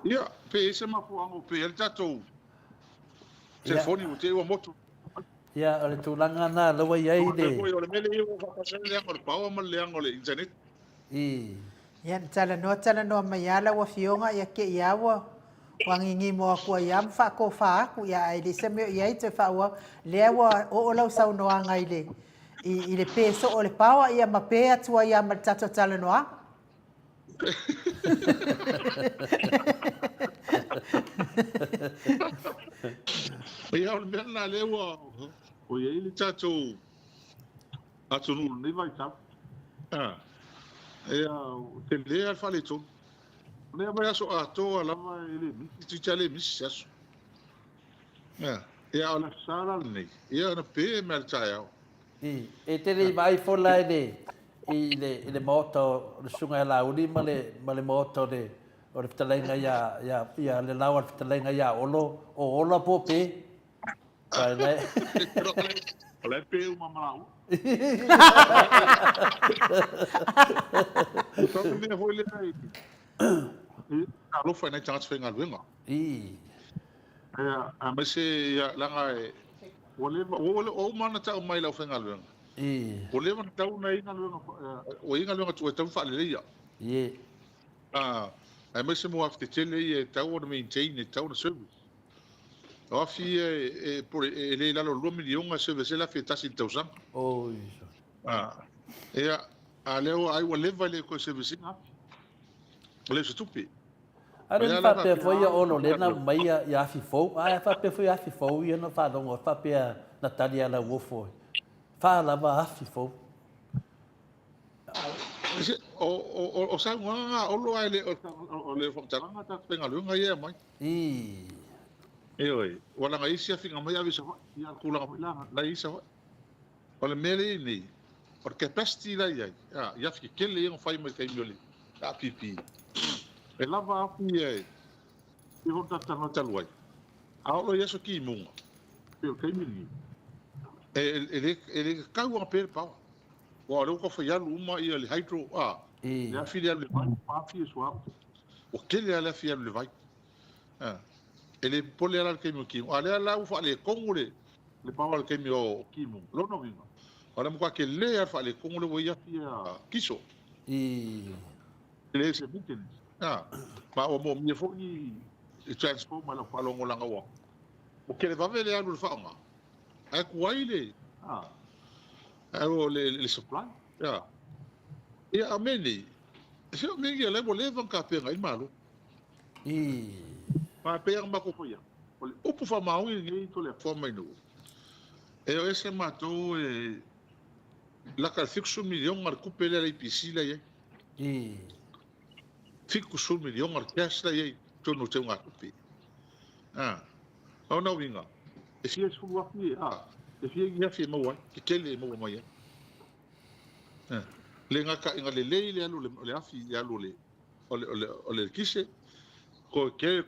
Ia, pe i ai se mafuaaga o pe i ai le tatou telefoni ua te i ua motu. Ia, o le tulaga lena o lea ua i ai le. O le mea lea ua faatasi ai le leaga o le power ma le leaga o le internet. Ia, na talanoa talanoa mai lava lau Afioga, ia te i lava ua ua gigimo atu ai lava ma faatofa atu, ia ae leai se mea o i ai toe faaauau. Lea ua oo lau saunoaga i le, i le pe soo o le paoa, ia ma pe atu ai lava ma le tatou talanoaga. Ia, o le mea lena lea ua i ai le tatou atunuu i lenei vaitau. Ia, tele lava le faaletonu. O lea vaiaso atoa lava e le misi, toeitiiti lava le misi se aso. Ia, a o le Aso Sa la lenei, ia na pe mai lava i le taeao. E te le i vaai foi la i le, i le, i le maota o le Susuga ia Laauli ma le, ma le maota o le, o le fetalaiga ia, ia, ia le laoa le fetalaiga ia Olo, o Ola po o Pe? O la e pe uma ma laua. O tau mea foi lea i alofa i nai tagata faigaluega. Ia, aemaise ia, leaga e, ua leva, ua uma ona tau mai i le aufaigaluega. Ua leva ona tatau ona i ai galuega, ua i ai galuega tuai e tatau ona faaleleia. Aemaise mo afi tetele ia e tatau ona maintain, e tatau ona service. O afi ia e le i lalo o le 2 miliona e service ai le afi e tasi i le tausaga. Ia, a lea ua, ai ua leva e le toe service ina afi. Ua leai o se tupe. A lea na faapea foi ia Olo lea na aumai ia afi fou, a faapea foi afi fou ia na faalogo atu faapea na tali ia Lauofo, fa lava afi fou. O saunoaga na a Olo ae le o le faamatalaga a tagata faigaluega ia e aumai. Ioe, ua laga isi afiga mai ave i Savaii, ia o le tulaga foi la la e i ai Savaii. O le mea lea e i ai nei, o le capacity la e i ai, a, i afi tetele ia na fai mai i le taimi o le APP, e lava afi ia e pei foi ona tatou talanoa talu ai, a oo loa i aso timuga, pei o le taimi lenei, e, e, le, e le tatau ona pe le power. Aua o lea ua tau fai alu uma ia le hydro, a, le afi lea e alu i le vai, ma afi e suauu. Ua tele lava le afi e alu i le vai. E le popole lava la i le taimi o timu, a o lea la ua faaletonu le le power i le taimi o timu. O lona uiga, o le matua tele lava le faaletonu lea ua i ai afi ia kiso. E leai se maintenance. Ma ua moomia foi ni transformer i lau faalogo leaga ua tele vave le alu o le faaaoga, ae tuai le le supply. Ia, a o mea nei, se o mea ia la ua leva ona tapena ai le Malo. Ma pei ona matou fai atu, o le upu faamaoni lenei Toleafoa mai nuu, e o ese matou e lata i le 70 miliona le tupe lea a le EPC la e i ai. 70 miliona le cash la e i ai i totonu o teugatupe. O lona uiga, e fia sefulu afi, e fia ni afi e maua ai, tetele e maua mai ai. Le gata ina lelei le alu o le afi i le alu o le o le, o le, o le eletise, toe tele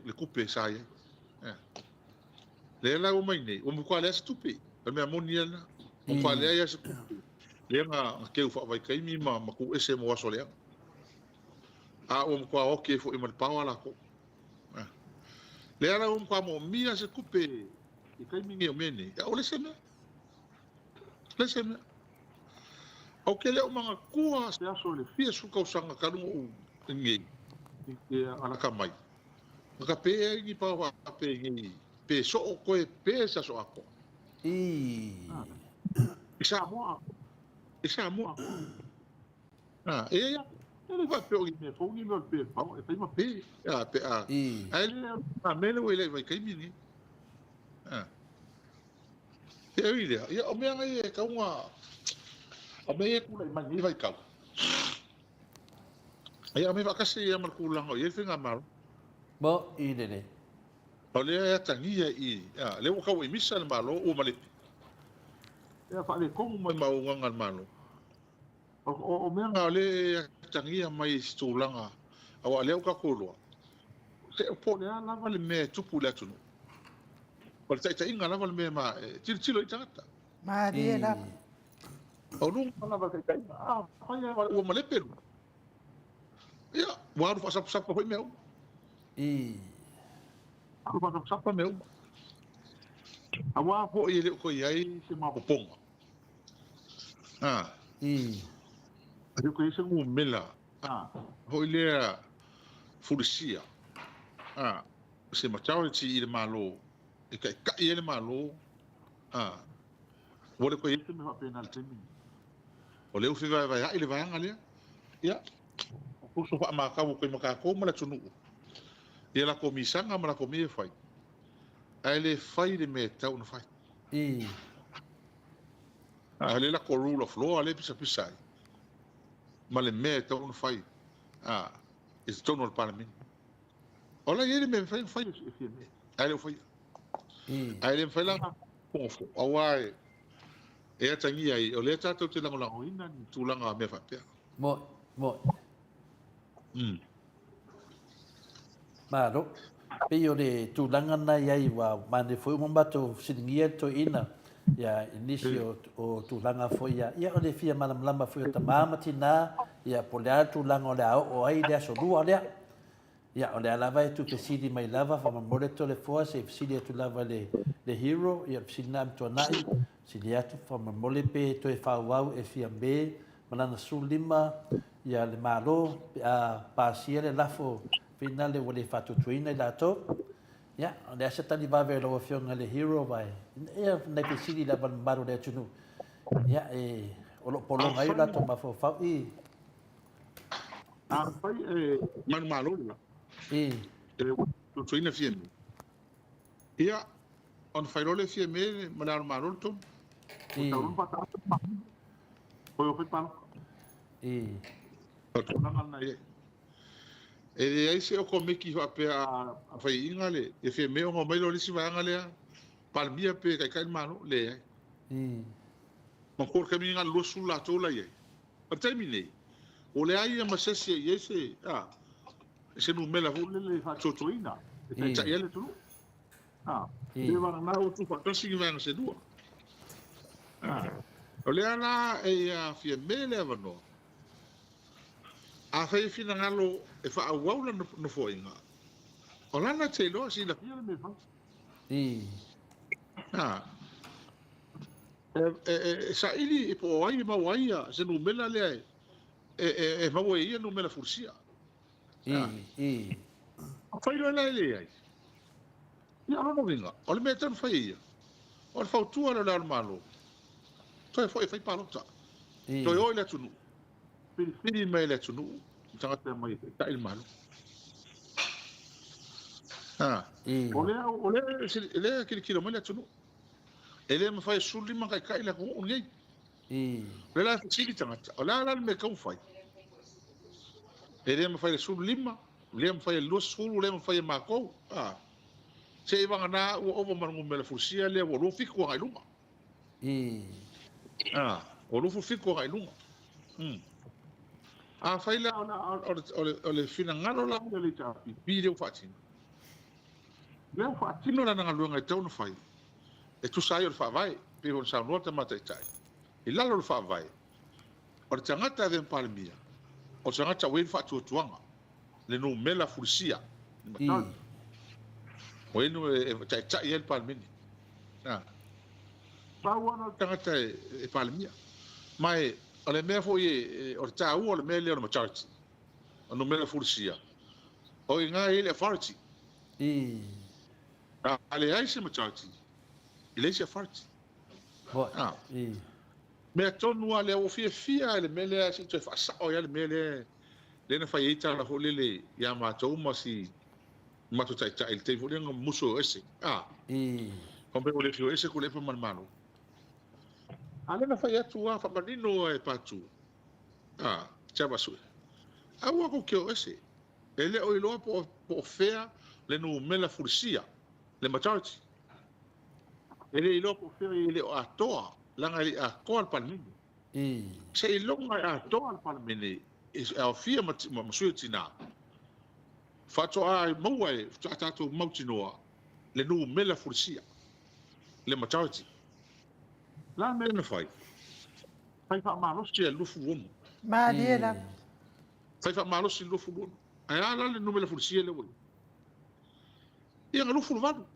le tupe sa i ai. Lea la ua mai nei, ua matua leai se tupe. O le mea moni ia lena. Ua matua leai lava se tupe. Lea na teu faavaitaimi ma tuu ese mo aso leaga. A ua matua oti ai foi ma le power latou. Lea la ua matua moomia se tupe i taimi nei o mea nei, a ua leai se mea. Leai se mea. Ou te le o manatua se aso i le fia sefulu tausaga talu ona ou nei i te alaka mai, na ta pe ai ni pao faapenei pe soo koe pe se aso atoa. I Samoa atoa. I Samoa atoa. A, e ai atu. E le faapea o ni mea fou ni mea o le pe pao, e fai ma pe. A, pe a. Ae le a mea le ua i lai vaitaimi lenei. A. E ui lea, ia o mea nei e tau na, o mea ia e tulai mai lenei vaitau, ia o mea faatasi ia ma le tulaga o i ai le faigamalo. Mo i lele. O lea e atagia i i, a, lea ua tau i misa le Malo ua malepe. Ia faaletonu mai ma auaunaga a le Malo. O, o, o mea na o lea e atagia mai i se tulaga, aua o lea ua tatou iloa, se po o le a lava le mea e tupu i le atunuu, O le taitaiga lava le mea ma e tilotilo i tagata. Malie lava. O luga lava le taitaiga. A fai lava ua malepe luga. Ia, ua alu faasapasapa foi mea uma. Alu faasapasapa mea uma. Aua foi e le o toe i ai se maopoopoga. A. E le o toe i ai se numera. A. Foi lea fulisia. A. se majority i le Malo e taitai ai le Malo, a, ua le toe i ai se mea faapena i le taimi lenei. O lea ua fevaevaea'i le vaega lea, ia, oso faamatau atu ai ma tatou ma le atunuu ia latou misaga ma latou mea e fai, ae le fai le mea e tatau ona fai. A o lea latou rule of law lea e pisapisa ai ma le mea e tatau ona fai, a, i totonu o le Palemene. O la e i ai le mea e mafai ona fai e Fiamē, ae le o faia. Ae le mafai la ona fofogo, aua e atagia ai, o lea tatou te lagolagoina ni tulaga mea faapea. Moni, moni. Malo. Pei o le tulaga na i ai, ua manaia foi uma matou fesiligia le toeaina, ia, i nisi o tulaga foi ia, ia o le fia malamalama foi o tama ma tina, ia, po o le a le tulaga o le a oo ai le aso lua lea. Ia, o lea lava e tuufesili mai lava, faamolemole Toleafoa se i fesili atu lava i le hero, ia o le fesili lena a Amituanai, fesili atu faamolemole pe toe faaauau e Fiame ma lana 15 ia le Malo pe a pasia le lafo finale ua le faatuatuaina i latou. Ia, o le a se tali vave a lau Afioga i le hero vai? Ia, nai fesili lava a le mamalu o le atunuu. Ia, e, o lo o pologa ai o latou mafaufau i. Afai e manumalo le la, e tuatuaina Fiame, ia, ona fai loa lea e Fiame ma le Ao o le Malo le tonu. Ua tau loa ona faataata le Malo. Toe o fai palota. O le tulaga lena e i ai. E leai se okomeki faapea a faiaina le Fiame ona omai lea o le isi vaega lea, Palemia pe Taitai le Malo, leai. Manatua o le taimi lena na o le 20 latou la i ai. O le taimi lenei, ua leai lava ma se isi e i ai se, a, se numera foi lele e faatuatuaina e taitai ai le atunuu. A, pe vagana ua tuufaatasi ni vaega se lua. A, o lea la e ia Fiame le avanoa. Afai e finagalo e faaauau lana nofoaiga, o lana te iloa silafia le mea e fai. A, e saili po o ai e maua ai se numera lea e maua e ia numera fulisia. Afai loa la e leai, ia o lona uiga, o le mea e tatau ona fai e ia, o le fautua lea o Le Ao o le Malo, toe foi e fai palota, toe o i le atunuu, filifili mai e le atunuu le tagata e aumai e taitai le Malo. O lea, o lea, o lea e tilotilo mai le atunuu. E le mafai e 15 ona taitai le atunuu lenei. O lea la e fesili tagata, o le a la le mea e tatau ona fai? E le mafai e le 15, le mafai e le 20, le mafai e matou. Se i vagana ua ova ma le numera fulisia lea ua 27 agai i luga. Ua 27 agai i luga. Afai la o le finagalo la o le HRPP lea ua faatino, lea ua faatino lana galuega e tatau ona fai, e tusa ai o le Faavae, e pei ona saunoa le Tama Taitai, i lalo o le Faavae, o le tagata e avea ma Palemia, o le tagata ua i ai le faatuatuaga, le numera fulisia, le majority, ua i ai le e taitai ai le Palemene. Pau lava lena o le tagata e Palemia. Ma o le mea foi, o le taua o le mea lea o le majority, o le numera fulisia, o i ina e i ai le authority. A leai se majority, e leai se authority. Mea tonu lava lea, ua fiafia lava i le mea lea, se i toe faasao ai lava le mea lea, lea na fai ai tala foi lele ia matou ma si matou taitai i le taimi foi lea na musu o ese. Fai mai ua le fia o ese Tuilaepa ma le Malo. A lea na fai atu lava faamanino lava e Patu, Tiavaasue, aua tou te o ese, e le o iloa po o fea le numera fulisia, le majority. E le iloa po o fea e le o atoa, leaga e le i atoa le Palemene. Seiloga e atoa le Palemene e aofia ma sui o tina, faatoa maua e faatoa tatou mautinoa le numera fulisia, le majority. O le a le mea na fai? Fai faamalosi le 26. Malie lava. Fai faamalosi le 26. Ae a la le numera fulisia lea ua i ai? Ia na 28.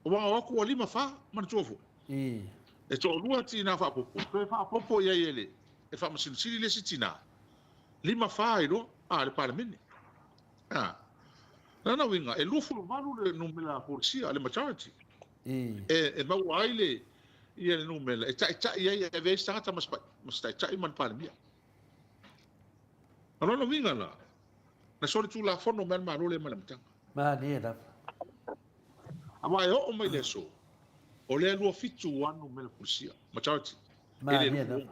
Aua o atu ua 5 4, manatua foi. E toalua tina faaopoopo, toe faaopoopo i ai e le Faamasino Sili le isi tina, 5 4 ai loa a le Palemene. A. Lona uiga, e 28 le numera fulisia, le majority, e maua ai le ia le numera e taitai ai, e avea ai se tagata ma se taitai ma le Palemia. O lona uiga la, na solitulafono mai le Malo lea mai le amataga. Malie lava. Aua e oo mai le aso, o lea 27 lava numera fulisia, majority, e le 26.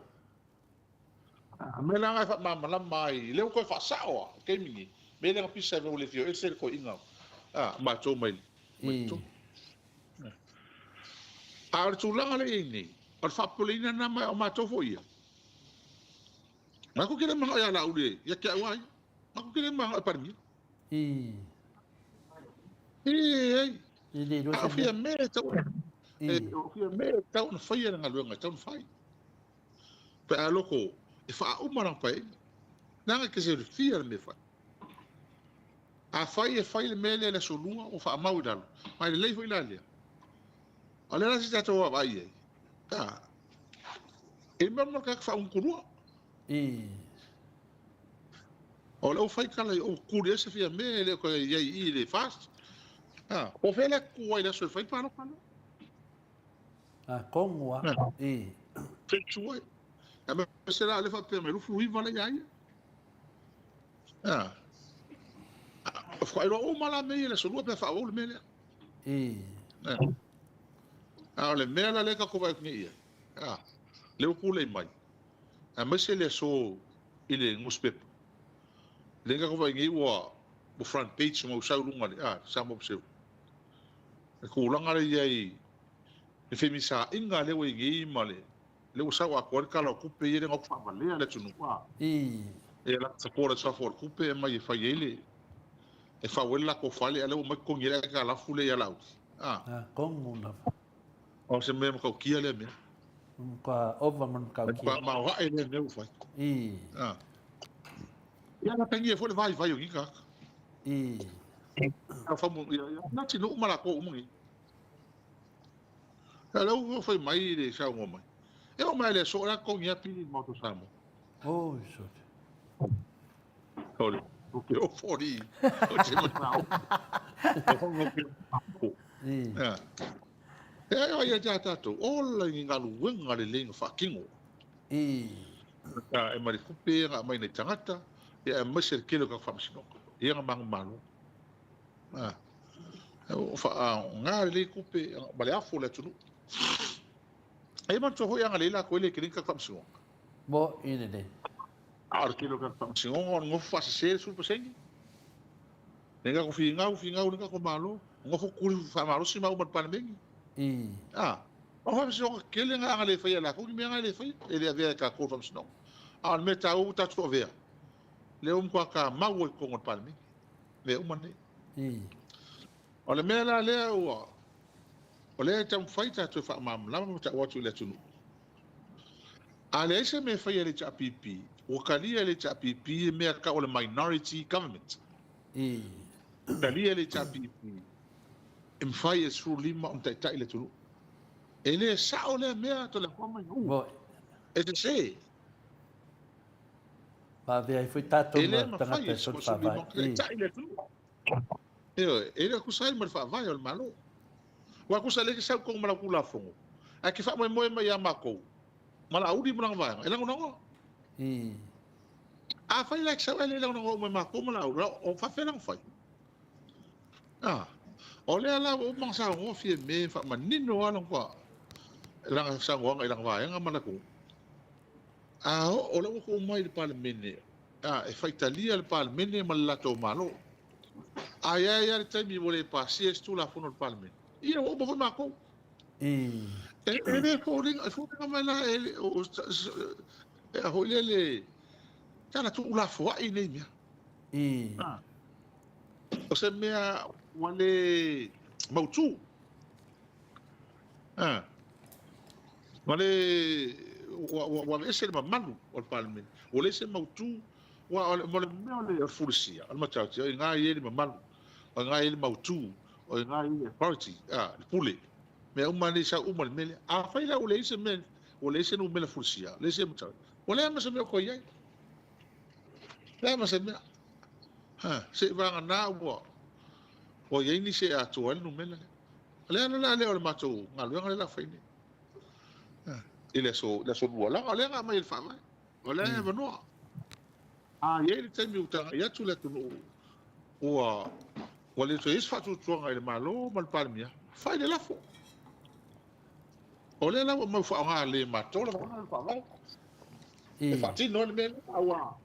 O le mea la lena e faamalamalama ai, lea ua toe faasao lava i le taimi lenei, mea lea na pisa ai ua le fia ese le toeaina a matou mai totonu. A o le tulaga lea e i ai nei, o le faapopoleina lena ma o matou foi ia. Matou te le manao ia Laauli ia te au lava ia. Matou te le manao e Palemia. Leai. E le iloa A o se mea. Fiame e tatau o Fiame e tatau ona faia le galuega e tatau ona fai. Pe a loko e faauma lana paeaiga. Leaga e te silafia le mea e fai. Afai e fai le mea lea i le aso Lua ua faamau i lalo, ma e lelei foi la lea. A o lea la se i tatou vaavaai i ai, a, e mea ma le tagata faaugutulua. O le fai tala i ou kuli ai se Fiame e le o toe i ai i i le FAST. A, po o fea lea tu ai i le aso e fai le palota lea. A, tonu lava. Fea tu ai. Aemaise la o lea faapea mai 29 la ia ia. A, faatoa iloa uma la mea ia i le aso Lua pe a faaauau le mea lea. A o le mea la lea tatou vaai atu nei i ai, a, lea ua tulai mai, aemaise le aso i le nusipepa, lea tatou vaai nei ua Ua front page ma ua sau i luga le a Samoa Observer. Le tulaga lea i ai le femisaaiga lea ua i nei ma le lea ua sau atoa ai le Tala o Tupe ia lea na ota faavalea le atunuu a. Ia la support e safo o le tupe e aumai e fai ai le e fau ai le latou fale a lea ua omai totogi ai le aitalafu lea ia Laauli. A. A, tonu lava. O se mea matautia lea mea. Matua ova ma le matautia. Matua maoae lea mea ua fai. A. Ia na tagia foi le vaivai o nei tagata. A fa mo ia ia na tino uma latou uma nei. Ia lea ua fai mai le saunoa mai. E oo mai le aso o le a totogi lava pili i le Maota o Samoa. Oi sole. Sole. O ke ofo ni. O te matau. O hongo ke o. Ia. E ai o ia ia tātou, ola i galuega lelei na faatino. E ma le tupe na aumai nai tagata, ia aemaise le tele o tagata faamasinoga. Ia na manumalo. O faaaoga lelei tupe ma le afu o le atunuu. E manatua foi agalelei latou e le tele ni tagata faamasinoga. Mo i lelei. A o le tele o tagata faamasinoga o le nofo faasese le 10%. Nei tatou finau, finau le tatou Malo, nofo tuli faamalosi maua ma le Palemene. A, o faamasinoga tetele na ana le faia e latou ni mea na e le faia, e le avea e tatou le faamasinoga. A o le mea taua ua tatou avea, lea ua matua tamau ai i totonu o le Palemene, mea uma nei. O le mea la lea ua, o lea e taumafai tatou e faamalamalama ma tau atu i le atunuu. A leai se mea e faia e le HRPP, ua talia e le HRPP le mea e tau o le minority government. Talia e le HRPP e mafai e 15 ona taitai le atunuu. E le sao lea mea Toleafoa ma Inu. E sese. Vaavea ai foi tatou ma tagata e soona faavae. E le mafai e 15 ona taitai le atunuu. Ioe, e le o tusa ai ma le faavae o le Malo. Aua tusa lea e te sau i totonu ma lau Tulafono, ae te faamoemoe mai ia matou, ma Laauli ma lana vaega, e lagolagoa. Afai la e te sau ae le lagolagoa uma e matou ma Laauli, o faapefea la ona fai? A, o lea la ua uma ona saunoa Fiame faamanino lava lana saunoaga i lana vaega ma le atunuu. A oo, o lea ua tuu mai i le Palemene, a, e faitalia le Palemene ma le latou Malo. A i ai lava le taimi ua le pasia ai se Tulafono a le Palemene, ia ua uma foi matou. E le foliga, e foliga mai la e le, o, e a foi lele, tala tuulafoai nei mea. O se mea ua le mautu. Ua le, ua aveese le mamalu o le Palemene. Ua leai se mautu, aua o le mea o le fulisia, o le matautia, o i ina e i ai le mamalu, o i ina e i ai le mautu, o i ina e i ai le authority, le pule. Mea uma nei sau uma i le mea lea. Afai la ua leai se mea, ua leai se numera fulisia, leai se matautia, ua leai ma se mea o toe i ai. Leai ma se mea. Seiavagana ua i ai nisi e atoa ai le numera lea. O le ala la lea o le matou galuega lea o le a fai nei i le aso, le aso Lua, leaga o lea na aumai e le Faavae, o lea e avanoa. A i ai le taimi ua tagai atu le atunuu ua ua le toe i ai se faatuatuaga i le Malo ma le Palemia, fai le lafo. O lea la ua mau faaaoga le matou le vaega le Faavae e faatino ai le mea lea, aua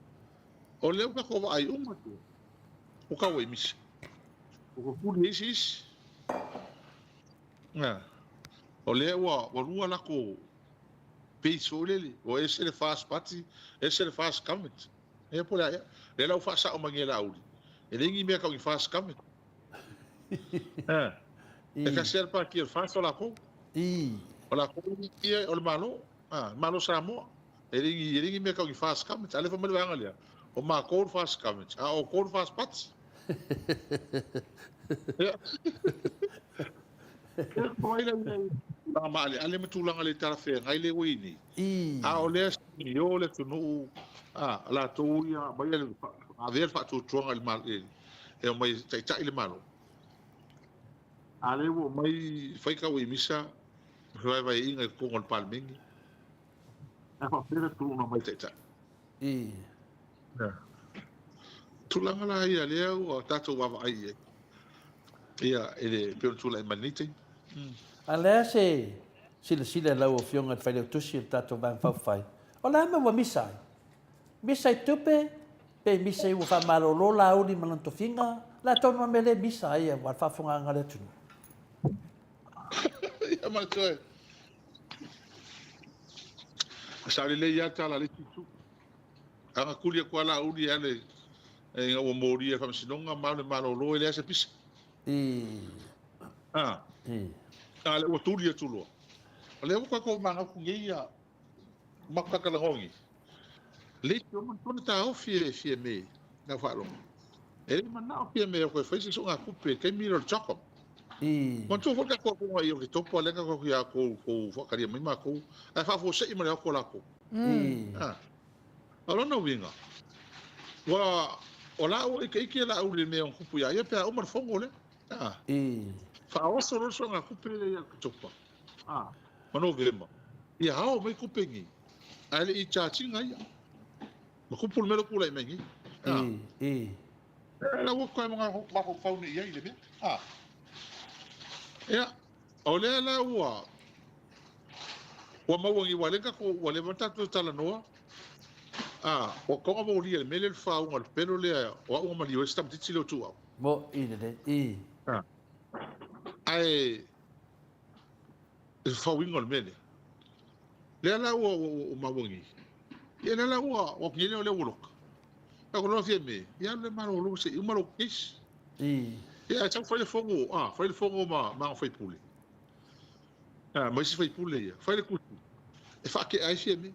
o lea ua tatou vaai uma ua tau ai misi. Ua fuli ai se isi. O lea ua lua latou base foi lele, ua ese le FAST Party, ese le FAST Government. Ia po o le a ea. Lea la ua faasao mai nei e Laauli, e leai ni mea tau ni FAST Government. E tasi lava le pati o le FAST o latou. O latou ia o le Malo, le Malo o Samoa. E leai ni mea tau ni FAST Government. A o lea e fai mai le vaega lea, o matou le FAST Government, a o outou le FAST Party. Ia. Ia, ai la tulaga maaleale ma tulaga le talafeagai lea ua i ai nei. A o lea senior le atunuu, a, latou ia aumaia le, avea le faatuatuaga i le Malo, e omai e taitai le Malo. A lea ua omai fai tauaimisa, fevaevaeaiga i totonu o le Palemene. Ae faapefea le atunuu na omai e taitai? Ia. Tulaga la ia lea ua tatou vaavaai i ai. Ia, e le pei ona tulai mai lenei taimi. A o le a se silasila i lau Afioga i le Failautusi o le tatou Vaega Faaupufai, o le a mea ua misa ai? Misa i tupe? Pe misa i ua faamalolo Laauli ma lana tofiga, o le a tonu a mea le misa ai aua le faafofogaaga a le atunuu. Ia matua e. Sa lelei lava tala a le isi itu. A na tuli atu lava Laauli e ala ina ua molia e le Faamasinoga ma alu e malolo e leai se pisa. A. A lea ua tuli atu loa. O lea ua tatou manatu nei ia Makakalagogi, le isi o tona taofi e Fiame lau faalogo. E le manao Fiame e toe fai se soogatupe i le taimi lea o le CHOGM. Manatua foi le tatou atoga i Oketopa lea na tatou ia tou tou faatalia mai matou ae faafuasei ma le o atu o latou. O lona uiga, ua o la ua ikeike la au i le mea e ono tupu ia ia pe a uma le fono lea. Faaoso loa le soogatupe lea ia Oketopa. Ma Novema, ia ao mai tupe nei, ae le i charge ina ia. Ma kupu le mea lea ua tulai mai nei. E lau atu ai ma mafaufau nei i ai i le mea. Ia, o lea la ua ua maua nei, ua leva tatou, ua leva ona tatou talanoa, ua toga molia i le mea lea le faauga o le pepelo lea o au na maliu ai si tamaitiiti lea o Tuuau. Mo'i lelei. Ae le fafauina o le mea lea. Lea la ua ua maua nei. Ia lea la ua ua nei lea o lea ua loka. Ka ko loa Fiame, ia alu le malolo se i uma lou case. Ia ae sau fai le fono, ah, fai le fono ma ma ana faipule. Ah, ma isi faipule ia. Fai le tusi e faatea ai Fiame.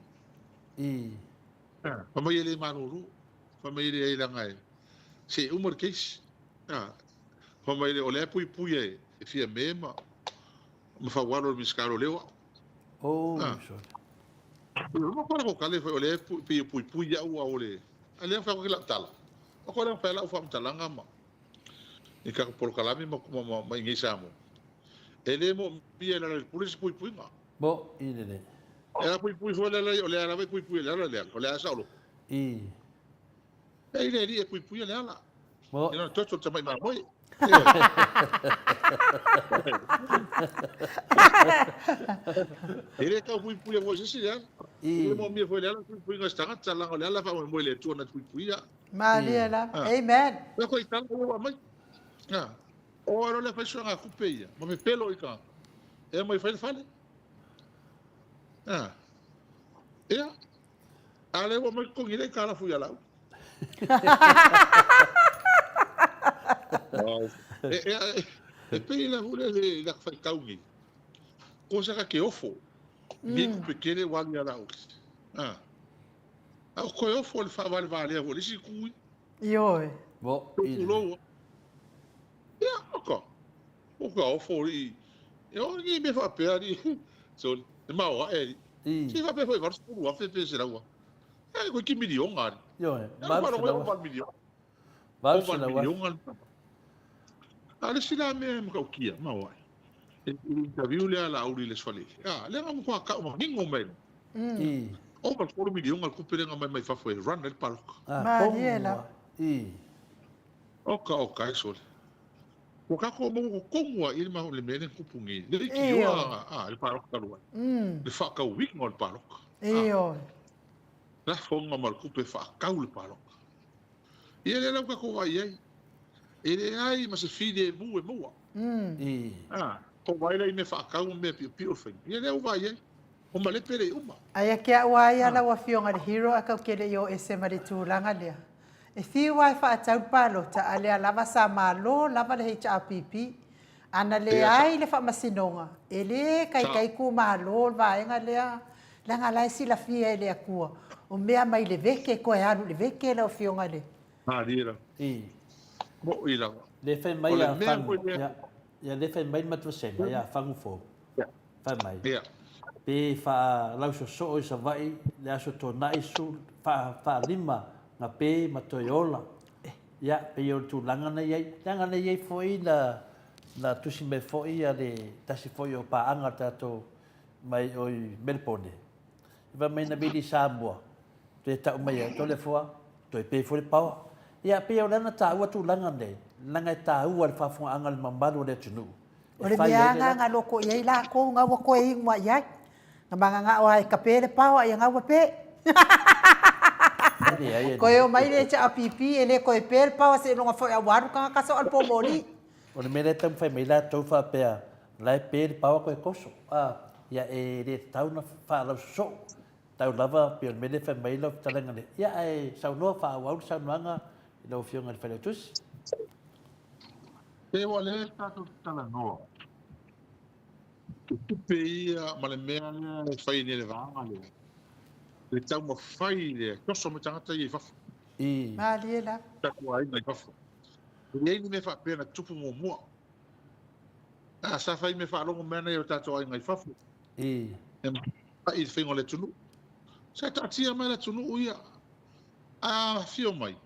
Ah, fai mai e le malolo. Fai mai e leai leaga e se i uma le case. Ah, fai mai o lea e puipui e Fiame ma ma Faualo le Minisita o Leoleo au. Oh, ah. Sorry. Ma kola ko kale foi o le pei e puipui ia'u a o le a lea fai ko lau tala. O ko lea fai lau faamatalaga ma i ka polokalame ma ma ma, ma inei Samoa. E le moomia e lala i le pule se puipuiga. Mo i le le. E la puipui foi le ala o le ala lava e puipui e le ala le ala. O le ala saoloto. I. E i le alii e puipuia le ala. Mo. E na toto le tamai mamoe. E le tau puipuia foi se isi le ala. E le moomia foi le ala puipuiga o se tagata, leaga o le ala e faamoemoe i le Atua na te puipuia. Malie la. Amen. Ia koe i tala ua aumai. O alo lea fai suegatupe ia, ma pepelo i tagata. E aumai fai le fale. Ia, A lea ua aumai totogi lea aitalafu ia lau. E, e, e, e pei la foi lea le faitau nei. Ko sa ka ke ofo. Nei kupe tele ua alu ia lau. Ah. A o koe ofo le faavalevalea foi le isi itu. Ioe. Mo i. Pulou. Ia, oka. O ka ofo i. E o ni mea faapea ni. Sorry. E maoae alii. Se faapea foi 80,000 pe 100,000. E koe ki miliona alii. Ioe, 800,000. Miliona. 800,000. Miliona. A le isi la mea e matautia, maoae. I le interview lea a Laauli i le Aso Faraile. A, lea na matua tau manino mai. Ova le 3 miliona le tupe lea na aumai mai fafo e run ai le palota. Malie lava. Oka, oka e sole. Ua tatou maua totonu lava i le mea lea na tupu nei, le leitioa a le palota talu ai, le faatauina o le palota. Ioe. Lafoga ma le tupe e faatau le palota. Ia lea la ua tatou vaai i ai, e leai ma se filemu e maua. Tou vaai la i mea faatau ma mea piopio e fai. Ia lea ua vaai i ai. O malepe le i uma. Aia ke au a ia lau Afioga i le Hero a kau ke le i o ese ma le tulaga lea. E fiu a e faatau le palota a lea lava sa malo lava le HRPP. Ana leai le faamasinoga, e le kaikai ku malo le vaega lea, leaga la e silafia e le Atua, o mea mai le veke koe alu i le veke lau Afioga i le. Malie lava. I. Moʻi lava. Le fai mai O le a mea Fagu, foi lea. ia, ia le fai mai le matua sega ia Fagu fou. Fai mai. Ia. Pe faalausoosoo i Savaii le Aso Toonai su, faa, faalima na pe ma toe ola. Ia, pei o le tulaga na i ai. Leaga na i ai foi na, na tusi mai foi a le tasi foi o paaga a tatou mai o i Melepone. I fai mai na vili i Samoa, toe tau mai ai, Toleafoa, toe pe foi le paoa. Ia, pei o lea na taua tulaga nei, leaga e taua i le faafofogaaga a le mamalu o le atunuu. O le mea a nga loko i ai lakou nga ua koe ingoa i ai. Nga mangangao a e kape le paoa ia nga ua pe. Leai e Koe o mai le HRPP e le koe pe le power seiloga foi a ua alu tagata soa le pomoli. O le mea lea e taumafai mai latou faapea, la e pe le power koe toso. A, ia e le tatau ona faalausoso. Tau lava pei o le mea lea e fai mai ai lau fetalaiga nei. Ia ae saunoa faaauau le saunoaga i lau Afioga i le Failautusi. Pe ua lea tatou te talanoa i tupe ia ma le mea lea e fai nei e le vaega lea, le taumafai lea e toso mai tagata ia i fafo. I. Malie lava. Tatou aiga i fafo. E leai ni mea faapea na tutupu muamua. A, sa fai mea faalogo mea nei o tatou aiga i fafo. I. E matai i le faiga o le atunuu. Sa taatia mai le atunuu ia. A afio mai,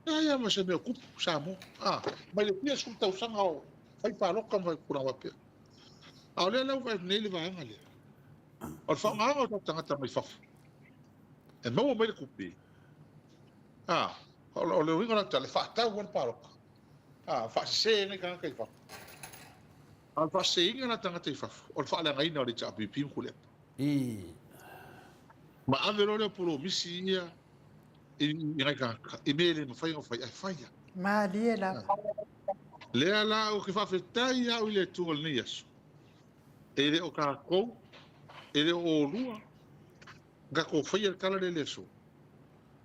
leai lava ma se mea o tupu Samoa. A, mai le fia sefulu tausaga o fai palota ma fai tulaga faapea. A o lea la ua vaai atu nei le vaega lea, o le faaaogaina o tatou tagata mai fafo e maua mai le tupe, a, o le uiga o lau tala, e faatau ai le palota, a, faasese ai tagata i fafo. A o le faaseseina la tagata i fafo, o le faaleagaina o le HRPP ma Tuilaepa. I. Ma ave loa lea o polomisi ia i nai tagata i mea e le mafai ona fai, ae fai lava. Malie lava. Lea la ou te faafetai au i le Atua i lenei aso, e le o tatou, e le o olua, na tatou faia le tala lea i le aso,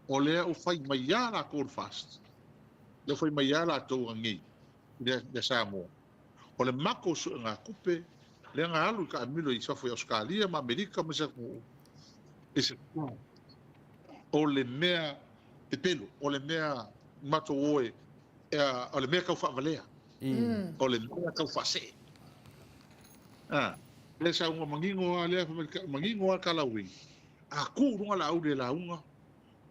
o lea ua fai mai lava latou le FAST, lea ua fai mai lava latou anei ia Samoa. O le matou suegatupe lea na alu i taamilo i fafo i Ausetalia ma Amerika ma isi atunuu, i se o le mea pepelo, o le mea matou o e, o le mea tau faavalea, o le mea tau faasee. A, lea saunoa manino lava lea, manino lava le tala ui, a tu i luga Laauli e lauga,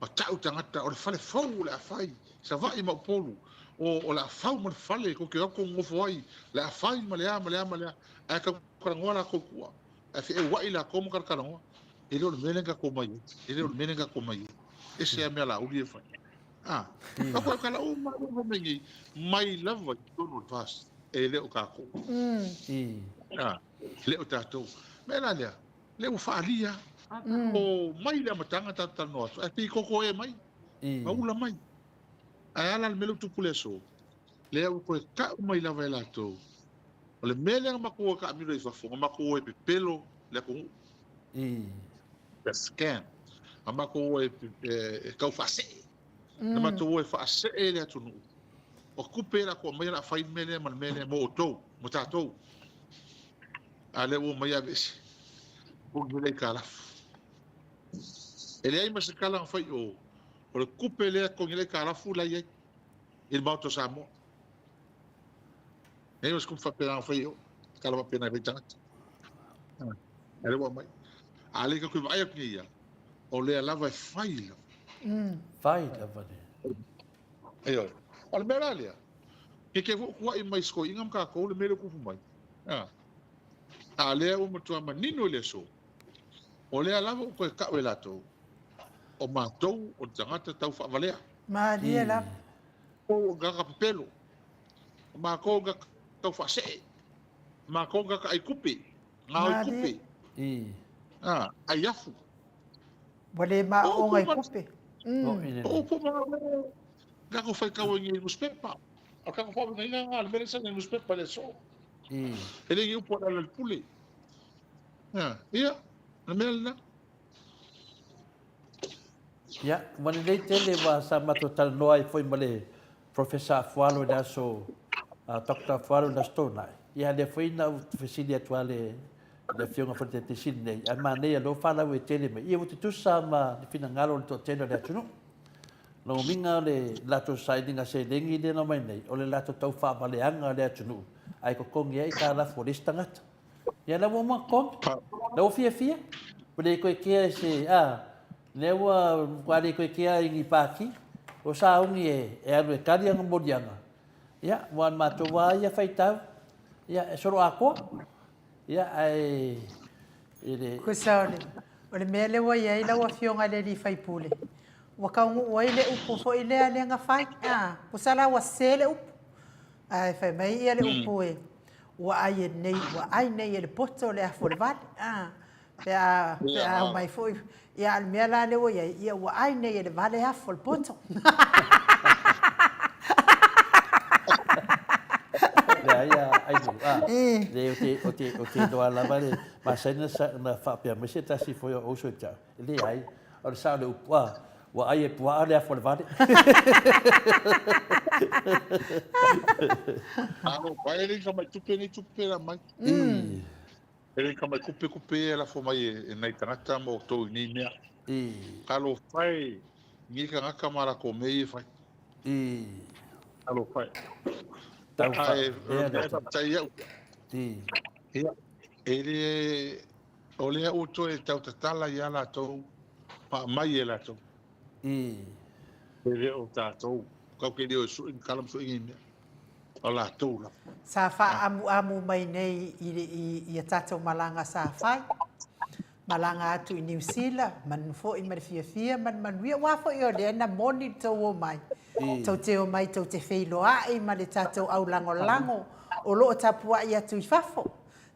Ma ta'u tagata, o le fale fou o le a fai, Savaii ma Upolu, o, o le a fau ma le fale, tou te o atu nonofo ai, le a fai ma le a, ma le a, ma le a, ae tau talanoa latou i tua, ae feeua'i latou ma talatalanoa. E le o le mea lea na tatou omai ai, e le o le mea lea na tatou omai ai. Ese lava mea a Laauli ia e fai. A, o koe kala uma lea fai mai nei, mai lava i totonu o le FAST, e le o tatou. A, e le o tatou. Mea la lea, Lea ua faaalia. O mai le amataga tatou talanoa atu, ae pei koko e mai, ma ula mai. Ae a la le mea lea ua tupu i le aso? Lea ua toe tau mai lava e latou, o le mea lea na matou o e taamilo ai i fafo, na matou o e pepelo le atunuu. The scam. Na matou o e tau faasee. Na matou o e faasee le atunuu. O tupe ia latou aumaia o le a fai le mea lea ma le mea lea mo outou, mo tatou. A o lea ua omai aveese. Totogi le aitalafu. E leai ma se tala na fai i o, o le tupe lea e totogi ai le aitalafu la e i ai i le Maota o Samoa. E leai ma se tupe faapena na fai i o, tala faapena e fai i tagata. A lea ua aumai. A lea tatou te vaai atu nei ia, o lea lava e fai lava. Fai lava le. Ioe. O le mea la lea, ke ke foi kuaʻi mai se toeaina ma tatou le mea lea ua tupu mai. A, a o lea ua matua manino i le aso, o lea lava ua toe tau e latou, o matou o le tagata tau faavalea. Malie lava. O o tagata pepelo. O matou o tagata tau faasee. O matou o tagata ai tupe. Gaoi tupe. A, ai afu. Ua le maooga i tupe. O upu ma tatou faitau ai nei i nuspepa. O le tatou faauigaina lena o le mea lea sa i nuspepa i le aso. E le ni upu a Lealailepule. Ia, o le mea lena. Ia, ua lelei tele ua sa matou talanoa ai foi ma le Professor Afualo i le aso, Doctor Afualo i le aso Toonai. Ia, lea foi na ou fesili atu lava le le Afioga foi i le Taitaifono Sili nei, ae manaia lea ua faalauaitele mai, ia ua tutusa ma le finagalo o le toatele o le atunuu. Lona uiga o le latou sailiga seleni lea na omai nei, o le latou tau faavaleaga o le atunuu, ae totogi ai aitalafu a le isi tagata. Ia la ua uma ona totogi, la ua fiafia, ua le toe kea i se, a, lea ua matua le toe kea i ni pati, o sauni e alu e tali ana moliaga, ia, aua o le matou lava ia faitau, ia, e solo atoa. Ia, ae e le. Tusa o le, o le mea lea ua i ai lau Afioga i le alii faipule, ua taunuu ai le upu foi lea lea na fai, a, tusa la ua sese le upu, ae fai mai ia le upu e, ua ai e nei, ua ai nei e le poto le afu o le vale, a. Pe a, pe a omai foi, ia a o le mea la lea ua i ai, ia ua ai nei e le vale afu o le poto. Leai a, ai nu, a. Leai, ou te, ou te, ou te iloa lava le masani na, na faapea mai se tasi foi o uso ia te au. Leai, o le sao o le upu, a, ua ai e puaa le afu o le vale. Alo, pai e le ka mai tupe nei tupe la mai. E le ka mai kupe kupe e lafo mai e nai tagata ma outou i nei mea. Talofa e i nei tagata ma latou mea ia e fai. Talofa e. Ae o le mea e faafetai ai au ia, e le, o lea ua toe tautatala ia latou ma aumai e latou. E le o tatou, tatou te le o e sue ni tala ma sue ni mea. O latou lava. Sa faaamuamu mai nei i, i, i a tatou malaga sa fai. Malaga atu i Niu Sila, manu foi ma le fiafia ma le manuia. Aua foi o lea na moni le tou omai. Tou te omai tou te feiloai ma le tatou aulagolago o lo o tapuai atu i fafo.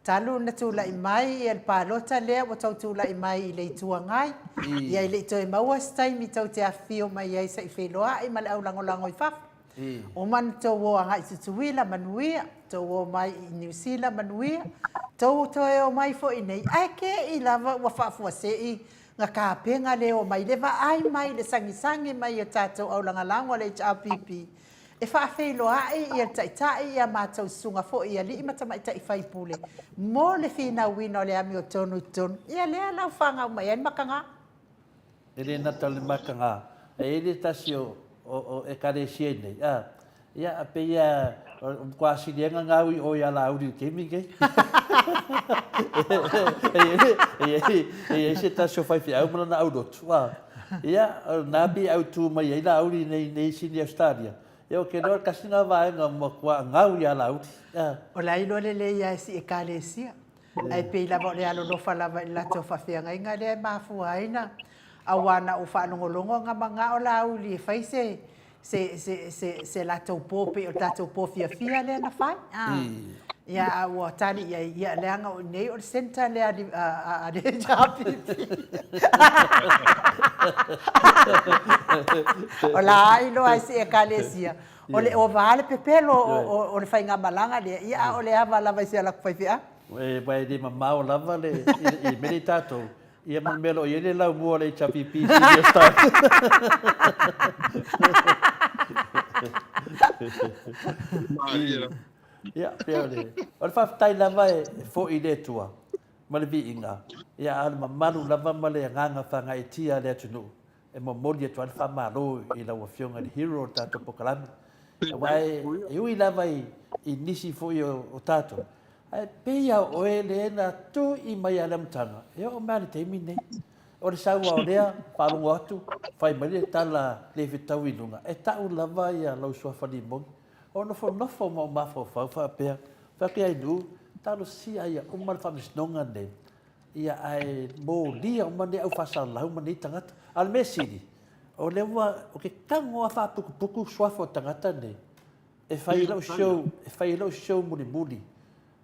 Talu na tulai mai ia le palota lea ua tou tulai mai i le Itu Agai, ia e le i toe maua se taimi tou te afifio mai ai se i feiloai ma le aulagolago i fafo. Uma na tou o agai i Tutuila, manuia, tou o mai i Niu Sila, manuia, tou toe o mai foi nei, ae ke i lava ua faafuasei ga kapega le o mai, le vaai mai, le sagisagi mai o tatou aulagalago a le HRPP e faafeiloai ia le Taitai ia matou susuga foi i alii ma tamaitai faipule mo le finauina o le amiotonu i totonu, ia lea la ua fagau mai ai le makaga. E le nata o le makaga, e i ai le tasi o, o, o Ekalesia i nei, a, ia, a pei a, o matua sili ai ona gau i o ia Laauli i le taimi lenei. E i ai, e i ai, e i ai se tasi o faifeau ma lana aulotu, a, ia, o lena pei e autu mai ai Laauli nei, nei Sini Ausetalia. Ia, ou te iloa tasi lena vaega ua matua gau ia Laauli, a. O la e iloa lelei lava e si Ekalesia. Ae pei lava o le alolofa lava i le latou faafeagaiga lea e mafua ai na, auā na ou faalogologo na manao Laauli e fai se, se, se, se, se latou pō pei o le tatou pō fiafia lea na fai. A, ia, a ua tali i ai, ia, leaga o i nei o le centre lea a, a, a le HRPP. O la a iloa e si Ekalesia, o le ova le pepelo o, o, o le faigamalaga lea, ia, a o le ava lava i si a latou faifeau. E, aua e le mamao lava le, i, i mea nei tatou, ia ma le mea o lo o i ai le laumua o le HRPP Senior Style. Malie. Ia, pei o le, o le faafetai lava e foi i le Atua ma le viiga, ia, a o le mamalu lava ma le agaga faagaeetia a le atunuu, e momoli atu ai le faamalo i lau Afioga i le hero o le tatou polokalame. Aua e, e ui lava i, i nisi foi o, o tatou, ae pei lava o oe lea na tui mai lava i le amataga, e oo mai lava i le taimi lenei. O le sau lava o lea, faalogo atu, fai mai le tala le fetau i luga, e tau lava ia lau suafa limoni. O nofonofo ma ou mafaufau faapea, fai atu ia Inu, talosia ia uma le faamasinoga lenei, Ia, ae molia uma nei au faasalalau ma nei tagata. A o le mea sili, o lea ua, o ke tago a faaputuputu suafa o tagata nei, e fai ai lau show, e fai ai lau show mulimuli.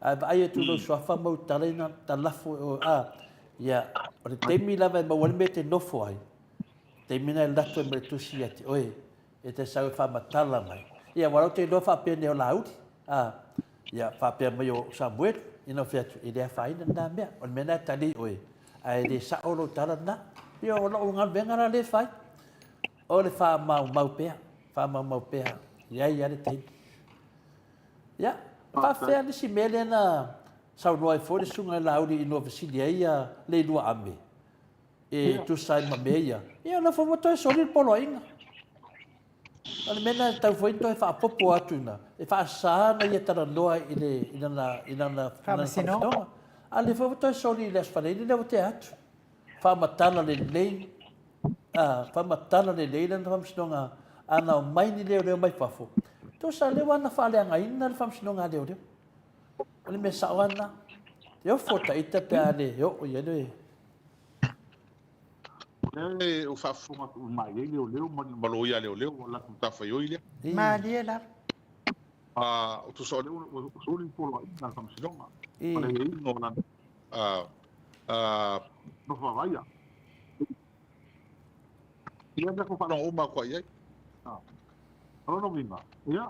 Ae vaai atu i lou suafa ma ou tala ina talafo e oe, a, ia, o le taimi lava e maua ai le mea e te nofo ai, taimi lena e latu ai ma le tusi ia te oe, E te sau e faamatala mai. Ia, aua o la ou te iloa faapea nei o Laauli, a, ia, faapea mai o Samuelu, ina ou fai atu, e le afaina lena mea, o le mea lena e tali ai oe, ae le sao lou tala lena. Ia, o lau galuega la lea e fai, o le faamaumau pea, faamaumau pea, i ai lava le taimi. Ia, e faapefea le isi mea lea na saunoa ai foi le susuga ia Laauli ina ua fesili ai ia Leilua Ame, e tusa ai ma mea ia, ia o la foi ua toe soli le poloaiga. O le mea lena e tatau foi ona toe faaopoopo atu ina, e faasa ona ia talanoa i le, i lana, i lana faamasinoga. A o lea foi ua toe soli i le Aso Faraile lea ua tea atu. Faamatala lelei, a, faamatala lelei lana faamasinoga, ana omai ni leoleo mai fafo, tusa lea ua ana faaleagaina le faamasinoga a leoleo. O le mea sao lava lena. E ofo ta ita pe a le oo i ai le... O lea ua faafofoga atu uma i ai leoleo ma loia a leoleo, o le latou matafaioi lea. Malie lava. O tusa o lea ua soli le poloaiga a le Faamasinoga ma le aiaiga o lana Nofo vaia. Ia mea ko faalogo uma atu ai i ai. O lona uiga, ia,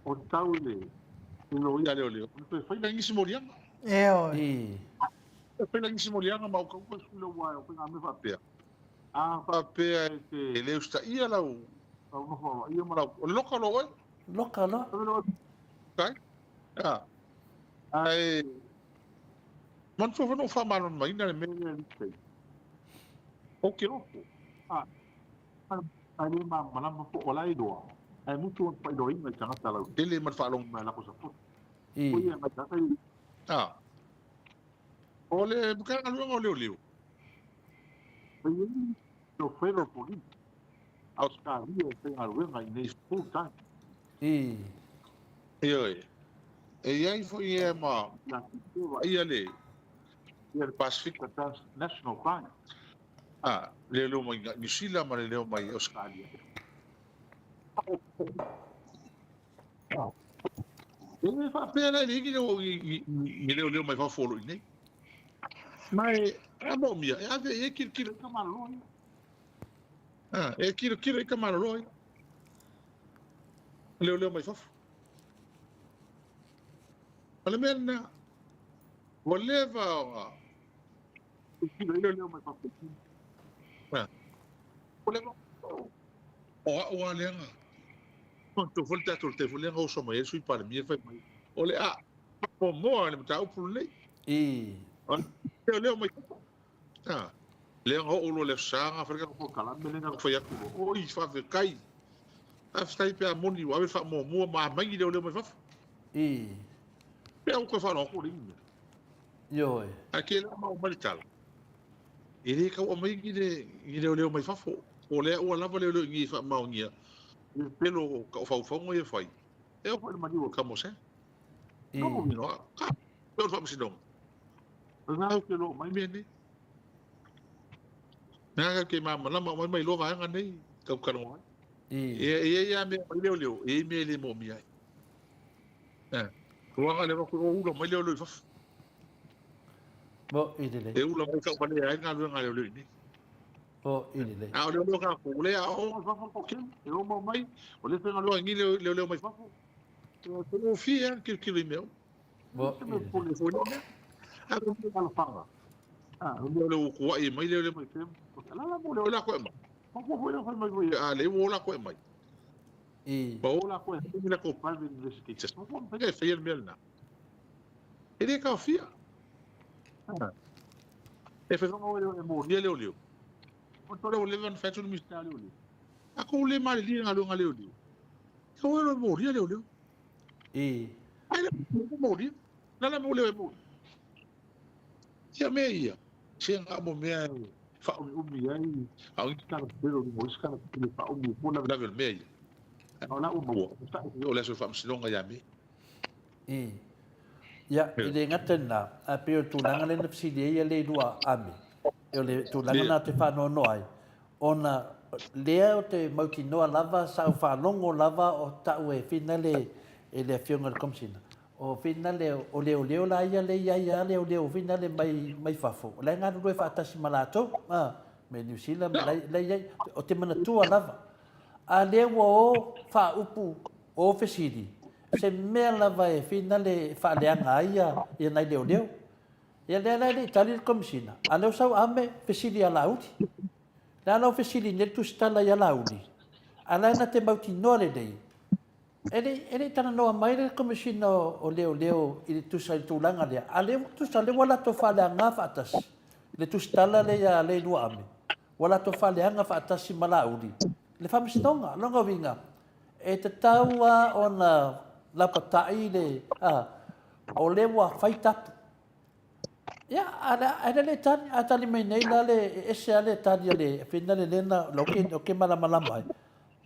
o te tau i le i loia leoleo, ona toe fai lai nisi moliaga. Ioe. Toe fai lai nisi moliaga ma o ka upu e sui lau ae o faiga mea faapea. A faapea e te le usitaia lau lau nofo aloaia ma lau, o le loka loa oe. Loka loa. Kai? A. Ae manatua foi na ou faamalamalamaina le mea lea i le taimi. Ou te ofo, a, ae le malamalama po o la e iloa, ae mutu ona faailoaina i tagata lautele ma le faalogo mai a latou sapoti. Ko ia ngai tagata ia. A, o le Matagaluega o Leoleo, e i ai o Federal Police a Ausetalia e faigaluega i inei full time. Ioe. E i ai foi ea ma vaaia le ia le Pasifika Transnational Crime, a, leoleo mai Niu Sila ma leoleo mai Ausetalia. E le faapea la e leai ni leoleo mai fafo o lo o i inei. Ma e a moomia e ave i ai tilotilo i ka malolo ia. A, e tilotilo i ka malolo ia. Leoleo mai fafo. O le mea lena, ua leva ona tilotilo i leoleo mai fafo. A, ua leva o au lava lea na manatua foi le tatou le taimi foi lea na oso mai ai le Sui Palemia fai mai, o le a faamoamoa le mataupu lenei. O le leoleo mai fafo. A, lea na oo loa i le Aso Sa na fai le tatou polokalame lea na fai atu loa, oi faafetai, faafetai pe a moni ua ave le faamuamua ma aumai ni leoleo mai fafo. Pe a ua toe faalogo atu ua leai ni mea. Ioe. Ae kēlā ma oo mai le tala, e le tau aumai ni ni leoleo mai fafo, o lea ua lava leoleo i inei e faamaonia le pepelo o taufaufauga ia e fai, e oo foi i le maliu o le Kamosen. No, you know, a, o le faamasinoga. O lena ou te iloa mai mea nei. Lena ou te malamalama mai mai iloa vaega nei, tau talanoa ai. E i ai lava mea mai leoleo, e i ai mea e le moomia ai. Eh, tuaga le avatu o ula mai leoleo i fafo. Mo i lelei. E ula mai tauvalea ai galuega a leoleo i inei. Mo i lelei. A o leoleo tatou, o lea e aooga i fafo le toatele, e o mau mai, o lea e faigaluega i inei leoleo mai fafo. E faigofie lava le tilotilo i mea uma. Mo i lelei. A o le alofaga, a o le ua tuai mai leoleo mai fea, la la mo leoleo latou e aumai. Manatua foi lea fai mai foi a lea ua o latou e aumai. Ma o latou e fai ni latou private investigators. Manatua mafai e faia le mea lena. E le taofia. E fai fanga oe e molia leoleo. Manatua lea ua leva ona fai atu le Minisita o Leoleo. A kou le malilie i galuega a leoleo, e o e molia leoleo. Ai le molia. La la mo leo e molia. Ia mea ia, se nga mo mea e faaumiumi ai, a o isi tala pepelo i luga o isi tala pepelo e faaumiumi po lavelave o le mea ia. A o la ua maua, ua taʻu foi o le aso o le faamasinoga ia Me. Ia, e le gata i lena, ae pei o le tulaga lea na fesili ai le lua Ame, o le tulaga lena ou te faanoanoa ai, ona lea ou te mautinoa lava sa ou faalogo lava o tau e finale e le Afioga i le Komesina, O finale, o leoleo la ia lea i ai a leoleo finale mai mai fafo, o la e galulue faatasi ma latou, a, me Niu Sila ma la la i ai, o te manatua lava. A lea ua o faaupu o fesili, se mea lava e finale e faaleaga ai ia ia nai leoleo. Ia lea la e le i tali le Komesina, a lea o sau ame fesili ia Laauli. Le a lau fesili nei le tusitala ia Laauli, a la e na te mautinoa lelei E le, e le i talanoa mai le Komesina o Leoleo i le tusa i le tulaga lea, a lea ua tusa, lea ua latou faaleaga faatasi i le tusitala lea ia Leilua Ame, ua latou faaleaga faatasi ma Laauli i le Faamasinoga. O lona uiga, e tatau lava ona lapatai le, a, o lea ua fai tapu. Ia, a le, a le le tali, a tali mai nei la le, e ese lava le tali a le finale lea na, la ou ke malamalama ai.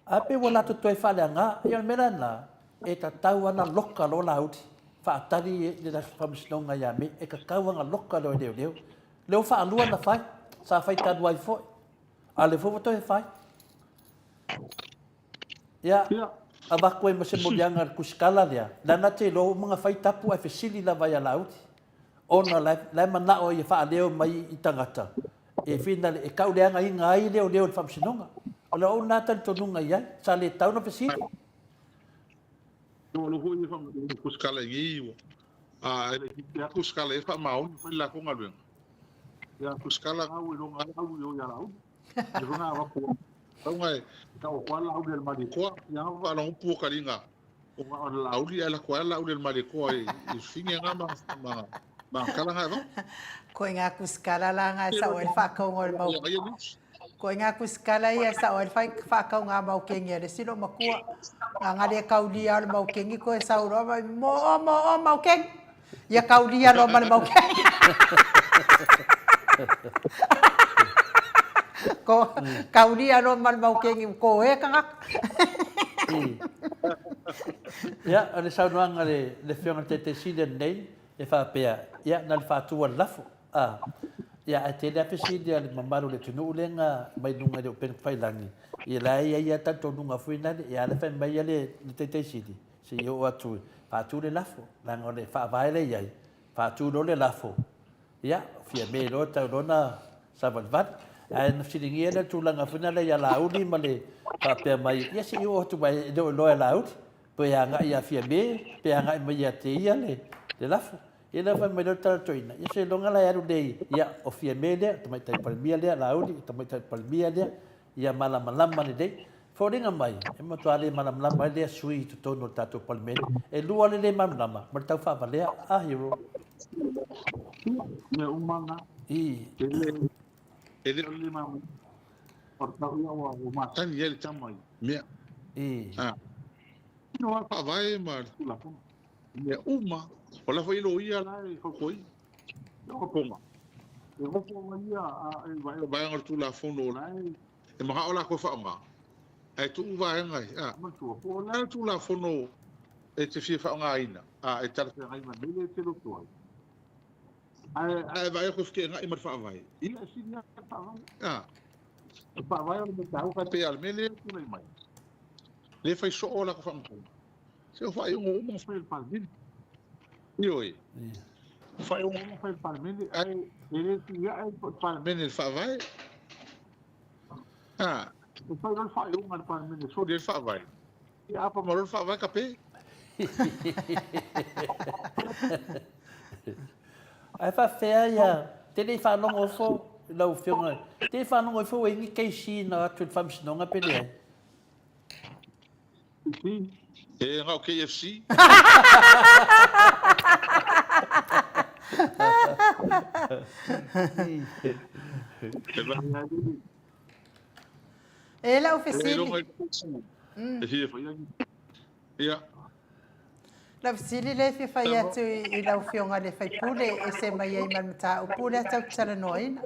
Ae pei ua latou toe faaleaga, ia o le mea la lena, e tatau lava ona loka loa Laauli, faatali le faamasinoga ia Me, e tatau lava ona loka loa e leoleo. Lea ua faalua ona fai, sa fai talu ai foi, a o lea foi ua toe fai. Ia, avatu ai ma se moliaga i le tusitala lea, leaga te iloa ua uma ona fai tapu ae fesili lava ia Laauli. Ona la e manao ia faaleo mai i tagata e finale e tauleagaina ai leoleo i le Faamasinoga. O lou lena talitonuga i ai, sa le tatau ona fesili. O lo foi e kusikala i nei ua a e le ki a kusikala e faamaoni foi le latou galuega. Ia kusikala ga ua iloga ai au i o ia Laauli. Le foi ga avatu tauga e tau atu lava Laauli e le Malietoa. Ia ga faalogo pu o kaliga o ga o le Laauli ae lako ai Laauli e le Malietoa i fine ga ma ma ma kala ga e Ko inga kusikala la nga e sao ai le faakauga o le mau. Ko inga kusikala ia e sao ai le faakauga a Maukengi a le isi loomatua. Nga le kaulia o le Maukengi koe sau loa mai mo o mo o Maukengi. Ia kaulia loa ma le Maukengi. Ko kaulia loa ma le Maukengi ko e kangaka. Ia, o le saunoaga a le Afioga i le Taitaisili ananei, e faapea, ia, na o le faatu o le lafo, a, ia, ae tele lava fesili a le mamalu o le atunuu lea na mai luga i le upega tafailagi, ia la e i ai lava talitonuga foi lale, ia a lea fai mai le Taitaisili, se i oo atu e faatu le lafo, leaga o le faavae lea e i ai, faatu loa le lafo, ia, Fiame loa tau loa na savalivali. Ae na fesiligia lea le tulaga foi lea ia Laauli ma le faapea mai, ia se i oo atu mai, e le o iloa e Laauli, pe agai ia Fiame, pe agai mai ia te ia le lafo. Ia lea fai mai lea o le tala toeaina, ia seiloga la e alu nei, ia o Fiame lea, o Tamaitai Palemia lea, Laauli, o Tamaitai Palemia lea, ia malamalama lelei. Foliga mai, e matua le malamalama ai lea sui i totonu o le tatou Palemene. E lua le le malamalama ma le tau faavalea a Hero. Mea uma na. I. E le, e le o le malamalama. O le tau ia ua, ua matagi ai le tama i mea. I. Ah. Ino a faavae ma le Tulafono. Mea uma. O la foi loia la e fautuaina. O ponga. E ofo ai ia a e vaega o le Tulafono o la e e manao latou e faaaoga, ae tuu vaega i, a, manatua, po o le a le Tulafono e te fia faaaogaina, a, e talafeagai ma le mea lea e te loto ai. Ae, ae vaai atu e feteenai ma le Faavae, ia e sili lava le Faavae. A, o le Faavae o le mea taua, e pei lava o le mea lea e tulai mai, lea e fai soo a latou faamatalaga. Se o faaiuga uma na fai e le Palemene. Ioe. O faaiuga uma na fai e le Palemene, ae e le tuu ae le Palemene i le Faavae. A, e fai loa le faaiuga a le Palemene e soli ai le Faavae, ia apa mai loa le Faavae kape. Ae faafefea ia, te le i faalogo ifo lau Afioga, te le i faalogo ifo ua i ai ni keisi na o atu i le Faamasinoga pe leai? E na o KFC. E lau fesili. Ia. Lau fesili lea e fia fai atu i lau Afioga i le sui usufono e ese mai ai ma le mataupu lea tatou te talanoaina.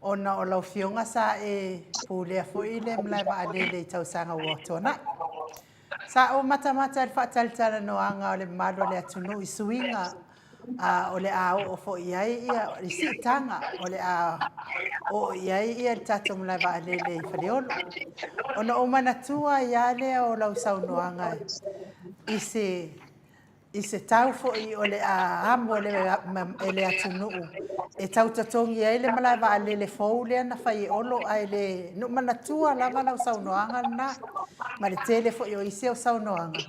Ona o lau Afioga sa e pulea foi le malae vaalele i tausaga ua tuanai. Sa ou matamata i le faatalitalanoaga o le mamalu o le atunuu i suiga o le a oo foi i ai ia i siitaga o le a oo i ai ia le tatou malae vaalele i Faleolo. Ona ou manatua ai lava lea o lau saunoaga i se I se tau foi o le a amo e le atunuu e tau totogi ai le malae vaalele fou lea na fai e Olo ae le na ou manatua lava lau saunoaga lena ma le tele foi o isi au saunoaga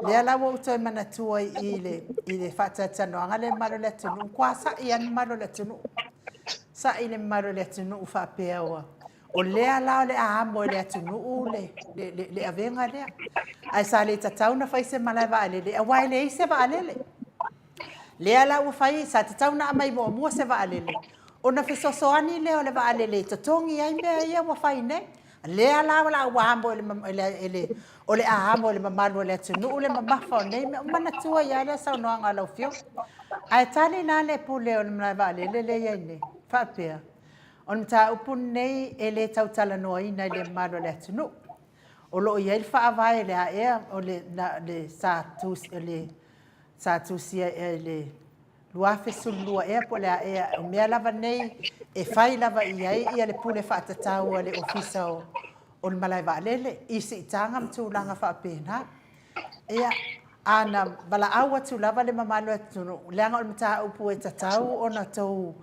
lea la ua ou toe manatua i le i le faatalatalanoaga lea i le mamalu o le atunuu matua sa'i lava le mamalu o le atunuu sa'i le mamalu o le atunuu faapea ua O lea la o le a amo e le atunuu le, le, le, le avega lea. Ae sa le tatau ona fai se malae vaalele, aua e leai se vaalele. Lea la ua fai, sa tatau ona aumai muamua se vaalele, ona fesoasoani lea o le vaalele e totogi ai mea ia ua fai nei. Lea la o le a ua amo e le, e le, e le, o le a amo e le mamalu o le atunuu le mamafa o nei mea. Manatua ai lava lea saunoaga a lau Afioga. Ae tali la le pule o le malae vaalele lea e i ai nei, faapea, O le mataupu lenei e le tau talanoaina i le mamalu o le atunuu. O lo o i ai le faavae i le a ea o le, na, le sa, tu, le, sa tusia i le 2012 ea po o le a ea, o mea lava nei e fai lava i ai ia le pule faatatau a le Ofisa o, o le Malae Vaalele i siitaga ma tulaga faapena. Ia, A na valaau atu lava le mamalu o le atunuu, leaga o le mataupu e tatau ona outou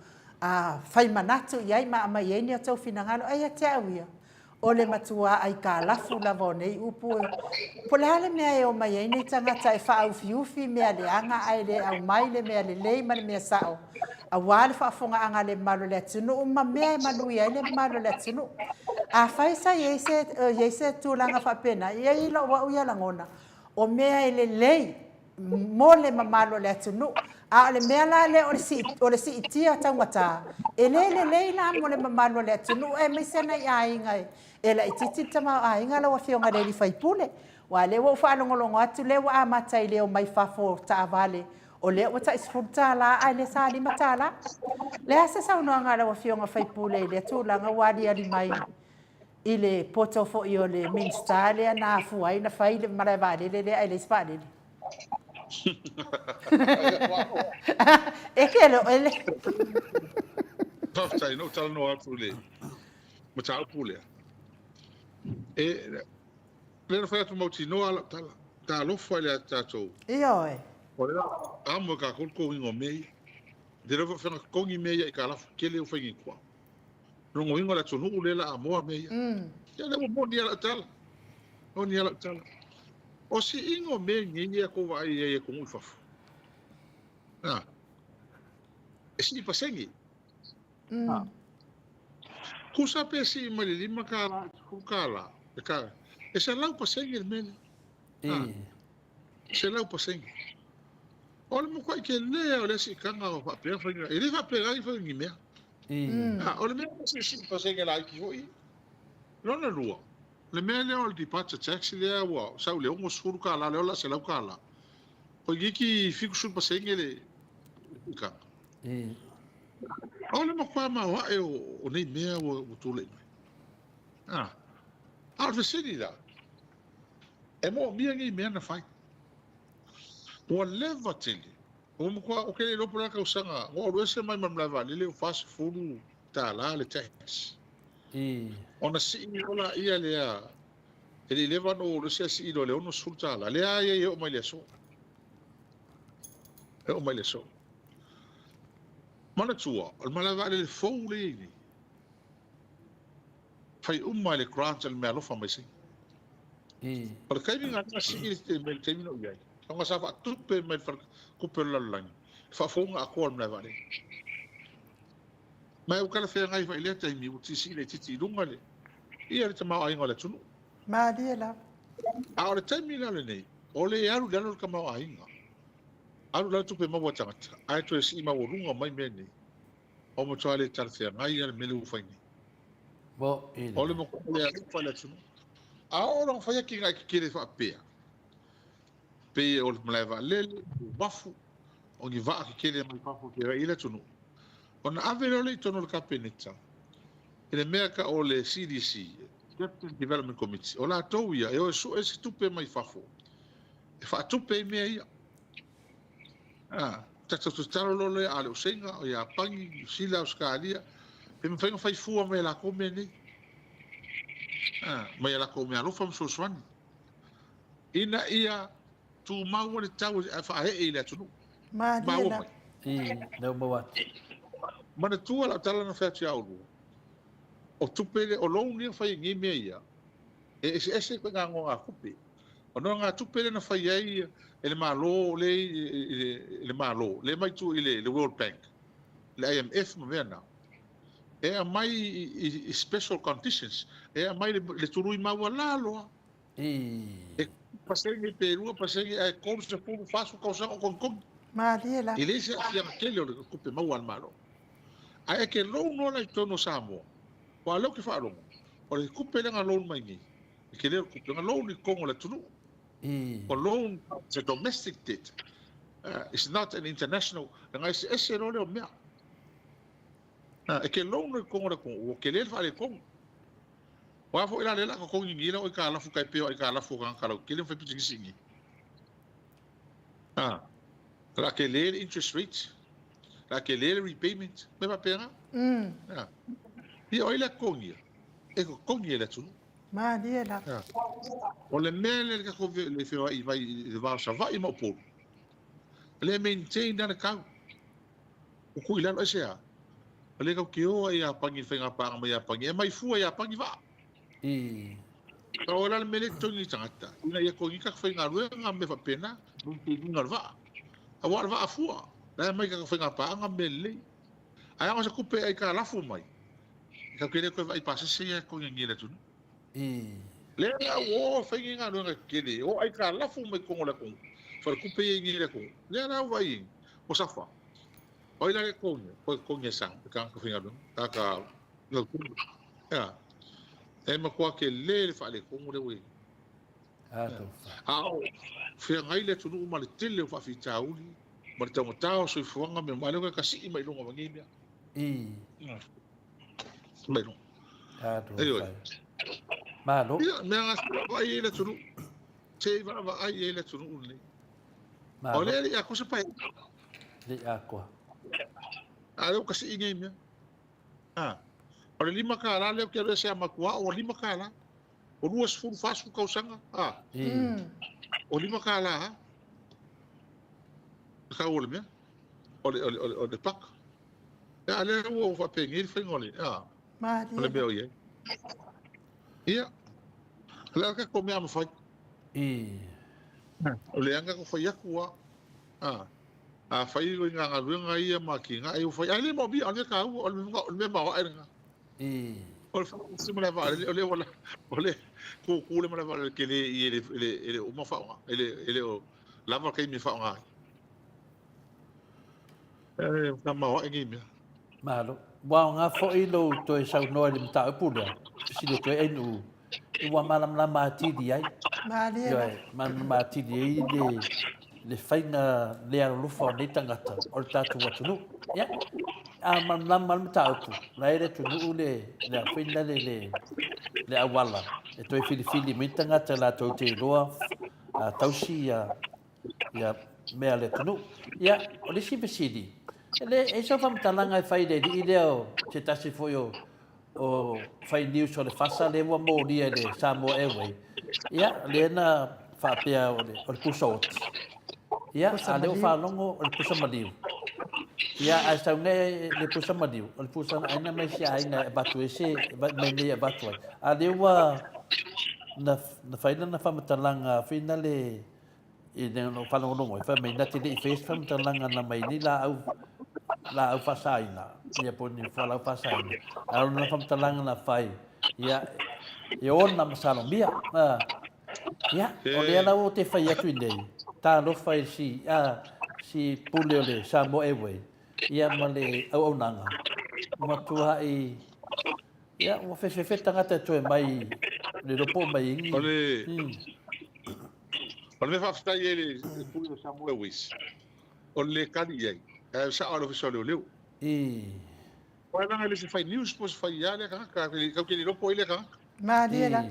fai manatu i ai ma aumai ai ni o outou finagalo. Ae ia te au ia, o le matua aikalafu lava o nei upu e, po o le a le mea e omai ai nei tagata e faaufiufi mea leaga ae le aumai le mea lelei ma le mea sao aua le faafofogaaga a le mamalu o le atunuu ma mea e manuia ai le mamalu o le atunuu. Afai sa i ai se, i ai se tulaga faapena, e i ai lou au ia lagona, o mea e lelei mo le mamalu o le atunuu. A o le mea la lea o le, o le siitia taugata, e le lelei la mo le mamalu o le atunuu, aemaise nai aiga e, e laitiiti le tamaoaiga lau Afioga i le sui usufono. Aua o lea ua ou faalogologo atu lea ua amata i le omai fafo o taavale, o lea ua tai $10 ae lea sa $5. Le a se saunoaga a lau Afioga sui usufono i lea tulaga ua aliali mai i le poto foi o le Minisita lea na afua ai ona fai le malae vaalele lea ae leai se vaalele. E te le o ele. Faafetai, na ou talanoa atu i le mataupu lea. E, lea na fai atu mautinoa lau tala. Talofa i le tatou. Ioe. O lea amo e kākou le totogiina o mea ia. Te leva whenga totogi mea ia aitalafu tele ua fai nei i tua. Lona uiga o le atunuu lea la amoa mea ia. Ia lea ua moni a lau tala. Moni a lau tala. O siiga o mea nei ia tou vaai i ai i atunuu i fafo. A. E sii pasene. A. Tusa pe sii mai le $5 i le $10, le ka, e 100% le mea lea. A. 100%. O le matuai tele lava o lea siitaga o faapea faiga, e le faapena ni faiga ni mea. A o le mea lea siisii pasene laiti foi. Lona lua, o le mea lea o le departure tax lea ua sau i le $60 lea o le a $100. Toeitiiti 70% le siitaga. O le matua maoae o nei mea ua tulai mai. A o le fesili la, e moomia nei mea na fai? Ua leva tele. Ua matua, ou te le iloa po o le a tausaga, ua ou alu ese mai ma le malae vaalele ua $40 le tax. Ona sii loa laia lea, e le i leva ona ou alu ese ae sii loa i le $60. Lea lava e i ai e oo mai i le aso. E oo mai i le aso. Manatua, o le malae vaalele fou lea e i ai nei, fai uma e le grant a le meaalofa mai Saina. O le taimi na na sii le mai le taimi na ou i ai, ona sa faatupe mai le faletupe o le lalolagi le faafouga atoa o le malae vaalele. Ma ua talafeagai foi i lea taimi ua siisii laitiiti i luga le ia le tamaoaiga o le atunuu. Malie lava. A o le taimi la lenei, o le alu i lalo le tamaoaiga, alu i lalo tupe maua a tagata, ae toe sii maualuga mai mea nei. Ua matua le talafeagai lava le mea lea ua fai nei. O le matua le alofa i le atunuu. A oo la ona fai atinae tetele faapea, pei o le malae vaalele, o uafu, o ni vaa tetele mai fafo e feoai ai le atunuu, ona ave loa lea i totonu o le Kapeneta i le mea e tau o le CDC, Capital Development Committee, o latou ia e o e sue se tupe mai fafo e faatupe ai mea ia. A, tatou tatalo loa lea a le o Saina, o Iapani, Niu Sila, Ausetalia, pe mafai ona fai fua mai e latou mea nei. A, mai a latou meaalofa ma fesoasoani ina ia tumau ai le tau e faaee i le atunuu. Malie Maua la. mai. I, lea ua maua atu. Manatua lau tala na fai atu ia oulua, o tupe lea, o loan ia na fai ai nei mea ia, e eseese ituaiga nonogatupe. O nonogatupe lea na fai ai e le Malo lea i le Malo, lea mai tua i le World Bank, le IMF ma mea na, e aumai i special conditions, e aumai le tului maualalo lava. E pasene pe 2% ae 30, 40 tausaga o togitogi. Malie la. E leai se aafiaga tele o le tupe maua a le Malo. Ae e te loan loa la i totonu o Samoa, aua o lea ou te faalogo, o le tupe lea na loan mai nei, e tele le tupe na loan i totonu o le atunuu. O loan, it's a domestic debt, it's not an international, leaga eseese loa lea o mea. E te loan loa i totonu o le atunuu, ua tele le faaletonu. Aua foi la lea o le a totogi nei lau aitalafu tai pei o aitalafu a tagata lautele ma fai pisinisi i inei. O le a tele le interest rate, o le a tele le repayment, mea faapena. Ia o ai le a totogia? E totogi e le atunuu. Malie lava. Ia. O le mea lea i le tatou le feoai i vai i le va o Savaii ma Upolu, o lea e maintain lava le tau. Ua tuu i lalo, aisea? O lea tatou te o lava i Iapani i le faigapaaga ma Iapani, e aumai fua e Iapani vaa. I. O le a le mea lea e totogi i tagata ina ia totogi ai tagata faigaluega ma mea faapena, maintain ina o le vaa. Aua o le vaa fua, la e aumai i tatou faigapaaga ma mea lelei. Ae a na o se tupe e aitalafu mai, tatou te le toe vaai i pasese ia e totogi e le atunuu. I. Lea la ua o e fai nei galuega tetele, o aitalafu mai totonu o le atunuu, faletupe ia i nei le atunuu. Lea la ua vaai i ai, ua safa. O ai la lea e totogia? Toe totogi e sa, e tagata faigaluega, tagata lautele. Ea, e matua tele le faaletonu lea ua i ai. A o feagai le atunuu ma le tele o faafitauli ma le taugata o soifuaga ma mea uma, a o lea ua tasii mai luga ma nei mea. Mai luga. Ioe. Malo. Ia, mea na vaavaai ai le atunuu. Se i vaavaai i ai le atunuu lenei. Malo. O lea e le i atoa se paeaiga. Le i atoa. A lea ua tasii nei mea. A. O le $5 lea ou te alu ese a matua ua $5. O 20, 40 tausaga. A. O $5 lava. Le tau o le mea. O le, o le, o le, o le paka. Ia, a lea ua faapenei le faiga o le, a, o le mea o i ai. Ia, o le a le tatou mea a mafai? O le aga tatou fai atu lava. A, a fai i ngā galuega ia ma atinae ua fai, ae le moomia, o le mea taua, o le mea maoae lena. O le faagasolo ma le vaalele, o lea ua, o lea kūkū le malae vaalele tele i e le o uma faaaoga, e le o lava le taimi e faaaoga ai. E maoae nei mea. Malo. Ua aoga foi lou toe saunoa i le mataupu lea, fesili atu ai Ainuu, ua malamalama atili ai. Malie la. Ioe, malamalama atili ai le, le faiga le alolofa o nei tagata o le tatou atunuu. Ia, a malamalama le mataupu, la e i le atunuu le, le a foi lale le, le auala e toe filifili mai tagata latou te iloa a, tausi ia, ia mea a le atunuu. Ia, o le isi fesili, e le, e i ai sau faamatalaga e fai i le alii lea o se tasi foi o o fai news o le fasa lea ua molia i le Samoa Airway, ia, lea na faapea o le, o le pusa oti. Ia, a lea ua faalogo o le pusa maliu. Ia, ae sau nei le pusa maliu, o le pusa na aina mai si aiga e avatu ai se, mai nei e avatu ai. A lea ua na, na fai lana faamatalaga foi nale i le lou faalogologo ai, fai mai na te le i faia se faamatalaga na mai ni laau, laau faasaina, ia po o ni fualaau faasaina. A o lona faamatalaga na fai, ia, e ona masalomia. A, ia, o lea la ua te fai atu i nei, talofa i si, a, si pule o le Samoa Airway, ia ma le auaunaga, matuai, Ia, ua fefefe tagata e toe mai le iloa po o mai O le, o le mea faafetai ai i le Pule o Samoa Airways, o le lē tali i ai, ae sao lava i le Ofisa o Leoleo. Aua leaga e le se fai news po o se fai a lea tagata, tatou te le iloa po o ai lea tagata. Malie la.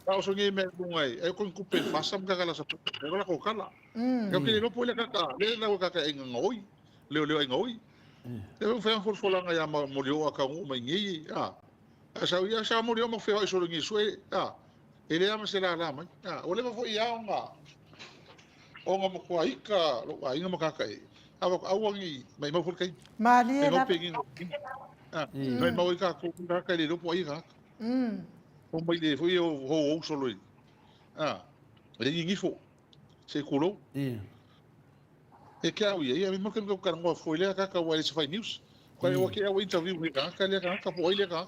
A o so nei mea i luga e, ai ko kupe i fasa ma kakala sa, e wala ko kala. Tatou te le iloa po o ai lea tagata, lea lau tagata e gaoi, leoleo ai gaoi. E fai ang folafolaga ia Molioo a taunuu mai nei, a. A sau ia sa Molioo ma feoai solo nei sue, a. E leai ma se lala mai, a. Ua leva foi ia ona ona matua ika lou aiga ma tagata e. A wa aua nei maimau foi le taimi. Malie Maimau lava. pe nei a. Maimau ai tatou tagata e le iloa po o ai tagata. O mai le foi o hou solo i. A. Le gigifo. Se tulou. E ke au ia, ia me moke me ka ngoa foi lea kaka wa se fai news. Ko o ke au interview me ka ka lea ka po ai lea ka.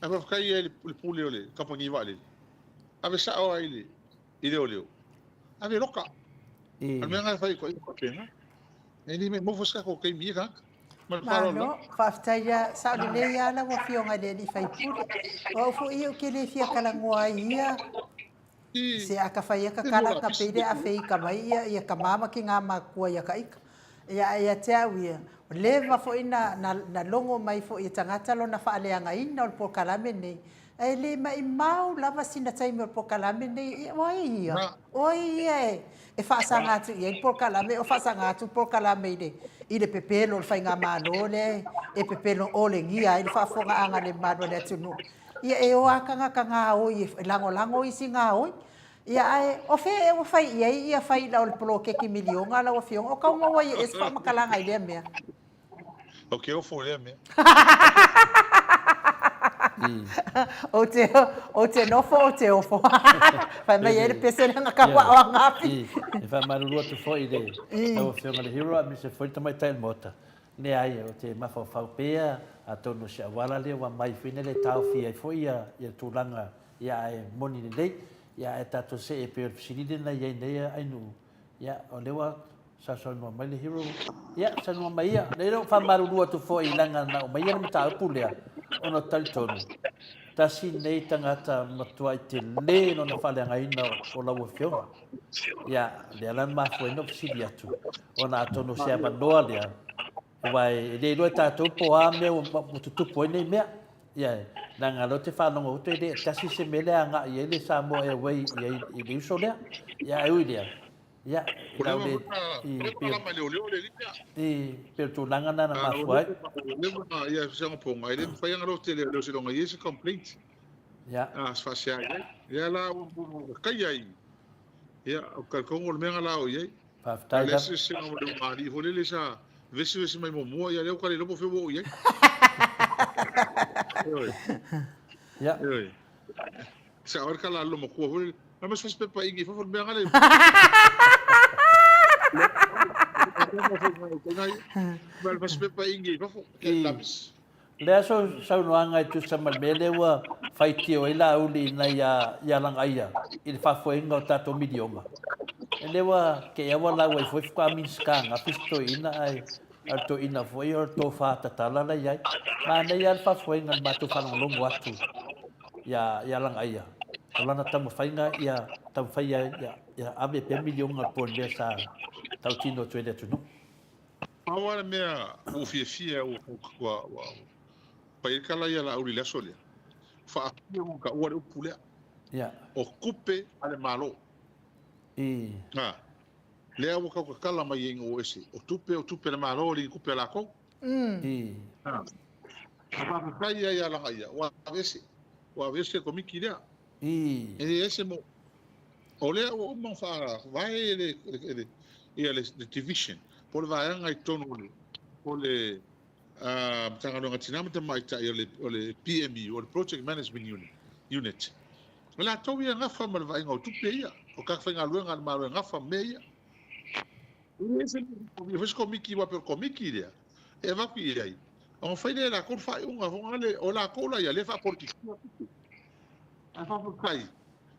A fa kai e le pule o le kampangi vaalele. Ave sao ai le i leoleo. Ave loka. A mea ngai fai ko i ko pena. E ni me mo fo sa ko ke mi ka. Ma le faro Malo, faafetai lava, sao lelei lava lau Afioga i le Alii Faipule. O au foi ia ou te le fia talanoa ai ia. Se aka fai aka kala ka peile a feika mai ia ia ka mama ki ngā makua ia ka ika. Ia ia te au ia, o leva foi na, na, na logo mai foi e tagata lona faaleagaina o le polokalame nei, ae le maimau lava sina taimi o le polokalame nei, ia, o ai ia? O ai ia e, e faasaga atu i ai le polokalame, o faasaga atu le polokalame i le, i le pepelo o le faigamalo lea e pepelo olegia ai le faafofogaaga a le mamalu o le atunuu. Ia e o a tagata gaoi e lagolago isi gaoi. Ia ae o fea ea ua fai i ai ia faila o le poloketi miliona lau Afioga? O kau maua ia ea se faamatalaga i lea mea? Ou te ofo i lea mea. Ou te, ou te nofo, ou te ofo. Fai mai ai le pese lea na kau ao angafi. E faamalulu atu foi i le lau Afioga i le Hero aemaise foi le Tamaitai o le Maota. Leai, ou te mafaufau pea, atonu o se auala lea ua aumai foi lea e taofia ai foi ia le tulaga, ia ae moni lelei, ia ae tatou see pei o le fesili lea na i ai nei Ainuu, ia o lea ua sausaunoa mai le Hero, ia saunoa mai ia. Lea ua faamalulu atu foi leaga na aumaia le mataupu lea, ona ou te talitonu, tasi lenei tagata matuai tele lona faaleagaina o lau Afioga. Ia, lea la na mafua ai ona ou fesili atu, ona atonu o se avanoa lea, aua e le iloa e tatou po o a mea ua tutupu ai nei mea. Ia, leaga o lea ou te faalogo atu e le tasi se mea lea e agai i ai le Samoa Airway i ai i le uso lea. Ia, ae ui i lea, ia, O lau lea le, i, pei, i, pei o le tulaga lena na mafua ai. Ia, se ponga, e le mafai ona lote le seiloga i ai se complaint. Ia. A, se faasea i ai. Ia la, ua kai ai. Ia, o talitonu o le mea na la o i ai. Faafetai A le lava. asiasiga ma le umalii foi lele sa vesivesi mai muamua, ia lea ua ka le iloa po o fea ua oo i ai. Ioe. Ia. Ioe. Sa o le kala lo matua foi lele. Na mas fasi pepa ingi fafo le mea ngale. Ma fasi pepa ingi fafo ke lapis. Le aso saunoaga e tusa ma le mea lea ua faitio ai Laauli ina ia ia Lagaia i le faafoeina o tatou miliona. E le ua kei a ua lau ai foi faatoa Minisita ananafi si toeaina ae o le toeaina foi o le tofa tatala la i ai. Manaia lava le faafoeina i le matou faalogologo atu ia ia Lagaia. O lana taumafaiga ia taumafai ia ia ave pea miliona po o le mea sa tautino atu ai le atunuu. Pau lava le mea ua ou fiafia ua ua fai ai le tala ia Laauli i le aso lea, faafia ua taua le upu lea, o tupe a le Malo. A, lea ua tau tatala mai ai ina ua ese, o tupe o tupe a le Malo e le ni tupe a latou. A, faafetai ia ia Lagaia ua aveese, ua aveese le Komiti lea. E le ese mo O lea ua uma ona faavae le, le, ia le, le division, po o le vaega i totonu o le, o le uh, Matagaluega Tina ma Tamaitai o le, o le PMU, o le Project Management Unit. Unit. O latou ia gafa ma le vaaiga o tupe ia, o kaka faigaluega a le Malo e gafa ma mea ia. E le ese le se komiti, aua pei o le komiti lea e avatu i ai, ona fai lea e latou le faaiuga, o latou la ia lea e faapolokikia tupe. Ae faafetai,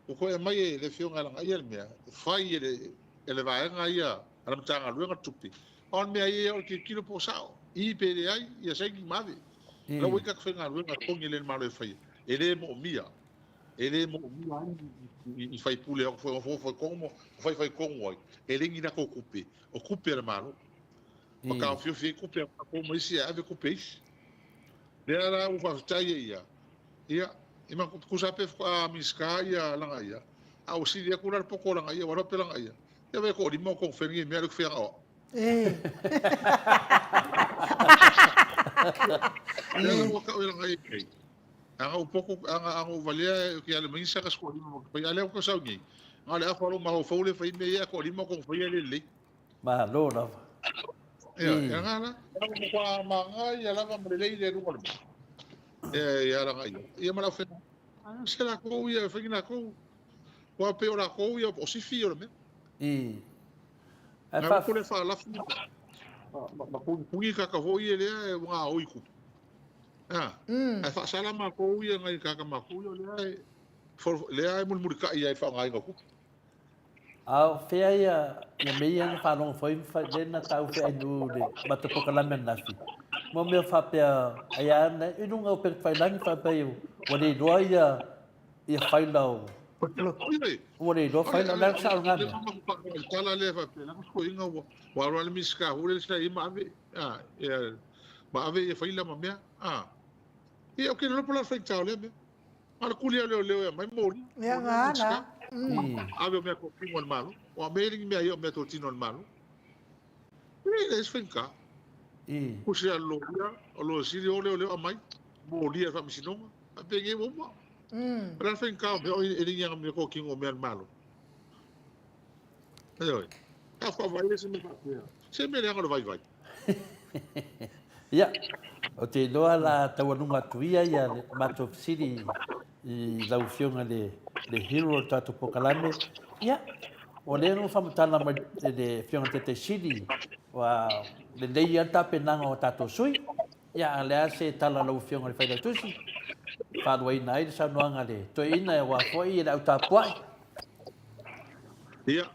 ua toe aumai e le Afioga ia Lagaia le mea, e fai e le, e le vaega ia a le Matagaluega le tupe. A o le mea ia o le tilotilo po o sao, i pe leai, ia saini ma ave. O la ua i ai tagata faigaluega totogi e le Malo e faia, e le moomia, e le moomia ai i faipule o nofonofo i totonu ma faifai tonu ai, e leai ni latou tupe, o tupe a le Malo. Ma taofiofi ai tupe a tatou ma isi ae ave tupe a isi. Lea la ua faafetai ai ia, ia, i ma tusa pe faatoa Minisita ia Lagaia, a ua sili atu la le poto o Lagaia, ua alu atu Lagaia, ia vai toalima o tou fai nei mea lea ou te fai ana o au. Lea la ua tau e Lagaia nei, ana ou poto, ana ou valea ou te alu mai ni saka toalima ma fai, a lea ua tau sau nei, na o le afa o lou mafaufau lea e fai mea ia, ae toalima o tou faia e le lelei. Malo lava. Ia, e nga la. Ua manaia lava ma lelei le luga o le mea. E ia Lagaia. Ia ma le aufaigaluega. Se latou ia e fai ni latou. Aua pei o latou ia o sifi o le mea. I. Ae fa. Nā le faalafi ma punipuni kaka foi ia lea e gaoi kupu. A. Ae faasala matou ia ngai kaka matou ia lea e lea e mulimulitai ai i le faaaogaina o tupe. A o fea ia ia mea ia na faalogo foi ma lea na tau feainu le matou polokalame ananafi. Mo mea faapea ai a na i luga o upegatafailagi faapea ua le iloa ia ia faila o ua le iloa faila o le a le sao o lena mea. Le tala lea faapea la soiga ua ua alu le Minisita foi lea sa i ma ave a ia ma ave ia faila ma mea a ia ou te le iloa po o le a le faigata o lea mea. A o le kuli a leoleo e aumai moli. Ia nga la. Ave o mea totino a le Malo. O a mea e le ni mea ia o mea totino a le Malo. E leai se faigata. Pusi a loia, o loia sili o leoleo aumai, molia e le Faamasinoga. Faapea ua uma. O le a le faigata o mea o e le mea ko kingo mea malo. Ioe. A faavae se mea faapea. Se mea leaga o le vaivai. Ia, ou te iloa la taualuga atu ia ia le matou fesili i lau Afioga i le hero o le tatou polokalame. Ia, o lea na faamatala mai e le Afioga i le Taitai Sili, ua lelei lava le tapenaga o tatou sui. Ia, a o le a se tala a lau Afioga i le Failautusi e faaluaina ai le saunoaga a le Toeaina aua foi le au tapuai? Ia,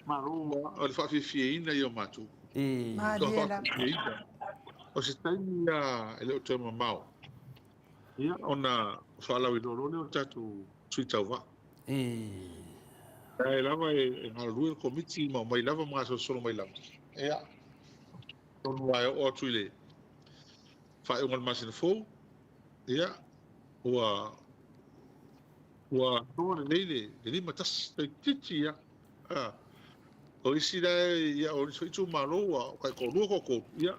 malo o le faafiafiaina ia o matou. Malie lava. O se taimi ia e le o toe mamao, ia ona faalauiloa loa lea o le tatou sui tauva. Ae lava e galulue le Komiti ma omai lava ma gasolosolo mai lava. Ia, atonu lava e oo atu i le faaiuga o le masina fou, ia, ua ua toa lelei le 51, toeitiiti ia. O isi la ia, o isi foi itumalo ua taitoalua toatolu, ia,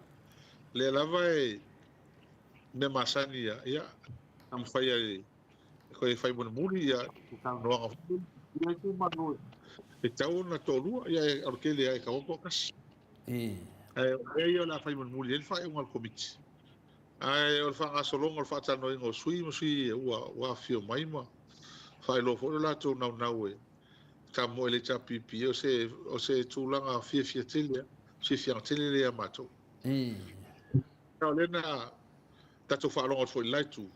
lea lava e mea masani ia, ia, taumafai e toe fai mulimuli ia talanoaga foi ia itumalo e tatau ona toalua, ia, o le tele lava e tatau ona toatasi. Ae o mea ia o le a fai mulimuli ai le faaiuga a le Komiti. Ae o le faagasologa o le faatalanoaina o sui ma sui ua afifio mai ma faailoa foi lo latou naunau e tamoe i le HRPP, o se tulaga fiafia tele, fiafiaga tele lea ia matou. O lea na tatou faalogo atu foi i le la itu,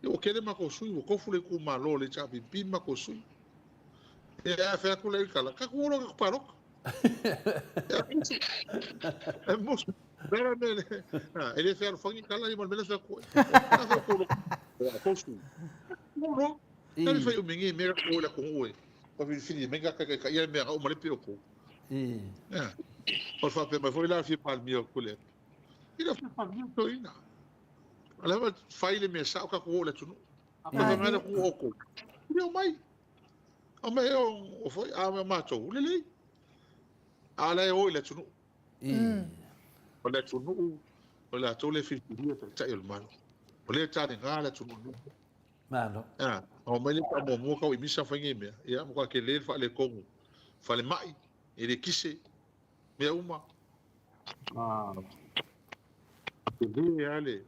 ua tele matou sui, ua tofu le itumalo o le HRPP ma matou sui. Ia, a fai atu lea i le tala, tatou o loa tatou palota. E musu. Mea mea le. E le fealofani tala ia ma le mea lea fai atu ai. A fai atu loa tou sui. No. E le fai umi nei mea o le atunuu e. Ua filifili mai ka taitaitai ia mea na uma le pe o tou. O le faapea mai foi la le Fia Palemia o Tuilaepa. I le Fia Palemia toeaina. O le a fai le mea sao tatou o i le atunuu. Fai mai le atunuu o outou. E le omai. Omai o foi a o matou lelei. A la e o i le atunuu. O le atunuu o latou lea e filifilia taitai o le Malo. O lea e taliga le atunuu nei. Malo. A, omai lea faamuamua tau i misa fai nei mea. Ia, matua tele le faaletonu. Falemai, elekise, mea uma. A, tele lava le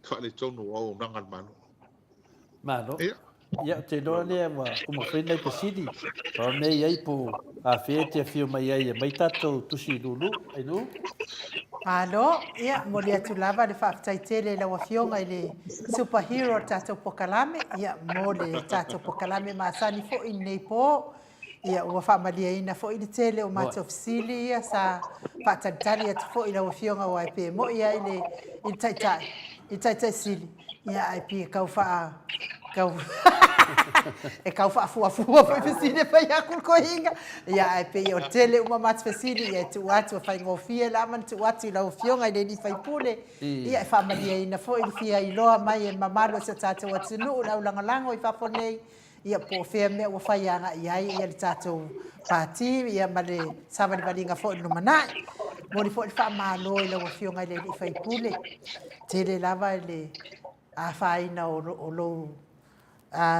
faaletonu o auaunaga a le Malo. Malo. Ia. Ia, ou te iloa lea ua uma foi nai fesili. Pau mea i ai po o afea e te afio mai ai e aumai tatou tusi lulu, Ainuu? Malo, ia, momoli atu lava le faafetai tele i lau Afioga i le super hero o le tatou pokalame, ia, mo le tatou pokalame masani foi i lenei po. Ia, ua faamalieina foi le tele o matou fesili ia sa faatalitali atu foi i lau Afioga aua e pei e moi lava i le, i le Taitai, i le Taitai Sili, ia ae pei e tau faa, tau e tau faafuafua foi fesili e fai atu le toeaina. Ia ae pei o le tele uma matou fesili ia e tuu atu e faigofie lava ona tuu atu i lau Afioga i le sui usufono, ia e faamalieina foi le fia iloa mai e le mamalu o si o tatou atunuu le aulagolago i fafo nei. Ia po o fea mea ua fai agai i ai ia le tatou Pati ia ma le savalivaliga foi i le lumanai. Momoli foi le faamalo i lau Afioga i le alii faipule, tele lava le afaina o lou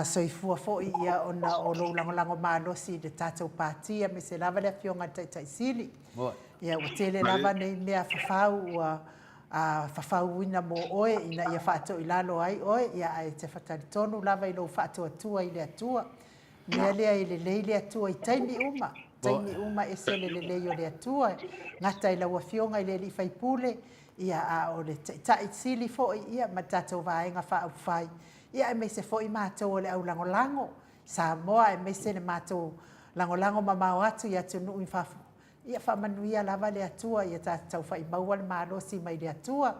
soifua foi ia ona o lou lagolago malosi i le tatou Pati aemaise lava le Afioga i le Taitai Sili. Ia ua tele lava nei mea fafau ua a fafauina mo oe ina ia faatoilalo ai oe, ia ae e te talitonu lava i lou faatuatua i le Atua. Mea lea e lelei le Atua i taimi uma, taimi uma ese le lelei o le Atua, gata i lau Afioga i le Alii Faipule, ia a o le Taitai Sili foi, ia ma le tatou Vaega Faaupufai, ia aemaise foi matou o le au lagolago i Samoa, aemaise le matou lagolago mamao atu i atunuu i fafo. Ia faamanuia lava le Atua ia tatou taufa'i maua le malosi mai le Atua,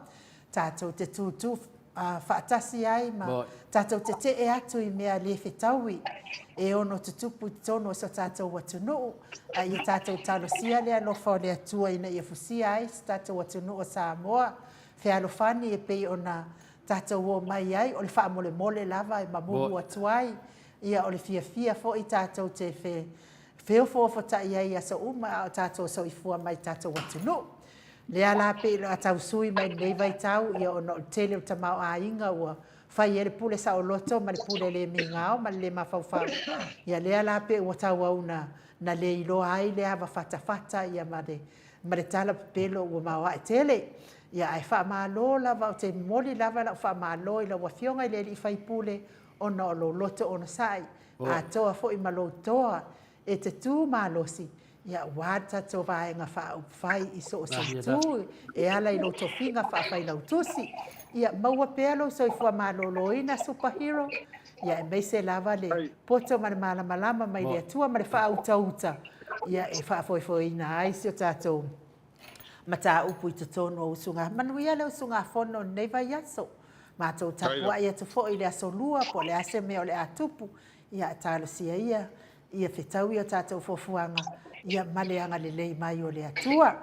tatou te tūtū faatasi ai ma tatou tete'e atu i mea le fetaui e ono tutupu i totonu o so tatou atunuu, a ia tatou talosia le alofa o le Atua ina ia fusia ai si tatou atunuu o Samoa fealofani e pei ona tatou omai ai, o le faamolemole lava e mamumu atu ai, ia o le fiafia foi tatou te feofoofotai ai i aso uma a o tatou soifua mai i tatou atunuu. Lea la pei o le a tau sui mai lenei vaitau, ia ona o le tele o tamaoaiga ua fai ai le pule saoloto ma le pule le migao ma le le mafaufau. Ia lea la pe ua tauau na, na le iloa ai le ava fatafata ia ma le, ma le tala pepelo ua maoae tele. Ia ae faamalo lava, ou te momoli lava lau faamalo i lau Afioga i le alii faipule ona o lou loto onosai, atoa foi ma lou toa e te tu malosi ia aua le tatou Vaega Faaupufai i so o se itu e ala i lou tofiga faafailautusi. Ia maua pea lou soifua maloloina Super Hero, ia aemaise lava le poto ma le malamalama mai le Atua ma le faautauta ia e faafoefoeina ai si o tatou mataupu i totonu o usuga. Manuia le usugafono i lenei vaiaso. Matou tapuai atu foi i le aso Lua po o le a se mea o le a tupu, ia talosia ia ia fetaui a tatou fuafuaga, ia ma le agalelei mai o le Atua.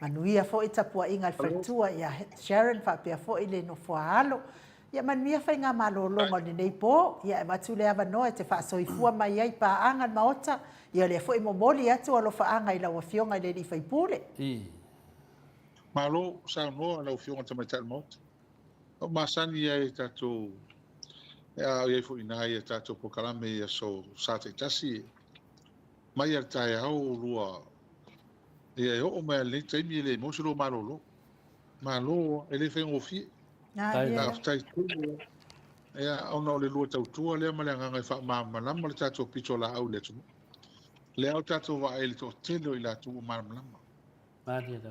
Manuia foi tapuaiga a le faletua ia Sharon faapea foi le nofoa alo. Ia manuia faiga malologa o lenei po. Ia e avatu le avanoa e te faasoifua mai ai paaga le Maota. Ia o lea foi momoli atu alofaaga i lau Afioga i le Alii Faipule. Malo saunoa lau Afioga i le Tamaitai o le Maota. O masani ai tatou a o i ai foi i ina i a tatou polokalame i aso Sa taitasi, mai lava i le taeao o lua, ia e oo mai lava i lenei taimi e le maua se lua malolo. Malo lava, e le faigofie. Faafetai tele lava, ona o le lua tautua lea ma le agaga e faamalamalama le tatou pitolaau i le atunuu. O lea ua tatou vaai i le toatele o i latou ua malamalama.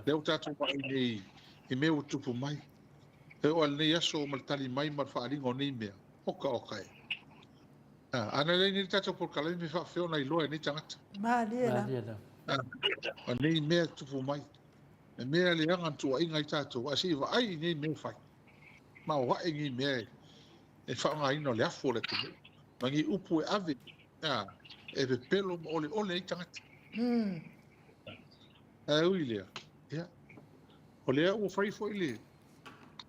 Lea ua tatou vaai nei i mea ua tupu mai. E oo lava i lenei aso ma le tali mai ma le faaaliga o nei mea, oka oka e. A na leai nei le tatou polokalame pe faapefea ona iloa e nei tagata. Malie la. O nei mea e tupu mai. E mea leaga na tuuaiga ai tatou, ae se i vaai i nei mea e fai. Ma o ae nei mea e faaaogaina o le afu o le atunuu. Ma nei upu e ave e pepelo ma oleole ai tagata. Ae ui i lea, ia, o lea ua fai foi le,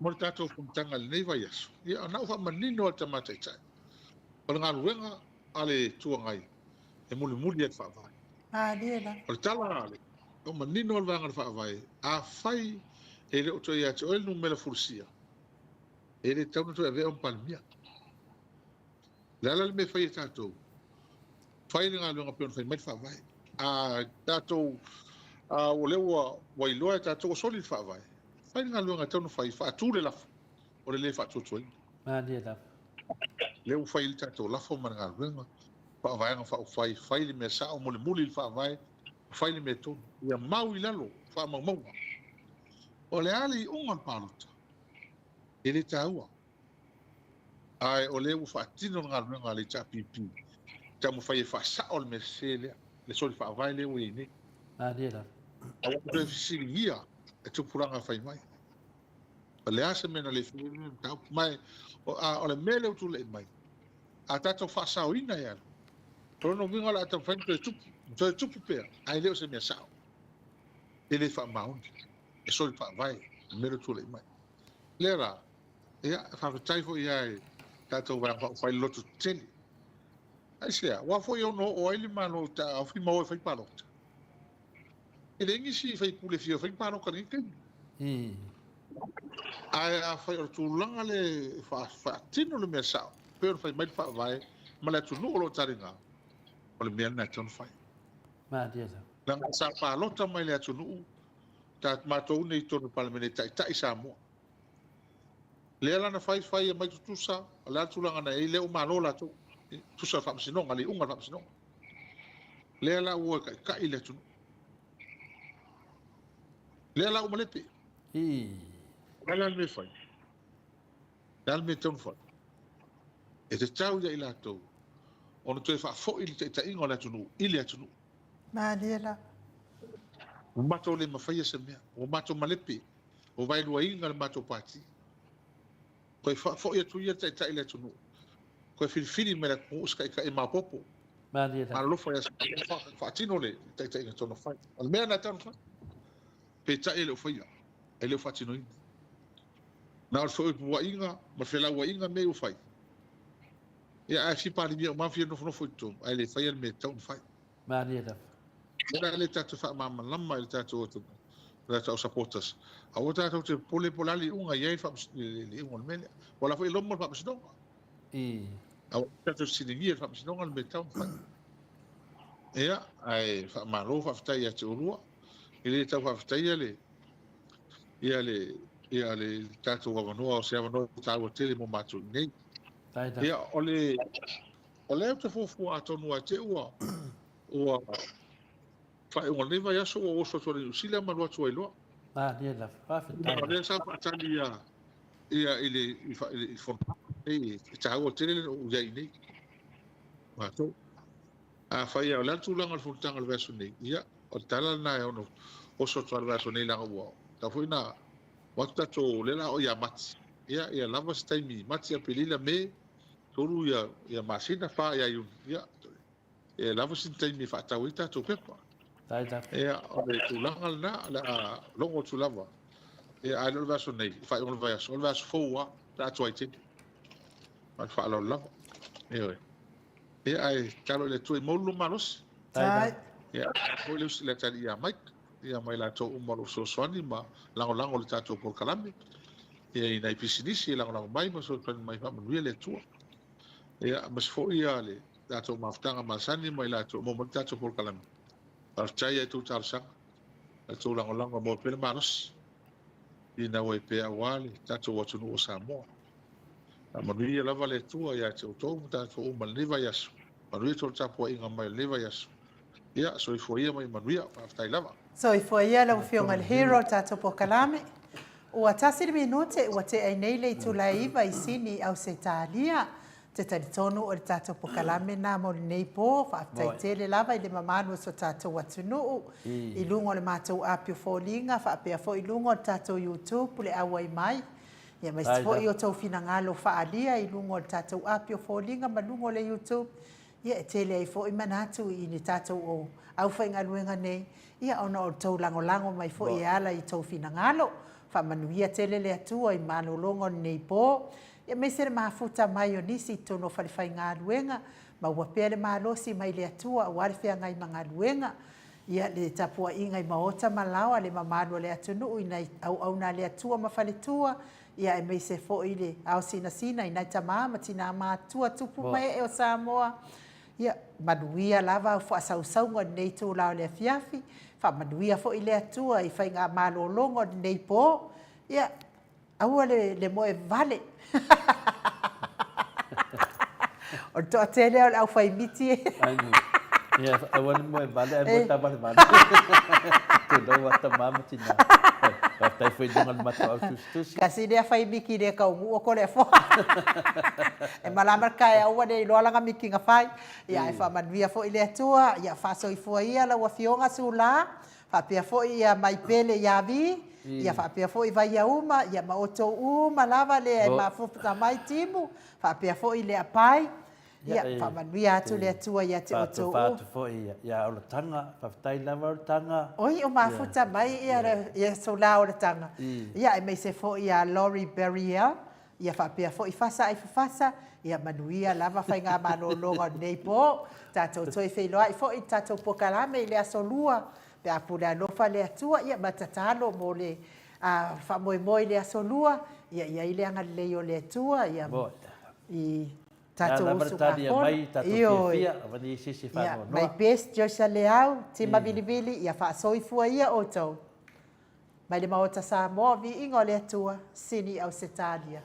mo le tatou fonotaga i lenei vaiaso, ia, na ua faamanino lava e le Tama Taitai, o le galuega a le Itu Agai e mulimuli ai le Faavae. Malie la. O le tala a le, ua manino lava le vaega o le Faavae, afai e le o toe ia te oe le numera fulusia, e le tatau ona toe avea oe ma Palemia. O le a la le mea e fai e tatou? Fai le galuega pei ona fai mai le Faavae. A tatou, a o lea ua, ua iloa e tatou ua soli le Faavae, fai le galuega e tatau ona fai, faatu le lafo o le le faatuatuaina. Malie lava. Lea ua fai ai le tatou lafo ma le galuega, faavaega faaupufai, fai le mea sao, mulimuli le Faavae, fai le mea tonu. Ia mau i lalo faamaumauga. O le a le iuga o le palota? E le taua. Ae o lea ua faatino le galuega a le HRPP e taumafai e faasao le mea sese lea, le soli faavae lea ua i ai nei. Malie lava. Aua ua toe fesiligia e tupulaga fai mai. O le a se mea na le faia ai lenei mataupu? Ma o le mea lea ua tulai mai, a tatou faasaoina e alu, o lona uiga o le a taumafai ona toe tupu, toe tupu pea, ae le o se mea sao. E le faamaoni, e soli faavae le mea lea ua tulai mai. Lea la, Ia, faafetai foi lava i tatou Vaega Faaupufai i le loto tetele. Aisea? Aua foi e ono oo ai le Malo i taofi ma o e fai palota. E leai nisi faipule e fia fai palota i lenei taimi. Ae afai o le tulaga lea e faatino le mea sao, pei ona fai mai le Faavae ma le atunuu o lo o taliga, o le mea lena e tatau ona fai. Leaga sa palota mai le atunuu, matou nei i totonu o le Palemene e taitai Samoa. Lea la na fai fai aumai tutusa, o le a le tulaga na i ai, lea ua malo latou, tusa le faamasinoga, le iuga o le faamasinoga. Lea la ua o e taitai le atunuu. Lea la ua malepe. O le a la le mea e fai? O le a le mea e tatau ona fai? E tatau ia i latou ona toe faafoi le taitaiga o le atunuu i le atunuu. Malie la. Ua matou le mafaia se mea. Ua matou malepe. Ua vaeluaina le matou pati. Toe faafoi atu ia le taitai i le atunuu. Toe filifili mai le atunuu se taitai maopoopo. Alolofa ia Samoa faatino le taitaiga tonu fai. O le mea lena e tatau ona fai. Peitai e le o faia, e le o faatinoina. Na o le feoipuaiga ma le felauaiga mea ua fai. Ia ae fia Palemia uma fia nofonofo i totonu ae le faia le mea e tatau ona fai. Malie lava. O le a le tatou faamalamalama i le tatou atunuu. O tatou au supporters, aua tatou te popole po o le a le iuga e i ai le iuga o le mea lea. Ua la foi e loma le faamasinoga. Aua tatou te fesiligia e le faamasinoga le mea e tatau ona fai. Ia, ae faamalo faafetai ia te oulua. E le tau faafetaia le ia le ia le tatou avanoa, o se avanoa taua tele mo matou i inei. Ia, o le o lea ou te fuafua atonu ia te ua ua faaiuga o lenei vaiaso ua ou oso atu ai i Niu Sila ma alu atu ai loa. Malie lava. Faafetai. O lea sa faatali ia ia i le i le fonotaga nei, e taua tele le ou i ai i inei. Matou. Afai o le a le tulaga o le fonotaga o le vaiaso nei, ia, o le tala lena e ono oso atu lava i le vaiaso nei leaga ua tatau foi ona o atu tatou, o lea o le a oo ia Mati, ia, ia lava se taimi, Mati, Aperila, Me, tolu ia, ia masina, fa ia Iuni, ia, ia lava sina taimi e faatau ai tatou pepa. Ia, o le tulaga lena, o le a logo atu lava, ia, ae le o le vaiaso nei, le faaiuga o le vaiaso, o le vaiaso fou lava, pe a tuai tele. Ma le faaaloalo lava. Ioe. Ia, ae tatalo i le Atua ia maua lo malosi. Tai. Ia, foi le usi le atalii ia Mike, ia ma i latou uma o lo o fesoasoani ma lagolago i le tatou polokalame. Ia, i nai pisinisi e lagolago mai ma fesoasoani mai, faamanuia le Atua. Ia, aemaise foi ia le tatou mafutaga masani ma i latou o maua mai le tatou polokalame. Faafetai ia outou talosaga, la outou lagolago e maua pea le malosi. Finau ai pea aua le tatou atunuu o Samoa. Faamanuia lava le Atua ia te outou ma tatou uma i lenei vaiaso. Manuia tou tapuaiga mai i lenei vaiaso. Ia, soifua ia ma ia manuia. Faafetai lava. Soifua ia lau Afioga i le Hero o le tatou polokalame. Ua tasi le minute ua tea ai nei le itula e iva i Sini, Ausetalia. Ou te talitonu o le tatou polokalame lena mo lenei po. Faafetai tele lava i le mamalu o so tatou atunuu i luga o le matou api o foliga faapea foi i luga o le tatou YouTube le auai mai. Ia aemaise foi o tou finagalo faaalia i luga o le tatou api o foliga ma luga o le YouTube. Ia e tele ai foi manatu i ni tatou aufaigaluega nei, ia ona o le tou lagolago mai foi e ala i tou finagalo. Faamanuia tele le Atua i malologa o lenei po, aemaise le mafuta mai o nisi i totonu o falefaigaluega, maua pea le malosi mai le Atua aua le feagai ma galuega. Ia le tapuaiga i maota ma laoa le mamalu o le atunuu i nai auauna a le Atua ma faletua, ia aemaise foi le ao sinasina i nai tama ma tina matutua tupu ma ee o Samoa. Ia manuia lava au faasausauga o lenei itula o le afiafi, faamanuia foi le Atua i faigamalologa o lenei po. Ia, aua le moe vale. O le toatele o le aufaimiti e. Ia, aua le moe vale, ae moe tavalevale. Tulou a tama ma tina. Faafetai foi i luga o le matou au tusitusi. Kasi lea fai miki le kaunuua ko le afoa. E malama le kaeao ua le iloa lana miki na fai. Ia ae faamanuia foi le Atua, ia faasoifua ia lau Afioga Sula, faapea foi ia Maipele ia Vi, ia faapea foi Vaiauma, ia ma outou uma lava le mafuta mai Timu, faapea foi Leapai. Ia, faamanuia atu le Atua ia te outou uma. Faatofa atu foi ia Olataga, faafetai lava Olataga. Oi, o mafuta mai ia Sula Olataga, ia aemaise foi ia Laurie Berriel, ia faapea foi Fasa Aifafasa, ia manuia lava faigamalologa o lenei po. Tatou toe feiloai foi i le tatou polokalame i le aso Lua, pe a pule alofa le Atua, ia ma tatalo mo le faamoemoe i le aso Lua, ia i ai le agalelei o le Atua, ia i tatou usugafono. Ioe. Ia, my best Joyce Leau, Tima Vilivili, ia faasoifua ia outou. Mai le Maota Samoa, viiga o le Atua, Sini Ausetalia.